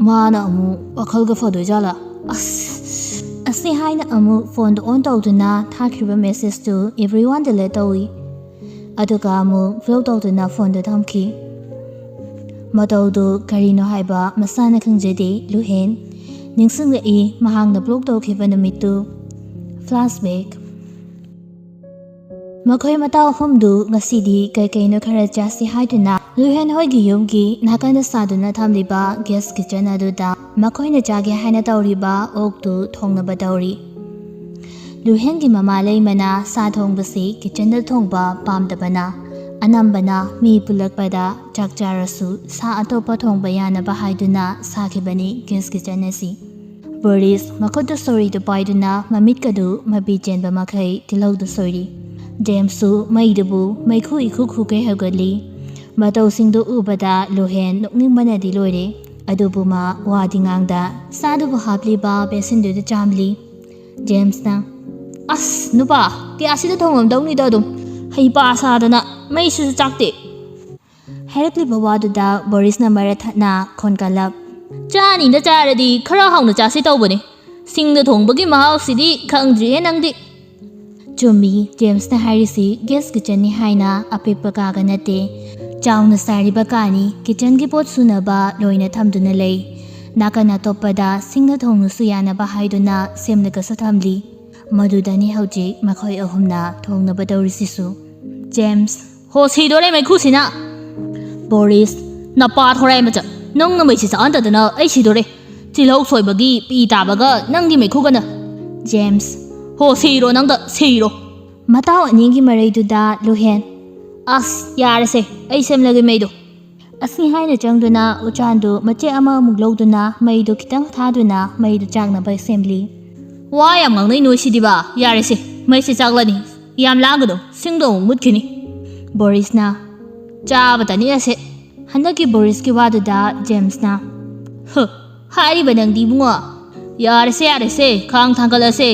ꯃꯥꯅ ꯑꯃꯨꯛ ꯋꯥꯈꯜꯒ ꯐꯗꯣꯏꯖꯥꯠꯂꯥ? ꯑꯁ!" ꯑꯁꯤ ꯍꯥꯏꯅ ꯑꯃꯨꯛ ꯐꯣꯟꯗꯨ ꯑꯣꯟ ꯇꯧꯗꯨꯅ ꯊꯥꯈ꯭ꯔꯤꯕ ꯃꯦꯁꯦꯖꯇꯨ ꯑꯦꯚ꯭ꯔꯤ ꯋꯥꯟꯗ ꯂꯦꯠ ꯇꯧꯏ꯫ ꯑꯗꯨꯒ ꯑꯃꯨꯛ ꯕ꯭ꯂꯣꯛ ꯇꯧꯗꯨꯅ ꯐꯣꯟꯗꯨ ꯊꯝꯈꯤ꯫ ꯃꯇꯧꯗꯨ ꯀꯔꯤꯅꯣ ꯍꯥꯏꯕ ꯃꯁꯥꯅ ꯈꯪꯖꯗꯦ ꯂꯨꯍꯦꯟ꯫ ꯅꯤꯡꯁꯤꯡꯂꯛꯏ ꯃꯍꯥꯛꯅ ꯕ꯭ꯂꯣꯛ ꯇꯧꯈꯤꯕ ꯅꯨꯃꯤꯠꯇꯨ꯫ ꯐ꯭ꯂꯥꯁꯕꯦꯛ꯫ ꯃꯈꯣꯏ ꯃꯇꯥꯎ ꯑꯍꯨꯝꯗꯨ ꯉꯁꯤꯗꯤ ꯀꯩꯀꯩꯅꯣ ꯈꯔ ꯆꯥꯁꯤ ꯍꯥꯏꯗꯨꯅ ꯂꯨꯍꯦꯟ ꯍꯣꯏꯒꯤ ꯌꯨꯝꯒꯤ ꯅꯥꯀꯟꯗ ꯁꯥꯗꯨꯅ ꯊꯝꯂꯤꯕ ꯒꯦꯁ ꯀꯤꯆꯟ ꯑꯗꯨꯗ ꯃꯈꯣꯏꯅ ꯆꯥꯒꯦ ꯍꯥꯏꯅ ꯇꯧꯔꯤꯕ ꯑꯣꯛꯇꯨ ꯊꯣꯡꯅꯕ ꯇꯧꯔꯤ꯫ ꯂꯨꯍꯦꯟꯒꯤ ꯃꯃꯥ ꯂꯩꯃꯅ ꯁꯥ ꯊꯣꯡꯕꯁꯤ ꯀꯤꯆꯟꯗ ꯊꯣꯡꯕ ꯄꯥꯝꯗꯕꯅ ꯑꯅꯝꯕꯅ ꯃꯤ ꯄꯨꯜꯂꯛꯄꯗ ꯆꯥꯛ ꯆꯥꯔꯁꯨ ꯁꯥ ꯑꯇꯣꯞꯄ ꯊꯣꯡꯕ ꯌꯥꯅꯕ ꯍꯥꯏꯗꯨꯅ ꯁꯥꯈꯤꯕꯅꯤ ꯒꯦꯁ ꯀꯤꯆꯟ ꯑꯁꯤ꯫ ꯕꯣꯔꯤꯁ ꯃꯈꯨꯠꯇ ꯁꯣꯔꯤꯗꯨ ꯄꯥꯏꯗꯨꯅ ꯃꯃꯤꯠꯀꯗꯨ ꯃꯄꯤ ꯆꯦꯟꯕ ꯃꯈꯩ ꯇꯤꯜꯍꯧꯗꯨ ꯁꯣꯏꯔꯤ꯫ ꯖꯦꯝꯁꯁꯨ ꯃꯩꯗꯨꯕꯨ ꯃꯩꯈꯨ ꯏꯈꯨ ꯈꯨꯒꯩ ꯍꯧꯒꯠꯂꯤ꯫ ꯃꯇꯧꯁꯤꯡꯗꯨ ꯎꯕꯗ ꯂꯨꯍꯦꯟ ꯅꯣꯛꯅꯤꯡꯕꯅꯗꯤ ꯂꯣꯏꯔꯦ꯫ ꯑꯗꯨꯕꯨ ꯃꯥ ꯋꯥꯗꯤ ꯉꯥꯡꯗ ꯁꯥꯗꯨꯕꯨ ꯍꯥꯞꯂꯤꯕ ꯕꯦꯁꯤꯟꯗꯨꯗ ꯆꯥꯝꯂꯤ꯫ ꯖꯦꯝꯁꯅ, "ꯑꯁ ꯅꯨꯄꯥ, ꯒ꯭ꯌꯥꯁꯁꯤꯗ ꯊꯣꯡꯉꯝꯗꯧꯅꯤꯗ ꯑꯗꯨꯝ꯫ ꯍꯩꯄꯥ ꯁꯥꯗꯅ, ꯃꯩꯁꯤꯁꯨ ꯆꯥꯛꯇꯦ!" ꯍꯥꯏꯔꯛꯂꯤꯕ ꯋꯥꯗꯨꯗ ꯕꯣꯔꯤꯁꯅ ꯃꯔ ꯊꯠꯅ ꯈꯣꯟꯀꯜꯂꯞ, "ꯆꯥꯅꯤꯗ ꯆꯥꯔꯗꯤ ꯈꯔ ꯍꯥꯎꯅ ꯆꯥꯁꯤ ꯇꯧꯕꯅꯤ꯫ ꯁꯤꯡꯗ ꯊꯣꯡꯕꯒꯤ ꯃꯍꯥꯎꯁꯤꯗꯤ ꯈꯪꯗ꯭ꯔꯤꯌꯦ ꯅꯪꯗꯤ꯫ ꯆꯨꯝꯃꯤ, ꯖꯦꯝꯁꯅ ꯍꯥꯏꯔꯤꯁꯤ ꯒꯦꯁ ꯀꯤꯆꯟꯅꯤ ꯍꯥꯏꯅ꯫ ꯑꯄꯤꯛꯄ ꯀꯥꯒ ꯅꯠꯇꯦ, ꯆꯥꯎꯅ ꯁꯥꯔꯤꯕ ꯀꯥꯅꯤ꯫ ꯀꯤꯆꯟꯒꯤ ꯄꯣꯠ ꯁꯨꯅꯕ ꯂꯣꯏꯅ ꯊꯝꯗꯨꯅ ꯂꯩ꯫ ꯅꯥꯀꯟ ꯑꯇꯣꯞꯄꯗ ꯁꯤꯡꯅ ꯊꯣꯡꯂꯁꯨ ꯌꯥꯅꯕ ꯍꯥꯏꯗꯨꯅ ꯁꯦꯝꯂꯒꯁꯨ ꯊꯝꯂꯤ꯫ ꯃꯗꯨꯗꯅꯤ ꯍꯧꯖꯤꯛ ꯃꯈꯣꯏ ꯑꯍꯨꯝꯅ ꯊꯣꯡꯅꯕ ꯇꯧꯔꯤꯁꯤꯁꯨ꯫ ꯖꯦꯝꯁ, ꯍꯣ, ꯁꯤꯗꯣꯔꯦ ꯃꯩꯈꯨꯁꯤꯅ꯫ ꯕꯣꯔꯤꯁ, ꯅꯄꯥ ꯊꯣꯔꯥꯏ ꯃꯆꯥ, ꯅꯪꯅ ꯃꯩꯁꯤ ꯆꯥꯛꯍꯟꯗꯗꯅ ꯑꯩ ꯁꯤꯗꯣꯔꯦ꯫ ꯇꯤꯜꯍꯧ ꯁꯣꯏꯕꯒꯤ ꯄꯤ ꯇꯥꯕꯒ ꯅꯪꯒꯤ ꯃꯩꯈꯨꯒꯅ꯫ ꯖꯦꯝꯁ, ꯍꯣ, ꯁꯤꯔꯣ ꯅꯪꯗ, ꯁꯤꯔꯣ꯫ ꯃꯇꯥꯎ ꯑꯅꯤꯒꯤ ꯃꯔꯩꯗꯨꯗ ꯂꯨꯍꯦꯟ, ꯑꯁ, ꯌꯥꯔꯦꯁꯦ, ꯑꯩ ꯁꯦꯝꯂꯒꯦ ꯃꯩꯗꯣ꯫ ꯑꯁꯤ ꯍꯥꯏꯅ ꯆꯪꯗꯨꯅ ꯎꯆꯥꯟꯗꯨ ꯃꯆꯦꯠ ꯑꯃꯃꯨꯛ ꯂꯧꯗꯨꯅ ꯃꯩꯗꯨ ꯈꯤꯇꯪ ꯊꯥꯗꯨꯅ ꯃꯩꯗꯨ ꯆꯥꯛꯅꯕ ꯁꯦꯝꯂꯤ꯫ ꯋꯥ ꯌꯥꯝ ꯉꯥꯡꯅꯩ ꯅꯣꯏ ꯁꯤꯗꯤꯕ꯫ ꯌꯥꯔꯦꯁꯦ, ꯃꯩꯁꯦ ꯆꯥꯛꯂꯅꯤ꯫ ꯌꯥꯝ ꯂꯥꯡꯒꯅꯨ, ꯁꯤꯡꯗꯣ ꯑꯃꯨꯛ ꯃꯨꯠꯈꯤꯅꯤ꯫ ꯕꯣꯔꯤꯁꯅ, ꯆꯥꯕꯇꯅꯤ ꯑꯁꯦ꯫ ꯍꯟꯗꯛꯀꯤ ꯕꯣꯔꯤꯁꯀꯤ ꯋꯥꯗꯨꯗ ꯖꯦꯝꯁꯅ, ꯍ, ꯍꯥꯏꯔꯤꯕ ꯅꯪꯗꯤ ꯏꯕꯨꯡꯉꯣ꯫ ꯌꯥꯔꯦꯁꯦ, ꯌꯥꯔꯦꯁꯦ, ꯈꯥꯡ ꯊꯥꯡꯒꯠꯂꯁꯦ꯫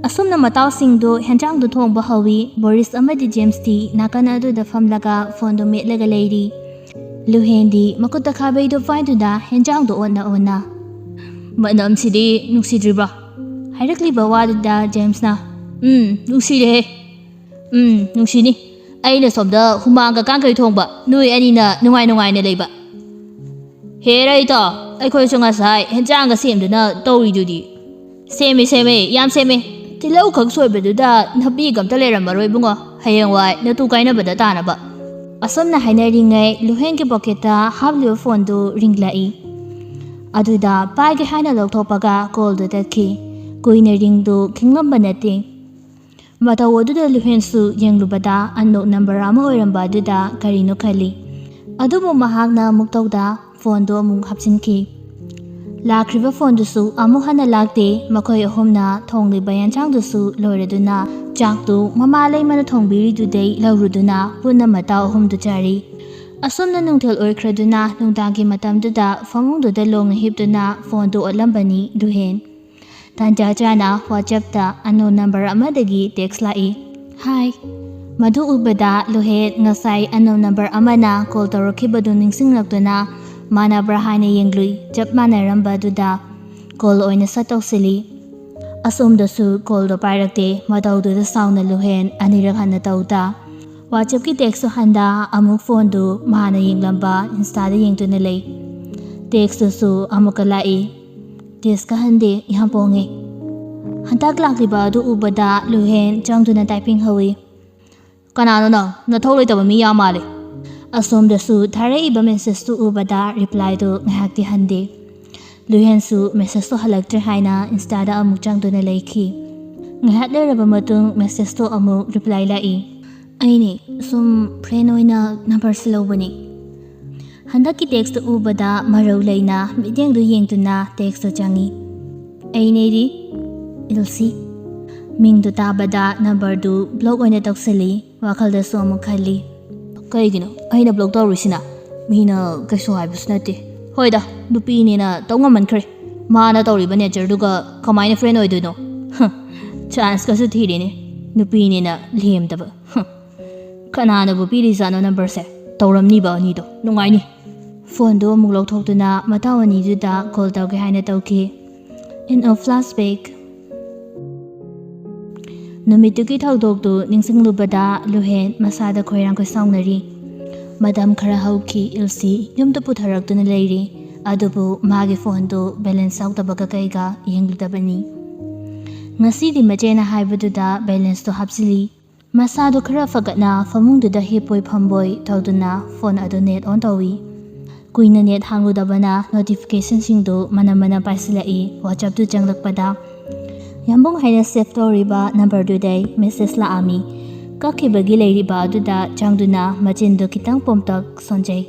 ꯑꯁꯨꯝꯅ ꯃꯇꯥꯎꯁꯤꯡꯗꯨ ꯍꯦꯟꯖꯥꯡꯗꯨ ꯊꯣꯡꯕ ꯍꯧꯏ꯫ ꯕꯣꯔꯤꯁ ꯑꯃꯗꯤ ꯖꯦꯝꯁꯇꯤ ꯅꯥꯀꯟ ꯑꯗꯨꯗ ꯐꯝꯂꯒ ꯐꯣꯟꯗꯨ ꯃꯦꯠꯂꯒ ꯂꯩꯔꯤ꯫ ꯂꯨꯍꯦꯟꯗꯤ ꯃꯈꯨꯠꯇ ꯈꯥꯕꯩꯗꯨ ꯄꯥꯏꯗꯨꯅ ꯍꯦꯟꯖꯥꯡꯗꯨ ꯑꯣꯟꯅ ꯑꯣꯟꯅ, ꯃꯅꯝꯁꯤꯗꯤ ꯅꯨꯡꯁꯤꯗ꯭ꯔꯤꯕ꯭ꯔꯣ? ꯍꯥꯏꯔꯛꯂꯤꯕ ꯋꯥꯗꯨꯗ ꯖꯦꯝꯁꯅ, ꯎꯝ, ꯅꯨꯡꯁꯤꯔꯦꯍꯦ꯫ ꯎꯝ, ꯅꯨꯡꯁꯤꯅꯤ꯫ ꯑꯩꯅ ꯁꯣꯝꯗ ꯍꯨꯃꯥꯡꯒ ꯀꯥꯡꯈꯩ ꯊꯣꯡꯕ, ꯅꯣꯏ ꯑꯅꯤꯅ ꯅꯨꯡꯉꯥꯏ ꯅꯨꯡꯉꯥꯏꯅ ꯂꯩꯕ꯫ ꯍꯦ ꯔꯩꯇꯣ, ꯑꯩꯈꯣꯏꯁꯨ ꯉꯁꯥꯏ ꯍꯦꯟꯖꯥꯡꯒ ꯁꯦꯝꯗꯨꯅ ꯇꯧꯔꯤꯗꯨꯗꯤ꯫ ꯁꯦꯝꯃꯦ, ꯁꯦꯝꯃꯦ, ꯌꯥꯝ ꯁꯦꯝꯃꯦ꯫ ꯇꯤꯜꯍꯧ ꯈꯛ ꯁꯣꯏꯕꯗꯨꯗ ꯅꯥꯄꯤꯒ ꯑꯝꯇ ꯂꯩꯔꯝꯃꯔꯣꯏ ꯏꯕꯨꯡꯉꯣ꯫ ꯍꯌꯦꯡꯋꯥꯏ ꯅꯇꯨ ꯀꯥꯏꯅꯕꯗ ꯇꯥꯅꯕ꯫ ꯑꯁꯨꯝꯅ ꯍꯥꯏꯅꯔꯤꯉꯩ ꯂꯨꯍꯦꯟꯒꯤ ꯄꯣꯀꯦꯠꯇ ꯍꯥꯞꯂꯤꯕ ꯐꯣꯟꯗꯨ ꯔꯤꯡꯂꯛꯏ꯫ ꯑꯗꯨꯗ ꯄꯥꯏꯒꯦ ꯍꯥꯏꯅ ꯂꯧꯊꯣꯛꯄꯒ ꯀꯣꯜꯗꯨ ꯇꯠꯈꯤ꯫ ꯀꯨꯏꯅ ꯔꯤꯡꯗꯨ ꯈꯤꯡꯂꯝꯕ ꯅꯠꯇꯦ꯫ ꯃꯇꯧ ꯑꯗꯨꯗ ꯂꯨꯍꯦꯟꯁꯨ ꯌꯦꯡꯂꯨꯕꯗ unknown number ꯑꯃ ꯑꯣꯏꯔꯝꯕ ꯑꯗꯨꯗ ꯀꯔꯤꯅꯣ ꯈꯜꯂꯤ꯫ ꯑꯗꯨꯕꯨ ꯃꯍꯥꯛꯅ ꯑꯃꯨꯛ ꯇꯧꯗ ꯐꯣꯟꯗꯨ ꯑꯃꯨꯛ ꯍꯥꯞꯆꯤꯟꯈꯤ꯫ ꯂꯥꯛꯈ꯭ꯔꯤꯕ ꯐꯣꯟꯗꯨꯁꯨ ꯑꯃꯨꯛ ꯍꯟꯅ ꯂꯥꯛꯇꯦ꯫ ꯃꯈꯣꯏ ꯑꯍꯨꯝꯅ ꯊꯣꯡꯂꯤꯕ ꯌꯦꯟꯁꯥꯡꯗꯨꯁꯨ ꯂꯣꯏꯔꯗꯨꯅ ꯆꯥꯛꯇꯨ ꯃꯃꯥ ꯂꯩꯃꯅ ꯊꯣꯡꯕꯤꯔꯤꯗꯨꯗꯩ ꯂꯧꯔꯨꯗꯨꯅ ꯄꯨꯟꯅ ꯃꯇꯥꯎ ꯑꯍꯨꯝꯗꯨ ꯆꯥꯔꯤ꯫ ꯑꯁꯨꯝꯅ ꯅꯨꯡꯊꯤꯜ ꯑꯣꯏꯈ꯭ꯔꯗꯨꯅ ꯅꯨꯡꯗꯥꯡꯒꯤ ꯃꯇꯝꯗꯨꯗ ꯐꯃꯨꯡꯗꯨꯗ ꯂꯣꯡꯅ ꯍꯤꯞꯇꯨꯅ ꯐꯣꯟꯗꯨ ꯑꯣꯠꯂꯝꯕꯅꯤ ꯂꯨꯍꯦꯟ꯫ ꯇꯥꯟꯖꯥ ꯆꯥꯅ WhatsAppꯇ unknown number ꯑꯃꯗꯒꯤ text ꯂꯥꯛꯏ꯫ ꯍꯥꯏ꯫ ꯃꯗꯨ ꯎꯕꯗ ꯂꯨꯍꯦꯟ ꯉꯁꯥꯏ unknown number ꯑꯃꯅ call ꯇꯧꯔꯛꯈꯤꯕꯗꯨ ꯅꯤꯡꯁꯤꯡꯂꯛꯇꯨꯅ ꯃꯥꯟꯅꯕ꯭ꯔꯥ ꯍꯥꯏꯅ ꯌꯦꯡꯂꯨꯏ꯫ ꯆꯞ ꯃꯥꯟꯅꯔꯝꯕ ꯑꯗꯨꯗ ꯀꯣꯜ ꯑꯣꯏꯅ ꯁꯠ ꯇꯧꯁꯤꯜꯂꯤ꯫ ꯑꯁꯣꯝꯗꯁꯨ ꯀꯣꯜꯗꯣ ꯄꯥꯏꯔꯛꯇꯦ꯫ ꯃꯇꯧꯗꯨꯗ ꯁꯥꯎꯅ ꯂꯨꯍꯦꯟ ꯑꯅꯤꯔꯛ ꯍꯟꯅ ꯇꯧꯗ꯫ WhatsApp-ꯀꯤ text-ꯇꯨ ꯍꯟꯗ ꯑꯃꯨꯛ ꯐꯣꯟꯗꯨ ꯃꯥꯅ ꯌꯦꯡꯂꯝꯕ Insta-ꯗ ꯌꯦꯡꯗꯨꯅ ꯂꯩ꯫ Text-ꯇꯨꯁꯨ ꯑꯃꯨꯛꯀ ꯂꯥꯛꯏ꯫ Text-ꯀ ꯍꯟꯗꯦ, ꯌꯥꯝ ꯄꯣꯡꯉꯦ꯫ ꯍꯟꯗꯛ ꯂꯥꯛꯂꯤꯕ ꯑꯗꯨ ꯎꯕꯗ ꯂꯨꯍꯦꯟ ꯆꯪꯗꯨꯅ typing ꯍꯧꯏ꯫ "ꯀꯅꯥꯅꯣ ꯅꯪ? ꯅꯊꯧ ꯂꯩꯇꯕ ꯃꯤ ꯌꯥꯝ ꯃꯥꯜꯂꯦ꯫" ꯑꯁꯣꯝꯗꯁꯨ ꯊꯥꯔꯛꯏꯕ message-ꯇꯨ ꯎꯕꯗ reply-ꯗꯨ ꯉꯥꯏꯍꯥꯛꯇꯤ ꯍꯟꯗꯦ꯫ ꯂꯨꯍꯦꯟꯁꯨ message-ꯇꯨ ꯍꯜꯂꯛꯇ꯭ꯔꯦ ꯍꯥꯏꯅ Insta-ꯗ ꯑꯃꯨꯛ ꯆꯪꯗꯨꯅ ꯂꯩꯈꯤ꯫ ꯉꯥꯏꯍꯥꯛ ꯂꯩꯔꯕ ꯃꯇꯨꯡ message-ꯇꯨ ꯑꯃꯨꯛ reply ꯂꯥꯛꯏ꯫ "ꯑꯩꯅꯦ, ꯁꯨꯝ friend ꯑꯣꯏꯅ number ꯁꯤꯜꯍꯧꯕꯅꯦ꯫ ꯍꯟꯗꯛꯀꯤ text-ꯇꯨ ꯎꯕꯗ ꯃꯔꯧ ꯂꯩꯅ ꯃꯤꯠꯌꯦꯡꯗꯨ ꯌꯦꯡꯗꯨꯅ text-ꯇꯨ ꯆꯪꯉꯤ꯫ ꯑꯩꯅꯦꯗꯤ ꯏꯜꯁꯤ꯫" ꯃꯤꯡꯗꯨ ꯇꯥꯕꯗ number-ꯗꯨ block ꯑꯣꯏꯅ ꯇꯧꯁꯤꯜꯂꯤ꯫ ꯋꯥꯈꯜꯗꯁꯨ ꯑꯃꯨꯛ ꯈꯜꯂꯤ꯫ "ꯀꯩꯒꯤꯅꯣ ꯑꯩꯅ block ꯇꯧꯔꯤꯁꯤꯅ? ꯃꯤꯅ ꯀꯩꯁꯨ ꯍꯥꯏꯕꯁꯨ ꯅꯠꯇꯦ꯫ ꯍꯣꯏꯗ, ꯅꯨꯄꯤꯅꯦꯅ ꯇꯧ ꯉꯝꯃꯟꯈ꯭ꯔꯦ꯫ ꯃꯥꯅ ꯇꯧꯔꯤꯕ nature-ꯗꯨꯒ ꯀꯃꯥꯏꯅ friend ꯑꯣꯏꯗꯣꯏꯅꯣ? ꯍ, chance-ꯀꯁꯨ ꯊꯤꯔꯤꯅꯦ꯫ ꯅꯨꯄꯤꯅꯦꯅ ꯂꯦꯝꯗꯕ꯫ ꯍ, ꯀꯅꯥꯅꯕꯨ ꯄꯤꯔꯤꯖꯥꯠꯅꯣ number-ꯁꯦ? ꯇꯧꯔꯝꯅꯤꯕ ꯑꯅꯤꯗꯣ꯫ ꯅꯨꯡꯉꯥꯏꯅꯤ꯫" ꯐꯣꯟꯗꯨ ꯑꯃꯨꯛ ꯂꯧꯊꯣꯛꯇꯨꯅ ꯃꯇꯥꯎ ꯑꯅꯤꯗꯨꯗ call ꯇꯧꯒꯦ ꯍꯥꯏꯅ ꯇꯧꯈꯤ꯫ In a flashback꯫ ꯅꯨꯃꯤꯠꯇꯨꯒꯤ ꯊꯧꯗꯣꯛꯇꯨ ꯅꯤꯡꯁꯤꯡꯂꯨꯕꯗ ꯂꯨꯍꯦꯟ ꯃꯁꯥꯗ ꯈꯣꯏꯔꯥꯡ ꯈꯣꯏꯁꯥꯎꯅꯔꯤ꯫ ꯃꯇꯝ ꯈꯔ ꯍꯧꯈꯤ, ꯏꯜꯁꯤ ꯌꯨꯝꯗ ꯄꯨꯊꯔꯛꯇꯨꯅ ꯂꯩꯔꯤ꯫ ꯑꯗꯨꯕꯨ ꯃꯥꯒꯤ ꯐꯣꯟꯗꯨ balance ꯌꯥꯎꯗꯕꯒ ꯀꯩꯒ ꯌꯦꯡꯂꯨꯗꯕꯅꯤ꯫ ꯉꯁꯤꯗꯤ ꯃꯆꯦꯅ ꯍꯥꯏꯕꯗꯨꯗ balance-ꯇꯨ ꯍꯥꯞꯆꯤꯜꯂꯤ꯫ ꯃꯁꯥꯗꯨ ꯈꯔ ꯐꯒꯠꯅ ꯐꯃꯨꯡꯗꯨꯗ ꯍꯤꯞꯄꯣꯏ ꯐꯝꯕꯣꯏ ꯇꯧꯗꯨꯅ ꯐꯣꯟ ꯑꯗꯨ net on ꯇꯧꯏ꯫ ꯀꯨꯏꯅ net ꯍꯥꯡꯂꯨꯗꯕꯅ notification-ꯁꯤꯡꯗꯨ ꯃꯅꯝ ꯃꯅꯝ ꯄꯥꯏꯁꯤꯜꯂꯛꯏ꯫ WhatsApp-ꯇꯨ ꯆꯪꯂꯛꯄꯗ ꯌꯥꯝꯕꯨꯡ ꯍꯥꯏꯅ save ꯇꯧꯔꯤꯕ number-ꯗꯨꯗꯩ message ꯂꯥꯛꯑꯝꯃꯤ꯫ ꯀꯛꯈꯤꯕꯒꯤ ꯂꯩꯔꯤꯕ ꯑꯗꯨꯗ ꯆꯪꯗꯨꯅ ꯃꯆꯤꯟꯗꯨ ꯈꯤꯇꯪ ꯄꯣꯝꯇꯛ ꯁꯣꯟꯖꯩ꯫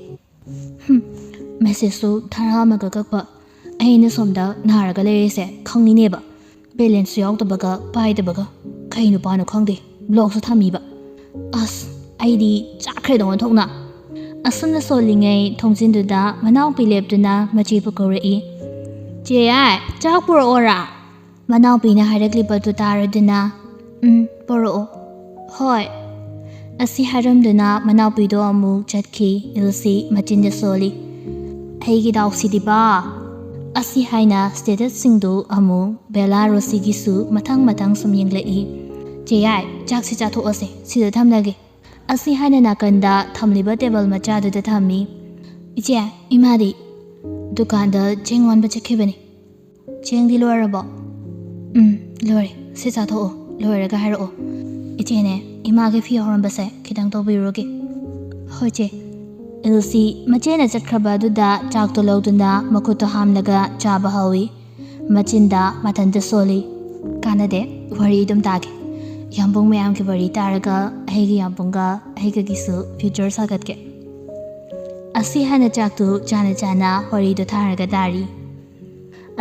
ꯍꯨꯝ, message-ꯁꯨ ꯊꯥꯔꯛꯑꯝꯃꯒ ꯀꯛꯄ꯫ ꯑꯩꯅ ꯁꯣꯝꯗ ꯅꯥꯔꯒ ꯂꯩꯔꯤꯁꯦ ꯈꯪꯉꯤꯅꯦꯕ꯫ Balance-ꯁꯨ ꯌꯥꯎꯗꯕꯒ ꯄꯥꯏꯗꯕꯒ꯫ ꯀꯩ ꯅꯨꯄꯥꯅꯣ ꯈꯪꯗꯦ, block-ꯁꯨ ꯊꯝꯃꯤꯕ꯫ ꯑꯁ, ꯑꯩꯗꯤ ꯆꯥꯛꯈ꯭ꯔꯦꯗ ꯑꯣꯟꯊꯣꯛꯅ꯫ ꯑꯁꯨꯝꯅ ꯁꯣꯜꯂꯤꯉꯩ ꯊꯣꯡꯖꯤꯟꯗꯨꯗ ꯃꯅꯥꯎꯄꯤ ꯂꯦꯞꯇꯨꯅ ꯃꯆꯦꯕꯨ ꯀꯧꯔꯛꯏ꯫ "ꯆꯦ ꯌꯥꯏ, ꯆꯥꯛ ꯄꯨꯔꯛꯑꯣꯔꯥ?" ꯃꯅꯥꯎꯄꯤꯅ ꯍꯥꯏꯔꯛꯂꯤꯕꯗꯨ ꯇꯥꯔꯗꯨꯅ, "ꯎꯝ, ꯄꯨꯔꯛꯑꯣ꯫ ꯍꯣꯏ꯫" ꯑꯁꯤ ꯍꯥꯏꯔꯝꯗꯨꯅ ꯃꯅꯥꯎꯄꯤꯗꯣ ꯑꯃꯨꯛ ꯆꯠꯈꯤ꯫ ꯏꯜꯁꯤ ꯃꯆꯤꯟꯗ ꯁꯣꯜꯂꯤ꯫ "ꯑꯩꯒꯤ ꯗꯥꯎꯁꯤꯗꯤꯕ!" ꯑꯁꯤ ꯍꯥꯏꯅ statusꯁꯤꯡꯗꯨ ꯑꯃꯨꯛ ꯕꯦꯂꯥ ꯔꯣꯁꯤꯒꯤꯁꯨ ꯃꯊꯪ ꯃꯊꯪ ꯁꯨꯝ ꯌꯦꯡꯂꯛꯏ꯫ "ꯆꯦ ꯌꯥꯏ, ꯆꯥꯛꯁꯤ ꯆꯥꯊꯣꯛꯑꯁꯦ, ꯁꯤꯗ ꯊꯝꯂꯒꯦ꯫" ꯑꯁꯤ ꯍꯥꯏꯅ ꯅꯥꯀꯟꯗ ꯊꯝꯂꯤꯕ table ꯃꯆꯥꯗꯨꯗ ꯊꯝꯃꯤ꯫ "ꯏꯆꯦ, ꯏꯃꯥꯗꯤ?" "ꯗꯨꯀꯥꯟꯗ ꯆꯦꯡ ꯑꯣꯟꯕ ꯆꯠꯈꯤꯕꯅꯤ꯫" "ꯆꯦꯡꯗꯤ ꯂꯣꯏꯔꯕꯣ?" "ꯎꯝ, ꯂꯣꯏꯔꯦ꯫ ꯁꯤ ꯆꯥꯊꯣꯛꯑꯣ, ꯂꯣꯏꯔꯒ ꯍꯥꯏꯔꯛꯑꯣ꯫" "ꯏꯆꯦꯅꯦ, ꯏꯃꯥꯒꯤ ꯐꯤ ꯍꯧꯔꯝꯕꯁꯦ ꯈꯤꯇꯪ ꯇꯧꯕꯤꯔꯨꯔꯒꯦ꯫" "ꯍꯣꯏ, ꯆꯦ꯫" ꯏꯜꯁꯤ ꯃꯆꯦꯅ ꯆꯠꯈ꯭ꯔꯕ ꯑꯗꯨꯗ ꯆꯥꯛꯇꯣ ꯂꯧꯗꯨꯅ ꯃꯈꯨꯠꯇꯣ ꯍꯥꯝꯂꯒ ꯆꯥꯕ ꯍꯧꯏ꯫ ꯃꯆꯤꯟꯗ ꯃꯊꯟꯇ ꯁꯣꯜꯂꯤ꯫ "ꯀꯥꯟꯅꯗꯦ, ꯋꯥꯔꯤ ꯑꯗꯨꯝ ꯇꯥꯒꯦ꯫ ꯌꯥꯝꯕꯨꯡ ꯃꯌꯥꯝꯒꯤ ꯋꯥꯔꯤ ꯇꯥꯔꯒ ꯑꯩꯒꯤ ꯌꯥꯝꯕꯨꯡꯒ ꯑꯩꯒꯒꯤꯁꯨ future ꯁꯥꯒꯠꯀꯦ꯫" ꯑꯁꯤ ꯍꯥꯏꯅ ꯆꯥꯛꯇꯨ ꯆꯥꯅ ꯆꯥꯅ ꯋꯥꯔꯤꯗꯨ ꯊꯥꯔꯒ ꯇꯥꯔꯤ꯫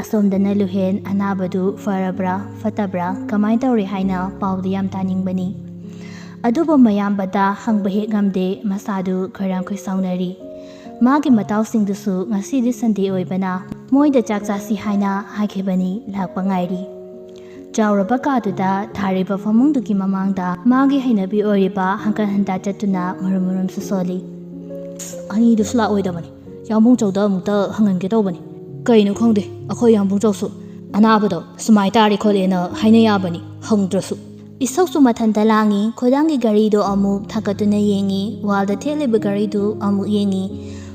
ꯑꯁꯣꯝꯗꯅ ꯂꯨꯍꯦꯟ ꯑꯅꯥꯕꯗꯨ ꯐꯔꯕ꯭ꯔꯥ ꯐꯠꯇꯕ꯭ꯔꯥ ꯀꯃꯥꯏꯅ ꯇꯧꯔꯤ ꯍꯥꯏꯅ ꯄꯥꯎꯗꯤ ꯌꯥꯝ ꯇꯥꯅꯤꯡꯕꯅꯤ꯫ ꯑꯗꯨꯕꯨ ꯃꯌꯥꯝꯕꯗ ꯍꯪꯕ ꯍꯦꯛ ꯉꯝꯗꯦ, ꯃꯁꯥꯗꯨ ꯈꯣꯏꯔꯥꯡ ꯈꯣꯏꯁꯥꯎꯅꯔꯤ꯫ ꯃꯥꯒꯤ ꯃꯇꯥꯎꯁꯤꯡꯗꯨꯁꯨ ꯉꯁꯤꯗꯤ Sunday ꯑꯣꯏꯕꯅ ꯃꯣꯏꯗ ꯆꯥꯛ ꯆꯥꯁꯤ ꯍꯥꯏꯅ ꯍꯥꯏꯈꯤꯕꯅꯤ, ꯂꯥꯛꯄ ꯉꯥꯏꯔꯤ꯫ ꯆꯥꯎꯔꯕ ꯀꯥꯗꯨꯗ ꯊꯥꯔꯤꯕ ꯐꯃꯨꯡꯗꯨꯒꯤ ꯃꯃꯥꯡꯗ ꯃꯥꯒꯤ ꯍꯩꯅꯕꯤ ꯑꯣꯏꯔꯤꯕ ꯍꯪꯀꯠ ꯍꯟꯗꯥ ꯆꯠꯇꯨꯅ ꯃꯔꯨꯝ ꯃꯔꯨꯝꯁꯨ ꯁꯣꯜꯂꯤ꯫ "ꯑꯅꯤꯗꯨꯁꯨ ꯂꯥꯛꯑꯣꯏꯗꯕꯅꯤ꯫ ꯌꯥꯝꯕꯨꯡ ꯆꯧꯗ ꯑꯃꯨꯛꯇ ꯍꯪꯍꯟꯒꯦ ꯇꯧꯕꯅꯤ꯫ ꯀꯩꯅꯣ ꯈꯪꯗꯦ, ꯑꯩꯈꯣꯏ ꯌꯥꯝꯕꯨꯡ ꯆꯧꯁꯨ ꯑꯅꯥꯕꯗꯣ ꯁꯨꯃꯥꯏ ꯇꯥꯔꯦ ꯈꯣꯠꯂꯦꯅ ꯍꯥꯏꯅ ꯌꯥꯕꯅꯤ, ꯍꯪꯗ꯭ꯔꯁꯨ꯫" ꯏꯁꯧꯁꯨ ꯃꯊꯟꯇ ꯂꯥꯡꯉꯤ꯫ ꯈꯨꯗꯥꯡꯒꯤ ꯘꯔꯤꯗꯨ ꯑꯃꯨꯛ ꯊꯥꯡꯒꯠꯇꯨꯅ ꯌꯦꯡꯉꯤ꯫ ꯋꯥꯜꯗ ꯊꯦꯠꯂꯤꯕ ꯘꯔꯤꯗꯨ ꯑꯃꯨꯛ ꯌꯦꯡꯉꯤ꯫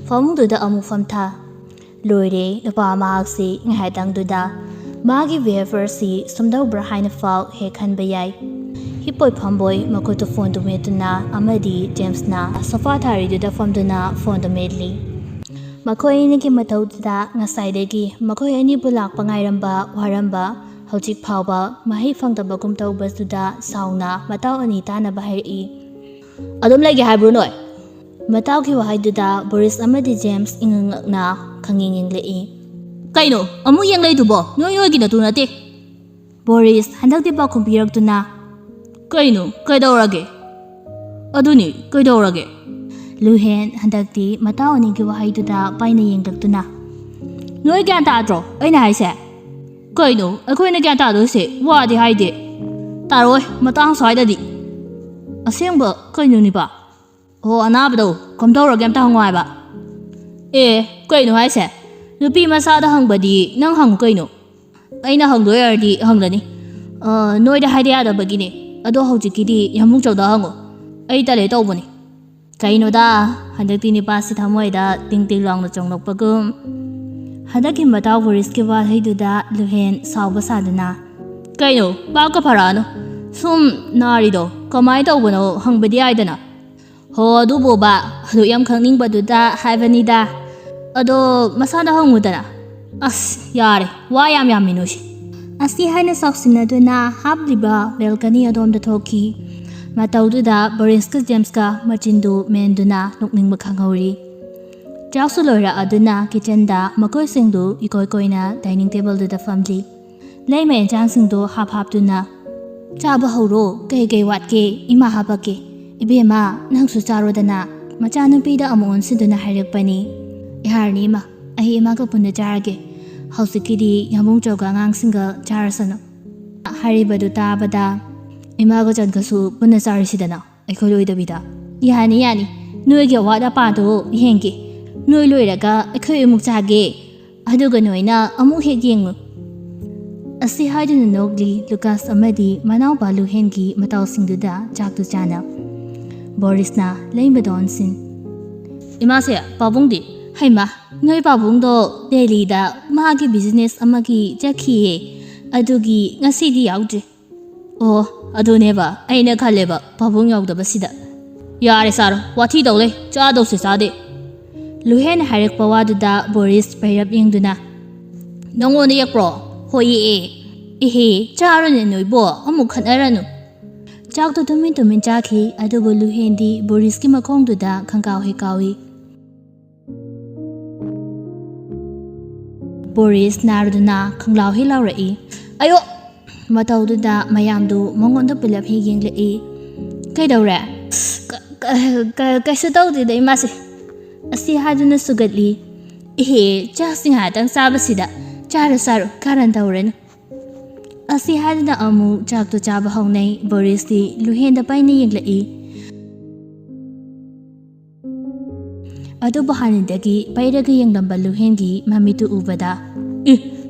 ꯐꯃꯨꯡꯗꯨꯗ ꯑꯃꯨꯛ ꯐꯝꯊ꯫ ꯂꯣꯏꯔꯦ, ꯅꯨꯄꯥ ꯃꯍꯥꯛꯁꯤ ꯉꯥꯏꯍꯥꯛꯇꯪꯗꯨꯗ꯫ ꯃꯥꯒꯤ behaviourꯁꯤ ꯁꯨꯝꯗꯧꯕ꯭ꯔꯥ ꯍꯥꯏꯅ ꯐꯥꯎ ꯍꯦꯛ ꯈꯟꯕ ꯌꯥꯏ꯫ ꯍꯤꯞꯄꯣꯏ ꯐꯝꯕꯣꯏ ꯃꯈꯨꯠꯇꯨ phoneꯗꯨ ꯃꯦꯠꯇꯨꯅ ꯑꯃꯗꯤ Jamesꯅ sofa ꯊꯥꯔꯤꯗꯨꯗ ꯐꯝꯗꯨꯅ phoneꯗꯨ ꯃꯦꯠꯂꯤ꯫ ꯃꯈꯣꯏ ꯑꯅꯤꯒꯤ ꯃꯇꯧꯗꯨꯗ ꯉꯁꯥꯏꯗꯒꯤ ꯃꯈꯣꯏ ꯑꯅꯤꯕꯨ ꯂꯥꯛꯄ ꯉꯥꯏꯔꯝꯕ ꯋꯥꯔꯝꯕ ꯍꯧꯖꯤꯛ ꯐꯥꯎꯕ ꯃꯍꯩ ꯐꯪꯗꯕꯒꯨꯝ ꯇꯧꯕꯗꯨꯗ ꯁꯥꯎꯅ ꯃꯇꯥꯎ ꯑꯅꯤ ꯇꯥꯅꯕ ꯍꯥꯏꯔꯛꯏ꯫ "ꯑꯗꯨꯝ ꯂꯩꯒꯦ ꯍꯥꯏꯕ꯭ꯔꯣ ꯅꯣꯏ?" ꯃꯇꯥꯎꯒꯤ ꯋꯥꯍꯩꯗꯨꯗ ꯕꯣꯔꯤꯁ ꯑꯃꯗꯤ ꯖꯦꯝꯁ ꯏꯉꯛ ꯉꯛꯅ ꯈꯪꯌꯦꯡ ꯌꯦꯡꯂꯛꯏ꯫ "ꯀꯩꯅꯣ ꯑꯃꯨꯛ ꯌꯦꯡꯂꯛꯏꯗꯨꯕꯣ? ꯅꯣꯏ ꯅꯣꯏꯒꯤ ꯅꯇꯨ ꯅꯠꯇꯦ꯫" ꯕꯣꯔꯤꯁ ꯍꯟꯗꯛꯇꯤ ꯄꯥꯎꯈꯨꯝ ꯄꯤꯔꯛꯇꯨꯅ, "ꯀꯩꯅꯣ? ꯀꯩꯗꯧꯔꯒꯦ? ꯑꯗꯨꯅꯤ, ꯀꯩꯗꯧꯔꯒꯦ?" ꯂꯨꯍꯦꯟ ꯍꯟꯗꯛꯇꯤ ꯃꯇꯥꯎ ꯑꯅꯤꯒꯤ ꯋꯥꯍꯩꯗꯨꯗ ꯄꯥꯏꯅ ꯌꯦꯡꯂꯛꯇꯨꯅ, "ꯅꯣꯏ ꯒ꯭ꯌꯥꯟ ꯇꯥꯗ꯭ꯔꯣ ꯑꯩꯅ ꯍꯥꯏꯁꯦ?" "ꯀꯩꯅꯣ ꯑꯩꯈꯣꯏꯅ ꯒ꯭ꯌꯥꯟ ꯇꯥꯗꯣꯏꯁꯦ? ꯋꯥꯗꯤ ꯍꯥꯏꯗꯦ꯫" "ꯇꯥꯔꯣꯏ, ꯃꯇꯥꯡ ꯁ꯭ꯋꯥꯏꯗꯗꯤ꯫" "ꯑꯁꯦꯡꯕ ꯀꯩꯅꯣꯅꯤꯕ?" "ꯑꯣ, ꯑꯅꯥꯕꯗꯣ ꯀꯝꯗꯧꯔꯒꯦ ꯑꯝꯇ ꯍꯪꯉꯣ ꯍꯥꯏꯕ꯫" "ꯑꯦ, ꯀꯩꯅꯣ ꯍꯥꯏꯁꯦ? ꯅꯨꯄꯤ ꯃꯆꯥꯗ ꯍꯪꯕꯗꯤ ꯅꯪ ꯍꯪꯉꯨ ꯀꯩꯅꯣ꯫ ꯑꯩꯅ ꯍꯪꯗꯣꯏ ꯑꯣꯏꯔꯗꯤ ꯍꯪꯂꯅꯤ꯫ ꯑ, ꯅꯣꯏꯗ ꯍꯥꯏꯗ ꯌꯥꯗꯕꯒꯤꯅꯦ꯫ ꯑꯗꯣ ꯍꯧꯖꯤꯛꯀꯤꯗꯤ ꯌꯥꯝꯕꯨꯡ ꯆꯧꯗ ꯍꯪꯉꯣ꯫ ꯑꯩ ꯇꯜꯂꯦ ꯇꯧꯕꯅꯦ꯫ ꯀꯩꯅꯣꯗ, ꯍꯟꯗꯛꯇꯤ ꯅꯤꯄꯥꯁꯤ ꯊꯃꯣꯏꯗ ꯇꯤꯡ ꯇꯤꯡ ꯂꯥꯎꯅ ꯆꯣꯡꯂꯛꯄꯒꯨꯝ꯫ ꯍꯟꯗꯛꯀꯤ ꯃꯇꯥꯎ ꯕꯣꯔꯤꯁꯀꯤ ꯋꯥꯍꯩꯗꯨꯗ ꯂꯨꯍꯦꯟ ꯁꯥꯎꯕ ꯁꯥꯗꯨꯅ, "ꯀꯩꯅꯣ, ꯄꯥꯛꯀ ꯐꯔꯛꯑꯅꯨ꯫ ꯁꯨꯝ ꯅꯥꯔꯤꯗꯣ ꯀꯃꯥꯏꯅ ꯇꯧꯕꯅꯣ ꯍꯪꯕꯗꯤ ꯌꯥꯏꯗꯅ?" "ꯍꯣ, ꯑꯗꯨꯕꯣꯕ, ꯑꯗꯨ ꯌꯥꯝ ꯈꯪꯅꯤꯡꯕꯗꯨꯗ ꯍꯥꯏꯕꯅꯤꯗ꯫ ꯑꯗꯣ ꯃꯁꯥꯗ ꯍꯪꯉꯨꯗꯅ꯫" "ꯑꯁ, ꯌꯥꯔꯦ, ꯋꯥ ꯌꯥꯝ ꯌꯥꯝꯃꯤ ꯅꯣꯏꯁꯦ꯫" ꯑꯁꯤ ꯍꯥꯏꯅ ꯁꯥꯎꯁꯤꯟꯅꯗꯨꯅ ꯍꯥꯞꯂꯤꯕ ꯕꯦꯜꯀꯅꯤ ꯑꯗꯣꯝꯗ ꯊꯣꯛꯈꯤ꯫ ꯃꯇꯧꯗꯨꯗ ꯕꯣꯔꯤꯁꯀ ꯖꯦꯝꯁꯀ ꯃꯆꯤꯟꯗꯨ ꯃꯦꯟꯗꯨꯅ ꯅꯣꯛꯅꯤꯡꯕ ꯈꯪꯍꯧꯔꯤ꯫ ꯆꯥꯛꯁꯨ ꯂꯣꯏꯔꯛꯑꯗꯨꯅ ꯀꯤꯆꯟꯗ ꯃꯈꯣꯏꯁꯤꯡꯗꯨ ꯏꯀꯣꯏ ꯀꯣꯏꯅ ꯗꯥꯏꯅꯤꯡ ꯇꯦꯕꯜꯗꯨꯗ ꯐꯝꯂꯤ꯫ ꯂꯩꯃ ꯑꯦꯟꯁꯥꯡꯁꯤꯡꯗꯨ ꯍꯥꯞ ꯍꯥꯞꯇꯨꯅ, "ꯆꯥꯕ ꯍꯧꯔꯣ, ꯀꯩ ꯀꯩ ꯋꯥꯠꯀꯦ ꯏꯃꯥ ꯍꯥꯄꯛꯀꯦ꯫" "ꯏꯕꯦꯝꯃ, ꯅꯪꯁꯨ ꯆꯥꯔꯣꯗꯅ꯫" ꯃꯆꯥꯅꯨꯄꯤꯗ ꯑꯃꯨꯛ ꯑꯣꯟꯁꯤꯟꯗꯨꯅ ꯍꯥꯏꯔꯛꯄꯅꯤ꯫ "ꯌꯥꯔꯅꯤ ꯏꯃꯥ, ꯑꯩ ꯏꯃꯥꯒ ꯄꯨꯟꯅ ꯆꯥꯔꯒꯦ꯫ ꯍꯧꯖꯤꯛꯀꯤꯗꯤ ꯌꯥꯝꯕꯨꯡ ꯆꯧꯒ ꯑꯉꯥꯡꯁꯤꯡꯒ ꯆꯥꯔꯁꯅꯨ꯫" ꯍꯥꯏꯔꯤꯕꯗꯨ ꯇꯥꯕꯗ, "ꯏꯃꯥꯒ ꯆꯟꯒꯁꯨ ꯄꯨꯟꯅ ꯆꯥꯔꯤꯁꯤꯗꯅ, ꯑꯩꯈꯣꯏ ꯂꯣꯏꯗꯕꯤꯗ꯫" "ꯌꯥꯅꯤ, ꯌꯥꯅꯤ, ꯅꯣꯏꯒꯤ ꯑꯋꯥꯠ ꯑꯄꯥꯗꯣ ꯌꯦꯡꯒꯦ꯫ ꯅꯣꯏ ꯂꯣꯏꯔꯒ ꯑꯩꯈꯣꯏ ꯑꯃꯨꯛ ꯆꯥꯒꯦ꯫ ꯑꯗꯨꯒ ꯅꯣꯏꯅ ꯑꯃꯨꯛ ꯍꯦꯛ ꯌꯦꯡꯉꯨ꯫" ꯑꯁꯤ ꯍꯥꯏꯗꯨꯅ ꯅꯣꯛꯂꯤ ꯂꯨꯀꯥꯁ ꯑꯃꯗꯤ ꯃꯅꯥꯎꯄꯥ ꯂꯨꯍꯦꯟꯒꯤ ꯃꯇꯥꯎꯁꯤꯡꯗꯨꯗ ꯆꯥꯛꯇꯨ ꯆꯥꯅ꯫ ꯕꯣꯔꯤꯁꯅ ꯂꯩꯃꯗ ꯑꯣꯟꯁꯤꯟ, "ꯏꯃꯥꯁꯦ, ꯄꯥꯕꯨꯡꯗꯤ?" "ꯍꯩꯃꯥ, ꯅꯣꯏ ꯄꯥꯕꯨꯡꯗꯣ ꯗꯦꯜꯂꯤꯗ ꯃꯥꯒꯤ ꯕꯤꯖꯤꯅꯦꯁ ꯑꯃꯒꯤ ꯆꯠꯈꯤꯌꯦ꯫ ꯑꯗꯨꯒꯤ ꯉꯁꯤꯗꯤ ꯌꯥꯎꯗ꯭ꯔꯤ꯫" "ꯑꯣ, ꯑꯗꯨꯅꯦꯕ ꯑꯩꯅ ꯈꯜꯂꯦꯕ ꯄꯥꯕꯨꯡ ꯌꯥꯎꯗꯕꯁꯤꯗ꯫" "ꯌꯥꯔꯦ ꯁꯥꯔꯣ, ꯋꯥꯊꯤ ꯇꯧ ꯂꯩ, ꯆꯥꯗꯧꯁꯦ ꯆꯥꯗꯦ꯫" ꯂꯨꯍꯦꯟꯅ ꯍꯥꯏꯔꯛꯄ ꯋꯥꯗꯨꯗ ꯕꯣꯔꯤꯁ ꯄꯩꯔꯞ ꯌꯦꯡꯗꯨꯅ, "ꯅꯪꯉꯣꯟꯗ ꯌꯦꯛꯄ꯭ꯔꯣ? ꯍꯣꯏ ꯌꯦꯛꯑꯦ꯫" "ꯏꯍꯦ, ꯆꯥꯔꯨꯅꯦ ꯅꯣꯏꯕꯣ, ꯑꯃꯨꯛ ꯈꯠꯅꯔꯅꯨ꯫" ꯆꯥꯛꯇꯨ ꯇꯨꯃꯤꯟ ꯇꯨꯃꯤꯟ ꯆꯥꯈꯤ, ꯑꯗꯨꯕꯨ ꯂꯨꯍꯦꯟꯗꯤ ꯕꯣꯔꯤꯁꯀꯤ ꯃꯈꯣꯡꯗꯨꯗ ꯈꯪꯀꯥꯎ ꯍꯦꯛ ꯀꯥꯎꯏ꯫ ꯕꯣꯔꯤꯁ ꯅꯥꯔꯗꯨꯅ ꯈꯪꯂꯥꯎ ꯍꯦꯛ ꯂꯥꯎꯔꯛꯏ꯫ "ꯑꯌꯣ!" ꯃꯇꯧꯗꯨꯗ ꯃꯌꯥꯝꯗꯨ ꯃꯉꯣꯟꯗ ꯄꯨꯂꯞ ꯍꯦꯛ ꯌꯦꯡꯂꯛꯏ꯫ "ꯀꯩꯗꯧꯔꯦ?" "ꯀ-, ꯀ-, ꯀ-, ꯀꯩꯁꯨ ꯇꯧꯗꯦꯗ ꯏꯃꯥꯁꯦ꯫" ꯑꯁꯤ ꯍꯥꯏꯗꯨꯅ ꯁꯨꯒꯠꯂꯤ꯫ "ꯏꯍꯦ, ꯆꯥꯛꯁꯤ ꯉꯥꯏꯍꯥꯛꯇꯪ ꯆꯥꯕꯁꯤꯗ꯫ ꯆꯥꯔꯣ, ꯆꯥꯔꯣ, ꯀꯥꯔꯟ ꯇꯧꯔꯅꯨ꯫" ꯑꯁꯤ ꯍꯥꯏꯗꯨꯅ ꯑꯃꯨꯛ ꯆꯥꯛꯇꯨ ꯆꯥꯕ ꯍꯧꯅꯩ꯫ ꯕꯣꯔꯤꯁꯇꯤ ꯂꯨꯍꯦꯟꯗ ꯄꯩꯅ ꯌꯦꯡꯂꯛꯏ꯫ ꯑꯗꯨꯕꯨ ꯍꯥꯟꯅꯗꯒꯤ ꯄꯩꯔꯒ ꯌꯦꯡꯂꯝꯕ ꯂꯨꯍꯦꯟꯒꯤ ꯃꯃꯤꯠꯇꯨ ꯎꯕꯗ, "ꯏ!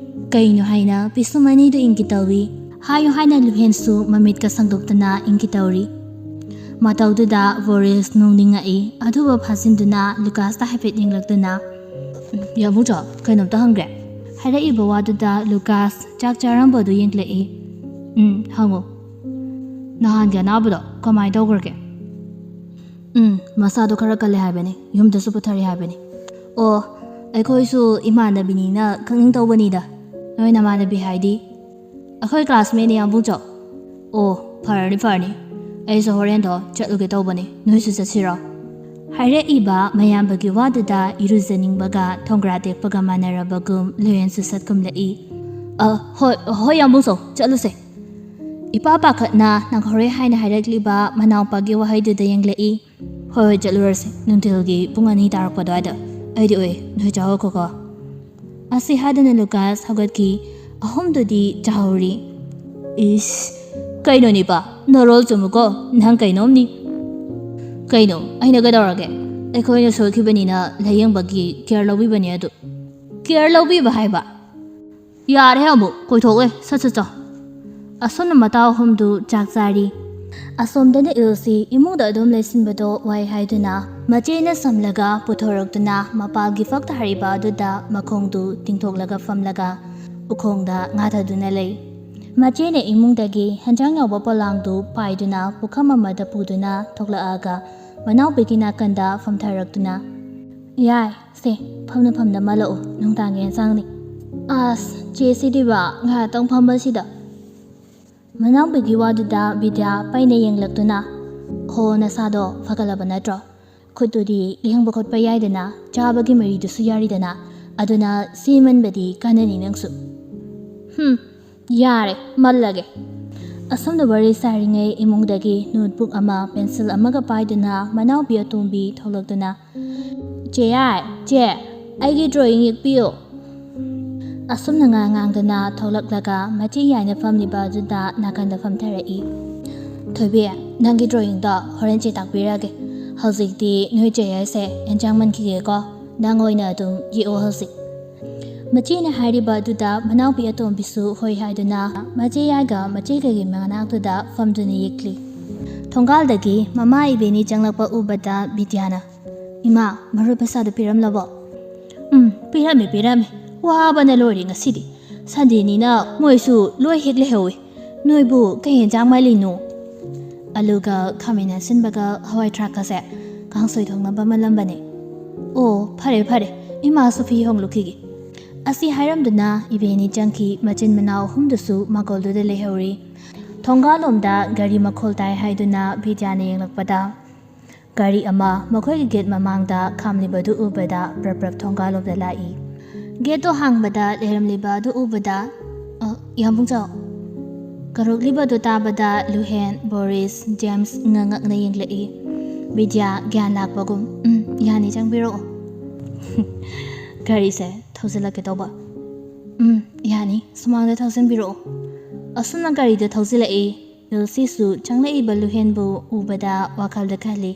ꯀꯩꯅꯣ?" ꯍꯥꯏꯅ ꯄꯤꯁꯨꯝ ꯑꯅꯤꯗꯨ ꯏꯪꯒꯤ ꯇꯧꯏ꯫ ꯍꯥꯏꯌꯨ ꯍꯥꯏꯅ ꯂꯨꯍꯦꯟꯁꯨ ꯃꯃꯤꯠꯀ ꯁꯪꯗꯣꯛꯇꯅ ꯏꯪꯒꯤ ꯇꯧꯔꯤ꯫ ꯃꯇꯧꯗꯨꯗ ꯕꯣꯔꯤꯁ ꯅꯣꯡꯅꯤꯡꯉꯛꯏ꯫ ꯑꯗꯨꯕꯨ ꯐꯥꯖꯤꯟꯗꯨꯅ ꯂꯨꯀꯥꯁꯇ ꯍꯥꯏꯐꯦꯠ ꯌꯦꯡꯂꯛꯇꯨꯅ, "ꯌꯥꯝꯕꯨꯡꯆꯥ, ꯀꯩꯅꯣꯝꯇ ꯍꯪꯒꯦ?" ꯍꯥꯏꯔꯛꯏꯕ ꯋꯥꯗꯨꯗ ꯂꯨꯀꯥꯁ ꯆꯥꯛ ꯆꯥꯔꯝꯕꯗꯨ ꯌꯦꯡꯂꯛꯏ꯫ "ꯎꯝ, ꯍꯪꯉꯨ꯫ ꯅꯍꯥꯟꯒꯤ ꯑꯅꯥꯕꯗꯣ ꯀꯃꯥꯏꯅ ꯇꯧꯈ꯭ꯔꯒꯦ?" "ꯎꯝ, ꯃꯁꯥꯗꯣ ꯈꯔ ꯀꯜꯂꯦ ꯍꯥꯏꯕꯅꯤ, ꯌꯨꯝꯗꯁꯨ ꯄꯨꯊꯔꯦ ꯍꯥꯏꯕꯅꯤ꯫" "ꯑꯣ, ꯑꯩꯈꯣꯏꯁꯨ ꯏꯃꯥꯟꯅꯕꯤꯅꯤꯅ ꯈꯪꯅꯤꯡ ꯇꯧꯕꯅꯤꯗ꯫ ꯅꯣꯏ ꯅꯃꯥꯟꯅꯕꯤ ꯍꯥꯏꯗꯤ?" "ꯑꯩꯈꯣꯏ ꯀ꯭ꯂꯥꯁꯃꯦꯠꯅꯤ, ꯌꯥꯝꯕꯨꯡꯆꯧ꯫" "ꯑꯣ, ꯐꯔꯅꯤ ꯐꯔꯅꯤ, ꯑꯩꯁꯨ ꯍꯣꯔꯦꯟꯗꯣ ꯆꯠꯂꯨꯒꯦ ꯇꯧꯕꯅꯤ, ꯅꯣꯏꯁꯨ ꯆꯠꯁꯤꯔꯣ?" ꯍꯥꯏꯔꯛꯏꯕ ꯃꯌꯥꯝꯕꯒꯤ ꯋꯥꯗꯨꯗ ꯏꯔꯨꯖꯅꯤꯡꯕꯒ ꯊꯣꯡꯒ꯭ꯔꯥ ꯇꯦꯛꯄꯒ ꯃꯥꯟꯅꯔꯕꯒꯨꯝ ꯂꯨꯍꯦꯟꯁꯨ ꯁꯠꯀꯨꯝꯂꯛꯏ꯫ "ꯑ, ꯍꯣꯏ, ꯍꯣꯏ, ꯌꯥꯝꯕꯨꯡꯆꯧ, ꯆꯠꯂꯨꯁꯦ꯫" ꯏꯄꯥ ꯄꯥꯈꯠꯅ ꯅꯥꯈꯣꯔꯣꯏ ꯍꯥꯏꯅ ꯍꯥꯏꯔꯛꯂꯤꯕ ꯃꯅꯥꯎꯄꯥꯒꯤ ꯋꯥꯍꯩꯗꯨꯗ ꯌꯦꯡꯂꯛꯏ꯫ "ꯍꯣꯏ ꯍꯣꯏ, ꯆꯠꯂꯨꯔꯁꯤ, ꯅꯨꯡꯊꯤꯜꯒꯤ ꯄꯨꯡ ꯑꯅꯤ ꯇꯥꯔꯛꯄ ꯑꯗꯨꯋꯥꯏꯗ꯫ ꯑꯩꯗꯤ ꯑꯣꯏ, ꯅꯣꯏ ꯆꯥꯍꯧꯈꯣꯀꯣ꯫" ꯑꯁꯤ ꯍꯥꯏꯗꯨꯅ ꯂꯨꯀꯥꯁ ꯍꯧꯒꯠꯈꯤ꯫ ꯑꯍꯨꯝꯗꯨꯗꯤ ꯆꯥꯍꯧꯔꯤ꯫ "ꯏꯁ, ꯀꯩꯅꯣꯅꯤꯄꯥ, ꯅꯔꯣꯜ ꯆꯨꯝꯃꯨꯀꯣ, ꯅꯪ ꯀꯩꯅꯣꯝꯅꯤ꯫" "ꯀꯩꯅꯣ, ꯑꯩꯅ ꯀꯩꯗꯧꯔꯒꯦ? ꯑꯩꯈꯣꯏꯅ ꯁꯣꯏꯈꯤꯕꯅꯤꯅ ꯂꯥꯌꯦꯡꯕꯒꯤ ꯀꯦꯌꯔ ꯂꯧꯕꯤꯕꯅꯦ ꯑꯗꯨ꯫" "ꯀꯦꯌꯔ ꯂꯧꯕꯤꯕ ꯍꯥꯏꯕ? ꯌꯥꯔꯦ, ꯑꯃꯨꯛ ꯀꯣꯏꯊꯣꯛꯂꯦ, ꯁꯠ ꯁꯠ ꯆꯥꯎ꯫" ꯑꯁꯣꯝꯅ ꯃꯇꯥꯎ ꯑꯍꯨꯝꯗꯨ ꯆꯥꯛ ꯆꯥꯔꯤ꯫ ꯑꯁꯣꯝꯗꯅ ꯏꯜꯁꯤ ꯏꯃꯨꯡꯗ ꯑꯗꯨꯝ ꯂꯩꯁꯤꯟꯕꯗꯣ ꯋꯥꯏ ꯍꯥꯏꯗꯨꯅ ꯃꯆꯦꯅ ꯁꯝꯂꯒ ꯄꯨꯊꯣꯔꯛꯇꯨꯅ ꯃꯄꯥꯜꯒꯤ ꯐꯛꯇ ꯍꯥꯏꯔꯤꯕ ꯑꯗꯨꯗ ꯃꯈꯣꯡꯗꯨ ꯇꯤꯡꯊꯣꯛꯂꯒ ꯐꯝꯂꯒ ꯎꯈꯣꯡꯗ ꯉꯥꯊꯗꯨꯅ ꯂꯩ꯫ ꯃꯆꯦꯅ ꯏꯃꯨꯡꯗꯒꯤ ꯍꯦꯟꯖꯥꯡ ꯌꯥꯎꯕ ꯄꯣꯂꯥꯡꯗꯨ ꯄꯥꯏꯗꯨꯅ ꯄꯨꯈꯝ ꯑꯃꯗ ꯄꯨꯗꯨꯅ ꯊꯣꯛꯂꯛꯑꯒ ꯃꯅꯥꯎꯄꯤꯒꯤ ꯅꯥꯀꯟꯗ ꯐꯝꯊꯔꯛꯇꯨꯅ, "ꯌꯥꯏ, ꯁꯦ, ꯐꯝꯅ ꯐꯝꯅ ꯃꯥꯜꯂꯛꯎ, ꯅꯨꯡꯗꯥꯡꯒꯤ ꯌꯦꯟꯁꯥꯡꯅꯤ꯫" "ꯑꯁ, ꯆꯦ ꯁꯤꯗꯤꯕ, ꯉꯥꯏꯍꯥꯛꯇꯪ ꯐꯝꯕꯁꯤꯗ꯫" ꯃꯅꯥꯎꯄꯤꯒꯤ ꯋꯥꯗꯨꯗ ꯕꯤꯗ꯭ꯌꯥ ꯄꯩꯅ ꯌꯦꯡꯂꯛꯇꯨꯅ, "ꯍꯣ, ꯅꯁꯥꯗꯣ ꯐꯒꯠꯂꯕ ꯅꯠꯇ꯭ꯔꯣ? ꯈꯨꯠꯇꯨꯗꯤ ꯂꯦꯡꯕ ꯈꯣꯠꯄ ꯌꯥꯏꯗꯅ, ꯆꯥꯕꯒꯤ ꯃꯔꯤꯗꯨꯁꯨ ꯌꯥꯔꯤꯗꯅ, ꯑꯗꯨꯅ ꯁꯤꯃꯟꯕꯗꯤ ꯀꯥꯟꯅꯅꯤ ꯅꯪꯁꯨ꯫" "ꯍꯨꯝ, ꯌꯥꯔꯦ, ꯃꯜꯂꯒꯦ꯫" ꯑꯁꯣꯝꯗ ꯋꯥꯔꯤ ꯁꯥꯔꯤꯉꯩ ꯏꯃꯨꯡꯗꯒꯤ ꯅꯣꯠꯕꯨꯛ ꯑꯃ ꯄꯦꯟꯁꯤꯜ ꯑꯃꯒ ꯄꯥꯏꯗꯨꯅ ꯃꯅꯥꯎꯄꯤ ꯑꯇꯣꯝꯕꯤ ꯊꯣꯛꯂꯛꯇꯨꯅ, "ꯆꯦ ꯌꯥꯏ, ꯆꯦ, ꯑꯩꯒꯤ ꯗ꯭ꯔꯣꯌꯤꯡ ꯌꯦꯛꯄꯤꯌꯨ꯫" ꯑꯁꯨꯝꯅ ꯉꯥꯡ ꯉꯥꯡꯗꯨꯅ ꯊꯣꯛꯂꯛꯂꯒ ꯃꯆꯦ ꯌꯥꯏꯅ ꯐꯝꯂꯤꯕ ꯑꯗꯨꯗ ꯅꯥꯀꯟꯗ ꯐꯝꯊꯔꯛꯏ꯫ "ꯊꯣꯏꯕꯤ, ꯅꯪꯒꯤ ꯗ꯭ꯔꯣꯌꯤꯡꯗꯣ ꯍꯣꯔꯦꯟ ꯆꯦ ꯇꯥꯛꯄꯤꯔꯒꯦ꯫ ꯍꯧꯖꯤꯛꯇꯤ ꯅꯣꯏ ꯆꯦ ꯌꯥꯏꯁꯦ ꯑꯦꯟꯖꯥꯡ ꯃꯟꯈꯤꯒꯦꯀꯣ꯫ ꯅꯪ ꯑꯣꯏꯅ ꯑꯗꯨꯝ ꯌꯦꯛꯑꯣ ꯍꯧꯖꯤꯛ꯫ ꯃꯆꯦꯅ ꯍꯥꯏꯔꯤꯕ ꯑꯗꯨꯗ ꯃꯅꯥꯎꯄꯤ ꯑꯇꯣꯝꯕꯤꯁꯨ ꯍꯣꯏ ꯍꯥꯏꯗꯨꯅ ꯃꯆꯦ ꯌꯥꯏꯒ ꯃꯆꯦ ꯀꯩꯒꯤ ꯃꯅꯥꯛꯇꯨꯗ ꯐꯝꯗꯨꯅ ꯌꯦꯛꯂꯤ꯫ ꯊꯣꯡꯒꯥꯜꯗꯒꯤ ꯃꯃꯥ ꯏꯕꯦꯅꯤ ꯆꯪꯂꯛꯄ ꯎꯕꯗ ꯕꯤꯗ꯭ꯌꯥꯅ, "ꯏꯃꯥ, ꯃꯔꯨꯞ ꯄꯩꯁꯥꯗꯨ ꯄꯤꯔꯝꯂꯕꯣ?" "ꯎꯝ, ꯄꯤꯔꯝꯃꯤ, ꯄꯤꯔꯝꯃꯤ꯫ ꯋꯥꯕꯅ ꯂꯣꯏꯔꯦ ꯉꯁꯤꯗꯤ꯫ ꯁꯟꯗꯦꯅꯤꯅ ꯃꯣꯏꯁꯨ ꯂꯣꯏ ꯍꯦꯛ ꯂꯩꯍꯧꯋꯤ꯫ ꯅꯣꯏꯕꯨ ꯀꯩ ꯌꯦꯟꯖꯥꯡ ꯃꯥꯜꯂꯤꯅꯣ?" ꯑꯂꯨꯒ ꯈꯥꯃꯦꯟ ꯑꯁꯤꯟꯕꯒ ꯍꯋꯥꯏ ꯊ꯭ꯔꯥꯛꯀꯁꯦ ꯀꯥꯡꯁꯣꯏ ꯊꯣꯡꯅꯕ ꯃꯜꯂꯝꯕꯅꯦ꯫ "ꯑꯣ, ꯐꯔꯦ, ꯐꯔꯦ꯫ ꯏꯃꯥꯁꯨ ꯐꯤ ꯍꯣꯡꯂꯨꯈꯤꯒꯦ꯫" ꯑꯁꯤ ꯍꯥꯏꯔꯝꯗꯨꯅ ꯏꯕꯦꯅꯤ ꯆꯪꯈꯤ꯫ ꯃꯆꯤꯟ ꯃꯅꯥꯎ ꯑꯍꯨꯝꯗꯨꯁꯨ ꯃꯥꯡꯒꯣꯜꯗꯨꯗ ꯂꯩꯍꯧꯔꯤ꯫ ꯊꯣꯡꯒꯥꯜꯂꯣꯝꯗ ꯒꯥꯔꯤ ꯃꯈꯣꯜ ꯇꯥꯏ ꯍꯥꯏꯗꯨꯅ ꯕꯤꯗ꯭ꯌꯥꯅ ꯌꯦꯡꯂꯛꯄꯗ ꯒꯥꯔꯤ ꯑꯃ ꯃꯈꯣꯏꯒꯤ ꯒꯦꯠ ꯃꯃꯥꯡꯗ ꯈꯥꯝꯂꯤꯕꯗꯨ ꯎꯕꯗ ꯄ꯭ꯔꯞ ꯄ꯭ꯔꯞ ꯊꯣꯡꯒꯥꯜꯂꯣꯝꯗ ꯂꯥꯛꯏ꯫ ꯒꯦꯠꯇꯣ ꯍꯥꯡꯕꯗ ꯂꯩꯔꯝꯂꯤꯕ ꯑꯗꯨ ꯎꯕꯗ, "ꯑ, ꯌꯥꯝꯕꯨꯡꯖꯥꯎ!" ꯀꯧꯔꯛꯂꯤꯕꯗꯨ ꯇꯥꯕꯗ ꯂꯨꯍꯦꯟ, ꯕꯣꯔꯤꯁ, ꯖꯦꯝꯁ ꯉꯛ ꯉꯛꯅ ꯌꯦꯡꯂꯛꯏ꯫ ꯕꯤꯗ꯭ꯌꯥ ꯒ꯭ꯌꯥꯟ ꯂꯥꯛꯄꯒꯨꯝ, "ꯎꯝ, ꯌꯥꯅꯤ, ꯆꯪꯕꯤꯔꯛꯑꯣ꯫" "ꯒꯥꯔꯤꯁꯦ ꯊꯧꯖꯤꯜꯂꯛꯀꯦ ꯇꯧꯕ꯫" "ꯎꯝ, ꯌꯥꯅꯤ, ꯁꯨꯃꯥꯡꯗ ꯊꯧꯖꯤꯟꯕꯤꯔꯛꯑꯣ꯫" ꯑꯁꯨꯝꯅ ꯒꯥꯔꯤꯗ ꯊꯧꯖꯤꯜꯂꯛꯏ꯫ ꯂꯨꯁꯤꯁꯨ ꯆꯪꯂꯛꯏꯕ ꯂꯨꯍꯦꯟꯕꯨ ꯎꯕꯗ ꯋꯥꯈꯜꯗ ꯈꯜꯂꯤ,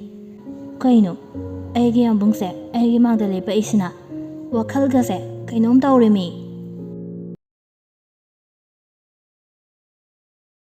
"ꯀꯩꯅꯣ, ꯑꯩꯒꯤ ꯌꯥꯝꯕꯨꯡꯁꯦ ꯑꯩꯒꯤ ꯃꯥꯡꯗ ꯂꯦꯞꯄꯛꯏꯁꯤꯅ? ꯋꯥꯈꯜꯒꯁꯦ ꯀꯩꯅꯣꯝ ꯇꯧꯔꯦꯃꯤ꯫"